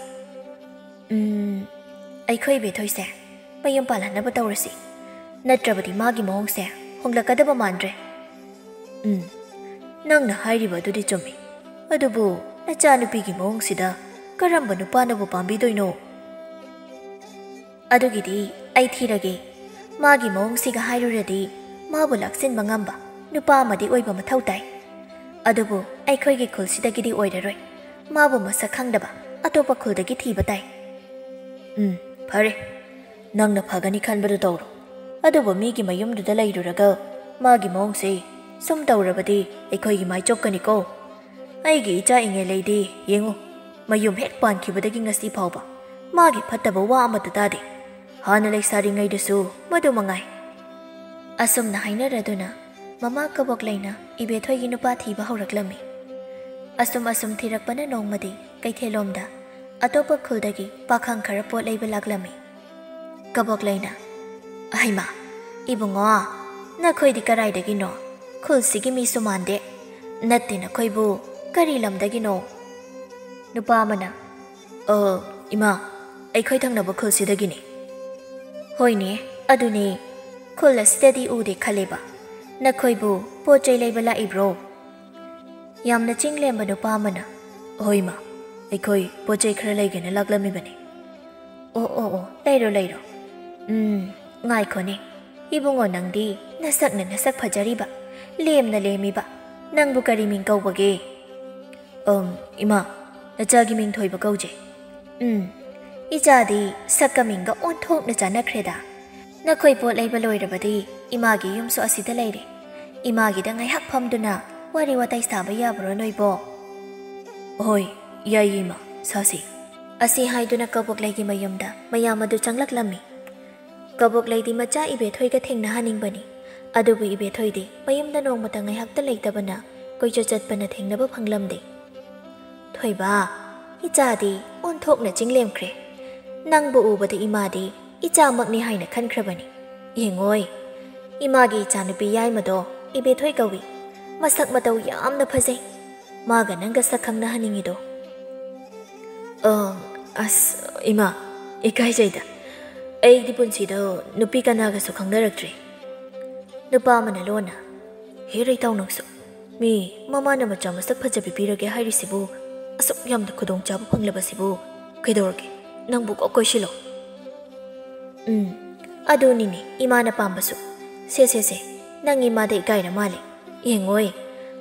"ꯎꯝ, ꯑꯩꯈꯣꯏ ꯏꯕꯦꯊꯣꯏꯁꯦ ꯃꯌꯨꯝ ꯄꯥꯜꯍꯟꯅꯕ ꯇꯧꯔꯁꯤ꯫ ꯅꯠꯇ꯭ꯔꯕꯗꯤ ꯃꯥꯒꯤ ꯃꯑꯣꯡꯁꯦ ꯍꯣꯡꯂꯛꯀꯗꯕ ꯃꯥꯟꯗ꯭ꯔꯦ꯫" "ꯎꯝ, ꯅꯪꯅ ꯍꯥꯏꯔꯤꯕ ꯑꯗꯨꯗꯤ ꯆꯨꯝꯃꯤ꯫ ꯑꯗꯨꯕꯨ ꯅꯆꯥꯅꯨꯄꯤꯒꯤ ꯃꯑꯣꯡꯁꯤꯗ ꯀꯔꯝꯕ ꯅꯨꯄꯥꯅꯕꯨ ꯄꯥꯝꯕꯤꯗꯣꯏꯅꯣ?" ꯑꯗꯨꯒꯤꯗꯤ ꯑꯩ ꯊꯤꯔꯒꯦ꯫ ꯃꯥꯒꯤ ꯃꯑꯣꯡꯁꯤꯒ ꯍꯥꯏꯔꯨꯔꯗꯤ ꯃꯥꯕꯨ ꯂꯥꯛꯁꯤꯟꯕ ꯉꯝꯕ ꯅꯨꯄꯥ ꯑꯃꯗꯤ ꯑꯣꯏꯕ ꯃꯊꯧ ꯇꯥꯏ꯫ ꯑꯗꯨꯕꯨ ꯑꯩꯈꯣꯏꯒꯤ ꯈꯨꯜꯁꯤꯗꯒꯤꯗꯤ ꯑꯣꯏꯔꯔꯣꯏ꯫ ꯃꯥꯕꯨ ꯃꯁꯛ ꯈꯪꯗꯕ ꯑꯇꯣꯞꯄ ꯈꯨꯜꯗꯒꯤ ꯊꯤꯕ ꯇꯥꯏ꯫ ꯎꯝ, ꯐꯔꯦ꯫ ꯅꯪꯅ ꯐꯒꯅꯤ ꯈꯟꯕꯗꯨ ꯇꯧꯔꯣ꯫ ꯑꯗꯨꯕꯨ ꯃꯤꯒꯤ ꯃꯌꯨꯝꯗꯨꯗ ꯂꯩꯔꯨꯔꯒ ꯃꯥꯒꯤ ꯃꯑꯣꯡꯁꯦ ꯁꯨꯝ ꯇꯧꯔꯕꯗꯤ ꯑꯩꯈꯣꯏꯒꯤ ꯃꯥꯏ ꯆꯣꯞꯀꯅꯤꯀꯣ꯫ ꯑꯩꯒꯤ ꯏꯆꯥ ꯏꯉꯦꯂꯩꯗꯤ ꯌꯦꯡꯉꯨ, ꯃꯌꯨꯝ ꯍꯦꯛ ꯄꯥꯟꯈꯤꯕꯗꯒꯤ ꯉꯁꯤ ꯐꯥꯎꯕ ꯃꯥꯒꯤ ꯐꯠꯇꯕ ꯋꯥ ꯑꯃꯠꯇ ꯇꯥꯗꯦ꯫ ꯍꯥꯟꯅ ꯂꯩꯁꯥꯔꯤꯉꯩꯗꯁꯨ ꯃꯗꯨ ꯃꯉꯥꯏ꯫ ꯑꯁꯨꯝꯅ ꯍꯥꯏꯅꯔꯗꯨꯅ ꯃꯃꯥ ꯀꯕꯣꯛꯂꯩꯅ ꯏꯕꯦꯊꯣꯏꯒꯤ ꯅꯨꯄꯥ ꯊꯤꯕ ꯍꯧꯔꯛꯂꯝꯃꯤ꯫ ꯑꯁꯨꯝ ꯑꯁꯨꯝ ꯊꯤꯔꯛꯄꯅ ꯅꯣꯡꯃꯗꯤ ꯀꯩꯊꯦꯜꯂꯣꯝꯗ ꯑꯇꯣꯞꯄ ꯈꯨꯜꯗꯒꯤ ꯄꯥꯈꯪ ꯈꯔ ꯄꯣꯠ ꯂꯩꯕ ꯂꯥꯛꯂꯝꯃꯤ꯫ ꯀꯕꯣꯛꯂꯩꯅ, "ꯍꯩꯃꯥ, ꯏꯕꯨꯡꯉꯣ, ꯅꯈꯣꯏꯗꯤ ꯀꯔꯥꯏꯗꯒꯤꯅꯣ? ꯈꯨꯜꯁꯤꯒꯤ ꯃꯤꯁꯨ ꯃꯥꯟꯗꯦ꯫ ꯅꯠꯇꯦ, ꯅꯈꯣꯏꯕꯨ ꯀꯔꯤ ꯂꯝꯗꯒꯤꯅꯣ?" ꯅꯨꯄꯥ ꯑꯃꯅ, "ꯑ, ꯏꯃꯥ, ꯑꯩꯈꯣꯏ ꯊꯪꯅꯕ ꯈꯨꯜꯁꯤꯗꯒꯤꯅꯤ꯫" "ꯍꯣꯏꯅꯦ, ꯑꯗꯨꯅꯦ꯫ ꯈꯨꯜ ꯑꯁꯤꯗꯗꯤ ꯎꯗꯦ ꯈꯜꯂꯦꯕ꯫ ꯅꯈꯣꯏꯕꯨ ꯄꯣꯠ ꯆꯩ ꯂꯩꯕ ꯂꯥꯛꯏꯕ꯭ꯔꯣ?" ꯌꯥꯝꯅ ꯆꯤꯡꯂꯦꯝꯕ ꯅꯨꯄꯥ ꯑꯃꯅ, "ꯍꯣꯏ ꯏꯃꯥ, ꯑꯩꯈꯣꯏ ꯄꯣꯠ ꯆꯩ ꯈꯔ ꯂꯩꯒꯦꯅ ꯂꯥꯛꯂꯝꯃꯤꯕꯅꯤ꯫" "ꯑꯣ, ꯑꯣ, ꯑꯣ, ꯂꯩꯔꯣ, ꯂꯩꯔꯣ꯫ ꯎꯝ, ꯉꯥꯏꯈꯣꯅꯦ, ꯏꯕꯨꯡꯉꯣ, ꯅꯪꯗꯤ ꯅꯁꯛꯅ ꯅꯁꯛ ꯐꯖꯔꯤꯕ, ꯂꯦꯝꯅ ꯂꯦꯝꯃꯤꯕ, ꯅꯪꯕꯨ ꯀꯔꯤ ꯃꯤꯡ ꯀꯧꯕꯒꯦ?" "ꯑꯝ, ꯏꯃꯥ, ꯅꯆꯥꯒꯤ ꯃꯤꯡ ꯊꯣꯏꯕ ꯀꯧꯖꯩ꯫" "ꯎꯝ, ꯏꯆꯥꯗꯤ ꯁꯛꯀ ꯃꯤꯡꯒ ꯑꯣꯟꯊꯣꯛꯅ ꯆꯥꯟꯅꯈ꯭ꯔꯦꯗ꯫ ꯅꯈꯣꯏ ꯄꯣꯠ ꯂꯩꯕ ꯂꯣꯏꯔꯕꯗꯤ ꯏꯃꯥꯒꯤ ꯌꯨꯝꯁꯨ ꯑꯁꯤꯗ ꯂꯩꯔꯦ꯫ ꯏꯃꯥꯒꯤꯗ ꯉꯥꯏꯍꯥꯛ ꯐꯝꯗꯨꯅ ꯋꯥꯔꯤ ꯋꯥꯇꯥꯏ ꯁꯥꯕ ꯌꯥꯕ꯭ꯔꯣ ꯅꯣꯏꯕꯣ?" "ꯍꯣꯏ, ꯌꯥꯏꯌꯦ ꯏꯃꯥ, ꯁꯥꯁꯤ꯫" ꯑꯁꯤ ꯍꯥꯏꯗꯨꯅ ꯀꯕꯣꯛꯂꯩꯒꯤ ꯃꯌꯨꯝꯗ ꯃꯌꯥꯝ ꯑꯗꯨ ꯆꯪꯂꯛꯂꯝꯃꯤ꯫ ꯀꯕꯣꯛꯂꯩꯗꯤ ꯃꯆꯥ ꯏꯕꯦꯊꯣꯏꯒ ꯊꯦꯡꯅꯍꯟꯅꯤꯡꯕꯅꯤ, ꯑꯗꯨꯕꯨ ꯏꯕꯦꯊꯣꯏꯗꯤ ꯃꯌꯨꯝꯗ ꯅꯣꯡꯃꯇ ꯉꯥꯏꯍꯥꯛꯇ ꯂꯩꯇꯕꯅ ꯀꯣꯏꯆꯠ ꯆꯠꯄꯅ ꯊꯦꯡꯅꯕ ꯐꯪꯂꯝꯗꯦ꯫ "ꯊꯣꯏꯕ, ꯏꯆꯥꯗꯤ ꯑꯣꯟꯊꯣꯛꯅ ꯆꯤꯡꯂꯦꯝꯈ꯭ꯔꯦ꯫ ꯅꯪꯕꯨ ꯎꯕꯗ ꯏꯃꯥꯗꯤ ꯏꯆꯥꯃꯛꯅꯤ ꯍꯥꯏꯅ ꯈꯟꯈ꯭ꯔꯕꯅꯤ꯫ ꯌꯦꯡꯉꯣꯏ, ꯏꯃꯥꯒꯤ ꯏꯆꯥꯅꯨꯄꯤ ꯌꯥꯏꯃꯗꯣ ꯏꯕꯦꯊꯣꯏ ꯀꯧꯏ꯫ ꯃꯁꯛ ꯃꯇꯧ ꯌꯥꯝꯅ ꯐꯖꯩ꯫ ꯃꯥꯒ ꯅꯪꯒ ꯁꯛ ꯈꯪꯅꯍꯟꯅꯤꯡꯉꯤꯗꯣ꯫" "ꯑ, ꯑꯁ, ꯏꯃꯥ, ꯏꯀꯥꯏꯖꯩꯗ꯫ ꯑꯩꯗꯤ ꯄꯨꯟꯁꯤꯗ ꯅꯨꯄꯤ ꯀꯅꯥꯒꯁꯨ ꯈꯪꯅꯔꯛꯇ꯭ꯔꯤ꯫" ꯅꯨꯄꯥ ꯑꯃꯅ ꯂꯣꯟꯅ, "ꯍꯦ ꯔꯩꯇꯥꯎ, ꯅꯪꯁꯨ꯫ ꯃꯤ ꯃꯃꯥꯅ ꯃꯆꯥ ꯃꯁꯛ ꯐꯖꯕꯤ ꯄꯤꯔꯒꯦ ꯍꯥꯏꯔꯤꯁꯤꯕꯨ, ꯑꯁꯨꯛ ꯌꯥꯝꯅ ꯈꯨꯗꯣꯡꯆꯥꯕ ꯐꯪꯂꯕꯁꯤꯕꯨ ꯀꯩꯗꯧꯔꯒꯦ? ꯅꯪꯕꯨ ꯀꯣꯛ ꯀꯣꯏꯁꯤꯜꯂꯣ꯫" ꯎꯝ, ꯑꯗꯨꯅꯤꯅꯦ ꯏꯃꯥꯅ ꯄꯥꯝꯕꯁꯨ꯫ ꯁꯦ, ꯁꯦ, ꯁꯦ, ꯅꯪ ꯏꯃꯥꯗ ꯏꯀꯥꯏꯔ ꯃꯥꯜꯂꯦ꯫ ꯌꯦꯡꯉꯣꯏ,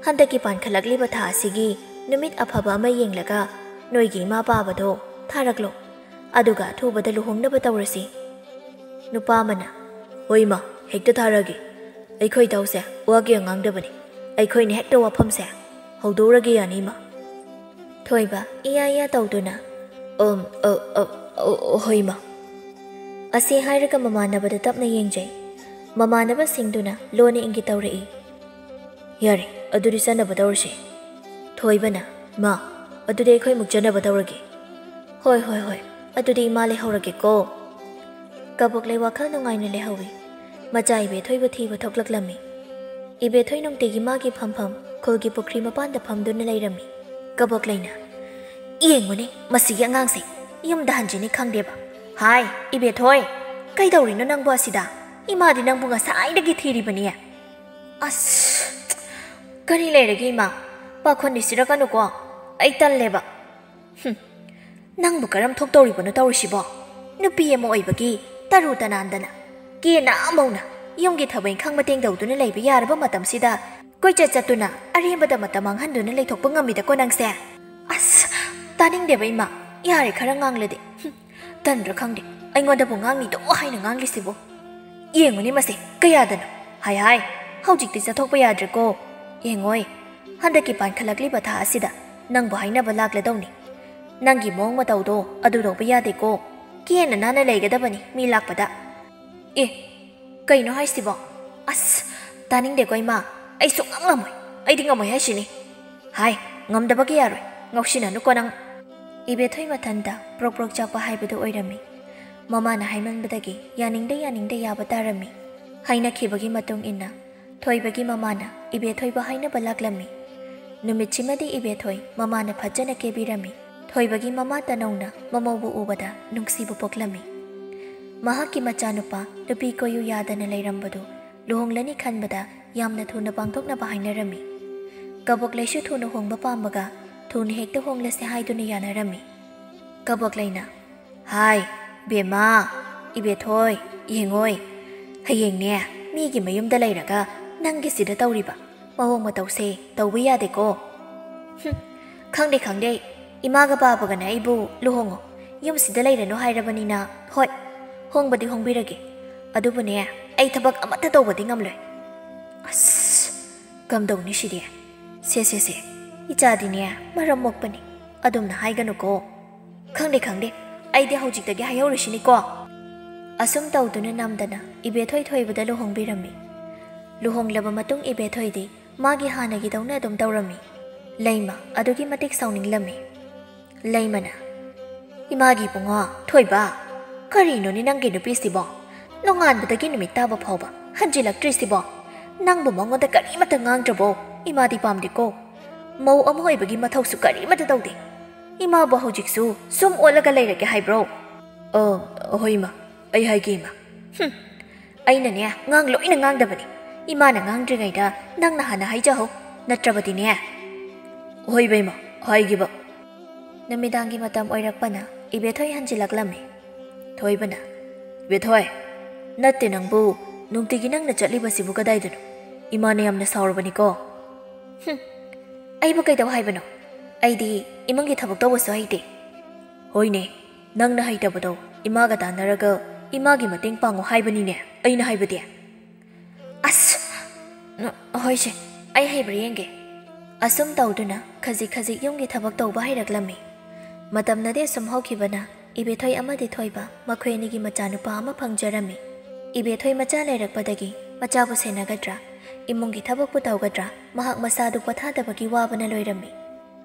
ꯍꯟꯗꯛꯀꯤ ꯄꯥꯟꯈꯠꯂꯛꯂꯤꯕ ꯊꯥ ꯑꯁꯤꯒꯤ ꯅꯨꯃꯤꯠ ꯑꯐꯕ ꯑꯃ ꯌꯦꯡꯂꯒ ꯅꯣꯏꯒꯤ ꯏꯃꯥ ꯄꯥꯕꯗꯣ ꯊꯥꯔꯛꯂꯣ꯫ ꯑꯗꯨꯒ ꯑꯊꯨꯕꯗ ꯂꯨꯍꯣꯡꯅꯕ ꯇꯧꯔꯁꯤ꯫ ꯅꯨꯄꯥ ꯑꯃꯅ, "ꯍꯣꯏ ꯏꯃꯥ, ꯍꯦꯛꯇ ꯊꯥꯔꯛꯑꯒꯦ꯫ ꯑꯩꯈꯣꯏ ꯏꯇꯥꯎꯁꯦ ꯋꯥꯒ ꯉꯥꯡꯗꯕꯅꯤ꯫ ꯑꯩꯈꯣꯏꯅ ꯍꯦꯛꯇ ꯋꯥꯐꯝꯁꯦ ꯍꯧꯗꯣꯛꯎꯔꯒꯦ ꯌꯥꯅꯤ ꯏꯃꯥ?" ꯊꯣꯏꯕ ꯏꯌꯥ ꯏꯌꯥ ꯇꯧꯗꯨꯅ, "ꯑꯝ, ꯑ, ꯑ, ꯑ, ꯍꯣꯏ ꯏꯃꯥ"꯫ ꯑꯁꯤ ꯍꯥꯏꯔꯒ ꯃꯃꯥꯟꯅꯕꯗ ꯇꯞꯅ ꯌꯦꯡꯖꯩ꯫ ꯃꯃꯥꯟꯅꯕꯁꯤꯡꯗꯨꯅ ꯂꯣꯟꯅ ꯏꯪꯒꯤꯠ ꯇꯧꯔꯛꯏ꯫ "ꯌꯥꯔꯦ, ꯑꯗꯨꯗꯤ ꯆꯠꯅꯕ ꯇꯧꯔꯁꯦ"꯫ ꯊꯣꯏꯕꯅ, "ꯃꯥ, ꯑꯗꯨꯗꯤ ꯑꯩꯈꯣꯏ ꯑꯃꯨꯛ ꯆꯠꯅꯕ ꯇꯧꯔꯒꯦ"꯫ "ꯍꯣꯏ, ꯍꯣꯏ, ꯍꯣꯏ, ꯑꯗꯨꯗꯤ ꯏꯃꯥ ꯂꯩꯍꯧꯔꯒꯦꯀꯣ"꯫ ꯀꯕꯣꯛꯂꯩ ꯋꯥꯈꯜ ꯅꯨꯡꯉꯥꯏꯅ ꯂꯩꯍꯧꯏ꯫ ꯃꯆꯥ ꯏꯕꯦꯊꯣꯏꯕꯨ ꯊꯤꯕ ꯊꯣꯛꯂꯛꯂꯝꯃꯤ꯫ ꯏꯕꯦꯊꯣꯏ ꯅꯨꯡꯇꯤꯒꯤ ꯃꯥꯒꯤ ꯐꯝꯐꯝ ꯈꯨꯜꯒꯤ ꯄꯨꯈ꯭ꯔꯤ ꯃꯄꯥꯟꯗ ꯐꯝꯗꯨꯅ ꯂꯩꯔꯝꯃꯤ꯫ ꯀꯕꯣꯛꯂꯩꯅ, "ꯌꯦꯡꯉꯨꯅꯦ, ꯃꯁꯤꯒꯤ ꯑꯉꯥꯡꯁꯦ ꯌꯨꯝꯗ ꯍꯟꯖꯤꯅꯤ ꯈꯪꯗꯦꯕ꯫ ꯍꯥꯏ, ꯏꯕꯦꯊꯣꯏ, ꯀꯩꯗꯧꯔꯤꯅꯣ ꯅꯪꯕꯨ ꯑꯁꯤꯗ? ꯏꯃꯥꯗꯤ ꯅꯪꯕꯨ ꯉꯁꯥꯏꯗꯒꯤ ꯊꯤꯔꯤꯕꯅꯤ"꯫ "ꯑꯁ, ꯀꯔꯤ ꯂꯩꯔꯒꯦ ꯏꯃꯥ? ꯄꯥꯈꯣꯟꯗꯤ ꯁꯤꯔꯛꯀꯅꯨꯀꯣ, ꯑꯩ ꯇꯜꯂꯦꯕ"꯫ "ꯍꯨꯝ, ꯅꯪꯕꯨ ꯀꯔꯝ ꯊꯣꯛꯇꯧꯔꯤꯕꯅꯣ ꯇꯧꯔꯤꯁꯤꯕꯣ? ꯅꯨꯄꯤ ꯑꯃ ꯑꯣꯏꯕꯒꯤ ꯇꯔꯨ ꯇꯅꯥꯟꯗꯅ, ꯀꯦꯅ ꯑꯃꯧꯅ ꯌꯨꯝꯒꯤ ꯊꯕꯛ ꯏꯪꯈꯥꯡ ꯃꯇꯦꯡ ꯇꯧꯗꯨꯅ ꯂꯩꯕ ꯌꯥꯔꯕ ꯃꯇꯝꯁꯤꯗ ꯀꯣꯏꯆꯠ ꯆꯠꯇꯨꯅ ꯑꯔꯦꯝꯕꯗ ꯃꯇꯝ ꯃꯥꯡꯍꯟꯗꯨꯅ ꯂꯩꯊꯣꯛꯄ ꯉꯝꯃꯤꯗꯀꯣ ꯅꯪꯁꯦ? ꯑꯁ, ꯇꯥꯅꯤꯡꯗꯦꯕ ꯏꯃꯥ, ꯌꯥꯔꯦ ꯈꯔ ꯉꯥꯡꯂꯗꯤ꯫ ꯍꯨꯝ, ꯇꯟꯗ꯭ꯔꯥ ꯈꯪꯗꯦ, ꯑꯩꯉꯣꯟꯗꯕꯨ ꯉꯥꯡꯅꯤꯗꯣ ꯍꯥꯏꯅ ꯉꯥꯡꯂꯤꯁꯤꯕꯨ꯫ ꯌꯦꯡꯉꯨꯅꯦ ꯃꯁꯦ, ꯀꯌꯥꯗꯅꯣ? ꯍꯥꯏ ꯍꯥꯏ, ꯍꯧꯖꯤꯛꯇꯤ ꯆꯠꯊꯣꯛꯄ ꯌꯥꯗ꯭ꯔꯦꯀꯣ꯫ ꯌꯦꯡꯉꯣꯏ, ꯍꯟꯗꯛꯀꯤ ꯄꯥꯟꯈꯠꯂꯛꯂꯤꯕ ꯊꯥ ꯑꯁꯤꯗ ꯅꯪꯕꯨ ꯍꯥꯏꯅꯕ ꯂꯥꯛꯂꯗꯧꯅꯤ꯫ ꯅꯪꯒꯤ ꯃꯑꯣꯡ ꯃꯇꯧꯗꯣ ꯑꯗꯨ ꯇꯧꯕ ꯌꯥꯗꯦꯀꯣ꯫ ꯀꯦꯅ ꯅꯥꯟꯅ ꯂꯩꯒꯗꯕꯅꯤ ꯃꯤ ꯂꯥꯛꯄꯗ꯫ ꯑꯦ, ꯀꯩꯅꯣ ꯍꯥꯏꯁꯤꯕꯣ? ꯑꯁ, ꯇꯥꯅꯤꯡꯗꯦꯀꯣ ꯏꯃꯥ, ꯑꯩ ꯁꯨꯛꯉꯝ ꯉꯝꯃꯣꯏ꯫ ꯑꯩꯗꯤ ꯉꯝꯃꯣꯏ ꯍꯥꯏꯁꯤꯅꯤ꯫ ꯍꯥꯏ, ꯉꯝꯗꯕꯒꯤ ꯌꯥꯔꯣꯏ, ꯉꯥꯎꯁꯤꯟꯅꯅꯨꯀꯣ ꯅꯪ꯫ ꯏꯕꯦꯊꯣꯏ ꯃꯊꯟꯇ ꯄ꯭ꯔꯣꯛ ꯄ꯭ꯔꯣꯛ ꯆꯥꯛꯄ ꯍꯥꯏꯕꯗꯨ ꯑꯣꯏꯔꯝꯃꯤ꯫ ꯃꯃꯥꯅ ꯍꯥꯏꯃꯟꯕꯗꯒꯤ ꯌꯥꯅꯤꯡꯗ ꯌꯥꯅꯤꯡꯗ ꯌꯥꯕ ꯇꯥꯔꯝꯃꯤ꯫ ꯍꯥꯏꯅꯈꯤꯕꯒꯤ ꯃꯇꯨꯡ ꯏꯟꯅ ꯊꯣꯏꯕꯒꯤ ꯃꯃꯥꯅ ꯏꯕꯦꯊꯣꯏꯕꯨ ꯍꯥꯏꯅꯕ ꯂꯥꯛꯂꯝꯃꯤ꯫ ꯅꯨꯃꯤꯠꯁꯤꯃꯗꯤ ꯏꯕꯦꯊꯣꯏ ꯃꯃꯥꯅ ꯐꯖꯅ ꯀꯦꯕꯤꯔꯝꯃꯤ꯫ ꯊꯣꯏꯕꯒꯤ ꯃꯃꯥ ꯇꯅꯧꯅ ꯃꯃꯧꯕꯨ ꯎꯕꯗ ꯅꯨꯡꯁꯤꯕ ꯄꯣꯛꯂꯝꯃꯤ꯫ ꯃꯍꯥꯛꯀꯤ ꯃꯆꯥꯅꯨꯄꯥ ꯅꯨꯄꯤ ꯀꯣꯏꯌꯨ ꯌꯥꯗꯅ ꯂꯩꯔꯝꯕꯗꯨ ꯂꯨꯍꯣꯡꯂꯅꯤ ꯈꯟꯕꯗ ꯌꯥꯝꯅ ꯊꯨꯅ ꯄꯥꯡꯊꯣꯛꯅꯕ ꯍꯥꯏꯅꯔꯝꯃꯤ꯫ ꯀꯕꯣꯛꯂꯩꯁꯨ ꯊꯨꯅ ꯍꯣꯡꯕ ꯄꯥꯝꯕꯒ ꯊꯨꯅ ꯍꯦꯛꯇ ꯍꯣꯡꯂꯁꯦ ꯍꯥꯏꯗꯨꯅ ꯌꯥꯅꯔꯝꯃꯤ꯫ ꯀꯕꯣꯛꯂꯩꯅ, "ꯍꯥꯏ, ꯕꯦꯝꯃ, "ꯏꯕꯦꯊꯣꯏ, ꯌꯦꯡꯉꯣꯏ, ꯍꯌꯦꯡꯅꯦ ꯃꯤꯒꯤ ꯃꯌꯨꯝꯗ ꯂꯩꯔꯒ ꯅꯪꯒꯤꯁꯤꯗ ꯇꯧꯔꯤꯕ ꯃꯑꯣꯡ ꯃꯇꯧꯁꯦ ꯇꯧꯕ ꯌꯥꯗꯦꯀꯣ?" "ꯍꯨꯝ, ꯈꯪꯗꯦ ꯈꯪꯗꯦ, ꯏꯃꯥꯒ ꯕꯥꯕꯒꯅ ꯑꯩꯕꯨ ꯂꯨꯍꯣꯡꯉꯣ, ꯌꯨꯝꯁꯤꯗ ꯂꯩꯔꯅꯨ ꯍꯥꯏꯔꯕꯅꯤꯅ, ꯍꯣꯏ, ꯍꯣꯡꯕꯗꯤ ꯍꯣꯡꯕꯤꯔꯒꯦ, ꯑꯗꯨꯕꯨꯅꯦ, ꯑꯩ ꯊꯕꯛ ꯑꯃꯠꯇ ꯇꯧꯕꯗꯤ ꯉꯝꯂꯣꯏ꯫" ꯑꯁ, ꯀꯝꯗꯧꯅꯤ ꯁꯤꯗꯤ? ꯁꯦ ꯁꯦ ꯁꯦ, ꯏꯆꯥꯗꯤꯅꯦ ꯃꯔꯝ ꯃꯣꯛꯄꯅꯤ, ꯑꯗꯨꯝꯅ ꯍꯥꯏꯒꯅꯨꯀꯣ꯫ "ꯈꯪꯗꯦ ꯈꯪꯗꯦ, ꯑꯩꯗꯤ ꯍꯧꯖꯤꯛꯇꯒꯤ ꯍꯥꯏꯍꯧꯔꯤꯁꯤꯅꯤꯀꯣ꯫" ꯑꯁꯨꯝ ꯇꯧꯗꯨꯅ ꯅꯝꯗꯅ ꯏꯕꯦꯊꯣꯏ ꯊꯣꯏꯕꯗ ꯂꯨꯍꯣꯡꯕꯤꯔꯝꯃꯤ꯫ ꯂꯨꯍꯣꯡꯂꯕ ꯃꯇꯨꯡ ꯏꯕꯦꯊꯣꯏꯗꯤ ꯃꯥꯒꯤ ꯍꯥꯟꯅꯒꯤꯗꯧꯅ ꯑꯗꯨꯝ ꯇꯧꯔꯝꯃꯤ꯫ ꯂꯩꯃ ꯑꯗꯨꯛꯀꯤ ꯃꯇꯤꯛ ꯁꯥꯎꯅꯤꯡꯂꯝꯃꯤ꯫ ꯂꯩꯃꯅ, "ꯏꯃꯥꯒꯤ ꯏꯕꯨꯡꯉꯣ, ꯊꯣꯏꯕ, ꯀꯔꯤꯅꯣꯅꯦ ꯅꯪꯒꯤ ꯅꯨꯄꯤꯁꯤꯕꯣ? ꯅꯣꯡꯉꯥꯟꯕꯗꯒꯤ ꯅꯨꯃꯤꯠ ꯇꯥꯕ ꯐꯥꯎꯕ ꯍꯟꯖꯤꯜꯂꯛꯇ꯭ꯔꯤꯁꯤꯕꯣ? ꯅꯪꯕꯨ ꯃꯉꯣꯟꯗ ꯀꯔꯤꯃꯠꯇ ꯉꯥꯡꯗ꯭ꯔꯕꯣ? ꯏꯃꯥꯗꯤ ꯄꯥꯝꯗꯦꯀꯣ꯫ ꯃꯧ ꯑꯃ ꯑꯣꯏꯕꯒꯤ ꯃꯊꯧꯁꯨ ꯀꯔꯤꯃꯠꯇ ꯇꯧꯗꯦ꯫ ꯏꯃꯥꯕꯨ ꯍꯧꯖꯤꯛꯁꯨ ꯁꯨꯝ ꯑꯣꯠꯂꯒ ꯂꯩꯔꯒꯦ ꯍꯥꯏꯕ꯭ꯔꯣ?" "ꯑ, ꯍꯣꯏ ꯏꯃꯥ, ꯑꯩ ꯍꯥꯏꯒꯦ ꯏꯃꯥ꯫" "ꯍꯨꯝ, ꯑꯩꯅꯅꯦ ꯉꯥꯡ ꯂꯣꯏꯅ ꯉꯥꯡꯗꯕꯅꯤ꯫ ꯏꯃꯥꯅ ꯉꯥꯡꯗ꯭ꯔꯤꯉꯩꯗ ꯅꯪꯅ ꯍꯥꯟꯅ ꯍꯥꯏꯖꯍꯧ, ꯅꯠꯇ꯭ꯔꯕꯗꯤꯅꯦ꯫" "ꯍꯣꯏ ꯏꯕꯦꯝꯃ, ꯍꯥꯏꯒꯦꯕ꯫" ꯅꯨꯃꯤꯗꯥꯡꯒꯤ ꯃꯇꯝ ꯑꯣꯏꯔꯛꯄꯅ ꯏꯕꯦꯊꯣꯏ ꯍꯟꯖꯤꯜꯂꯛꯂꯝꯃꯤ꯫ ꯊꯣꯏꯕꯅ, "ꯏꯕꯦꯊꯣꯏ, ꯅꯠꯇꯦ ꯅꯪꯕꯨ, ꯅꯨꯡꯇꯤꯒꯤ ꯅꯪꯅ ꯆꯠꯂꯤꯕꯁꯤꯕꯨ ꯀꯗꯥꯏꯗꯅꯣ? ꯏꯃꯥꯅ ꯌꯥꯝꯅ ꯁꯥꯎꯔꯕꯅꯤꯀꯣ꯫" "ꯍꯨꯝ, ꯑꯩꯕꯨ ꯀꯩꯗꯧ ꯍꯥꯏꯕꯅꯣ? ꯑꯩꯗꯤ ꯏꯃꯨꯡꯒꯤ ꯊꯕꯛ ꯇꯧꯕꯁꯨ ꯍꯩꯇꯦ꯫" "ꯍꯣꯏꯅꯦ, ꯅꯪꯅ ꯍꯩꯇꯕꯗꯣ ꯏꯃꯥꯒ ꯇꯥꯟꯅꯔꯒ ꯏꯃꯥꯒꯤ ꯃꯇꯦꯡ ꯄꯥꯡꯉꯨ ꯍꯥꯏꯕꯅꯤꯅꯦ ꯑꯩꯅ ꯍꯥꯏꯕꯗꯤ꯫" "ꯑꯁ! ꯅ-, ꯍꯣꯏꯁꯦ, ꯑꯩ ꯍꯩꯕ꯭ꯔꯥ ꯌꯦꯡꯒꯦ꯫" ꯑꯁꯨꯝ ꯇꯧꯗꯨꯅ ꯈꯖꯤꯛ ꯈꯖꯤꯛ ꯌꯨꯝꯒꯤ ꯊꯕꯛ ꯇꯧꯕ ꯍꯩꯔꯛꯂꯝꯃꯤ꯫ ꯃꯇꯝꯅꯗꯤ ꯑꯁꯨꯝ ꯍꯧꯈꯤꯕꯅ ꯏꯕꯦꯊꯣꯏ ꯑꯃꯗꯤ ꯊꯣꯏꯕ ꯃꯈꯣꯏ ꯑꯅꯤꯒꯤ ꯃꯆꯥꯅꯨꯄꯥ ꯑꯃ ꯐꯪꯖꯔꯝꯃꯤ꯫ ꯏꯕꯦꯊꯣꯏ ꯃꯆꯥ ꯂꯩꯔꯛꯄꯗꯒꯤ ꯃꯆꯥꯕꯨ ꯁꯦꯟꯅꯒꯗ꯭ꯔꯥ, ꯏꯃꯨꯡꯒꯤ ꯊꯕꯛꯄꯨ ꯇꯧꯒꯗ꯭ꯔꯥ, ꯃꯍꯥꯛ ꯃꯁꯥꯗꯨ ꯄꯣꯊꯥꯗꯕꯒꯤ ꯋꯥꯕꯅ ꯂꯣꯏꯔꯝꯃꯤ꯫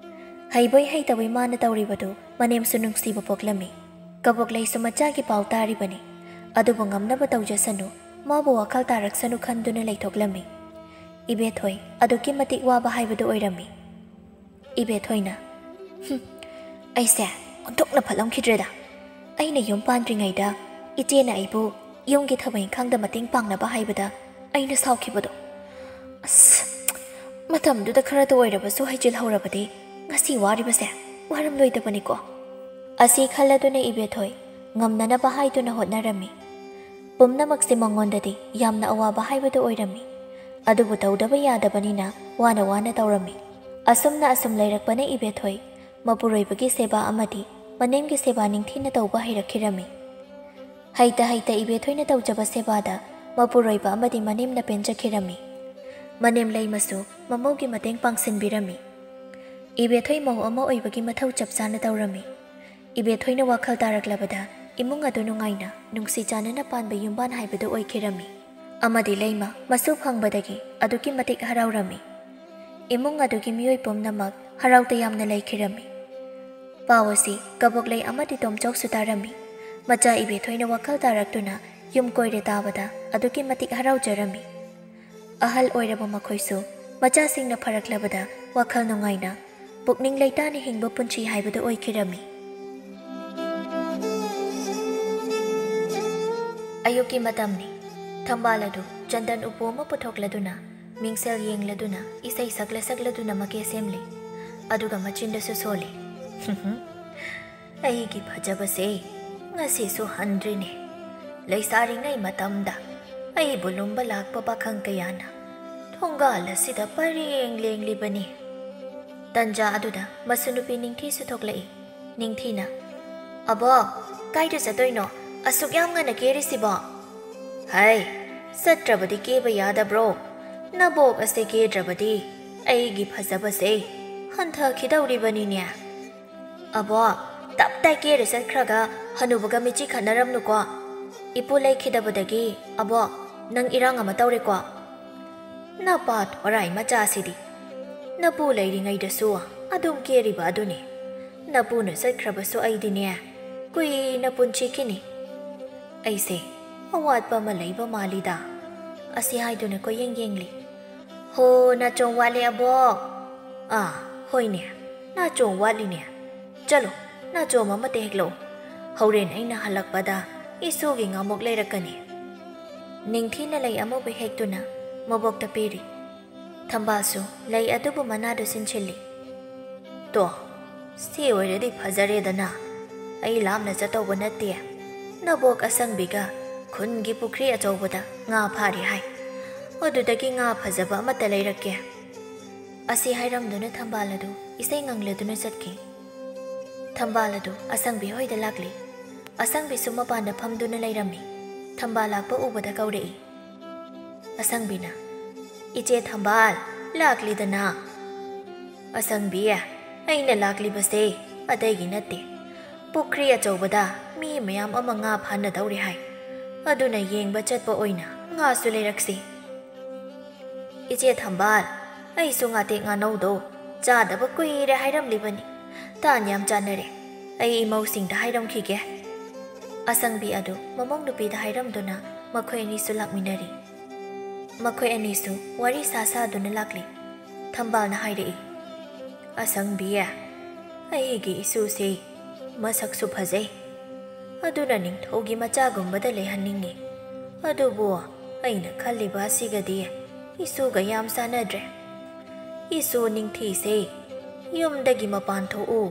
ꯍꯩꯕꯣꯏ ꯍꯩꯇꯕꯣꯏ ꯃꯥꯅ ꯇꯧꯔꯤꯕꯗꯨ ꯃꯅꯦꯝꯁꯨ ꯅꯨꯡꯁꯤꯕ ꯄꯣꯛꯂꯝꯃꯤ꯫ ꯀꯕꯣꯛꯂꯩꯁꯨ ꯃꯆꯥꯒꯤ ꯄꯥꯎ ꯇꯥꯔꯤꯕꯅꯤ꯫ ꯑꯗꯨꯕꯨ ꯉꯝꯅꯕ ꯇꯧꯖꯁꯅꯨ, ꯃꯥꯕꯨ ꯋꯥꯈꯜ ꯇꯥꯔꯛꯁꯅꯨ ꯈꯟꯗꯨꯅ ꯂꯩꯊꯣꯛꯂꯝꯃꯤ꯫ ꯏꯕꯦꯊꯣꯏ ꯑꯗꯨꯛꯀꯤ ꯃꯇꯤꯛ ꯋꯥꯕ ꯍꯥꯏꯕꯗꯨ ꯑꯣꯏꯔꯝꯃꯤ꯫ ꯏꯕꯦꯊꯣꯏꯅ, "ꯍꯨꯝ, ꯑꯩꯁꯦ ꯑꯣꯟꯊꯣꯛꯅ ꯐꯠꯂꯝꯈꯤꯗ꯭ꯔꯦꯗ꯫ ꯑꯩꯅ ꯌꯨꯝ ꯄꯥꯟꯗ꯭ꯔꯤꯉꯩꯗ ꯏꯆꯦꯅ ꯑꯩꯕꯨ ꯌꯨꯝꯒꯤ ꯊꯕꯛ ꯏꯪꯈꯥꯡꯗ ꯃꯇꯦꯡ ꯄꯥꯡꯅꯕ ꯍꯥꯏꯕꯗ ꯑꯩꯅ ꯁꯥꯎꯈꯤꯕꯗꯣ꯫ ꯑꯁ, ꯃꯇꯝꯗꯨꯗ ꯈꯔꯇ ꯑꯣꯏꯔꯕꯁꯨ ꯍꯩꯖꯤꯜꯍꯧꯔꯕꯗꯤ ꯉꯁꯤ ꯋꯥꯔꯤꯕꯁꯦ ꯋꯥꯔꯝꯂꯣꯏꯗꯕꯅꯤꯀꯣ꯫" ꯑꯁꯤ ꯈꯜꯂꯗꯨꯅ ꯏꯕꯦꯊꯣꯏ ꯉꯝꯅꯅꯕ ꯍꯥꯏꯗꯨꯅ ꯍꯣꯠꯅꯔꯝꯃꯤ꯫ ꯄꯨꯝꯅꯃꯛꯁꯤ ꯃꯉꯣꯟꯗꯗꯤ ꯌꯥꯝꯅ ꯑꯋꯥꯕ ꯍꯥꯏꯕꯗꯨ ꯑꯣꯏꯔꯝꯃꯤ꯫ ꯑꯗꯨꯕꯨ ꯇꯧꯗꯕ ꯌꯥꯗꯕꯅꯤꯅ ꯋꯥꯅ ꯋꯥꯅ ꯇꯧꯔꯝꯃꯤ꯫ ꯑꯁꯨꯝꯅ ꯑꯁꯨꯝ ꯂꯩꯔꯛꯄꯅ ꯏꯕꯦꯊꯣꯏ ꯃꯄꯨꯔꯣꯏꯕꯒꯤ ꯁꯦꯕꯥ ꯑꯃꯗꯤ ꯃꯅꯦꯝꯒꯤ ꯁꯦꯕꯥ ꯅꯤꯡꯊꯤꯅ ꯇꯧꯕ ꯍꯩꯔꯛꯈꯤꯔꯝꯃꯤ꯫ ꯍꯩꯇ ꯍꯩꯇ ꯏꯕꯦꯊꯣꯏꯅ ꯇꯧꯖꯕ ꯁꯦꯕꯥꯗ ꯃꯄꯨꯔꯣꯏꯕ ꯑꯃꯗꯤ ꯃꯅꯦꯝꯅ ꯄꯦꯟꯖꯈꯤꯔꯝꯃꯤ꯫ ꯃꯅꯦꯝ ꯂꯩꯃꯁꯨ ꯃꯃꯧꯒꯤ ꯃꯇꯦꯡ ꯄꯥꯡꯁꯤꯟꯕꯤꯔꯝꯃꯤ꯫ ꯏꯕꯦꯊꯣꯏ ꯃꯧ ꯑꯃ ꯑꯣꯏꯕꯒꯤ ꯃꯊꯧ ꯆꯞ ꯆꯥꯅ ꯇꯧꯔꯝꯃꯤ꯫ ꯏꯕꯦꯊꯣꯏꯅ ꯋꯥꯈꯜ ꯇꯥꯔꯛꯂꯕꯗ ꯏꯃꯨꯡ ꯑꯗꯨ ꯅꯨꯡꯉꯥꯏꯅ, ꯅꯨꯡꯁꯤ ꯆꯥꯟꯅꯅ ꯄꯥꯟꯕ ꯌꯨꯝꯕꯥꯟ ꯍꯥꯏꯕꯗꯨ ꯑꯣꯏꯈꯤꯔꯝꯃꯤ꯫ ꯑꯃꯗꯤ ꯂꯩꯃ ꯃꯁꯨ ꯐꯪꯕꯗꯒꯤ ꯑꯗꯨꯛꯀꯤ ꯃꯇꯤꯛ ꯍꯔꯥꯎꯔꯝꯃꯤ꯫ ꯏꯃꯨꯡ ꯑꯗꯨꯒꯤ ꯃꯤꯑꯣꯏ ꯄꯨꯝꯅꯃꯛ ꯍꯔꯥꯎ ꯇꯌꯥꯝꯅ ꯂꯩꯈꯤꯔꯝꯃꯤ꯫ ꯄꯥꯎ ꯑꯁꯤ ꯀꯕꯣꯛꯂꯩ ꯑꯃꯗꯤ ꯇꯣꯝꯆꯧꯁꯨ ꯇꯥꯔꯝꯃꯤ꯫ ꯃꯆꯥ ꯏꯕꯦꯊꯣꯏꯅ ꯋꯥꯈꯜ ꯇꯥꯔꯛꯇꯨꯅ ꯌꯨꯝ ꯀꯣꯏꯔꯦ ꯇꯥꯕꯗ ꯑꯗꯨꯛꯀꯤ ꯃꯇꯤꯛ ꯍꯔꯥꯎꯖꯔꯝꯃꯤ꯫ ꯑꯍꯜ ꯑꯣꯏꯔꯕ ꯃꯈꯣꯏꯁꯨ ꯃꯆꯥꯁꯤꯡꯅ ꯐꯔꯛꯂꯕꯗ ꯋꯥꯈꯜ ꯅꯨꯡꯉꯥꯏꯅ, ꯄꯨꯛꯅꯤꯡ ꯂꯩꯇꯥꯅ ꯍꯤꯡꯕ ꯄꯨꯟꯁꯤ ꯍꯥꯏꯕꯗꯨ ꯑꯣꯏꯈꯤꯔꯝꯃꯤ꯫ ꯑꯌꯨꯛꯀꯤ ꯃꯇꯝꯅꯤ꯫ ꯊꯝꯕꯥꯜ ꯑꯗꯨ ꯆꯟꯗꯟ ꯎꯄꯨ ꯑꯃ ꯄꯨꯊꯣꯛꯂꯗꯨꯅ, ꯃꯤꯡꯁꯦꯜ ꯌꯦꯡꯂꯗꯨꯅ, ꯏꯁꯩ ꯁꯛꯂ ꯁꯛꯂꯗꯨꯅ ꯃꯀꯦ ꯁꯦꯝꯂꯤ꯫ ꯑꯗꯨꯒ ꯃꯆꯤꯟꯗꯁꯨ ꯁꯣꯜꯂꯤ꯫ "ꯑꯩꯒꯤ ꯐꯖꯕꯁꯦ, ꯉꯁꯤꯁꯨ ꯍꯟꯗ꯭ꯔꯤꯅꯦ꯫ ꯂꯩꯁꯥꯔꯤꯉꯩ ꯃꯇꯝꯗ ꯑꯩꯕꯨ ꯂꯨꯝꯕ ꯂꯥꯛꯄ ꯄꯥꯈꯪ ꯀꯌꯥꯅ ꯊꯣꯡꯒꯥꯜ ꯑꯁꯤꯗ ꯄꯔꯦꯡ ꯂꯦꯡꯂꯤꯕꯅꯤ꯫" ꯇꯟꯖꯥ ꯑꯗꯨꯗ ꯃꯁꯨ ꯅꯨꯄꯤ ꯅꯤꯡꯊꯤꯁꯨ ꯊꯣꯛꯂꯛꯏ꯫ ꯅꯤꯡꯊꯤꯅ, "ꯑꯕꯣꯛ, ꯀꯥꯏꯗ ꯆꯠꯇꯣꯏꯅꯣ? ꯑꯁꯨꯛ ꯌꯥꯝ ꯉꯟꯅ ꯀꯦꯔꯤꯁꯤꯕꯣ?" "ꯍꯩ, ꯆꯠꯇ꯭ꯔꯕꯗꯤ ꯀꯦꯕ ꯌꯥꯗꯕ꯭ꯔꯣ? ꯅꯕꯣꯛ ꯑꯁꯦ ꯀꯦꯗ꯭ꯔꯕꯗꯤ ꯑꯩꯒꯤ ꯐꯖꯕꯁꯦ ꯍꯟꯊꯈꯤꯗꯧꯔꯤꯕꯅꯤꯅꯦ꯫" "ꯑꯕꯣꯛ, ꯇꯞ ꯇꯥꯏ ꯀꯦꯔ ꯆꯠꯈ꯭ꯔꯒ ꯍꯅꯨꯕꯒ ꯃꯤꯆꯤ ꯈꯠꯅꯔꯝꯅꯨꯀꯣ꯫ ꯏꯄꯨ ꯂꯩꯈꯤꯗꯕꯗꯒꯤ, ꯑꯕꯣꯛ, ꯅꯪ ꯏꯔꯥꯡ ꯑꯃ ꯇꯧꯔꯦꯀꯣ꯫" "ꯅꯄꯥ ꯊꯣꯔꯥꯏ ꯃꯆꯥꯁꯤꯗꯤ꯫ ꯅꯄꯨ ꯂꯩꯔꯤꯉꯩꯗꯁꯨ ꯑꯗꯨꯝ ꯀꯦꯔꯤꯕ ꯑꯗꯨꯅꯤ꯫ ꯅꯄꯨꯅ ꯆꯠꯈ꯭ꯔꯕꯁꯨ ꯑꯩꯗꯤꯅꯦ ꯀꯨꯏꯅ ꯄꯨꯟꯁꯤꯈꯤꯅꯤ꯫ ꯑꯩꯁꯦ ꯑꯋꯥꯠꯄ ꯑꯃ ꯂꯩꯕ ꯃꯥꯜꯂꯤꯗ꯫" ꯑꯁꯤ ꯍꯥꯏꯗꯨꯅ ꯀꯣꯏꯌꯦꯡ ꯌꯦꯡꯂꯤ꯫ "ꯍꯣ, ꯅꯥꯆꯣꯝ ꯋꯥꯠꯂꯦ ꯑꯕꯣꯛ꯫ ꯑꯥ, ꯍꯣꯏꯅꯦ, ꯅꯥꯆꯣꯝ ꯋꯥꯠꯂꯤꯅꯦ꯫ ꯆꯠꯂꯣ, ꯅꯥꯆꯣꯝ ꯑꯃꯇ ꯍꯦꯛꯂꯛꯎ꯫ ꯍꯣꯔꯦꯟ ꯑꯩꯅ ꯍꯜꯂꯛꯄꯗ ꯏꯁꯨꯒꯤ ꯉꯥꯃꯨꯛ ꯂꯩꯔꯛꯀꯅꯤ꯫" ꯅꯤꯡꯊꯤꯅ ꯂꯩ ꯑꯃꯨꯕ ꯍꯦꯛꯇꯨꯅ ꯃꯕꯣꯛꯇ ꯄꯤꯔꯤ꯫ ꯊꯝꯕꯥꯜꯁꯨ ꯂꯩ ꯑꯗꯨꯕꯨ ꯃꯅꯥꯗ ꯁꯤꯟꯁꯤꯜꯂꯤ꯫ "ꯇꯣ, ꯁꯤ ꯑꯣꯏꯔꯗꯤ ꯐꯖꯔꯦꯗꯅ꯫ ꯑꯩ ꯂꯥꯞꯅ ꯆꯠꯇꯧꯕ ꯅꯠꯇꯦ꯫ ꯅꯕꯣꯛ ꯑꯁꯪꯕꯤꯒ ꯈꯨꯟꯒꯤ ꯄꯨꯈ꯭ꯔꯤ ꯑꯆꯧꯕꯗ ꯉꯥ ꯐꯥꯔꯤ ꯍꯥꯏ꯫ ꯑꯗꯨꯗꯒꯤ ꯉꯥ ꯐꯖꯕ ꯑꯃꯠꯇ ꯂꯩꯔꯛꯀꯦ꯫ ꯑꯁꯤ ꯍꯥꯏꯔꯝꯗꯨꯅ ꯊꯝꯕꯥꯜ ꯑꯗꯨ ꯏꯁꯩ ꯉꯪꯂꯗꯨꯅ ꯆꯠꯈꯤ꯫ ꯊꯝꯕꯥꯜ ꯑꯗꯨ ꯑꯁꯪꯕꯤ ꯍꯣꯏꯗ ꯂꯥꯛꯂꯤ꯫ ꯑꯁꯪꯕꯤꯁꯨ ꯃꯄꯥꯟꯗ ꯐꯝꯗꯨꯅ ꯂꯩꯔꯝꯃꯤ꯫ ꯊꯝꯕꯥꯜ ꯂꯥꯛꯄ ꯎꯕꯗ ꯀꯧꯔꯛꯏ꯫ ꯑꯁꯪꯕꯤꯅ, "ꯏꯆꯦ ꯊꯝꯕꯥꯜ, ꯂꯥꯛꯂꯤꯗꯅ?" "ꯑꯁꯪꯕꯤ, ꯑꯩꯅ ꯂꯥꯛꯂꯤꯕꯁꯦ ꯑꯇꯩꯒꯤ ꯅꯠꯇꯦ꯫ ꯄꯨꯈ꯭ꯔꯤ ꯑꯆꯧꯕꯗ ꯃꯤ ꯃꯌꯥꯝ ꯑꯃ ꯉꯥ ꯐꯥꯅꯗꯧꯔꯤ ꯍꯥꯏ꯫ ꯑꯗꯨꯅ ꯌꯦꯡꯕ ꯆꯠꯄ ꯑꯣꯏꯅ ꯉꯥꯁꯨ ꯂꯩꯔꯛꯁꯤ꯫" "ꯏꯆꯦ ꯊꯝꯕꯥꯜ, ꯑꯩꯁꯨ ꯉꯥꯇꯦꯛ ꯉꯥꯅꯧꯗꯣ ꯆꯥꯗꯕ ꯀꯨꯏꯔꯦ ꯍꯥꯏꯔꯝꯂꯤꯕꯅꯤ꯫ ꯇꯥꯟ ꯌꯥꯝ ꯆꯥꯟꯅꯔꯦ꯫ ꯑꯩ ꯏꯃꯧꯁꯤꯡꯗ ꯍꯥꯏꯔꯝꯈꯤꯒꯦ꯫" ꯑꯁꯪꯕꯤ ꯑꯗꯨ ꯃꯃꯧ ꯅꯨꯄꯤꯗ ꯍꯥꯏꯔꯝꯗꯨꯅ ꯃꯈꯣꯏ ꯑꯅꯤꯁꯨ ꯂꯥꯛꯃꯤꯟꯅꯔꯤ꯫ ꯃꯈꯣꯏ ꯑꯅꯤꯁꯨ ꯋꯥꯔꯤ ꯁꯥ ꯁꯥꯗꯨꯅ ꯂꯥꯛꯂꯤ꯫ ꯊꯝꯕꯥꯜꯅ ꯍꯥꯏꯔꯛꯏ, "ꯑꯁꯪꯕꯤ, ꯑꯩꯒꯤ ꯏꯁꯨꯁꯤ ꯃꯁꯛꯁꯨ ꯐꯖꯩ꯫ ꯑꯗꯨꯅ ꯅꯤꯡꯊꯧꯒꯤ ꯃꯆꯥꯒꯨꯝꯕꯗ ꯂꯩꯍꯟꯅꯤꯡꯉꯤ꯫ ꯑꯗꯨꯕꯨ ꯑꯩꯅ ꯈꯜꯂꯤꯕ ꯑꯁꯤꯒꯗꯤ ꯏꯁꯨꯒ ꯌꯥꯝ ꯆꯥꯟꯅꯗ꯭ꯔꯦ꯫ ꯏꯁꯨ ꯅꯤꯡꯊꯤꯁꯦ ꯌꯨꯝꯗꯒꯤ ꯃꯄꯥꯟ ꯊꯣꯛꯎ,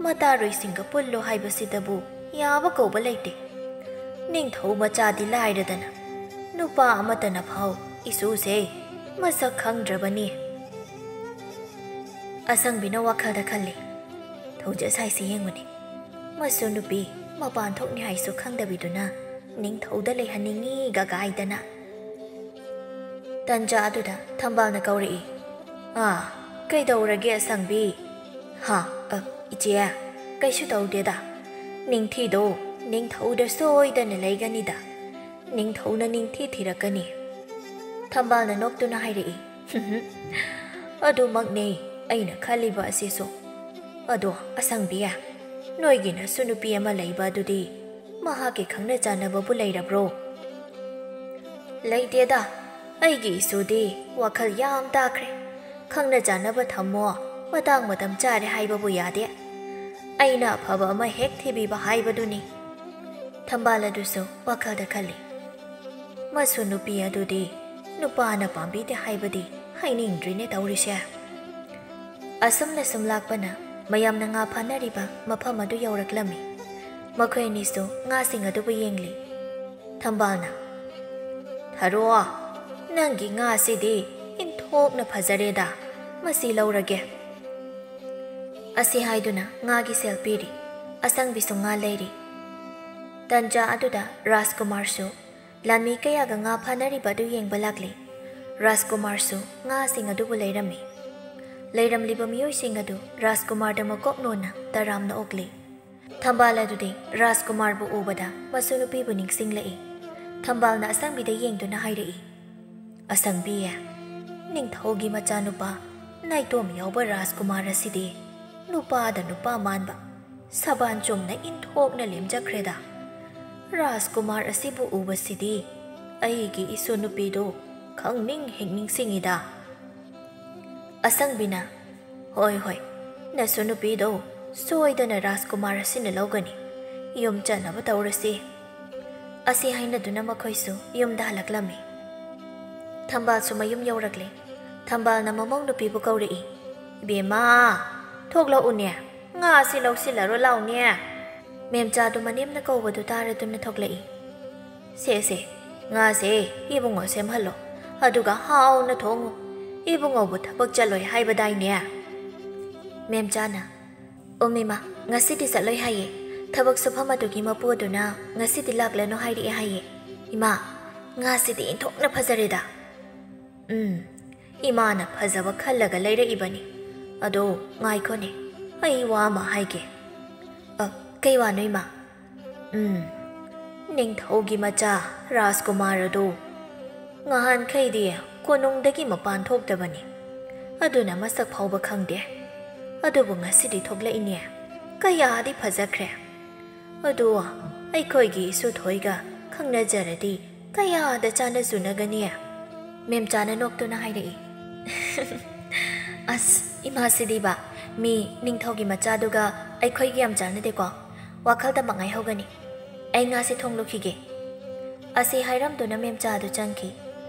ꯃꯇꯥꯔꯣꯏꯁꯤꯡꯒ ꯄꯨꯜꯂꯨ ꯍꯥꯏꯕꯁꯤꯗꯕꯨ ꯌꯥꯕ ꯀꯧꯕ ꯂꯩꯇꯦ꯫ ꯅꯤꯡꯊꯧ ꯃꯆꯥꯗꯤ ꯂꯥꯏꯔꯗꯅ, ꯅꯨꯄꯥ ꯑꯃꯠꯇꯅ ꯐꯥꯎ ꯏꯁꯨꯁꯦ ꯃꯁꯛ ꯈꯪꯗ꯭ꯔꯕꯅꯤ꯫" ꯑꯁꯪꯕꯤꯅ ꯋꯥꯈꯜꯗ ꯈꯜꯂꯤ, "ꯊꯧꯖ ꯁꯥꯏꯁꯦ ꯌꯦꯡꯉꯨꯅꯦ, ꯃꯁꯨ ꯅꯨꯄꯤ ꯃꯄꯥꯟ ꯊꯣꯛꯅꯤ ꯍꯥꯏꯁꯨ ꯈꯪꯗꯕꯤꯗꯨꯅ ꯅꯤꯡꯊꯧꯗ ꯂꯩꯍꯟꯅꯤꯡꯉꯤ ꯒꯒꯥꯏꯗꯅ꯫" ꯇꯟꯖꯥ ꯑꯗꯨꯗ ꯊꯝꯕꯥꯜꯅ ꯀꯧꯔꯛꯏ, "ꯑꯥ, ꯀꯩꯗꯧꯔꯒꯦ ꯑꯁꯪꯕꯤ?" "ꯍꯥ, ꯑ, ꯏꯆꯦ, ꯀꯩꯁꯨ ꯇꯧꯗꯦꯗ꯫ ꯅꯤꯡꯊꯤꯗꯣ ꯅꯤꯡꯊꯧꯗ ꯁꯣꯏꯗꯅ ꯂꯩꯒꯅꯤꯗ꯫ ꯅꯤꯡꯊꯧꯅ ꯅꯤꯡꯊꯤ ꯊꯤꯔꯛꯀꯅꯤ꯫" ꯊꯝꯕꯥꯜꯅ ꯅꯣꯛꯇꯨꯅ ꯍꯥꯏꯔꯛꯏ, "ꯑꯗꯨꯃꯛꯅꯦ ꯑꯩꯅ ꯈꯜꯂꯤꯕ ꯑꯁꯤꯁꯨ꯫ ꯑꯗꯣ ꯑꯁꯪꯕꯤ, ꯅꯣꯏꯒꯤ ꯅꯁꯨ ꯅꯨꯄꯤ ꯑꯃ ꯂꯩꯕ ꯑꯗꯨꯗꯤ ꯃꯍꯥꯛꯀꯤ ꯈꯪꯅ ꯆꯥꯟꯅꯕꯕꯨ ꯂꯩꯔꯕ꯭ꯔꯣ?" "ꯂꯩꯇꯦꯗ, ꯑꯩꯒꯤ ꯏꯁꯨꯗꯤ ꯋꯥꯈꯜ ꯌꯥꯝ ꯇꯥꯈ꯭ꯔꯦ꯫ ꯈꯪꯅ ꯆꯥꯟꯅꯕ ꯊꯝꯃꯣ, ꯃꯇꯥꯡ ꯃꯇꯝ ꯆꯥꯔꯦ ꯍꯥꯏꯕꯕꯨ ꯌꯥꯗꯦ꯫ ꯑꯩꯅ ꯑꯐꯕ ꯑꯃ ꯍꯦꯛ ꯊꯤꯕꯤꯕ ꯍꯥꯏꯕꯗꯨꯅꯤ꯫" ꯊꯝꯕꯥꯜ ꯑꯗꯨꯁꯨ ꯋꯥꯈꯜꯗ ꯈꯜꯂꯤ, "ꯃꯁꯨ ꯅꯨꯄꯤ ꯑꯗꯨꯗꯤ ꯅꯨꯄꯥꯅ ꯄꯥꯝꯕꯤꯗꯦ ꯍꯥꯏꯕꯗꯤ ꯍꯥꯏꯅꯤꯡꯗ꯭ꯔꯤꯅꯦ ꯇꯧꯔꯤꯁꯦ꯫" ꯑꯁꯨꯝꯅ ꯁꯨꯝ ꯂꯥꯛꯄꯅ ꯃꯌꯥꯝꯅ ꯉꯥ ꯐꯥꯅꯔꯤꯕ ꯃꯐꯝ ꯑꯗꯨ ꯌꯧꯔꯛꯂꯝꯃꯤ꯫ ꯃꯈꯣꯏ ꯑꯅꯤꯁꯨ ꯉꯥꯁꯤꯡ ꯑꯗꯨꯕꯨ ꯌꯦꯡꯂꯤ꯫ ꯊꯝꯕꯥꯜꯅ, "ꯊꯔꯣ, ꯅꯪꯒꯤ ꯉꯥꯁꯤꯗꯤ ꯏꯟꯊꯣꯛꯅ ꯐꯖꯔꯦꯗ, ꯃꯁꯤ ꯂꯧꯔꯒꯦ"꯫ ꯑꯁꯤ ꯍꯥꯏꯗꯨꯅ ꯉꯥꯒꯤ ꯁꯦꯜ ꯄꯤꯔꯤ꯫ ꯑꯁꯪꯕꯤꯁꯨ ꯉꯥ ꯂꯩꯔꯤ꯫ ꯇꯟꯖꯥ ꯑꯗꯨꯗ ꯔꯥꯖꯀꯨꯃꯥꯔꯁꯨ ꯂꯥꯟꯃꯤ ꯀꯌꯥꯒ ꯉꯥ ꯐꯥꯅꯔꯤꯕ ꯑꯗꯨ ꯌꯦꯡꯕ ꯂꯥꯛꯂꯤ꯫ ꯔꯥꯖꯀꯨꯃꯥꯔꯁꯨ ꯉꯥꯁꯤꯡ ꯑꯗꯨꯕꯨ ꯂꯩꯔꯝꯃꯤ꯫ ꯂꯩꯔꯝꯂꯤꯕ ꯃꯤꯑꯣꯏꯁꯤꯡ ꯑꯗꯨ ꯔꯥꯖꯀꯨꯃꯥꯔꯗ ꯃꯀꯣꯛ ꯅꯣꯟꯅ ꯇꯔꯥꯝꯅ ꯑꯣꯛꯂꯤ꯫ ꯊꯝꯕꯥꯜ ꯑꯗꯨꯗꯤ ꯔꯥꯖꯀꯨꯃꯥꯔꯕꯨ ꯎꯕꯗ ꯃꯁꯨ ꯅꯨꯄꯤꯕꯨ ꯅꯤꯡꯁꯤꯡꯂꯛꯏ꯫ ꯊꯝꯕꯥꯜꯅ ꯑꯁꯪꯕꯤꯗ ꯌꯦꯡꯗꯨꯅ ꯍꯥꯏꯔꯛꯏ, "ꯑꯁꯪꯕꯤ, ꯅꯤꯡꯊꯧꯒꯤ ꯃꯆꯥꯅꯨꯄꯥ ꯅꯥꯏꯇꯣꯝ ꯌꯥꯎꯕ ꯔꯥꯖꯀꯨꯃꯥꯔ ꯑꯁꯤꯗꯤ ꯅꯨꯄꯥꯗ ꯅꯨꯄꯥ ꯃꯥꯟꯕ, ꯁꯕꯥꯟ ꯆꯨꯝꯅ ꯏꯟꯊꯣꯛꯅ ꯂꯦꯝꯖꯈ꯭ꯔꯦꯗ꯫ ꯔꯥꯖꯀꯨꯃꯥꯔ ꯑꯁꯤꯕꯨ ꯎꯕꯁꯤꯗꯤ ꯑꯩꯒꯤ ꯏꯁꯨ ꯅꯨꯄꯤꯗꯨ ꯈꯪꯅꯤꯡ ꯍꯦꯛ ꯅꯤꯡꯁꯤꯡꯉꯤꯗ"꯫ ꯑꯁꯪꯕꯤꯅ, "ꯍꯣꯏ, ꯍꯣꯏ, ꯅꯁꯨ ꯅꯨꯄꯤꯗꯣ ꯁꯣꯏꯗꯅ ꯔꯥꯖꯀꯨꯃꯥꯔ ꯑꯁꯤꯅ ꯂꯧꯒꯅꯤ꯫ ꯌꯨꯝ ꯆꯠꯅꯕ ꯇꯧꯔꯁꯤ"꯫ ꯑꯁꯤ ꯍꯥꯏꯅꯗꯨꯅ ꯃꯈꯣꯏꯁꯨ ꯌꯨꯝꯗ ꯍꯜꯂꯛꯂꯝꯃꯤ꯫ ꯊꯝꯕꯥꯜꯁꯨ ꯃꯌꯨꯝ ꯌꯧꯔꯛꯂꯦ꯫ ꯊꯝꯕꯥꯜꯅ ꯃꯃꯧ ꯅꯨꯄꯤꯕꯨ ꯀꯧꯔꯛꯏ, "ꯏꯕꯦꯝꯃ, ꯊꯣꯛꯂꯛꯎꯅꯦ, ꯉꯥꯁꯤ ꯂꯧꯁꯤꯜꯂꯔꯣ ꯂꯥꯎꯅꯦ"꯫ ꯃꯦꯝꯆꯥꯗꯨ ꯃꯅꯦꯝꯅ ꯀꯧꯕꯗꯨ ꯇꯥꯔꯗꯨꯅ ꯊꯣꯛꯂꯛꯏ꯫ "ꯁꯦ, ꯁꯦ, ꯉꯥꯁꯦ ꯏꯕꯨꯡꯉꯣ ꯁꯦꯝꯍꯜꯂꯣ, ꯑꯗꯨꯒ ꯍꯥꯎꯅ ꯊꯣꯡꯉꯨ꯫ ꯏꯕꯨꯡꯉꯣꯕꯨ ꯊꯕꯛ ꯆꯠꯂꯣꯏ ꯍꯥꯏꯕꯗꯥꯏꯅꯦ?" ꯃꯦꯝꯆꯥꯅ, "ꯑꯣ ꯃꯤꯃꯥ, ꯉꯁꯤꯗꯤ ꯆꯠꯂꯣꯏ ꯍꯥꯏꯌꯦ꯫ ꯊꯕꯛ ꯁꯨꯐꯝ ꯑꯗꯨꯒꯤ ꯃꯄꯨ ꯑꯗꯨꯅ ꯉꯁꯤꯗꯤ ꯂꯥꯛꯂꯅꯨ ꯍꯥꯏꯔꯛꯑꯦ ꯍꯥꯏꯌꯦ꯫ ꯏꯃꯥ, ꯉꯥꯁꯤꯗꯤ ꯏꯟꯊꯣꯛꯅ ꯐꯖꯔꯦꯗ"꯫ "ꯎꯝ, ꯏꯃꯥꯅ ꯐꯖꯕ ꯈꯜꯂꯒ ꯂꯩꯔꯛꯏꯕꯅꯤ꯫ ꯑꯗꯣ ꯉꯥꯏꯈꯣꯅꯦ, ꯑꯩ ꯋꯥ ꯑꯃ ꯍꯥꯏꯒꯦ"꯫ "ꯑ, ꯀꯩ ꯋꯥꯅꯣ ꯏꯃꯥ?" "ꯎꯝ, ꯅꯤꯡꯊꯧꯒꯤ ꯃꯆꯥ ꯔꯥꯖꯀꯨꯃꯥꯔ ꯑꯗꯨ ꯉꯍꯥꯟꯈꯩꯗꯤ ꯀꯣꯅꯨꯡꯗꯒꯤ ꯃꯄꯥꯟ ꯊꯣꯛꯇꯕꯅꯤ, ꯑꯗꯨꯅ ꯃꯁꯛ ꯐꯥꯎꯕ ꯈꯪꯗꯦ꯫ ꯑꯗꯨꯕꯨ ꯉꯁꯤꯗꯤ ꯊꯣꯛꯂꯛꯏꯅꯦ, ꯀꯌꯥꯗꯤ ꯐꯖꯈ꯭ꯔꯦ꯫ ꯑꯗꯨ ꯑꯩꯈꯣꯏꯒꯤ ꯏꯁꯨ ꯊꯣꯏꯒ ꯈꯪꯅꯖꯔꯗꯤ ꯀꯌꯥꯗ ꯆꯥꯟꯅ ꯆꯨꯅꯒꯅꯤ"꯫ ꯃꯦꯝꯆꯥꯅ ꯅꯣꯛꯇꯨꯅ ꯍꯥꯏꯔꯛꯏ, "ꯑꯁ, ꯏꯃꯥꯁꯤꯗꯤꯕ, ꯃꯤ ꯅꯤꯡꯊꯧꯒꯤ ꯃꯆꯥꯗꯨꯒ ꯑꯩꯈꯣꯏꯒ ꯌꯥꯝ ꯆꯥꯟꯅꯗꯦꯀꯣ꯫ ꯋꯥꯈꯜꯗꯃꯛ ꯉꯥꯏꯍꯧꯒꯅꯤ꯫ ꯑꯩ ꯉꯥꯁꯦ ꯊꯣꯡꯂꯨꯈꯤꯒꯦ"꯫ ꯑꯁꯤ ꯍꯥꯏꯔꯝꯗꯨꯅ ꯃꯦꯝꯆꯥꯗꯨ ꯆꯪꯈꯤ꯫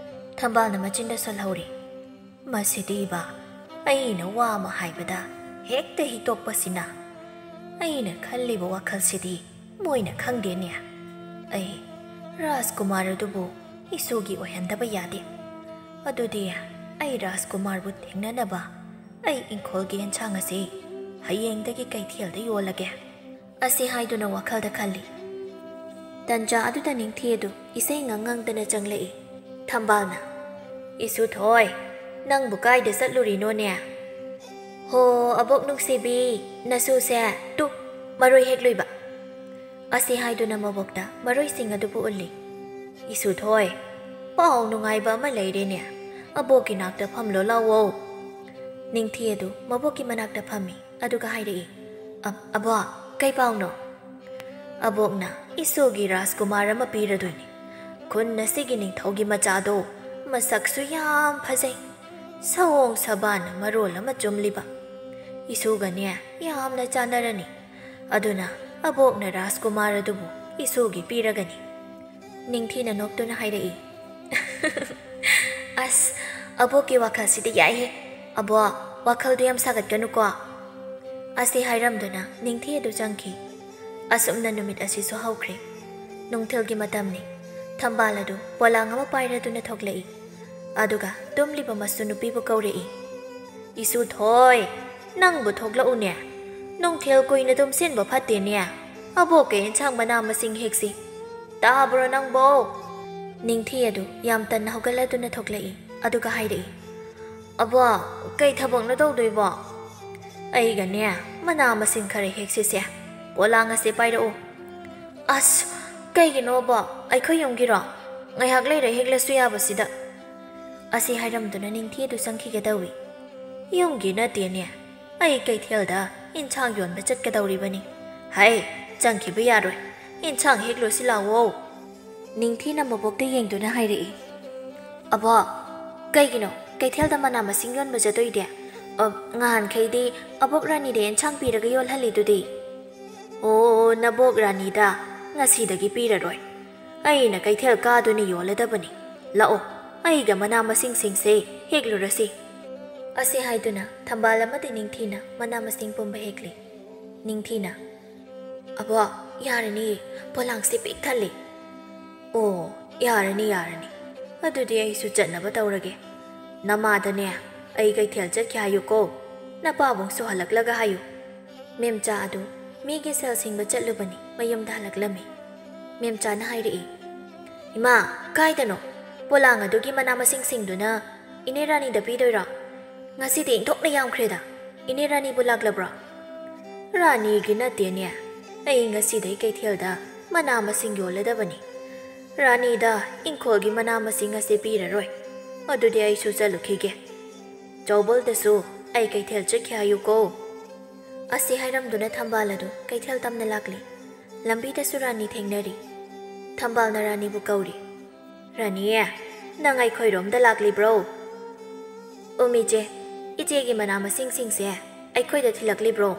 ꯊꯝꯕꯥꯜꯅ ꯃꯆꯤꯟꯗ ꯁꯣꯜꯍꯧꯔꯤ, "ꯃꯁꯤꯗꯤꯕ, ꯑꯩꯅ ꯋꯥ ꯑꯃ ꯍꯥꯏꯕꯗ ꯍꯦꯛꯇ ꯍꯤꯛꯇꯣꯛꯄꯁꯤꯅ꯫ ꯑꯩꯅ ꯈꯜꯂꯤꯕ ꯋꯥꯈꯜꯁꯤꯗꯤ ꯃꯣꯏꯅ ꯈꯪꯗꯦꯅꯦ꯫ ꯑꯩ ꯔꯥꯖꯀꯨꯃꯥꯔ ꯑꯗꯨꯕꯨ ꯏꯁꯨꯒꯤ ꯑꯣꯏꯍꯟꯗꯕ ꯌꯥꯗꯦ꯫ ꯑꯗꯨꯗꯤ ꯑꯩ ꯔꯥꯖꯀꯨꯃꯥꯔꯕꯨ ꯊꯦꯡꯅꯅꯕ ꯑꯩ ꯏꯪꯈꯣꯜꯒꯤ ꯑꯦꯟꯁꯥꯡ ꯑꯁꯤ ꯍꯌꯦꯡꯗꯒꯤ ꯀꯩꯊꯦꯜꯗ ꯌꯣꯜꯂꯒꯦ꯫ ꯑꯁꯤ ꯍꯥꯏꯗꯨꯅ ꯋꯥꯈꯜꯗ ꯈꯜꯂꯤ꯫ ꯇꯟꯖꯥ ꯑꯗꯨꯗ ꯅꯤꯡꯊꯤ ꯑꯗꯨ ꯏꯁꯩ ꯉꯪꯉꯪꯗꯅ ꯆꯪꯂꯛꯏ꯫ ꯊꯝꯕꯥꯜꯅ, "ꯏꯁꯨ ꯊꯣꯏ, ꯅꯪꯕꯨ ꯀꯥꯏꯗ ꯆꯠꯂꯨꯔꯤꯅꯣꯅꯦ?" "ꯍꯣ, ꯑꯕꯣꯛ ꯅꯨꯡꯁꯤꯕꯤ, ꯅꯁꯨꯁꯦ ꯇꯨ ꯃꯔꯣꯏ ꯍꯦꯛꯂꯨꯏꯕ꯫" ꯑꯁꯤ ꯍꯥꯏꯗꯨꯅ ꯃꯕꯣꯛꯇ ꯃꯔꯣꯏꯁꯤꯡ ꯑꯗꯨꯕꯨ ꯎꯠꯂꯤ꯫ "ꯏꯁꯨ ꯊꯣꯏ, ꯄꯥꯎ ꯅꯨꯡꯉꯥꯏꯕ ꯑꯃ ꯂꯩꯔꯦꯅꯦ꯫ ꯑꯕꯣꯛꯀꯤ ꯅꯥꯛꯇ ꯐꯝꯂꯣ ꯂꯥꯎꯋꯣ꯫" ꯅꯤꯡꯊꯤ ꯑꯗꯨ ꯃꯕꯣꯛꯀꯤ ꯃꯅꯥꯛꯇ ꯐꯝꯃꯤ꯫ ꯑꯗꯨꯒ ꯍꯥꯏꯔꯛꯏ, "ꯑ-, ꯑꯕꯣꯛ, ꯀꯩ ꯄꯥꯎꯅꯣ?" "ꯑꯕꯣꯛꯅ ꯏꯁꯨꯒꯤ ꯔꯥꯖꯀꯨꯃꯥꯔ ꯑꯃ ꯄꯤꯔꯗꯣꯏꯅꯤ꯫ ꯈꯨꯟ ꯑꯁꯤꯒꯤ ꯅꯤꯡꯊꯧꯒꯤ ꯃꯆꯥꯗꯣ ꯃꯁꯛꯁꯨ ꯌꯥꯝ ꯐꯖꯩ꯫ ꯁꯑꯣꯡ ꯁꯕꯥꯟꯅ ꯃꯔꯣꯜ ꯑꯃ ꯆꯨꯝꯂꯤꯕ꯫ ꯏꯁꯨꯒꯅꯦ ꯌꯥꯝꯅ ꯆꯥꯟꯅꯔꯅꯤ꯫ ꯑꯗꯨꯅ ꯑꯕꯣꯛꯅ ꯔꯥꯖꯀꯨꯃꯥꯔ ꯑꯗꯨꯕꯨ ꯏꯁꯨꯒꯤ ꯄꯤꯔꯒꯅꯤ꯫" ꯅꯤꯡꯊꯤꯅ ꯅꯣꯛꯇꯨꯅ ꯍꯥꯏꯔꯛꯏ, "ꯑꯁ, ꯑꯕꯣꯛꯀꯤ ꯋꯥꯈꯜꯁꯤꯗꯤ ꯌꯥꯏꯍꯦ꯫ ꯑꯕꯣꯛ, ꯋꯥꯈꯜꯗꯨ ꯌꯥꯝ ꯁꯥꯒꯠꯀꯅꯨꯀꯣ꯫" ꯑꯁꯤ ꯍꯥꯏꯔꯝꯗꯨꯅ ꯅꯤꯡꯊꯤ ꯑꯗꯨ ꯆꯪꯈꯤ꯫ ꯑꯁꯨꯝꯅ ꯅꯨꯃꯤꯠ ꯑꯁꯤꯁꯨ ꯍꯧꯈ꯭ꯔꯦ꯫ ꯅꯨꯡꯊꯤꯜꯒꯤ ꯃꯇꯝꯅꯤ꯫ ꯊꯝꯕꯥꯜ ꯑꯗꯨ ꯄꯣꯂꯥꯡ ꯑꯃ ꯄꯥꯏꯔꯗꯨꯅ ꯊꯣꯛꯂꯛꯏ꯫ ꯑꯗꯨꯒ ꯇꯨꯝꯂꯤꯕ ꯃꯁꯨ ꯅꯨꯄꯤꯕꯨ ꯀꯧꯔꯛꯏ꯫ "ꯏꯁꯨ ꯊꯣꯏ, ꯅꯪꯕꯨ ꯊꯣꯛꯂꯛꯎꯅꯦ꯫ ꯅꯨꯡꯊꯤꯜ ꯀꯨꯏꯅ ꯇꯨꯝꯁꯤꯟꯕ ꯐꯠꯇꯦꯅꯦ꯫ ꯑꯕꯣꯛꯀ ꯑꯦꯟꯁꯥꯡ ꯃꯅꯥ ꯃꯁꯤꯡ ꯍꯦꯛꯁꯤ꯫ ꯇꯥꯕ꯭ꯔꯣ ꯅꯪꯕꯣ?" ꯅꯤꯡꯊꯤ ꯑꯗꯨ ꯌꯥꯝ ꯇꯟꯅ ꯍꯧꯒꯠꯂꯗꯨꯅ ꯊꯣꯛꯂꯛꯏ꯫ ꯑꯗꯨꯒ ꯍꯥꯏꯔꯛꯏ, "ꯑꯕꯣꯛ, ꯀꯩ ꯊꯕꯛꯅꯣ ꯇꯧꯗꯣꯏꯕꯣ?" "ꯑꯩꯒꯅꯦ ꯃꯅꯥ ꯃꯁꯤꯡ ꯈꯔ ꯍꯦꯛꯁꯤꯁꯦ꯫ ꯄꯣꯂꯥꯡ ꯑꯁꯦ ꯄꯥꯏꯔꯛꯎ꯫" "ꯑꯁ, ꯀꯩꯒꯤꯅꯣ ꯑꯕꯣꯛ? ꯑꯩꯈꯣꯏ ꯌꯨꯝꯒꯤꯔꯣ? ꯉꯥꯏꯍꯥꯛ ꯂꯩꯔ ꯍꯦꯛꯂꯁꯨ ꯌꯥꯕꯁꯤꯗ꯫" ꯑꯁꯤ ꯍꯥꯏꯔꯝꯗꯨꯅ ꯅꯤꯡꯊꯤ ꯑꯗꯨ ꯆꯪꯈꯤꯒꯗꯧꯏ꯫ "ꯌꯨꯝꯒꯤ ꯅꯠꯇꯦꯅꯦ, ꯑꯩ ꯀꯩꯊꯦꯜꯗ ꯏꯟꯁꯥꯡ ꯌꯣꯟꯕ ꯆꯠꯀꯗꯧꯔꯤꯕꯅꯤ꯫ ꯍꯩ, ꯆꯪꯈꯤꯕ ꯌꯥꯔꯣꯏ꯫ ꯏꯟꯁꯥꯡ ꯍꯦꯛꯂꯨꯁꯤ ꯂꯥꯛꯑꯣ꯫" ꯅꯤꯡꯊꯤꯅ ꯃꯕꯣꯛꯇ ꯌꯦꯡꯗꯨꯅ ꯍꯥꯏꯔꯛꯏ, "ꯑꯕꯣꯛ, ꯀꯩꯒꯤꯅꯣ ꯀꯩꯊꯦꯜꯗ ꯃꯅꯥ ꯃꯁꯤꯡ ꯌꯣꯟꯕ ꯆꯠꯇꯣꯏꯗꯤ? ꯑ, ꯉꯍꯥꯟꯈꯩꯗꯤ ꯑꯕꯣꯛ ꯔꯥꯅꯤꯗ ꯏꯟꯁꯥꯡ ꯄꯤꯔꯒ ꯌꯣꯜꯍꯜꯂꯤꯗꯨꯗꯤ?" "ꯑꯣ, ꯅꯕꯣꯛ ꯔꯥꯅꯤꯗ ꯉꯁꯤꯗꯒꯤ ꯄꯤꯔꯔꯣꯏ꯫ ꯑꯩꯅ ꯀꯩꯊꯦꯜ ꯀꯥꯗꯨꯅ ꯌꯣꯜꯂꯗꯕꯅꯤ꯫ ꯂꯥꯛꯑꯣ, ꯑꯩꯒ ꯃꯅꯥ ꯃꯁꯤꯡꯁꯤꯡꯁꯦ ꯍꯦꯛꯂꯨꯔꯁꯤ꯫" ꯑꯁꯤ ꯍꯥꯏꯗꯨꯅ ꯊꯝꯕꯥꯜ ꯑꯃꯗꯤ ꯅꯤꯡꯊꯤꯅ ꯃꯅꯥ ꯃꯁꯤꯡ ꯄꯨꯝꯕ ꯍꯦꯛꯂꯤ꯫ ꯅꯤꯡꯊꯤꯅ, "ꯑꯕꯣꯛ, "ꯌꯥꯔꯅꯤ, ꯄꯣꯂꯥꯡꯁꯦ ꯄꯤꯛ ꯊꯜꯂꯤ꯫" "ꯑꯣ, ꯌꯥꯔꯅꯤ, ꯌꯥꯔꯅꯤ꯫ ꯑꯗꯨꯗꯤ ꯑꯩꯁꯨ ꯆꯠꯅꯕ ꯇꯧꯔꯒꯦ꯫ ꯅꯃꯥꯗꯅꯦ, ꯑꯩ ꯀꯩꯊꯦꯜ ꯆꯠꯈꯤ ꯍꯥꯏꯌꯨꯀꯣ꯫ ꯅꯄꯥꯕꯨꯡꯁꯨ ꯍꯜꯂꯛꯂꯒ ꯍꯥꯏꯌꯨ꯫" ꯃꯦꯝꯆꯥ ꯑꯗꯨ ꯃꯤꯒꯤ ꯁꯦꯜ ꯁꯤꯡꯕ ꯆꯠꯂꯨꯕꯅꯤ, ꯃꯌꯨꯝꯗ ꯍꯜꯂꯛꯂꯝꯃꯤ꯫ ꯃꯦꯝꯆꯥꯅ ꯍꯥꯏꯔꯛꯏ, "ꯏꯃꯥ, ꯀꯥꯏꯗꯅꯣ? ꯄꯣꯂꯥꯡ ꯑꯗꯨꯒꯤ ꯃꯅꯥ ꯃꯁꯤꯡꯁꯤꯡꯗꯨꯅ ꯏꯅꯦ ꯔꯥꯅꯤꯗ ꯄꯤꯗꯣꯏꯔꯣ? ꯉꯁꯤꯗꯤ ꯏꯟꯊꯣꯛꯅ ꯌꯥꯝꯈ꯭ꯔꯦꯗ꯫ ꯏꯅꯦ ꯔꯥꯅꯤꯕꯨ ꯂꯥꯛꯂꯕ꯭ꯔꯣ?" "ꯔꯥꯅꯤꯒꯤ ꯅꯠꯇꯦꯅꯦ, ꯑꯩ ꯉꯁꯤꯗꯩ ꯀꯩꯊꯦꯜꯗ ꯃꯅꯥ ꯃꯁꯤꯡ ꯌꯣꯜꯂꯗꯕꯅꯤ꯫ ꯔꯥꯅꯤꯗ ꯏꯪꯈꯣꯜꯒꯤ ꯃꯅꯥ ꯃꯁꯤꯡ ꯑꯁꯤ ꯄꯤꯔꯔꯣꯏ꯫ ꯑꯗꯨꯗꯤ ꯑꯩꯁꯨ ꯆꯠꯂꯨꯈꯤꯒꯦ꯫ ꯆꯧꯕꯜꯗꯁꯨ ꯑꯩ ꯀꯩꯊꯦꯜ ꯆꯠꯈꯤ ꯍꯥꯏꯌꯨꯀꯣ꯫" ꯑꯁꯤ ꯍꯥꯏꯔꯝꯗꯨꯅ ꯊꯝꯕꯥꯜ ꯑꯗꯨ ꯀꯩꯊꯦꯜ ꯇꯝꯅ ꯂꯥꯛꯂꯤ꯫ ꯂꯝꯕꯤꯗꯁꯨ ꯔꯥꯅꯤ ꯊꯦꯡꯅꯔꯤ꯫ ꯊꯝꯕꯥꯜꯅ ꯔꯥꯅꯤꯕꯨ ꯀꯧꯔꯤ꯫ "ꯔꯥꯅꯤ, ꯅꯪ ꯑꯩꯈꯣꯏꯔꯣꯝꯗ ꯂꯥꯛꯂꯤꯕ꯭ꯔꯣ?" "ꯎꯝ, ꯏꯆꯦ, ꯏꯆꯦꯒꯤ ꯃꯅꯥ ꯃꯁꯤꯡꯁꯤꯡꯁꯦ ꯑꯩꯈꯣꯏꯗ ꯊꯤꯜꯂꯛꯂꯤꯕ꯭ꯔꯣ?"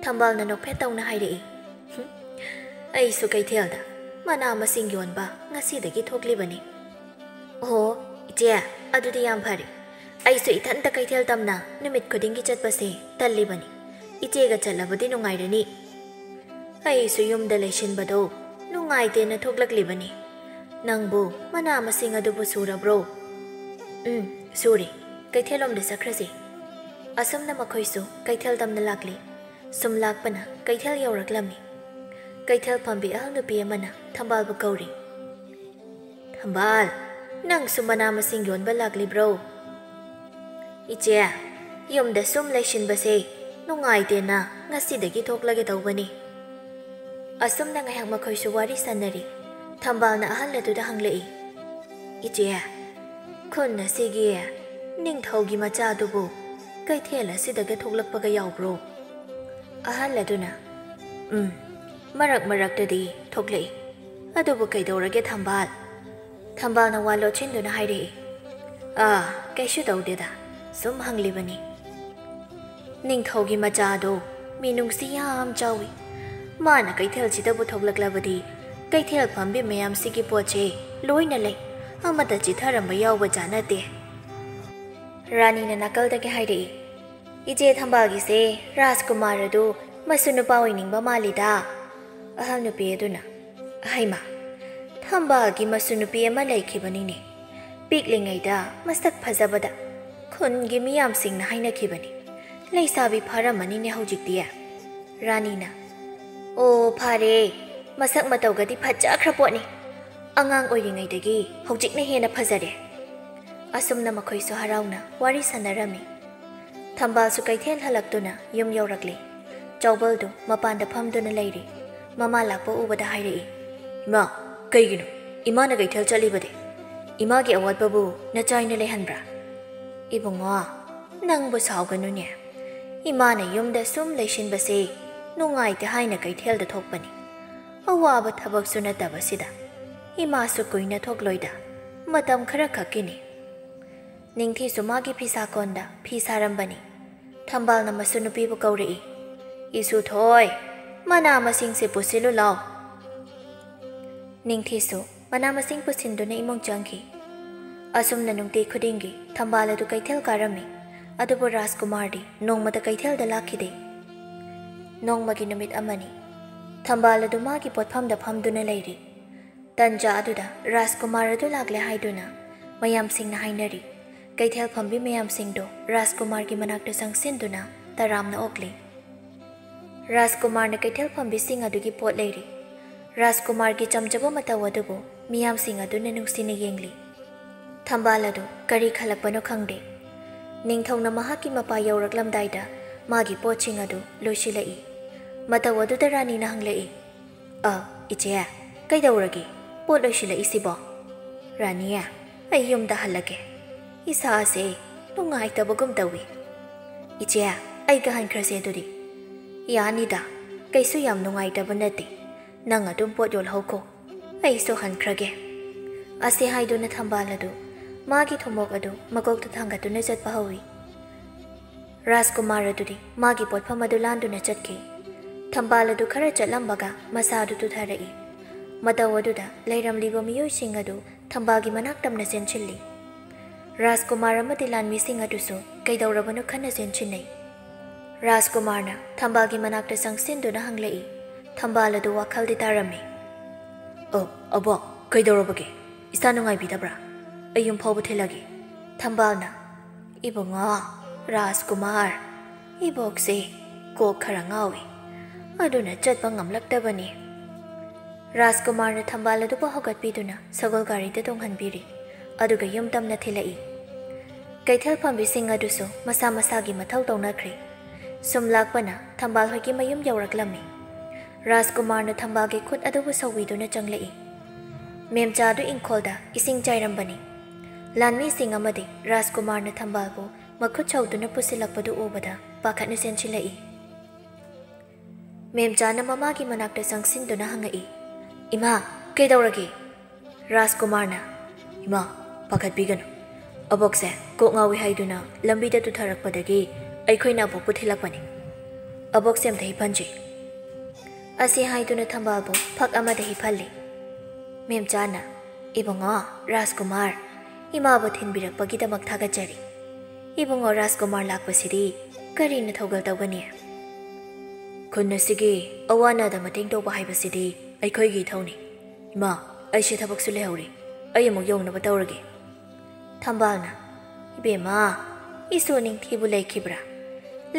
ꯊꯝꯕꯥꯜꯅ ꯅꯣꯛꯐꯦꯠ ꯇꯧꯅ ꯍꯥꯏꯔꯛꯏ꯫ "ꯍꯨꯝ, ꯑꯩꯁꯨ ꯀꯩꯊꯦꯜꯗ ꯃꯅꯥ ꯃꯁꯤꯡ ꯌꯣꯟꯕ ꯉꯁꯤꯗꯒꯤ ꯊꯣꯛꯂꯤꯕꯅꯤ꯫" "ꯑꯣ, ꯏꯆꯦ, ꯑꯗꯨꯗꯤ ꯌꯥꯝ ꯐꯔꯦ꯫ ꯑꯩꯁꯨ ꯏꯊꯟꯇ ꯀꯩꯊꯦꯜ ꯇꯝꯅ ꯅꯨꯃꯤꯠ ꯈꯨꯗꯤꯡꯒꯤ ꯆꯠꯄꯁꯦ ꯇꯜꯂꯤꯕꯅꯤ꯫ ꯏꯆꯦꯒ ꯆꯠꯂꯕꯗꯤ ꯅꯨꯡꯉꯥꯏꯔꯅꯤ꯫ ꯑꯩꯁꯨ ꯌꯨꯝꯗ ꯂꯩꯁꯤꯟꯕꯗꯣ ꯅꯨꯡꯉꯥꯏꯇꯦꯅ ꯊꯣꯛꯂꯛꯂꯤꯕꯅꯤ꯫ ꯅꯪꯕꯨ ꯃꯅꯥ ꯃꯁꯤꯡ ꯑꯗꯨꯕꯨ ꯁꯨꯔꯕ꯭ꯔꯣ?" "ꯎꯝ, ꯁꯨꯔꯦ꯫ ꯀꯩꯊꯦꯜꯂꯣꯝꯗ ꯆꯠꯈ꯭ꯔꯁꯤ꯫" ꯑꯁꯨꯝꯅ ꯃꯈꯣꯏꯁꯨ ꯀꯩꯊꯦꯜ ꯇꯝꯅ ꯂꯥꯛꯂꯤ꯫ ꯁꯨꯝ ꯂꯥꯛꯄꯅ ꯀꯩꯊꯦꯜ ꯌꯧꯔꯛꯂꯝꯃꯤ꯫ ꯀꯩꯊꯦꯜ ꯐꯝꯕꯤ ꯑꯍꯜ ꯅꯨꯄꯤ ꯑꯃꯅ ꯊꯝꯕꯥꯜꯕꯨ ꯀꯧꯔꯤ꯫ "ꯊꯝꯕꯥꯜ, ꯅꯪꯁꯨ ꯃꯅꯥ ꯃꯁꯤꯡ ꯌꯣꯟꯕ ꯂꯥꯛꯂꯤꯕ꯭ꯔꯣ?" "ꯏꯆꯦ, ꯌꯨꯝꯗ ꯁꯨꯝ ꯂꯩꯁꯤꯟꯕꯁꯦ ꯅꯨꯡꯉꯥꯏꯇꯦꯅ ꯉꯁꯤꯗꯒꯤ ꯊꯣꯛꯂꯒꯦ ꯇꯧꯕꯅꯤ꯫" ꯑꯁꯨꯝꯅ ꯉꯥꯏꯍꯥꯛ ꯃꯈꯣꯏꯁꯨ ꯋꯥꯔꯤ ꯁꯥꯟꯅꯔꯤ꯫ ꯊꯝꯕꯥꯜꯅ ꯑꯍꯜ ꯑꯗꯨꯗ ꯍꯪꯂꯛꯏ, "ꯏꯆꯦ, ꯈꯨꯟ ꯑꯁꯤꯒꯤ ꯅꯤꯡꯊꯧꯒꯤ ꯃꯆꯥꯗꯨꯕꯨ ꯀꯩꯊꯦꯜ ꯑꯁꯤꯗꯒ ꯊꯣꯛꯂꯛꯄꯒ ꯌꯥꯎꯕ꯭ꯔꯣ?" ꯑꯍꯜ ꯑꯗꯨꯅ, "ꯎꯝ, ꯃꯔꯛ ꯃꯔꯛꯇꯗꯤ ꯊꯣꯛꯂꯛꯏ꯫ ꯑꯗꯨꯕꯨ ꯀꯩꯗꯧꯔꯒꯦ ꯊꯝꯕꯥꯜ?" ꯊꯝꯕꯥꯜꯅ ꯋꯥ ꯂꯣꯠꯁꯤꯟꯗꯨꯅ ꯍꯥꯏꯔꯛꯏ, "ꯑꯥ, ꯀꯩꯁꯨ ꯇꯧꯗꯦꯗ, ꯁꯨꯝ ꯍꯪꯂꯤꯕꯅꯤ꯫ ꯅꯤꯡꯊꯧꯒꯤ ꯃꯆꯥꯗꯣ ꯃꯤꯅꯨꯡꯁꯤ ꯌꯥꯝ ꯆꯥꯎꯏ꯫ ꯃꯥꯅ ꯀꯩꯊꯦꯜꯁꯤꯗꯕꯨ ꯊꯣꯛꯂꯛꯂꯕꯗꯤ ꯀꯩꯊꯦꯜ ꯐꯝꯕꯤ ꯃꯌꯥꯝꯁꯤꯒꯤ ꯄꯣꯠꯁꯦ ꯂꯣꯏꯅ ꯂꯩ, ꯑꯃꯠꯇ ꯆꯤꯠꯊꯔꯝꯕ ꯌꯥꯎꯕ ꯖꯥꯠ ꯅꯠꯇꯦ꯫" ꯔꯥꯅꯤꯅ ꯅꯥꯀꯜꯗꯒꯤ ꯍꯥꯏꯔꯛꯏ, "ꯏꯆꯦ ꯊꯝꯕꯥꯜꯒꯤꯁꯦ ꯔꯥꯖꯀꯨꯃꯥꯔ ꯑꯗꯨ ꯃꯁꯨ ꯅꯨꯄꯥ ꯑꯣꯏꯅꯤꯡꯕ ꯃꯥꯜꯂꯤꯗ꯫ ꯑꯍꯜ ꯅꯨꯄꯤ ꯑꯗꯨꯅ, "ꯍꯩꯃꯥ, ꯊꯝꯕꯥꯜꯒꯤ ꯃꯁꯨ ꯅꯨꯄꯤ ꯑꯃ ꯂꯩꯈꯤꯕꯅꯤꯅꯦ꯫ ꯄꯤꯛꯂꯤꯉꯩꯗ ꯃꯁꯛ ꯐꯖꯕꯗ ꯈꯨꯟꯒꯤ ꯃꯤꯌꯥꯝꯁꯤꯡꯅ ꯍꯥꯏꯅꯈꯤꯕꯅꯤ꯫ ꯂꯩꯁꯥꯕꯤ ꯐꯥꯔꯝꯃꯅꯤꯅꯦ ꯍꯧꯖꯤꯛꯇꯤ?" ꯔꯥꯅꯤꯅ, "ꯑꯣ, ꯐꯥꯔꯦ꯫ ꯃꯁꯛ ꯃꯇꯧꯒꯗꯤ ꯐꯖꯈ꯭ꯔ ꯄꯣꯠꯅꯤ꯫ ꯑꯉꯥꯡ ꯑꯣꯏꯔꯤꯉꯩꯗꯒꯤ ꯍꯧꯖꯤꯛꯅ ꯍꯦꯟꯅ ꯐꯖꯔꯦ꯫" ꯑꯁꯨꯝꯅ ꯃꯈꯣꯏꯁꯨ ꯍꯔꯥꯎꯅ ꯋꯥꯔꯤ ꯁꯥꯟꯅꯔꯝꯃꯤ꯫ ꯊꯝꯕꯥꯜꯁꯨ ꯀꯩꯊꯦꯜ ꯍꯜꯂꯛꯇꯨꯅ ꯌꯨꯝ ꯌꯧꯔꯛꯂꯦ꯫ ꯆꯥꯎꯕꯜꯗꯨ ꯃꯄꯥꯟꯗ ꯐꯝꯗꯨꯅ ꯂꯩꯔꯤ꯫ ꯃꯃꯥ ꯂꯥꯛꯄ ꯎꯕꯗ ꯍꯥꯏꯔꯛꯏ, "ꯏꯃꯥ, ꯀꯩꯒꯤꯅꯣ? ꯏꯃꯥꯅ ꯀꯩꯊꯦꯜ ꯆꯠꯂꯤꯕꯗꯤ? ꯏꯃꯥꯒꯤ ꯑꯋꯥꯠꯄꯕꯨ ꯅꯆꯥꯏꯅ ꯂꯩꯍꯟꯕ꯭ꯔꯥ?" "ꯏꯕꯨꯡꯉꯣ, ꯅꯪꯕꯨ ꯁꯥꯎꯒꯅꯨꯅꯦ꯫ ꯏꯃꯥꯅ ꯌꯨꯝꯗ ꯁꯨꯝ ꯂꯩꯁꯤꯟꯕꯁꯦ ꯅꯨꯡꯉꯥꯏꯇꯦ ꯍꯥꯏꯅ ꯀꯩꯊꯦꯜꯗ ꯊꯣꯛꯄꯅꯤ꯫ ꯑꯋꯥꯕ ꯊꯕꯛꯁꯨ ꯅꯠꯇꯕꯁꯤꯗ ꯏꯃꯥꯁꯨ ꯀꯨꯏꯅ ꯊꯣꯛꯂꯣꯏꯗ, ꯃꯇꯝ ꯈꯔ ꯈꯛꯀꯤꯅꯤ꯫" ꯅꯤꯡꯊꯤꯁꯨ ꯃꯥꯒꯤ ꯐꯤꯁꯥꯀꯣꯟꯗ ꯐꯤ ꯁꯥꯔꯝꯕꯅꯤ꯫ ꯊꯝꯕꯥꯜꯅ ꯃꯁꯨ ꯅꯨꯄꯤꯕꯨ ꯀꯧꯔꯛꯏ, "ꯏꯁꯨꯊꯣꯏ, ꯃꯅꯥ ꯃꯁꯤꯡꯁꯦ ꯄꯨꯁꯤꯜꯂꯨ ꯂꯥꯎ꯫" ꯅꯤꯡꯊꯤꯁꯨ ꯃꯅꯥ ꯃꯁꯤꯡ ꯄꯨꯁꯤꯟꯗꯨꯅ ꯏꯃꯨꯡ ꯆꯪꯈꯤ꯫ ꯑꯁꯨꯝꯅ ꯅꯨꯡꯇꯤ ꯈꯨꯗꯤꯡꯒꯤ ꯊꯝꯕꯥꯜ ꯑꯗꯨ ꯀꯩꯊꯦꯜ ꯀꯥꯔꯝꯃꯤ꯫ ꯑꯗꯨꯕꯨ ꯔꯥꯖꯀꯨꯃꯥꯔꯗꯤ ꯅꯣꯡꯃꯇ ꯀꯩꯊꯦꯜꯗ ꯂꯥꯛꯈꯤꯗꯦ꯫ ꯅꯣꯡꯃꯒꯤ ꯅꯨꯃꯤꯠ ꯑꯃꯅꯤ꯫ ꯊꯝꯕꯥꯜ ꯑꯗꯨ ꯃꯥꯒꯤ ꯄꯣꯠꯐꯝꯗ ꯐꯝꯗꯨꯅ ꯂꯩꯔꯤ꯫ ꯇꯟꯖꯥ ꯑꯗꯨꯗ ꯔꯥꯖꯀꯨꯃꯥꯔ ꯑꯗꯨ ꯂꯥꯛꯂꯦ ꯍꯥꯏꯗꯨꯅ ꯃꯌꯥꯝꯁꯤꯡꯅ ꯍꯥꯏꯅꯔꯤ꯫ ꯀꯩꯊꯦꯜ ꯐꯝꯕꯤ ꯃꯌꯥꯝꯁꯤꯡꯗꯨ ꯔꯥꯖꯀꯨꯃꯥꯔꯒꯤ ꯃꯅꯥꯛꯇ ꯆꯪꯁꯤꯟꯗꯨꯅ ꯇꯔꯥꯝꯅ ꯑꯣꯛꯂꯤ꯫ ꯔꯥꯖꯀꯨꯃꯥꯔꯅ ꯀꯩꯊꯦꯜ ꯐꯝꯕꯤꯁꯤꯡ ꯑꯗꯨꯒꯤ ꯄꯣꯠ ꯂꯩꯔꯤ꯫ ꯔꯥꯖꯀꯨꯃꯥꯔꯒꯤ ꯆꯝꯖꯕ ꯃꯇꯧ ꯑꯗꯨꯕꯨ ꯃꯤꯌꯥꯝꯁꯤꯡ ꯑꯗꯨꯅ ꯅꯨꯡꯁꯤꯅ ꯌꯦꯡꯂꯤ꯫ ꯊꯝꯕꯥꯜ ꯑꯗꯨ ꯀꯔꯤ ꯈꯜꯂꯛꯄꯅꯣ ꯈꯪꯗꯦ꯫ ꯅꯤꯡꯊꯧꯅ ꯃꯍꯥꯛꯀꯤ ꯃꯄꯥ ꯌꯧꯔꯛꯂꯝꯗꯥꯏꯗ ꯃꯥꯒꯤ ꯄꯣꯠꯁꯤꯡ ꯑꯗꯨ ꯂꯣꯏꯁꯤꯜꯂꯛꯏ꯫ ꯃꯇꯧ ꯑꯗꯨꯗ ꯔꯥꯅꯤꯅ ꯍꯪꯂꯛꯏ, "ꯑ, ꯏꯆꯦ, ꯀꯩꯗꯧꯔꯒꯦ? ꯄꯣꯠ ꯂꯣꯏꯁꯤꯜꯂꯛꯏꯁꯤꯕꯣ?" "ꯔꯥꯅꯤ, ꯑꯩ ꯌꯨꯝꯗ ꯍꯜꯂꯒꯦ꯫ ꯏꯁꯥꯁꯦ ꯅꯨꯡꯉꯥꯏꯇꯕꯒꯨꯝ ꯇꯧꯏ꯫" "ꯏꯆꯦ, ꯑꯩꯒ ꯍꯟꯈ꯭ꯔꯁꯦ ꯑꯗꯨꯗꯤ꯫" "ꯌꯥꯅꯤꯗ, ꯀꯩꯁꯨ ꯌꯥꯝ ꯅꯨꯡꯉꯥꯏꯇꯕ ꯅꯠꯇꯦ꯫ ꯅꯪ ꯑꯗꯨꯝ ꯄꯣꯠ ꯌꯣꯜꯍꯧꯈꯣ꯫ ꯑꯩꯁꯨ ꯍꯟꯈ꯭ꯔꯒꯦ꯫" ꯑꯁꯤ ꯍꯥꯏꯗꯨꯅ ꯊꯝꯕꯥꯜ ꯑꯗꯨ ꯃꯥꯒꯤ ꯊꯨꯝꯃꯣꯛ ꯑꯗꯨ ꯃꯀꯣꯛꯇ ꯊꯥꯡꯒꯠꯇꯨꯅ ꯆꯠꯄ ꯍꯧꯏ꯫ ꯔꯥꯖꯀꯨꯃꯥꯔ ꯑꯗꯨꯗꯤ ꯃꯥꯒꯤ ꯄꯣꯠꯐꯝ ꯑꯗꯨ ꯂꯥꯟꯗꯨꯅ ꯆꯠꯈꯤ꯫ ꯊꯝꯕꯥꯜ ꯑꯗꯨ ꯈꯔ ꯆꯠꯂꯝꯕꯒ ꯃꯁꯥ ꯑꯗꯨ ꯇꯨꯊꯔꯛꯏ꯫ ꯃꯇꯧ ꯑꯗꯨꯗ ꯂꯩꯔꯝꯂꯤꯕ ꯃꯤꯑꯣꯏꯁꯤꯡ ꯑꯗꯨ ꯊꯝꯕꯥꯜꯒꯤ ꯃꯅꯥꯛ ꯇꯝꯅ ꯆꯦꯟꯁꯤꯜꯂꯤ꯫ ꯔꯥꯖꯀꯨꯃꯥꯔ ꯑꯃꯗꯤ ꯂꯥꯟꯃꯤꯁꯤꯡ ꯑꯗꯨꯁꯨ ꯀꯩꯗꯧꯔꯕꯅꯣ ꯈꯟꯅ ꯆꯦꯟꯁꯤꯟꯅꯩ꯫ ꯔꯥꯖꯀꯨꯃꯥꯔꯅ ꯊꯝꯕꯥꯜꯒꯤ ꯃꯅꯥꯛꯇ ꯆꯪꯁꯤꯟꯗꯨꯅ ꯍꯪꯂꯛꯏ, ꯊꯝꯕꯥꯜ ꯑꯗꯨ ꯋꯥꯈꯜꯗꯤ ꯇꯥꯔꯝꯃꯤ꯫ "ꯑꯣ, ꯑꯕꯣꯛ, ꯀꯩꯗꯧꯔꯕꯒꯦ? ꯏꯁꯥ ꯅꯨꯡꯉꯥꯏꯕꯤꯗꯕ꯭ꯔꯥ? ꯑꯩ ꯌꯨꯝ ꯐꯥꯎꯕ ꯊꯤꯜꯂꯒꯦ꯫" ꯊꯝꯕꯥꯜꯅ, "ꯏꯕꯨꯡꯉꯣ, ꯔꯥꯖꯀꯨꯃꯥꯔ, ꯏꯕꯣꯛꯁꯦ ꯀꯣꯛ ꯈꯔ ꯉꯥꯎꯏ, ꯑꯗꯨꯅ ꯆꯠꯄ ꯉꯝꯂꯛꯇꯕꯅꯤ꯫" ꯔꯥꯖꯀꯨꯃꯥꯔꯅ ꯊꯝꯕꯥꯜ ꯑꯗꯨꯕꯨ ꯍꯧꯒꯠꯄꯤꯗꯨꯅ ꯁꯒꯣꯜ ꯒꯥꯔꯤꯗ ꯇꯣꯡꯍꯟꯕꯤꯔꯤ, ꯑꯗꯨꯒ ꯌꯨꯝ ꯇꯝꯅ ꯊꯤꯜꯂꯛꯏ꯫ ꯀꯩꯊꯦꯜ ꯐꯝꯕꯤꯁꯤꯡ ꯑꯗꯨꯁꯨ ꯃꯁꯥ ꯃꯁꯥꯒꯤ ꯃꯊꯧ ꯇꯧꯅꯈ꯭ꯔꯦ꯫ ꯁꯨꯝ ꯂꯥꯛꯄꯅ ꯊꯝꯕꯥꯜ ꯍꯣꯏꯒꯤ ꯃꯌꯨꯝ ꯌꯧꯔꯛꯂꯝꯃꯤ꯫ ꯔꯥꯖꯀꯨꯃꯥꯔꯅ ꯊꯝꯕꯥꯜꯒꯤ ꯈꯨꯠ ꯑꯗꯨꯕꯨ ꯁꯧꯕꯤꯗꯨꯅ ꯆꯪꯂꯛꯏ꯫ ꯃꯦꯝꯆꯥꯗꯨ ꯏꯪꯈꯣꯜꯗ ꯏꯁꯤꯡ ꯆꯥꯏꯔꯝꯕꯅꯤ꯫ ꯂꯥꯟꯃꯤꯁꯤꯡ ꯑꯃꯗꯤ ꯔꯥꯖꯀꯨꯃꯥꯔꯅ ꯊꯝꯕꯥꯜꯕꯨ ꯃꯈꯨꯠ ꯁꯧꯗꯨꯅ ꯄꯨꯁꯤꯜꯂꯛꯄꯗꯨ ꯎꯕꯗ ꯄꯥꯈꯠꯅ ꯆꯦꯟꯁꯤꯜꯂꯛꯏ꯫ ꯃꯦꯝꯆꯥꯅ ꯃꯃꯥꯒꯤ ꯃꯅꯥꯛꯇ ꯆꯪꯁꯤꯟꯗꯨꯅ ꯍꯪꯉꯛꯏ, "ꯏꯃꯥ, ꯀꯩꯗꯧꯔꯒꯦ?" ꯔꯥꯖꯀꯨꯃꯥꯔꯅ, "ꯏꯃꯥ, ꯄꯥꯈꯠꯄꯤꯒꯅꯨ꯫ ꯑꯕꯣꯛꯁꯦ ꯀꯣꯛ ꯉꯥꯎꯏ ꯍꯥꯏꯗꯨꯅ ꯂꯝꯕꯤꯗ ꯇꯨꯊꯔꯛꯄꯗꯒꯤ ꯑꯩꯈꯣꯏꯅ ꯑꯕꯣꯛꯄꯨ ꯊꯤꯜꯂꯛꯄꯅꯤ꯫ ꯑꯕꯣꯛꯁꯦ ꯑꯝꯇ ꯍꯤꯞꯍꯟꯁꯤ꯫" ꯑꯁꯤ ꯍꯥꯏꯗꯨꯅ ꯊꯝꯕꯥꯜꯕꯨ ꯐꯛ ꯑꯃꯗ ꯍꯤꯞꯍꯜꯂꯤ꯫ ꯃꯦꯝꯆꯥꯅ, "ꯏꯕꯨꯡꯉꯣ ꯔꯥꯖꯀꯨꯃꯥꯔ, ꯏꯃꯥꯕꯨ ꯊꯤꯟꯕꯤꯔꯛꯄꯒꯤꯗꯃꯛ ꯊꯥꯒꯠꯆꯔꯤ꯫ ꯏꯕꯨꯡꯉꯣ ꯔꯥꯖꯀꯨꯃꯥꯔ ꯂꯥꯛꯄꯁꯤꯗꯤ ꯀꯔꯤꯅ ꯊꯧꯒꯜ ꯇꯧꯒꯅꯤ?" "ꯈꯨꯟ ꯑꯁꯤꯒꯤ ꯑꯋꯥ ꯑꯅꯥꯗ ꯃꯇꯦꯡ ꯇꯧꯕ ꯍꯥꯏꯕꯁꯤꯗꯤ ꯑꯩꯈꯣꯏꯒꯤ ꯏꯊꯧꯅꯤ꯫ ꯏꯃꯥ, ꯑꯩꯁꯦ ꯊꯕꯛꯁꯨ ꯂꯩꯍꯧꯔꯤ꯫ ꯑꯩ ꯑꯃꯨꯛ ꯌꯧꯅꯕ ꯇꯧꯔꯒꯦ꯫" ꯊꯝꯕꯥꯜꯅ, "ꯏꯕꯦꯝꯃ, ꯏꯁꯨ ꯅꯤꯡꯊꯤꯕꯨ ꯂꯩꯈꯤꯕ꯭ꯔꯥ?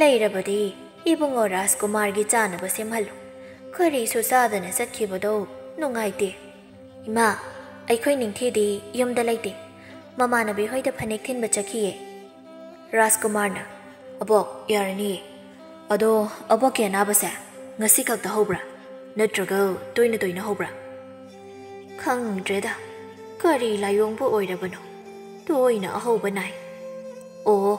ꯂꯩꯔꯕꯗꯤ ꯏꯕꯨꯡꯉꯣ ꯔꯥꯖꯀꯨꯃꯥꯔꯒꯤ ꯆꯥꯅꯕ ꯁꯦꯝꯍꯜꯂꯨ꯫ ꯀꯔꯤꯁꯨ ꯆꯥꯗꯅ ꯆꯠꯈꯤꯕꯗꯣ ꯅꯨꯡꯉꯥꯏꯇꯦ꯫" "ꯏꯃꯥ, ꯑꯩꯈꯣꯏ ꯅꯤꯡꯊꯤꯗꯤ ꯌꯨꯝꯗ ꯂꯩꯇꯦ꯫ ꯃꯃꯥꯟꯅꯕꯤ ꯍꯣꯏꯗ ꯐꯅꯦꯛ ꯊꯤꯟꯕ ꯆꯠꯈꯤꯌꯦ꯫" ꯔꯥꯖꯀꯨꯃꯥꯔꯅ, "ꯑꯕꯣꯛ, ꯌꯥꯔꯅꯤꯌꯦ꯫ ꯑꯗꯣ ꯑꯕꯣꯛꯀꯤ ꯑꯅꯥꯕꯁꯦ ꯉꯁꯤ ꯈꯛꯇ ꯍꯧꯕ꯭ꯔꯥ? ꯅꯠꯇ꯭ꯔꯒ ꯇꯣꯏꯅ ꯇꯣꯏꯅ ꯍꯧꯕ꯭ꯔꯥ?" "ꯈꯪꯗ꯭ꯔꯦꯗ, ꯀꯔꯤ ꯂꯥꯏꯑꯣꯡꯕꯨ ꯑꯣꯏꯔꯕꯅꯣ, ꯇꯣꯏꯅ ꯑꯍꯧꯕ ꯅꯥꯏ꯫" "ꯑꯣ,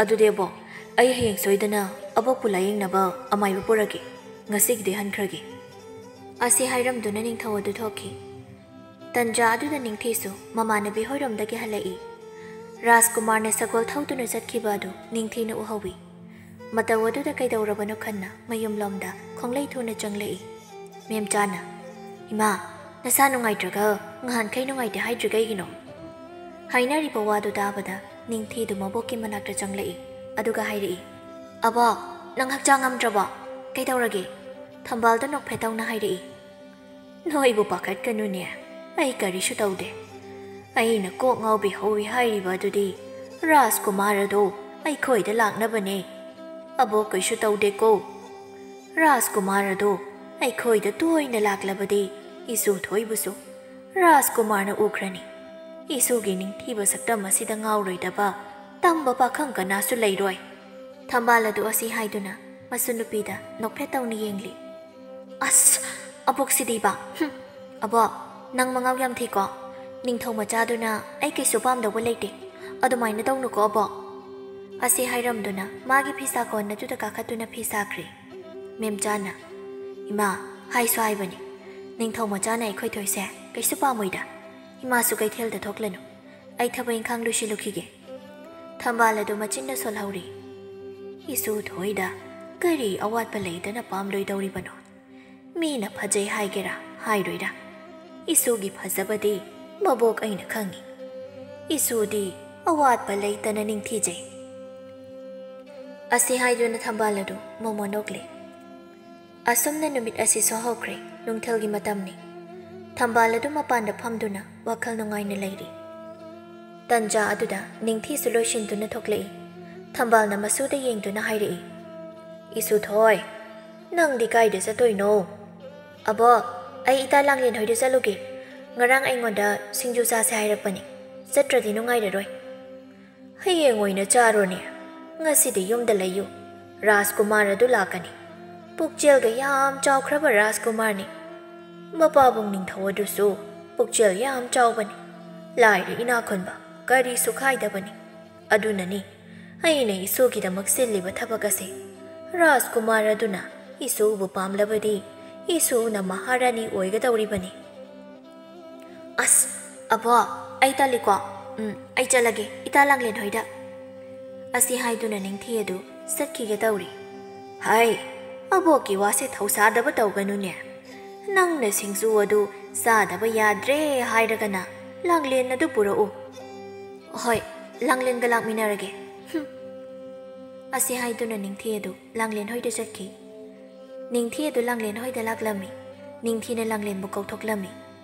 ꯑꯗꯨꯗꯤ ꯑꯕꯣꯛ, ꯑꯩ ꯍꯌꯦꯡ ꯁꯣꯏꯗꯅ ꯑꯕꯣꯛꯄꯨ ꯂꯥꯏꯌꯦꯡꯅꯕ ꯑꯃꯥꯏꯕ ꯄꯨꯔꯒꯦ꯫ ꯉꯁꯤꯒꯤꯗꯤ ꯍꯟꯈ꯭ꯔꯒꯦ꯫" ꯑꯁꯤ ꯍꯥꯏꯔꯝꯗꯨꯅ ꯅꯤꯡꯊꯧ ꯑꯗꯨ ꯊꯣꯛꯈꯤ꯫ ꯇꯟꯖꯥ ꯑꯗꯨꯗ ꯅꯤꯡꯊꯤꯁꯨ ꯃꯃꯥꯟꯅꯕꯤ ꯍꯣꯏꯔꯣꯝꯗꯒꯤ ꯍꯜꯂꯛꯏ꯫ ꯔꯥꯖꯀꯨꯃꯥꯔꯅ ꯁꯒꯣꯜ ꯊꯧꯗꯨꯅ ꯆꯠꯈꯤꯕ ꯑꯗꯨ ꯅꯤꯡꯊꯤꯅ ꯎꯍꯧꯏ꯫ ꯃꯇꯧ ꯑꯗꯨꯗ ꯀꯩꯗꯧꯔꯕꯅꯣ ꯈꯟꯅ ꯃꯌꯨꯝꯂꯣꯝꯗ ꯈꯣꯡꯂꯩ ꯊꯨꯅ ꯆꯪꯂꯛꯏ꯫ ꯃꯦꯝꯆꯥꯅ, "ꯏꯃꯥ, ꯅꯁꯥ ꯅꯨꯡꯉꯥꯏꯇ꯭ꯔꯒ ꯉꯍꯥꯟꯈꯩ ꯅꯨꯡꯉꯥꯏꯇꯦ ꯍꯥꯏꯗ꯭ꯔꯤ ꯀꯩꯒꯤꯅꯣ?" ꯍꯥꯏꯅꯔꯤꯕ ꯋꯥꯗꯨ ꯇꯥꯕꯗ ꯅꯤꯡꯊꯤꯗꯨ ꯃꯕꯣꯛꯀꯤ ꯃꯅꯥꯛꯇ ꯆꯪꯂꯛꯏ꯫ ꯑꯗꯨꯒ ꯍꯥꯏꯔꯛꯏ, "ꯑꯕꯣꯛ, ꯅꯪ ꯍꯛꯆꯥꯡ ꯉꯝꯗ꯭ꯔꯕꯣ? ꯀꯩꯗꯧꯔꯒꯦ?" ꯊꯝꯕꯥꯜꯗ ꯅꯣꯛꯐꯦꯠ ꯇꯧꯅ ꯍꯥꯏꯔꯛꯏ, "ꯅꯣꯏꯕꯨ ꯄꯥꯈꯠꯀꯅꯨꯅꯦ, ꯑꯩ ꯀꯔꯤꯁꯨ ꯇꯧꯗꯦ꯫ ꯑꯩꯅ ꯀꯣꯛ ꯉꯥꯎꯕꯤꯍꯧꯏ ꯍꯥꯏꯔꯤꯕ ꯑꯗꯨꯗꯤ ꯔꯥꯖꯀꯨꯃꯥꯔ ꯑꯗꯣ ꯑꯩꯈꯣꯏꯗ ꯂꯥꯛꯅꯕꯅꯦ꯫ ꯑꯕꯣꯛ ꯀꯩꯁꯨ ꯇꯧꯗꯦꯀꯣ꯫ ꯔꯥꯖꯀꯨꯃꯥꯔ ꯑꯗꯣ ꯑꯩꯈꯣꯏꯗ ꯇꯣꯏꯅ ꯂꯥꯛꯂꯕꯗꯤ ꯏꯁꯨ ꯊꯣꯏꯕꯨꯁꯨ ꯔꯥꯖꯀꯨꯃꯥꯔꯅ ꯎꯈ꯭ꯔꯅꯤ꯫ ꯏꯁꯨꯒꯤ ꯅꯤꯡꯊꯤꯕ ꯁꯛꯇꯝ ꯑꯁꯤꯗ ꯉꯥꯎꯔꯣꯏꯗꯕ ꯇꯝꯕ ꯄꯥꯈꯪ ꯀꯅꯥꯁꯨ ꯂꯩꯔꯣꯏ꯫" ꯊꯝꯕꯥꯜ ꯑꯗꯨ ꯑꯁꯤ ꯍꯥꯏꯗꯨꯅ ꯃꯁꯨ ꯅꯨꯄꯤꯗ ꯅꯣꯛꯐꯦꯠ ꯇꯧꯅ ꯌꯦꯡꯂꯤ꯫ "ꯑꯁ, ꯑꯕꯣꯛꯁꯤꯗꯤꯕ꯫ ꯍꯨꯝ꯫ ꯑꯕꯣꯛ, ꯅꯪ ꯃꯉꯥꯎ ꯌꯥꯝ ꯊꯤꯀꯣ꯫ ꯅꯤꯡꯊꯧ ꯃꯆꯥꯗꯨꯅ ꯑꯩ ꯀꯩꯁꯨ ꯄꯥꯝꯗꯧꯕ ꯂꯩꯇꯦ꯫ ꯑꯗꯨꯃꯥꯏꯅ ꯇꯧꯅꯨꯀꯣ, ꯑꯕꯣꯛ꯫" ꯑꯁꯤ ꯍꯥꯏꯔꯝꯗꯨꯅ ꯃꯥꯒꯤ ꯐꯤꯁꯥ ꯀꯣꯟ ꯑꯗꯨꯗ ꯀꯥꯈꯠꯇꯨꯅ ꯐꯤ ꯁꯥꯈ꯭ꯔꯦ꯫ ꯃꯦꯝꯆꯥꯅ, "ꯏꯃꯥ, ꯍꯥꯏꯁꯨ ꯍꯥꯏꯕꯅꯤ, ꯅꯤꯡꯊꯧ ꯃꯆꯥꯅ ꯑꯩꯈꯣꯏ ꯊꯣꯏꯁꯦ ꯀꯩꯁꯨ ꯄꯥꯝꯃꯣꯏꯗ꯫ ꯏꯃꯥꯁꯨ ꯀꯩꯊꯦꯜꯗ ꯊꯣꯛꯂꯅꯨ꯫ ꯑꯩ ꯊꯕꯛ ꯏꯪꯈꯥꯡ ꯂꯣꯏꯁꯤꯜꯂꯨꯈꯤꯒꯦ꯫" ꯊꯝꯕꯥꯜ ꯑꯗꯨ ꯃꯆꯤꯟꯅ ꯁꯣꯜꯍꯧꯔꯤ꯫ "ꯏꯁꯨ ꯊꯣꯏꯗ ꯀꯔꯤ ꯑꯋꯥꯠꯄ ꯂꯩꯗꯅ ꯄꯥꯝꯂꯣꯏꯗꯧꯔꯤꯕꯅꯣ? ꯃꯤꯅ ꯐꯖꯩ ꯍꯥꯏꯒꯦꯔꯥ ꯍꯥꯏꯔꯣꯏꯔꯥ, ꯏꯁꯨꯒꯤ ꯐꯖꯕꯗꯤ ꯃꯕꯣꯛ ꯑꯩꯅ ꯈꯪꯉꯤ꯫ ꯏꯁꯨꯗꯤ ꯑꯋꯥꯠꯄ ꯂꯩꯇꯅ ꯅꯤꯡꯊꯤꯖꯩ꯫" ꯑꯁꯤ ꯍꯥꯏꯗꯨꯅ ꯊꯝꯕꯥꯜ ꯑꯗꯨ ꯃꯣꯃꯣ ꯅꯣꯛꯂꯤ꯫ ꯑꯁꯨꯝꯅ ꯅꯨꯃꯤꯠ ꯑꯁꯤꯁꯨ ꯍꯧꯈ꯭ꯔꯦ꯫ ꯅꯨꯡꯊꯤꯜꯒꯤ ꯃꯇꯝꯅꯤ꯫ ꯊꯝꯕꯥꯜ ꯑꯗꯨ ꯃꯄꯥꯟꯗ ꯐꯝꯗꯨꯅ ꯋꯥꯈꯜ ꯅꯨꯡꯉꯥꯏꯅ ꯂꯩꯔꯤ꯫ ꯇꯟꯖꯥ ꯑꯗꯨꯗ ꯅꯤꯡꯊꯤꯁꯨ ꯂꯣꯏꯁꯤꯟꯗꯨꯅ ꯊꯣꯛꯂꯛꯏ꯫ ꯊꯝꯕꯥꯜꯅ ꯃꯁꯨꯗ ꯌꯦꯡꯗꯨꯅ ꯍꯥꯏꯔꯛꯏ, "ꯏꯁꯨ ꯊꯣꯏ, ꯅꯪꯗꯤ ꯀꯥꯏꯗ ꯆꯠꯇꯣꯏꯅꯣ?" "ꯑꯕꯣꯛ, ꯑꯩ ꯏꯇꯥ ꯂꯥꯡꯂꯦꯟ ꯍꯣꯏꯗ ꯆꯠꯂꯨꯒꯦ꯫ ꯉꯔꯥꯡ ꯑꯩꯉꯣꯟꯗ ꯁꯤꯡꯖꯨ ꯆꯥꯁꯦ ꯍꯥꯏꯔꯛꯄꯅꯤ꯫ ꯆꯠꯇ꯭ꯔꯗꯤ ꯅꯨꯡꯉꯥꯏꯔꯔꯣꯏ꯫" "ꯍꯌꯦꯡ ꯑꯣꯏꯅ ꯆꯥꯔꯣꯅꯦ꯫ ꯉꯁꯤꯗꯤ ꯌꯨꯝꯗ ꯂꯩꯌꯨ꯫ ꯔꯥꯖꯀꯨꯃꯥꯔ ꯑꯗꯨ ꯂꯥꯛꯀꯅꯤ꯫ ꯄꯨꯛꯆꯦꯜꯒ ꯌꯥꯝ ꯆꯥꯎꯈ꯭ꯔꯕ ꯔꯥꯖꯀꯨꯃꯥꯔꯅꯤ꯫ ꯃꯄꯥꯕꯨꯡ ꯅꯤꯡꯊꯧ ꯑꯗꯨꯁꯨ ꯄꯨꯛꯆꯦꯜ ꯌꯥꯝ ꯆꯥꯎꯕꯅꯤ꯫ ꯂꯥꯏꯔ ꯏꯅꯥꯛ ꯈꯨꯟꯕ ꯀꯔꯤꯁꯨ ꯈꯥꯏꯗꯕꯅꯤ꯫ ꯑꯗꯨꯅꯅꯤ ꯑꯩꯅ ꯏꯁꯨꯒꯤꯗꯃꯛ ꯁꯤꯜꯂꯤꯕ ꯊꯕꯛ ꯑꯁꯤ꯫ ꯔꯥꯖꯀꯨꯃꯥꯔ ꯑꯗꯨꯅ ꯏꯁꯨꯕꯨ ꯄꯥꯝꯂꯕꯗꯤ ꯏꯁꯨꯅ ꯃꯍꯥꯔꯥꯅꯤ ꯑꯣꯏꯒꯗꯧꯔꯤꯕꯅꯤ꯫" "ꯑꯁ, ꯑꯕꯣꯛ, ꯑꯩ ꯇꯜꯂꯤꯀꯣ꯫ ꯎꯝ, ꯑꯩ ꯆꯠꯂꯒꯦ ꯏꯇꯥ ꯂꯥꯡꯂꯦꯟ ꯍꯣꯏꯗ꯫" ꯑꯁꯤ ꯍꯥꯏꯗꯨꯅ ꯅꯤꯡꯊꯤ ꯑꯗꯨ ꯆꯠꯈꯤꯒꯦ ꯇꯧꯔꯤ꯫ "ꯍꯩ, ꯑꯕꯣꯛꯀꯤ ꯋꯥꯁꯦ ꯊꯧꯁꯥꯗꯕ ꯇꯧꯒꯅꯨꯅꯦ꯫ ꯅꯪꯅ ꯁꯤꯡꯖꯨ ꯑꯗꯨ ꯆꯥꯗꯕ ꯌꯥꯗ꯭ꯔꯦ ꯍꯥꯏꯔꯒꯅ ꯂꯥꯡꯂꯦꯟ ꯑꯗꯨ ꯄꯨꯔꯛꯎ꯫" "ꯍꯣꯏ, ꯂꯥꯡꯂꯦꯟꯒ ꯂꯥꯛꯃꯤꯟꯅꯔꯒꯦ꯫" ꯍꯨꯝ꯫ ꯑꯁꯤ ꯍꯥꯏꯗꯨꯅ ꯅꯤꯡꯊꯤ ꯑꯗꯨ ꯂꯥꯡꯂꯦꯟ ꯍꯣꯏꯗ ꯆꯠꯈꯤ꯫ ꯅꯤꯡꯊꯤ ꯑꯗꯨ ꯂꯥꯡꯂꯦꯟ ꯍꯣꯏꯗ ꯂꯥꯛꯂꯝꯃꯤ꯫ ꯅꯤꯡꯊꯤꯅ ꯂꯥꯡꯂꯦꯟꯕꯨ ꯀꯧꯊꯣꯛꯂꯝꯃꯤ꯫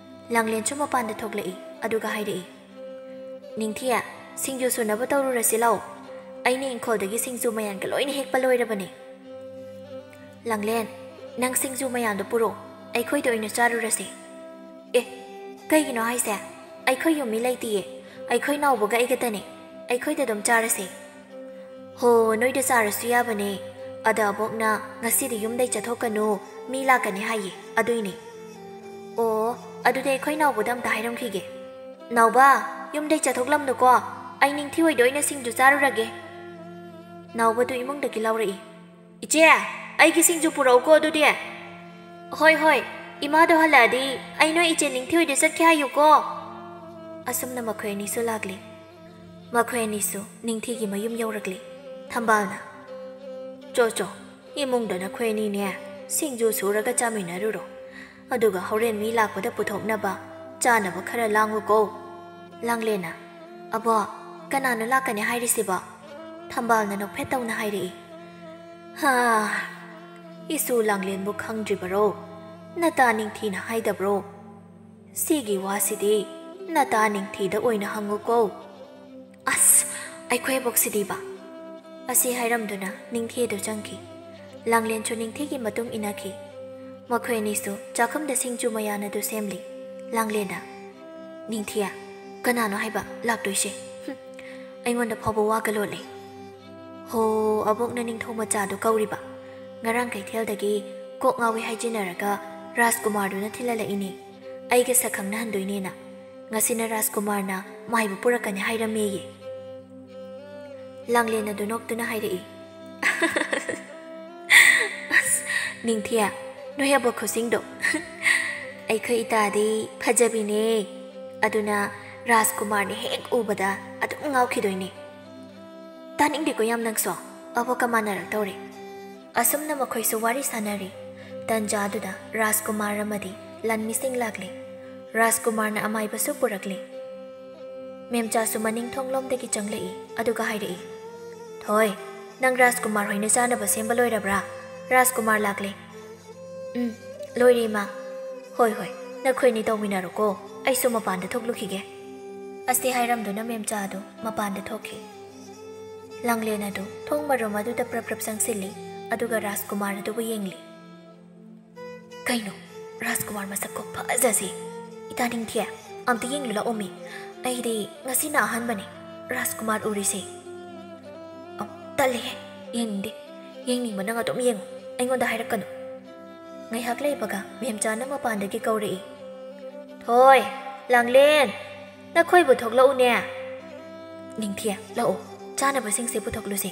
ꯂꯥꯡꯂꯦꯟꯁꯨ ꯃꯄꯥꯟꯗ ꯊꯣꯛꯂꯛꯏ, ꯑꯗꯨꯒ ꯍꯥꯏꯔꯛꯏ, "ꯅꯤꯡꯊꯤ, ꯁꯤꯡꯖꯨ ꯁꯨꯅꯕ ꯇꯧꯔꯨꯔꯁꯤ ꯂꯥꯛꯑꯣ꯫ ꯑꯩꯅ ꯏꯪꯈꯣꯜꯗꯒꯤ ꯁꯤꯡꯖꯨ ꯃꯌꯥꯟꯒ ꯂꯣꯏꯅ ꯍꯦꯛꯄ ꯂꯣꯏꯔꯕꯅꯦ꯫" "ꯂꯥꯡꯂꯦꯟ, ꯅꯪ ꯁꯤꯡꯖꯨ ꯃꯌꯥꯟꯗꯣ ꯄꯨꯔꯛꯑꯣ, ꯑꯩꯈꯣꯏꯗ ꯑꯣꯏꯅ ꯆꯥꯔꯨꯔꯁꯦ꯫" "ꯑꯦ, ꯀꯩꯒꯤꯅꯣ ꯍꯥꯏꯁꯦ? ꯑꯩꯈꯣꯏ ꯌꯨꯝ ꯃꯤ ꯂꯩꯇꯤꯌꯦ꯫ ꯑꯩꯈꯣꯏ ꯅꯥꯎꯕꯒ ꯑꯩꯒꯇꯅꯦ꯫ ꯑꯩꯈꯣꯏꯗ ꯑꯗꯨꯝ ꯆꯥꯔꯁꯦ꯫" "ꯍꯣ, ꯅꯣꯏꯗ ꯆꯥꯔꯁꯨ ꯌꯥꯕꯅꯦ꯫ ꯑꯗ ꯑꯕꯣꯛꯅ ꯉꯁꯤꯗꯤ ꯌꯨꯝꯗꯩ ꯆꯠꯊꯣꯛꯀꯅꯨ, ꯃꯤ ꯂꯥꯛꯀꯅꯤ ꯍꯥꯏꯌꯦ, ꯑꯗꯨꯏꯅꯦ꯫" "ꯑꯣ, ꯑꯗꯨꯗꯤ ꯑꯩꯈꯣꯏ ꯅꯥꯎꯕꯗ ꯑꯝꯇ ꯍꯥꯏꯔꯝꯈꯤꯒꯦ꯫ ꯅꯥꯎꯕ, ꯌꯨꯝꯗꯩ ꯆꯠꯊꯣꯛꯂꯝꯅꯨꯀꯣ꯫ ꯑꯩ ꯅꯤꯡꯊꯤ ꯍꯣꯏꯗ ꯑꯣꯏꯅ ꯁꯤꯡꯖꯨ ꯆꯥꯔꯨꯔꯒꯦ꯫" ꯅꯥꯎꯕꯗꯨ ꯏꯃꯨꯡꯗꯒꯤ ꯂꯥꯎꯔꯛꯏ, "ꯏꯆꯦ, ꯑꯩꯒꯤ ꯁꯤꯡꯖꯨ ꯄꯨꯔꯛꯎꯀꯣ ꯑꯗꯨꯗꯤ꯫" "ꯍꯣꯏ, ꯍꯣꯏ, ꯏꯃꯥꯗꯣ ꯍꯜꯂꯛꯑꯗꯤ ꯑꯩ ꯅꯣꯏ ꯏꯆꯦ ꯅꯤꯡꯊꯤ ꯍꯣꯏꯗ ꯆꯠꯈꯤ ꯍꯥꯏꯌꯨꯀꯣ꯫" ꯑꯁꯨꯝꯅ ꯃꯈꯣꯏ ꯑꯅꯤꯁꯨ ꯂꯥꯛꯂꯤ꯫ ꯃꯈꯣꯏ ꯑꯅꯤꯁꯨ ꯅꯤꯡꯊꯤꯒꯤ ꯃꯌꯨꯝ ꯌꯧꯔꯛꯂꯤ꯫ ꯊꯝꯕꯥꯜꯅ, "ꯆꯣ, ꯆꯣ, ꯏꯃꯨꯡꯗ ꯅꯈꯣꯏ ꯑꯅꯤꯅꯦ ꯁꯤꯡꯖꯨ ꯁꯨꯔꯒ ꯆꯥꯃꯤꯟꯅꯔꯨꯔꯣ꯫ ꯑꯗꯨꯒ ꯍꯣꯔꯦꯟ ꯃꯤ ꯂꯥꯛꯄꯗ ꯄꯨꯊꯣꯛꯅꯕ ꯆꯥꯅꯕ ꯈꯔ ꯂꯥꯡꯉꯨꯀꯣ꯫" ꯂꯥꯡꯂꯦꯟꯅ, "ꯑꯕꯣ, ꯀꯅꯥꯅꯣ ꯂꯥꯛꯀꯅꯤ ꯍꯥꯏꯔꯤꯁꯤꯕꯣ?" ꯊꯝꯕꯥꯜꯅ ꯅꯣꯛꯐꯦꯠ ꯇꯧꯅ ꯍꯥꯏꯔꯛꯏ꯫ "ꯍꯥ, ꯏꯁꯨ ꯂꯥꯡꯂꯦꯟꯕꯨ ꯈꯪꯗ꯭ꯔꯤꯕꯔꯣ? ꯅꯇꯥ ꯅꯤꯡꯊꯤꯅ ꯍꯥꯏꯗꯕ꯭ꯔꯣ? ꯁꯤꯒꯤ ꯋꯥꯁꯤꯗꯤ ꯅꯇꯥ ꯅꯤꯡꯊꯤꯗ ꯑꯣꯏꯅ ꯍꯪꯉꯨꯀꯣ꯫" "ꯑꯁ, ꯑꯩꯈꯣꯏ ꯑꯕꯣꯛꯁꯤꯗꯤꯕ!" ꯑꯁꯤ ꯍꯥꯏꯔꯝꯗꯨꯅ ꯅꯤꯡꯊꯤꯗꯨ ꯆꯪꯈꯤ꯫ ꯂꯥꯡꯂꯦꯟꯁꯨ ꯅꯤꯡꯊꯤꯒꯤ ꯃꯇꯨꯡ ꯏꯟꯅꯈꯤ꯫ ꯃꯈꯣꯏ ꯑꯅꯤꯁꯨ ꯆꯥꯛꯈꯨꯝꯗ ꯁꯤꯡꯖꯨ ꯃꯌꯥꯟ ꯑꯗꯨ ꯁꯦꯝꯂꯤ꯫ ꯂꯥꯡꯂꯦꯟꯅ, "ꯅꯤꯡꯊꯤ, ꯀꯅꯥꯅꯣ ꯍꯥꯏꯕ ꯂꯥꯛꯇꯣꯏꯁꯦ? ꯍꯨꯝ, ꯑꯩꯉꯣꯟꯗ ꯐꯥꯎꯕ ꯋꯥꯒ ꯂꯣꯠꯂꯦ꯫" "ꯍꯣ, ꯑꯕꯣꯛꯅ ꯅꯤꯡꯊꯧ ꯃꯆꯥꯗꯨ ꯀꯧꯔꯤꯕ꯫ ꯉꯔꯥꯡ ꯀꯩꯊꯦꯜꯗꯒꯤ ꯀꯣꯛ ꯉꯥꯎꯏ ꯍꯥꯏꯖꯤꯟꯅꯔꯒ ꯔꯥꯖꯀꯨꯃꯥꯔꯗꯨꯅ ꯊꯤꯜꯍꯜꯂꯛꯏꯅꯦ, ꯑꯩꯒ ꯁꯛ ꯈꯪꯅꯍꯟꯗꯣꯏꯅꯦꯅ꯫ ꯉꯁꯤꯅ ꯔꯥꯖꯀꯨꯃꯥꯔꯅ ꯃꯥꯏꯕ ꯄꯨꯔꯛꯀꯅꯤ ꯍꯥꯏꯔꯝꯃꯦꯌꯦ꯫" ꯂꯥꯡꯂꯦꯟ ꯑꯗꯨ ꯅꯣꯛꯇꯨꯅ ꯍꯥꯏꯔꯛꯏ, "ꯑꯁ, ꯅꯤꯡꯊꯤ, ꯅꯣꯏ ꯑꯕꯣꯛ ꯈꯨꯁꯤꯡꯗꯣ꯫ ꯑꯩꯈꯣꯏ ꯏꯇꯥꯗꯤ ꯐꯖꯕꯤꯅꯦ, ꯑꯗꯨꯅ ꯔꯥꯖꯀꯨꯃꯥꯔꯅ ꯍꯦꯛ ꯎꯕꯗ ꯑꯗꯨꯝ ꯉꯥꯎꯈꯤꯗꯣꯏꯅꯦ꯫" "ꯇꯥꯅꯤꯡꯗꯦꯀꯣ ꯌꯥꯝ ꯅꯪꯁꯨ, ꯑꯕꯣꯛꯀ ꯃꯥꯟꯅꯔꯛꯇꯧꯔꯦ꯫" ꯑꯁꯨꯝꯅ ꯃꯈꯣꯏꯁꯨ ꯋꯥꯔꯤ ꯁꯥꯟꯅꯔꯤ꯫ ꯇꯟꯖꯥꯗꯨꯗ ꯔꯥꯖꯀꯨꯃꯥꯔ ꯑꯃꯗꯤ ꯂꯥꯟꯃꯤꯁꯤꯡ ꯂꯥꯛꯂꯤ꯫ ꯔꯥꯖꯀꯨꯃꯥꯔꯅ ꯑꯃꯥꯏꯕꯁꯨ ꯄꯨꯔꯛꯂꯤ꯫ ꯃꯦꯝꯆꯥꯁꯨ ꯃꯅꯤꯡ ꯊꯣꯡꯂꯣꯝꯗꯒꯤ ꯆꯪꯂꯛꯏ, ꯑꯗꯨꯒ ꯍꯥꯏꯔꯛꯏ, "ꯊꯣꯏ, ꯅꯪ ꯔꯥꯖꯀꯨꯃꯥꯔ ꯍꯣꯏꯅ ꯆꯥꯅꯕ ꯁꯦꯝꯕ ꯂꯣꯏꯔꯕ꯭ꯔꯥ? ꯔꯥꯖꯀꯨꯃꯥꯔ ꯂꯥꯛꯂꯦ꯫" ꯎꯝ, ꯂꯣꯏꯔꯦ, ꯏꯃꯥ꯫ ꯍꯣꯏ, ꯍꯣꯏ, ꯅꯈꯣꯏꯅꯤ ꯇꯧꯃꯤꯟꯅꯔꯣꯀꯣ, ꯑꯩꯁꯨ ꯃꯄꯥꯟꯗ ꯊꯣꯛꯂꯨꯈꯤꯒꯦ꯫ ꯑꯁꯤ ꯍꯥꯏꯔꯝꯗꯨꯅ ꯃꯦꯝꯆꯥ ꯑꯗꯨ ꯃꯄꯥꯟꯗ ꯊꯣꯛꯈꯤ꯫ ꯂꯥꯡꯂꯦꯟ ꯑꯗꯨ ꯊꯣꯡ ꯃꯔꯨꯝ ꯑꯗꯨꯗ ꯄ꯭ꯔꯞ ꯄ꯭ꯔꯞ ꯆꯪꯁꯤꯜꯂꯤ, ꯑꯗꯨꯒ ꯔꯥꯖꯀꯨꯃꯥꯔ ꯑꯗꯨꯕꯨ ꯌꯦꯡꯂꯤ꯫ ꯀꯩꯅꯣ, ꯔꯥꯖꯀꯨꯃꯥꯔ ꯃꯁꯛ ꯈꯨꯐꯖꯁꯦ! ꯏꯇꯥ ꯅꯤꯡꯊꯤ, ꯑꯝꯇ ꯌꯦꯡꯂꯨ ꯂꯥꯛꯑꯣꯃꯤ꯫ ꯑꯩꯗꯤ ꯉꯁꯤꯅ ꯑꯍꯥꯟꯕꯅꯦ ꯔꯥꯖꯀꯨꯃꯥꯔ ꯎꯔꯤꯁꯦ꯫ ꯑ, ꯇꯜꯂꯦꯍꯦ, ꯌꯦꯡꯅꯤꯡꯗꯦ꯫ ꯌꯦꯡꯅꯤꯡꯕ ꯅꯪ ꯑꯗꯨꯝ ꯌꯦꯡꯉꯨ, ꯑꯩꯉꯣꯟꯗ ꯍꯥꯏꯔꯛꯀꯅꯨ꯫ ꯉꯥꯏꯍꯥꯛ ꯂꯩꯕꯒ ꯃꯦꯝꯆꯥꯅ ꯃꯄꯥꯟꯗꯒꯤ ꯀꯧꯔꯛꯏ꯫ ꯊꯣꯏ, ꯂꯥꯡꯂꯦꯟ, ꯅꯈꯣꯏꯕꯨ ꯊꯣꯛꯂꯛꯎꯅꯦ꯫ ꯅꯤꯡꯊꯤ, ꯂꯥꯛꯑꯣ, ꯆꯥꯅꯕꯁꯤꯡꯁꯦ ꯄꯨꯊꯣꯛꯂꯨꯁꯦ꯫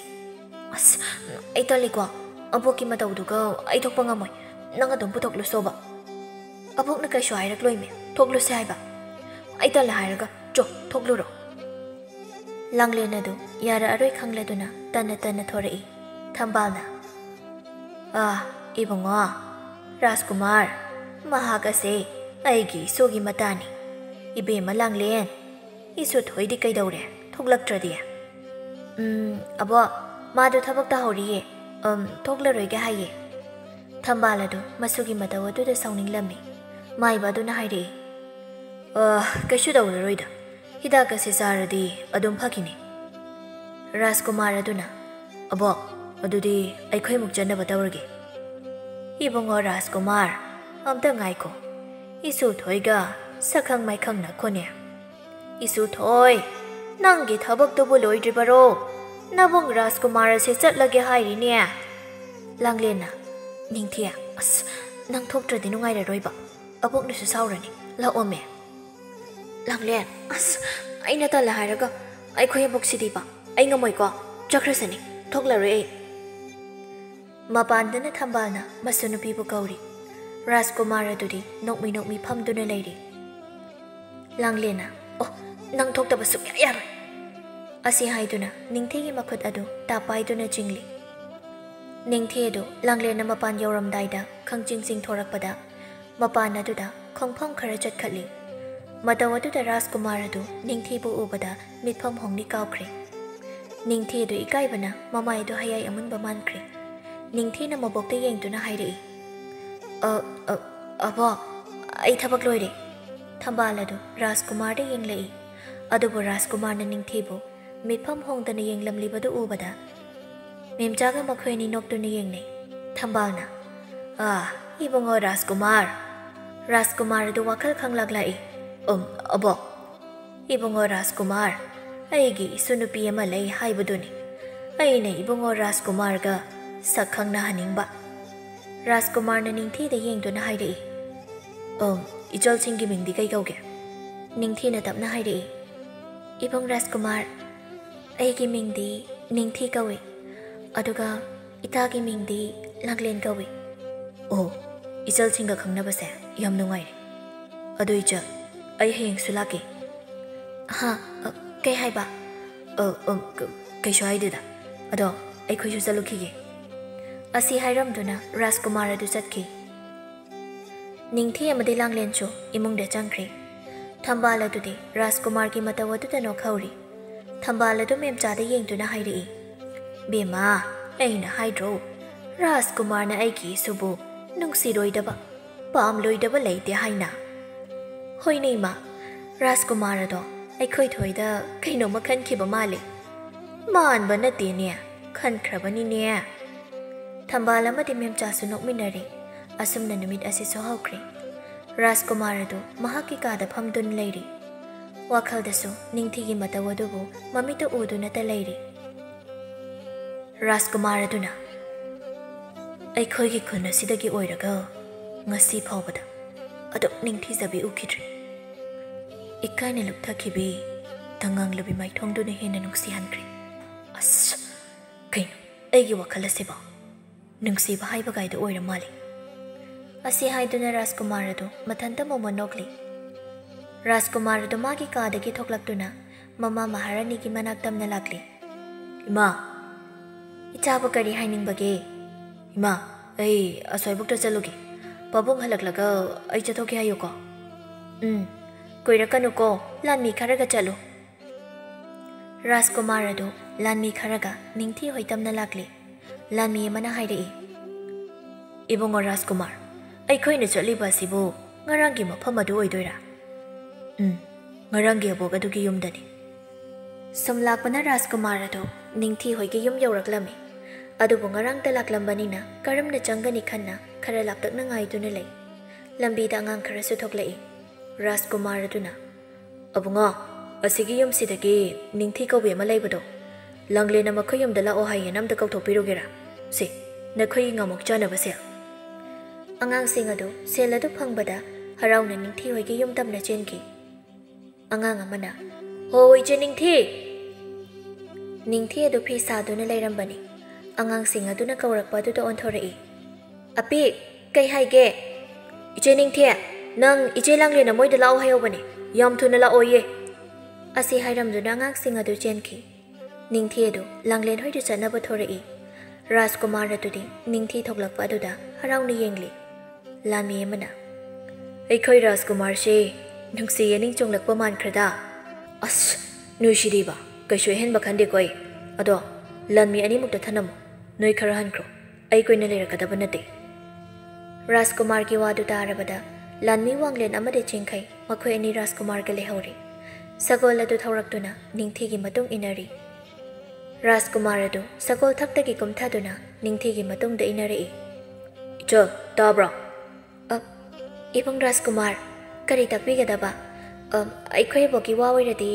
ꯑꯁ, ꯑꯩ ꯇꯜꯂꯤꯀꯣ, ꯑꯕꯣꯛꯀꯤ ꯃꯇꯧꯗꯨꯒ ꯑꯩ ꯊꯣꯛꯄ ꯉꯝꯃꯣꯏ꯫ ꯅꯪ ꯑꯗꯨꯝ ꯄꯨꯊꯣꯛꯂꯨꯁꯣꯕ꯫ ꯑꯕꯣꯛꯅ ꯀꯩꯁꯨ ꯍꯥꯏꯔꯛꯂꯣꯏꯃꯦ, ꯊꯣꯛꯂꯨꯁꯦ ꯍꯥꯏꯕ꯫ ꯑꯩ ꯇꯜꯂꯦ ꯍꯥꯏꯔꯒ, ꯆꯣ, ꯊꯣꯛꯂꯨꯔꯣ꯫ ꯂꯥꯡꯂꯦꯟ ꯑꯗꯨ ꯌꯥꯔꯛꯑꯔꯣꯏ ꯈꯪꯂꯗꯨꯅ ꯇꯟꯅ ꯇꯟꯅ ꯊꯣꯔꯛꯏ꯫ ꯊꯝꯕꯥꯜꯅ, "ꯑꯥ, ꯏꯕꯨꯡꯉꯣ, ꯔꯥꯖꯀꯨꯃꯥꯔ, ꯃꯍꯥꯛ ꯑꯁꯦ ꯑꯩꯒꯤ ꯏꯁꯨꯒꯤ ꯃꯇꯥꯅꯤ꯫ ꯏꯕꯦꯝꯃ ꯂꯥꯡꯂꯦꯟ, ꯏꯁꯨ ꯊꯣꯏꯗꯤ ꯀꯩꯗꯧꯔꯦ, ꯊꯣꯛꯂꯛꯇ꯭ꯔꯗꯤ?" "ꯎꯝ, ꯑꯕꯣꯛ, ꯃꯥꯗꯣ ꯊꯕꯛ ꯇꯧꯍꯧꯔꯤꯌꯦ, ꯎꯝ, ꯊꯣꯛꯂꯔꯣꯏꯒꯦ ꯍꯥꯏꯌꯦ꯫" ꯊꯝꯕꯥꯜ ꯑꯗꯨ ꯃꯁꯨꯒꯤ ꯃꯇꯧ ꯑꯗꯨꯗ ꯁꯥꯎꯅꯤꯡꯂꯝꯃꯤ꯫ ꯃꯥꯏꯕ ꯑꯗꯨꯅ ꯍꯥꯏꯔꯛꯏ, "ꯑ, ꯀꯩꯁꯨ ꯇꯧꯔꯔꯣꯏꯗ, ꯍꯤꯗꯥꯛ ꯑꯁꯤ ꯆꯥꯔꯗꯤ ꯑꯗꯨꯝ ꯐꯈꯤꯅꯤ꯫" ꯔꯥꯖꯀꯨꯃꯥꯔ ꯑꯗꯨꯅ, "ꯑꯕꯣꯛ, ꯑꯗꯨꯗꯤ ꯑꯩꯈꯣꯏꯃꯨꯛ ꯆꯠꯅꯕ ꯇꯧꯔꯒꯦ꯫" "ꯏꯕꯨꯡꯉꯣ ꯔꯥꯖꯀꯨꯃꯥꯔ, ꯑꯝꯇ ꯉꯥꯏꯈꯣ, ꯏꯁꯨ ꯊꯣꯏꯒ ꯁꯛꯈꯪ ꯃꯥꯏꯈꯪꯅꯈꯣꯅꯦ꯫" "ꯏꯁꯨ ꯊꯣꯏ, ꯅꯪꯒꯤ ꯊꯕꯛꯇꯨꯕꯨ ꯂꯣꯏꯗ꯭ꯔꯤꯕꯔꯣ? ꯅꯕꯨꯡ ꯔꯥꯖꯀꯨꯃꯥꯔ ꯑꯁꯦ ꯆꯠꯂꯒꯦ ꯍꯥꯏꯔꯤꯅꯦ꯫" ꯂꯥꯡꯂꯦꯟꯅ, "ꯅꯤꯡꯊꯤ, ꯑꯁ, ꯅꯪ ꯊꯣꯛꯇ꯭ꯔꯗꯤ ꯅꯨꯡꯉꯥꯏꯔꯔꯣꯏꯕ, ꯑꯕꯣꯛꯅꯁꯨ ꯁꯥꯎꯔꯅꯤ, ꯂꯥꯛꯑꯣꯃꯦ꯫" ꯂꯥꯡꯂꯦꯟ, "ꯑꯁ, ꯑꯩꯅ ꯇꯜꯂꯦ ꯍꯥꯏꯔꯒ, ꯑꯩꯈꯣꯏ ꯑꯕꯣꯛꯁꯤꯗꯤꯕ, ꯑꯩ ꯉꯝꯃꯣꯏꯀꯣ, ꯆꯠꯈ꯭ꯔꯁꯅꯤ, ꯊꯣꯛꯂꯔꯣꯏ ꯑꯩ꯫" ꯃꯄꯥꯟꯗꯅ ꯊꯝꯕꯥꯜꯅ ꯃꯁꯨ ꯅꯨꯄꯤꯕꯨ ꯀꯧꯔꯤ꯫ ꯔꯥꯖꯀꯨꯃꯥꯔ ꯑꯗꯨꯗꯤ ꯅꯣꯛꯃꯤ ꯅꯣꯛꯃꯤ ꯐꯝꯗꯨꯅ ꯂꯩꯔꯤ꯫ ꯂꯥꯡꯂꯦꯟꯅ, "ꯑꯣ, ꯅꯪ ꯊꯣꯛꯇꯕ ꯁꯨꯛꯌꯥ ꯌꯥꯔꯣꯏ!" ꯑꯁꯤ ꯍꯥꯏꯗꯨꯅ ꯅꯤꯡꯊꯤꯒꯤ ꯃꯈꯨꯠ ꯑꯗꯨ ꯇꯥꯞ ꯄꯥꯏꯗꯨꯅ ꯆꯤꯡꯂꯤ꯫ ꯅꯤꯡꯊꯤ ꯑꯗꯨ ꯂꯥꯡꯂꯦꯟꯅ ꯃꯄꯥꯟ ꯌꯧꯔꯝꯗꯥꯏꯗ ꯈꯪꯆꯤꯡ ꯆꯤꯡꯊꯣꯔꯛꯄꯗ ꯃꯄꯥꯟ ꯑꯗꯨꯗ ꯈꯣꯡꯐꯝ ꯈꯔ ꯆꯠꯈꯠꯂꯤ꯫ ꯃꯇꯧ ꯑꯗꯨꯗ ꯔꯥꯖꯀꯨꯃꯥꯔ ꯑꯗꯨ ꯅꯤꯡꯊꯤꯕꯨ ꯎꯕꯗ ꯃꯤꯠꯐꯝ ꯍꯣꯡꯂꯤ ꯀꯥꯎꯈ꯭ꯔꯦ꯫ ꯅꯤꯡꯊꯤ ꯑꯗꯨ ꯏꯀꯥꯏꯕꯅ ꯃꯃꯥꯏꯗꯨ ꯍꯌꯥꯏ ꯑꯃꯨꯟꯕ ꯃꯥꯟꯈ꯭ꯔꯦ꯫ ꯅꯤꯡꯊꯤꯅ ꯃꯕꯣꯛꯇ ꯌꯦꯡꯗꯨꯅ ꯍꯥꯏꯔꯛꯏ, "ꯑ, ꯑ, ꯑꯕꯣꯛ, ꯑꯩ ꯊꯕꯛ ꯂꯣꯏꯔꯦ꯫" ꯊꯝꯕꯥꯜ ꯑꯗꯨ ꯔꯥꯖꯀꯨꯃꯥꯔꯗ ꯌꯦꯡꯂꯛꯏ꯫ ꯑꯗꯨꯕꯨ ꯔꯥꯖꯀꯨꯃꯥꯔꯅ ꯅꯤꯡꯊꯤꯕꯨ ꯃꯤꯠꯐꯝ ꯍꯣꯡꯗꯅ ꯌꯦꯡꯂꯝꯂꯤꯕꯗꯨ ꯎꯕꯗ ꯃꯦꯝꯆꯥꯒ ꯃꯈꯣꯏ ꯑꯅꯤ ꯅꯣꯛꯇꯨꯅ ꯌꯦꯡꯅꯩ꯫ ꯊꯝꯕꯥꯜꯅ, "ꯑꯥ, ꯏꯕꯨꯡꯉꯣ ꯔꯥꯖꯀꯨꯃꯥꯔ꯫" ꯔꯥꯖꯀꯨꯃꯥꯔ ꯑꯗꯨ ꯋꯥꯈꯜ ꯈꯪꯂꯥꯛꯂꯛꯏ꯫ "ꯎꯝ, ꯑꯕꯣꯛ, ꯏꯕꯨꯡꯉꯣ ꯔꯥꯖꯀꯨꯃꯥꯔ, ꯑꯩꯒꯤ ꯏꯁꯨ ꯅꯨꯄꯤ ꯑꯃ ꯂꯩ ꯍꯥꯏꯕꯗꯨꯅꯤ꯫ ꯑꯩꯅ ꯏꯕꯨꯡꯉꯣ ꯔꯥꯖꯀꯨꯃꯥꯔꯒ ꯁꯛ ꯈꯪꯅꯍꯟꯅꯤꯡꯕ꯫" ꯔꯥꯖꯀꯨꯃꯥꯔꯅ ꯅꯤꯡꯊꯤꯗ ꯌꯦꯡꯗꯨꯅ ꯍꯥꯏꯔꯛꯏ꯫ "ꯎꯝ, ꯏꯆꯜꯁꯤꯡꯒꯤ ꯃꯤꯡꯗꯤ ꯀꯩ ꯀꯧꯒꯦ?" ꯅꯤꯡꯊꯤꯅ ꯇꯞꯅ ꯍꯥꯏꯔꯛꯏ꯫ "ꯏꯕꯨꯡ ꯔꯥꯖꯀꯨꯃꯥꯔ, ꯑꯩꯒꯤ ꯃꯤꯡꯗꯤ ꯅꯤꯡꯊꯤ ꯀꯧꯏ, ꯑꯗꯨꯒ ꯏꯇꯥꯒꯤ ꯃꯤꯡꯗꯤ ꯂꯥꯡꯂꯦꯟ ꯀꯧꯏ꯫" "ꯑꯣ, ꯏꯆꯜꯁꯤꯡꯒ ꯈꯪꯅꯕꯁꯦ ꯌꯥꯝ ꯅꯨꯡꯉꯥꯏꯔꯦ꯫ ꯑꯗꯨ ꯏꯆꯜ, ꯑꯩ ꯍꯌꯦꯡꯁꯨ ꯂꯥꯛꯀꯦ꯫" "ꯍꯥ? ꯑ, ꯀꯩ ꯍꯥꯏꯕ?" "ꯑ, ꯑ, ꯀ-, ꯀꯩꯁꯨ ꯍꯥꯏꯗꯦꯗ꯫ ꯑꯗꯣ ꯑꯩꯈꯣꯏꯁꯨ ꯆꯠꯂꯨꯈꯤꯒꯦ꯫" ꯑꯁꯤ ꯍꯥꯏꯔꯝꯗꯨꯅ ꯔꯥꯖꯀꯨꯃꯥꯔ ꯑꯗꯨ ꯆꯠꯈꯤ꯫ ꯅꯤꯡꯊꯤ ꯑꯃꯗꯤ ꯂꯥꯡꯂꯦꯟꯁꯨ ꯏꯃꯨꯡꯗ ꯆꯪꯈ꯭ꯔꯦ꯫ ꯊꯝꯕꯥꯜ ꯑꯗꯨꯗꯤ ꯔꯥꯖꯀꯨꯃꯥꯔꯒꯤ ꯃꯇꯧ ꯑꯗꯨꯗ ꯅꯣꯛꯍꯧꯔꯤ꯫ ꯊꯝꯕꯥꯜ ꯑꯗꯨ ꯃꯦꯝꯆꯥꯗ ꯌꯦꯡꯗꯨꯅ ꯍꯥꯏꯔꯛꯏ, "ꯕꯦꯝꯃ, ꯑꯩꯅ ꯍꯥꯏꯗ꯭ꯔꯣ, ꯔꯥꯖꯀꯨꯃꯥꯔꯅ ꯑꯩꯒꯤ ꯏꯁꯨꯕꯨ ꯅꯨꯡꯁꯤꯔꯣꯏꯗꯕ, ꯄꯥꯝꯂꯣꯏꯗꯕ ꯂꯩꯇꯦ ꯍꯥꯏꯅ?" "ꯍꯣꯏꯅꯦ ꯏꯃꯥ, ꯔꯥꯖꯀꯨꯃꯥꯔ ꯑꯗꯣ ꯑꯩꯈꯣꯏ ꯊꯣꯏꯗ ꯀꯩꯅꯣꯝꯃ ꯈꯟꯈꯤꯕ ꯃꯥꯜꯂꯦ꯫" "ꯃꯥꯟꯕ ꯅꯠꯇꯦꯅꯦ, ꯈꯟꯈ꯭ꯔꯕꯅꯤꯅꯦ꯫" ꯊꯝꯕꯥꯜ ꯑꯃꯗꯤ ꯃꯦꯝꯆꯥꯁꯨ ꯅꯣꯛꯃꯤꯟꯅꯔꯦ꯫ ꯑꯁꯨꯝꯅ ꯅꯨꯃꯤꯠ ꯑꯁꯤꯁꯨ ꯍꯧꯈ꯭ꯔꯦ꯫ ꯔꯥꯖꯀꯨꯃꯥꯔ ꯑꯗꯨ ꯃꯍꯥꯛꯀꯤ ꯀꯥꯗ ꯐꯝꯗꯨꯅ ꯂꯩꯔꯤ꯫ ꯋꯥꯈꯜꯗꯁꯨ ꯅꯤꯡꯊꯤꯒꯤ ꯃꯇꯧ ꯑꯗꯨꯕꯨ ꯃꯃꯤꯠꯇ ꯎꯗꯨꯅꯇ ꯂꯩꯔꯤ꯫ ꯔꯥꯖꯀꯨꯃꯥꯔ ꯑꯗꯨꯅ, "ꯑꯩꯈꯣꯏꯒꯤ ꯈꯨꯟ ꯑꯁꯤꯗꯒꯤ ꯑꯣꯏꯔꯒ ꯉꯁꯤ ꯐꯥꯎꯕꯗ ꯑꯗꯨꯛ ꯅꯤꯡꯊꯤꯖꯕꯤ ꯎꯈꯤꯗ꯭ꯔꯤ꯫ ꯏꯀꯥꯏꯅ ꯂꯨꯞꯊꯈꯤꯕꯤ ꯇꯉꯥꯡꯂꯕꯤ ꯃꯥꯏꯊꯣꯡꯗꯨꯅ ꯍꯦꯟꯅ ꯅꯨꯡꯁꯤꯍꯟꯈ꯭ꯔꯦ꯫ ꯑꯁ, ꯀꯩꯅꯣ, ꯑꯩꯒꯤ ꯋꯥꯈꯜ ꯑꯁꯤꯕꯣ ꯅꯨꯡꯁꯤꯕ ꯍꯥꯏꯕꯒꯥꯏꯗꯨ ꯑꯣꯏꯔ ꯃꯥꯜꯂꯦ꯫" ꯑꯁꯤ ꯍꯥꯏꯗꯨꯅ ꯔꯥꯖꯀꯨꯃꯥꯔ ꯑꯗꯨ ꯃꯊꯟꯇ ꯃꯣꯃꯣꯟ ꯅꯣꯛꯂꯤ꯫ ꯔꯥꯖꯀꯨꯃꯥꯔ ꯑꯗꯨ ꯃꯥꯒꯤ ꯀꯥꯗꯒꯤ ꯊꯣꯛꯂꯛꯇꯨꯅ ꯃꯃꯥ ꯃꯍꯥꯔꯥꯅꯤꯒꯤ ꯃꯅꯥꯛ ꯇꯝꯅ ꯂꯥꯛꯂꯤ꯫ "ꯏꯃꯥ, ꯏꯆꯥꯕꯨ ꯀꯔꯤ ꯍꯥꯏꯅꯤꯡꯕꯒꯦ?" "ꯏꯃꯥ, ꯑꯩ ꯑꯁ꯭ꯋꯥꯏꯕꯨꯛꯇ ꯆꯠꯂꯨꯒꯦ꯫ ꯄꯥꯕꯨꯡ ꯍꯜꯂꯛꯂꯒ ꯑꯩ ꯆꯠꯊꯣꯛꯀꯦ ꯍꯥꯏꯌꯨꯀꯣ꯫" "ꯎꯝ, ꯀꯨꯏꯔꯛꯀꯅꯨꯀꯣ, ꯂꯥꯟꯃꯤ ꯈꯔꯒ ꯆꯠꯂꯨ꯫" ꯔꯥꯖꯀꯨꯃꯥꯔ ꯑꯗꯨ ꯂꯥꯟꯃꯤ ꯈꯔꯒ ꯅꯤꯡꯊꯤ ꯍꯣꯏꯇꯝꯅ ꯂꯥꯛꯂꯤ꯫ ꯂꯥꯟꯃꯤ ꯑꯃꯅ ꯍꯥꯏꯔꯛꯏ, "ꯏꯕꯨꯡꯉꯣ ꯔꯥꯖꯀꯨꯃꯥꯔ, ꯑꯩꯈꯣꯏꯅ ꯆꯠꯂꯤꯕ ꯑꯁꯤꯕꯨ ꯉꯔꯥꯡꯒꯤ ꯃꯐꯝ ꯑꯗꯨ ꯑꯣꯏꯗꯣꯏꯔꯥ? ꯎꯝ, ꯉꯔꯥꯡꯒꯤ ꯑꯕꯣꯛ ꯑꯗꯨꯒꯤ ꯌꯨꯝꯗꯅꯤ꯫ ꯁꯨꯝ ꯂꯥꯛꯄꯅ ꯔꯥꯖꯀꯨꯃꯥꯔ ꯑꯗꯨ ꯅꯤꯡꯊꯤ ꯍꯣꯏꯒꯤ ꯌꯨꯝ ꯌꯧꯔꯛꯂꯝꯃꯤ꯫ ꯑꯗꯨꯕꯨ ꯉꯔꯥꯡꯇ ꯂꯥꯛꯂꯝꯕꯅꯤꯅ ꯀꯔꯝꯅ ꯆꯪꯒꯅꯤ ꯈꯟꯅ ꯈꯔ ꯂꯥꯞꯇꯛꯅ ꯉꯥꯏꯗꯨꯅ ꯂꯩ꯫ ꯂꯝꯕꯤꯗ ꯑꯉꯥꯡ ꯈꯔꯁꯨ ꯊꯣꯛꯂꯛꯏ꯫ ꯔꯥꯖꯀꯨꯃꯥꯔ ꯑꯗꯨꯅ, "ꯑꯕꯨꯡꯉꯣ, ꯑꯁꯤꯒꯤ ꯌꯨꯝꯁꯤꯗꯒꯤ ꯅꯤꯡꯊꯤ ꯀꯧꯕꯤ ꯑꯃ ꯂꯩꯕꯗꯣ, ꯂꯥꯡꯂꯦꯟꯅ ꯃꯈꯣꯏ ꯌꯨꯝꯗ ꯂꯥꯛꯑꯣ ꯍꯥꯏꯌꯦꯅ ꯑꯝꯇ ꯀꯧꯊꯣꯛꯄꯤꯔꯨꯒꯦꯔꯥ? ꯁꯤ, ꯅꯈꯣꯏꯒꯤ ꯉꯥꯃꯣꯛ ꯆꯥꯅꯕꯁꯦ?" ꯑꯉꯥꯡꯁꯤꯡ ꯑꯗꯨ ꯁꯦꯜ ꯑꯗꯨ ꯐꯪꯕꯗ ꯍꯔꯥꯎꯅ ꯅꯤꯡꯊꯤ ꯍꯣꯏꯒꯤ ꯌꯨꯝ ꯇꯝꯅ ꯆꯦꯟꯈꯤ꯫ ꯑꯉꯥꯡ ꯑꯃꯅ, "ꯍꯣ, ꯏꯆꯦ ꯅꯤꯡꯊꯤ!" ꯅꯤꯡꯊꯤ ꯑꯗꯨ ꯐꯤ ꯁꯥꯗꯨꯅ ꯂꯩꯔꯝꯕꯅꯤ꯫ ꯑꯉꯥꯡꯁꯤꯡ ꯑꯗꯨꯅ ꯀꯧꯔꯛꯄ ꯑꯗꯨꯗ ꯑꯣꯟꯊꯣꯔꯛꯏ꯫ "ꯑꯄꯤꯛ, ꯀꯩ ꯍꯥꯏꯒꯦ?" "ꯏꯆꯦ ꯅꯤꯡꯊꯤ, ꯅꯪ ꯏꯆꯦ ꯂꯥꯡꯂꯦꯟꯅ ꯃꯣꯏꯗ ꯂꯥꯛꯑꯣ ꯍꯥꯏꯍꯧꯕꯅꯦ꯫ ꯌꯥꯝ ꯊꯨꯅ ꯂꯥꯛꯑꯣꯌꯦ!" ꯑꯁꯤ ꯍꯥꯏꯔꯝꯗꯨꯅ ꯑꯉꯥꯡꯁꯤꯡ ꯑꯗꯨ ꯆꯦꯟꯈꯤ꯫ ꯅꯤꯡꯊꯤ ꯑꯗꯨ ꯂꯥꯡꯂꯦꯟ ꯍꯣꯏꯗ ꯆꯠꯅꯕ ꯊꯣꯔꯛꯏ꯫ ꯔꯥꯖꯀꯨꯃꯥꯔ ꯑꯗꯨꯗꯤ ꯅꯤꯡꯊꯤ ꯊꯣꯛꯂꯛꯄ ꯑꯗꯨꯗ ꯍꯔꯥꯎꯅ ꯌꯦꯡꯂꯤ꯫ ꯂꯥꯟꯃꯤ ꯑꯃꯅ, "ꯑꯩꯈꯣꯏ ꯔꯥꯖꯀꯨꯃꯥꯔꯁꯦ ꯅꯨꯡꯁꯤꯌꯦ ꯅꯤꯡ ꯆꯣꯡꯂꯛꯄ ꯃꯥꯟꯈ꯭ꯔꯗ?" "ꯑꯁ, ꯅꯣꯏꯁꯤꯗꯤꯕ, ꯀꯩꯁꯨ ꯑꯍꯦꯟꯕ ꯈꯟꯗꯦꯀꯣ ꯑꯩ꯫ ꯑꯗꯣ ꯂꯥꯟꯃꯤ ꯑꯅꯤꯃꯨꯛꯇ ꯊꯅꯝꯃꯨ, ꯅꯣꯏ ꯈꯔ ꯍꯟꯈ꯭ꯔꯣ, ꯑꯩ ꯀꯨꯏꯅ ꯂꯩꯔꯛꯀꯗꯕ ꯅꯠꯇꯦ꯫" ꯔꯥꯖꯀꯨꯃꯥꯔꯒꯤ ꯋꯥꯗꯨ ꯇꯥꯔꯕꯗ ꯂꯥꯟꯃꯤ ꯋꯥꯡꯂꯦꯟ ꯑꯃꯗꯤ ꯆꯦꯟꯈꯩ꯫ ꯃꯈꯣꯏ ꯑꯅꯤ ꯔꯥꯖꯀꯨꯃꯥꯔꯒ ꯂꯩꯍꯧꯔꯤ꯫ ꯁꯒꯣꯜ ꯑꯗꯨ ꯊꯧꯔꯛꯇꯨꯅ ꯅꯤꯡꯊꯤꯒꯤ ꯃꯇꯨꯡ ꯏꯟꯅꯔꯤ꯫ ꯔꯥꯖꯀꯨꯃꯥꯔ ꯑꯗꯨ ꯁꯒꯣꯜ ꯊꯛꯇꯒꯤ ꯀꯨꯝꯊꯗꯨꯅ ꯅꯤꯡꯊꯤꯒꯤ ꯃꯇꯨꯡꯗ ꯏꯟꯅꯔꯛꯏ꯫ "ꯏꯆꯜ, ꯇꯥꯕ꯭ꯔꯣ?" "ꯑ, ꯏꯕꯨꯡ ꯔꯥꯖꯀꯨꯃꯥꯔ, ꯀꯔꯤ ꯇꯥꯛꯄꯤꯒꯗꯕ? ꯑ, ꯑꯩꯈꯣꯏ ꯑꯕꯣꯛꯀꯤ ꯋꯥ ꯑꯣꯏꯔꯗꯤ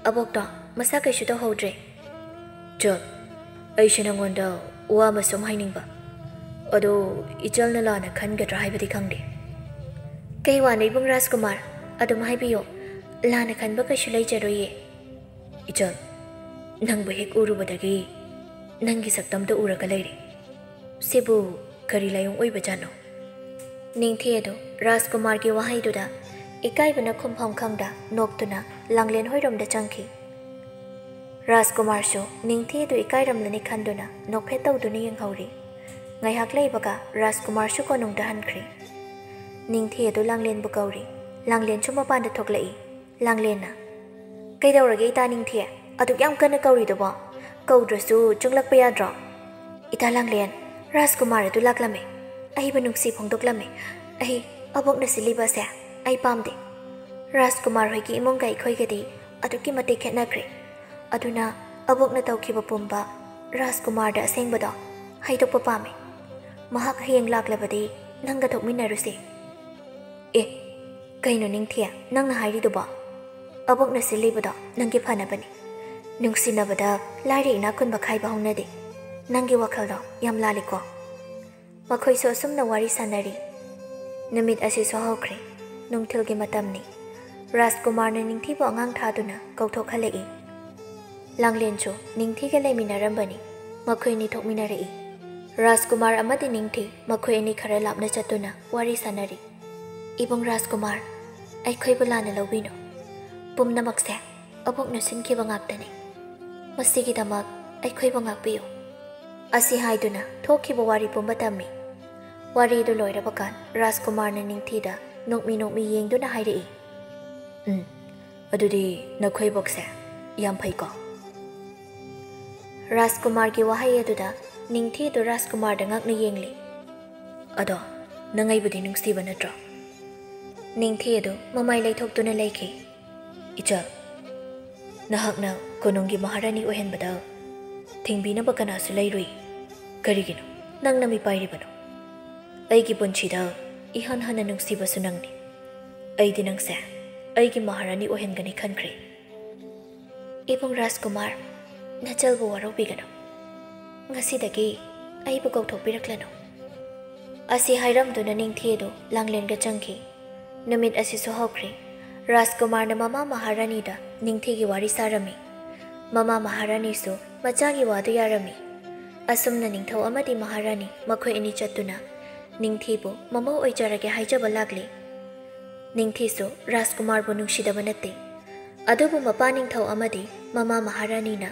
ꯑꯕꯣꯛꯇꯣ ꯃꯁꯥ ꯀꯩꯁꯨ ꯇꯧꯍꯧꯗ꯭ꯔꯦ꯫" "ꯏꯆꯜ, ꯑꯩꯁꯦ ꯅꯪꯉꯣꯟꯗ ꯋꯥ ꯑꯃ ꯁꯨꯝ ꯍꯥꯏꯅꯤꯡꯕ꯫ ꯑꯗꯣ ꯏꯆꯜꯅ ꯂꯥꯟꯅ ꯈꯟꯒꯗ꯭ꯔꯥ ꯍꯥꯏꯕꯗꯤ ꯈꯪꯗꯦ꯫" "ꯀꯩ ꯋꯥꯅꯣ ꯏꯕꯨꯡ ꯔꯥꯖꯀꯨꯃꯥꯔ? ꯑꯗꯨꯝ ꯍꯥꯏꯕꯤꯌꯨ꯫ ꯂꯥꯟꯅ ꯈꯟꯕ ꯀꯩꯁꯨ ꯂꯩꯖꯔꯣꯏꯌꯦ꯫" "ꯏꯆꯜ, ꯅꯪꯕꯨ ꯍꯦꯛ ꯎꯔꯨꯕꯗꯒꯤ ꯅꯪꯒꯤ ꯁꯛꯇꯝꯗ ꯎꯔꯒ ꯂꯩꯔꯦ꯫ ꯁꯤꯕꯨ ꯀꯔꯤ ꯂꯥꯏꯑꯣꯡ ꯑꯣꯏꯕꯖꯥꯠꯅꯣ?" ꯅꯤꯡꯊꯤ ꯑꯗꯨ ꯔꯥꯖꯀꯨꯃꯥꯔꯒꯤ ꯋꯥꯍꯩꯗꯨꯗ ꯏꯀꯥꯏꯕꯅ ꯈꯨꯝꯐꯝ ꯈꯪꯗ ꯅꯣꯛꯇꯨꯅ ꯂꯥꯡꯂꯦꯟ ꯍꯣꯏꯔꯣꯝꯗ ꯆꯪꯈꯤ꯫ ꯔꯥꯖꯀꯨꯃꯥꯔꯁꯨ ꯅꯤꯡꯊꯤ ꯑꯗꯨ ꯏꯀꯥꯏꯔꯝꯂꯅꯤ ꯈꯟꯗꯨꯅ ꯅꯣꯛꯐꯦꯠ ꯇꯧꯗꯨꯅ ꯌꯦꯡꯍꯧꯔꯤ꯫ ꯉꯥꯏꯍꯥꯛ ꯂꯩꯕꯒ ꯔꯥꯖꯀꯨꯃꯥꯔꯁꯨ ꯀꯣꯅꯨꯡꯗ ꯍꯟꯈ꯭ꯔꯦ꯫ ꯅꯤꯡꯊꯤ ꯑꯗꯨ ꯂꯥꯡꯂꯦꯟꯕꯨ ꯀꯧꯔꯤ꯫ ꯂꯥꯡꯂꯦꯟꯁꯨ ꯃꯄꯥꯟꯗ ꯊꯣꯛꯂꯛꯏ꯫ ꯂꯥꯡꯂꯦꯟꯅ, "ꯀꯩꯗꯧꯔꯒꯦ ꯏꯇꯥ ꯅꯤꯡꯊꯤ? ꯑꯗꯨꯛ ꯌꯥꯝ ꯀꯟꯅ ꯀꯧꯔꯤꯗꯨꯕꯣ? ꯀꯧꯗ꯭ꯔꯁꯨ ꯆꯪꯂꯛꯄ ꯌꯥꯗ꯭ꯔꯣ?" "ꯏꯇꯥ ꯂꯥꯡꯂꯦꯟ, ꯔꯥꯖꯀꯨꯃꯥꯔ ꯑꯗꯨ ꯂꯥꯛꯂꯝꯃꯦ꯫" ꯑꯩꯕꯨ ꯅꯨꯡꯁꯤ ꯐꯣꯡꯗꯣꯛꯂꯝꯃꯤ꯫ ꯑꯩ ꯑꯕꯣꯛꯅ ꯁꯤꯜꯂꯤꯕ ꯑꯁꯦ ꯑꯩ ꯄꯥꯝꯗꯦ꯫ ꯔꯥꯖꯀꯨꯃꯥꯔ ꯍꯣꯏꯒꯤ ꯏꯃꯨꯡꯒ ꯑꯩꯈꯣꯏꯒꯗꯤ ꯑꯗꯨꯛꯀꯤ ꯃꯇꯤꯛ ꯈꯦꯠꯅꯈ꯭ꯔꯦ꯫ ꯑꯗꯨꯅ ꯑꯕꯣꯛꯅ ꯇꯧꯈꯤꯕ ꯄꯨꯝꯕ ꯔꯥꯖꯀꯨꯃꯥꯔꯗ ꯑꯁꯦꯡꯕꯗꯣ ꯍꯥꯏꯗꯣꯛꯄ ꯄꯥꯝꯃꯤ꯫ ꯃꯍꯥꯛ ꯍꯌꯦꯡ ꯂꯥꯛꯂꯕꯗꯤ ꯅꯪꯒ ꯊꯣꯛꯃꯤꯟꯅꯔꯨꯁꯦ꯫ ꯑꯦ, ꯀꯩꯅꯣ ꯅꯤꯡꯊꯤ, ꯅꯪꯅ ꯍꯥꯏꯔꯤꯗꯨꯕꯣ? ꯑꯕꯣꯛꯅ ꯁꯤꯜꯂꯤꯕꯗꯣ ꯅꯪꯒꯤ ꯐꯅꯕꯅꯤ꯫ ꯅꯨꯡꯁꯤꯅꯕꯗ ꯂꯥꯏꯔ ꯏꯅꯥꯛ ꯈꯨꯟꯕ ꯈꯥꯏꯕ ꯍꯧꯅꯗꯦ꯫ ꯅꯪꯒꯤ ꯋꯥꯈꯜꯗꯣ ꯌꯥꯝ ꯂꯥꯜꯂꯤꯀꯣ꯫ ꯃꯈꯣꯏꯁꯨ ꯑꯁꯨꯝꯅ ꯋꯥꯔꯤ ꯁꯥꯟꯅꯔꯤ꯫ ꯅꯨꯃꯤꯠ ꯑꯁꯤꯁꯨ ꯍꯧꯈ꯭ꯔꯦ꯫ ꯅꯨꯡꯊꯤꯜꯒꯤ ꯃꯇꯝꯅꯤ꯫ ꯔꯥꯖꯀꯨꯃꯥꯔꯅ ꯅꯤꯡꯊꯤꯕꯨ ꯑꯉꯥꯡ ꯊꯥꯗꯨꯅ ꯀꯧꯊꯣꯛꯍꯜꯂꯛꯏ꯫ ꯂꯥꯡꯂꯦꯟꯁꯨ ꯅꯤꯡꯊꯤꯒ ꯂꯩꯃꯤꯟꯅꯔꯝꯕꯅꯤ꯫ ꯃꯈꯣꯏ ꯑꯅꯤ ꯊꯣꯛꯃꯤꯟꯅꯔꯛꯏ꯫ ꯔꯥꯖꯀꯨꯃꯥꯔ ꯑꯃꯗꯤ ꯅꯤꯡꯊꯤ ꯃꯈꯣꯏ ꯑꯅꯤ ꯈꯔ ꯂꯥꯞꯅ ꯆꯠꯇꯨꯅ ꯋꯥꯔꯤ ꯁꯥꯟꯅꯔꯤ꯫ "ꯏꯕꯨꯡ ꯔꯥꯖꯀꯨꯃꯥꯔ, ꯑꯩꯈꯣꯏꯕꯨ ꯂꯥꯟꯅ ꯂꯧꯕꯤꯅꯨ꯫ ꯄꯨꯝꯅꯃꯛꯁꯦ ꯑꯕꯣꯛꯅ ꯁꯤꯟꯈꯤꯕ ꯉꯥꯛꯇꯅꯤ꯫ ꯃꯁꯤꯒꯤꯗꯃꯛ ꯑꯩꯈꯣꯏꯕꯨ ꯉꯥꯛꯄꯤꯌꯨ"꯫ ꯑꯁꯤ ꯍꯥꯏꯗꯨꯅ ꯊꯣꯛꯈꯤꯕ ꯋꯥꯔꯤ ꯄꯨꯝꯕ ꯇꯝꯃꯤ꯫ ꯋꯥꯔꯤꯗꯨ ꯂꯣꯏꯔꯕ ꯀꯥꯟ ꯔꯥꯖꯀꯨꯃꯥꯔꯅ ꯅꯤꯡꯊꯤꯗ ꯅꯣꯛꯃꯤ ꯅꯣꯛꯃꯤ ꯌꯦꯡꯗꯨꯅ ꯍꯥꯏꯔꯛꯏ, "ꯎꯝ, ꯑꯗꯨꯗꯤ ꯅꯈꯣꯏ ꯏꯕꯣꯛꯁꯦ ꯌꯥꯝ ꯐꯩꯀꯣ?" ꯔꯥꯖꯀꯨꯃꯥꯔꯒꯤ ꯋꯥꯍꯩ ꯑꯗꯨꯗ ꯅꯤꯡꯊꯤꯗꯨ ꯔꯥꯖꯀꯨꯃꯥꯔꯗ ꯉꯛꯅ ꯌꯦꯡꯂꯤ꯫ "ꯑꯗꯣ ꯅꯪ ꯑꯩꯕꯨꯗꯤ ꯅꯨꯡꯁꯤꯕ ꯅꯠꯇ꯭ꯔꯣ?" ꯅꯤꯡꯊꯤ ꯑꯗꯨ ꯃꯃꯥꯏ ꯂꯩꯊꯣꯛꯇꯨꯅ ꯂꯩꯈꯤ꯫ "ꯏꯆꯜ, ꯅꯍꯥꯛꯅ ꯀꯣꯅꯨꯡꯒꯤ ꯃꯍꯥꯔꯥꯅꯤ ꯑꯣꯏꯍꯟꯕꯗ ꯊꯤꯡꯕꯤꯅꯕ ꯀꯅꯥꯁꯨ ꯂꯩꯔꯨꯏ꯫ ꯀꯔꯤꯒꯤꯅꯣ ꯅꯪꯅ ꯃꯤꯄꯥꯏꯔꯤꯕꯅꯣ? ꯑꯩꯒꯤ ꯄꯨꯟꯁꯤꯗ ꯏꯍꯥꯟ ꯍꯥꯟꯅ ꯅꯨꯡꯁꯤꯕꯁꯨ ꯅꯪꯅꯤ꯫ ꯑꯩꯗꯤ ꯅꯪꯁꯦ ꯑꯩꯒꯤ ꯃꯍꯥꯔꯥꯅꯤ ꯑꯣꯏꯍꯟꯒꯅꯤ ꯈꯟꯈ꯭ꯔꯦ"꯫ "ꯏꯕꯨꯡ ꯔꯥꯖꯀꯨꯃꯥꯔ, ꯅꯆꯜꯕꯨ ꯋꯥꯔꯧꯕꯤꯒꯅꯨ꯫ ꯉꯁꯤꯗꯒꯤ ꯑꯩꯕꯨ ꯀꯧꯊꯣꯛꯄꯤꯔꯛꯂꯅꯨ"꯫ ꯑꯁꯤ ꯍꯥꯏꯔꯝꯗꯨꯅ ꯅꯤꯡꯊꯤ ꯑꯗꯨ ꯂꯥꯡꯂꯦꯟꯒ ꯆꯪꯈꯤ꯫ ꯅꯨꯃꯤꯠ ꯑꯁꯤꯁꯨ ꯍꯧꯈ꯭ꯔꯦ꯫ ꯔꯥꯖꯀꯨꯃꯥꯔꯅ ꯃꯃꯥ ꯃꯍꯥꯔꯥꯅꯤꯗ ꯅꯤꯡꯊꯤꯒꯤ ꯋꯥꯔꯤ ꯁꯥꯔꯝꯃꯤ꯫ ꯃꯃꯥ ꯃꯍꯥꯔꯥꯅꯤꯁꯨ ꯃꯆꯥꯒꯤ ꯋꯥꯗꯨ ꯌꯥꯔꯝꯃꯤ꯫ ꯑꯁꯨꯝꯅ ꯅꯤꯡꯊꯧ ꯑꯃꯗꯤ ꯃꯍꯥꯔꯥꯅꯤ ꯃꯈꯣꯏ ꯑꯅꯤ ꯆꯠꯇꯨꯅ ꯅꯤꯡꯊꯤꯕꯨ ꯃꯃꯧ ꯑꯣꯏꯖꯔꯒꯦ ꯍꯥꯏꯖꯕ ꯂꯥꯛꯂꯤ꯫ ꯅꯤꯡꯊꯤꯁꯨ ꯔꯥꯖꯀꯨꯃꯥꯔꯕꯨ ꯅꯨꯡꯁꯤꯗꯕ ꯅꯠꯇꯦ꯫ ꯑꯗꯨꯕꯨ ꯃꯄꯥ ꯅꯤꯡꯊꯧ ꯑꯃꯗꯤ ꯃꯃꯥ ꯃꯍꯥꯔꯥꯅꯤꯅ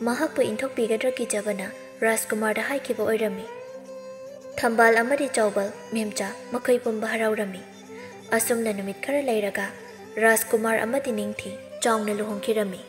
ꯃꯍꯥꯛꯄꯨ ꯏꯟꯊꯣꯛꯄꯤꯒꯗ꯭ꯔꯥ ꯀꯤꯖꯕꯅ ꯔꯥꯖꯀꯨꯃꯥꯔꯗ ꯍꯥꯏꯈꯤꯕ ꯑꯣꯏꯔꯝꯃꯤ꯫ ꯊꯝꯕꯥꯜ ꯑꯃꯗꯤ ꯆꯥꯎꯕꯜ ꯃꯦꯝꯆꯥ ꯃꯈꯣꯏ ꯄꯨꯝꯕ ꯍꯔꯥꯎꯔꯝꯃꯤ꯫ ꯑꯁꯨꯝꯅ ꯅꯨꯃꯤꯠ ꯈꯔ ꯂꯩꯔꯒ ꯔꯥꯖꯀꯨꯃꯥꯔ ꯑꯃꯗꯤ ꯅꯤꯡꯊꯤ ꯆꯥꯎꯅ ꯂꯨꯍꯣꯡꯈꯤꯔꯝꯃꯤ꯫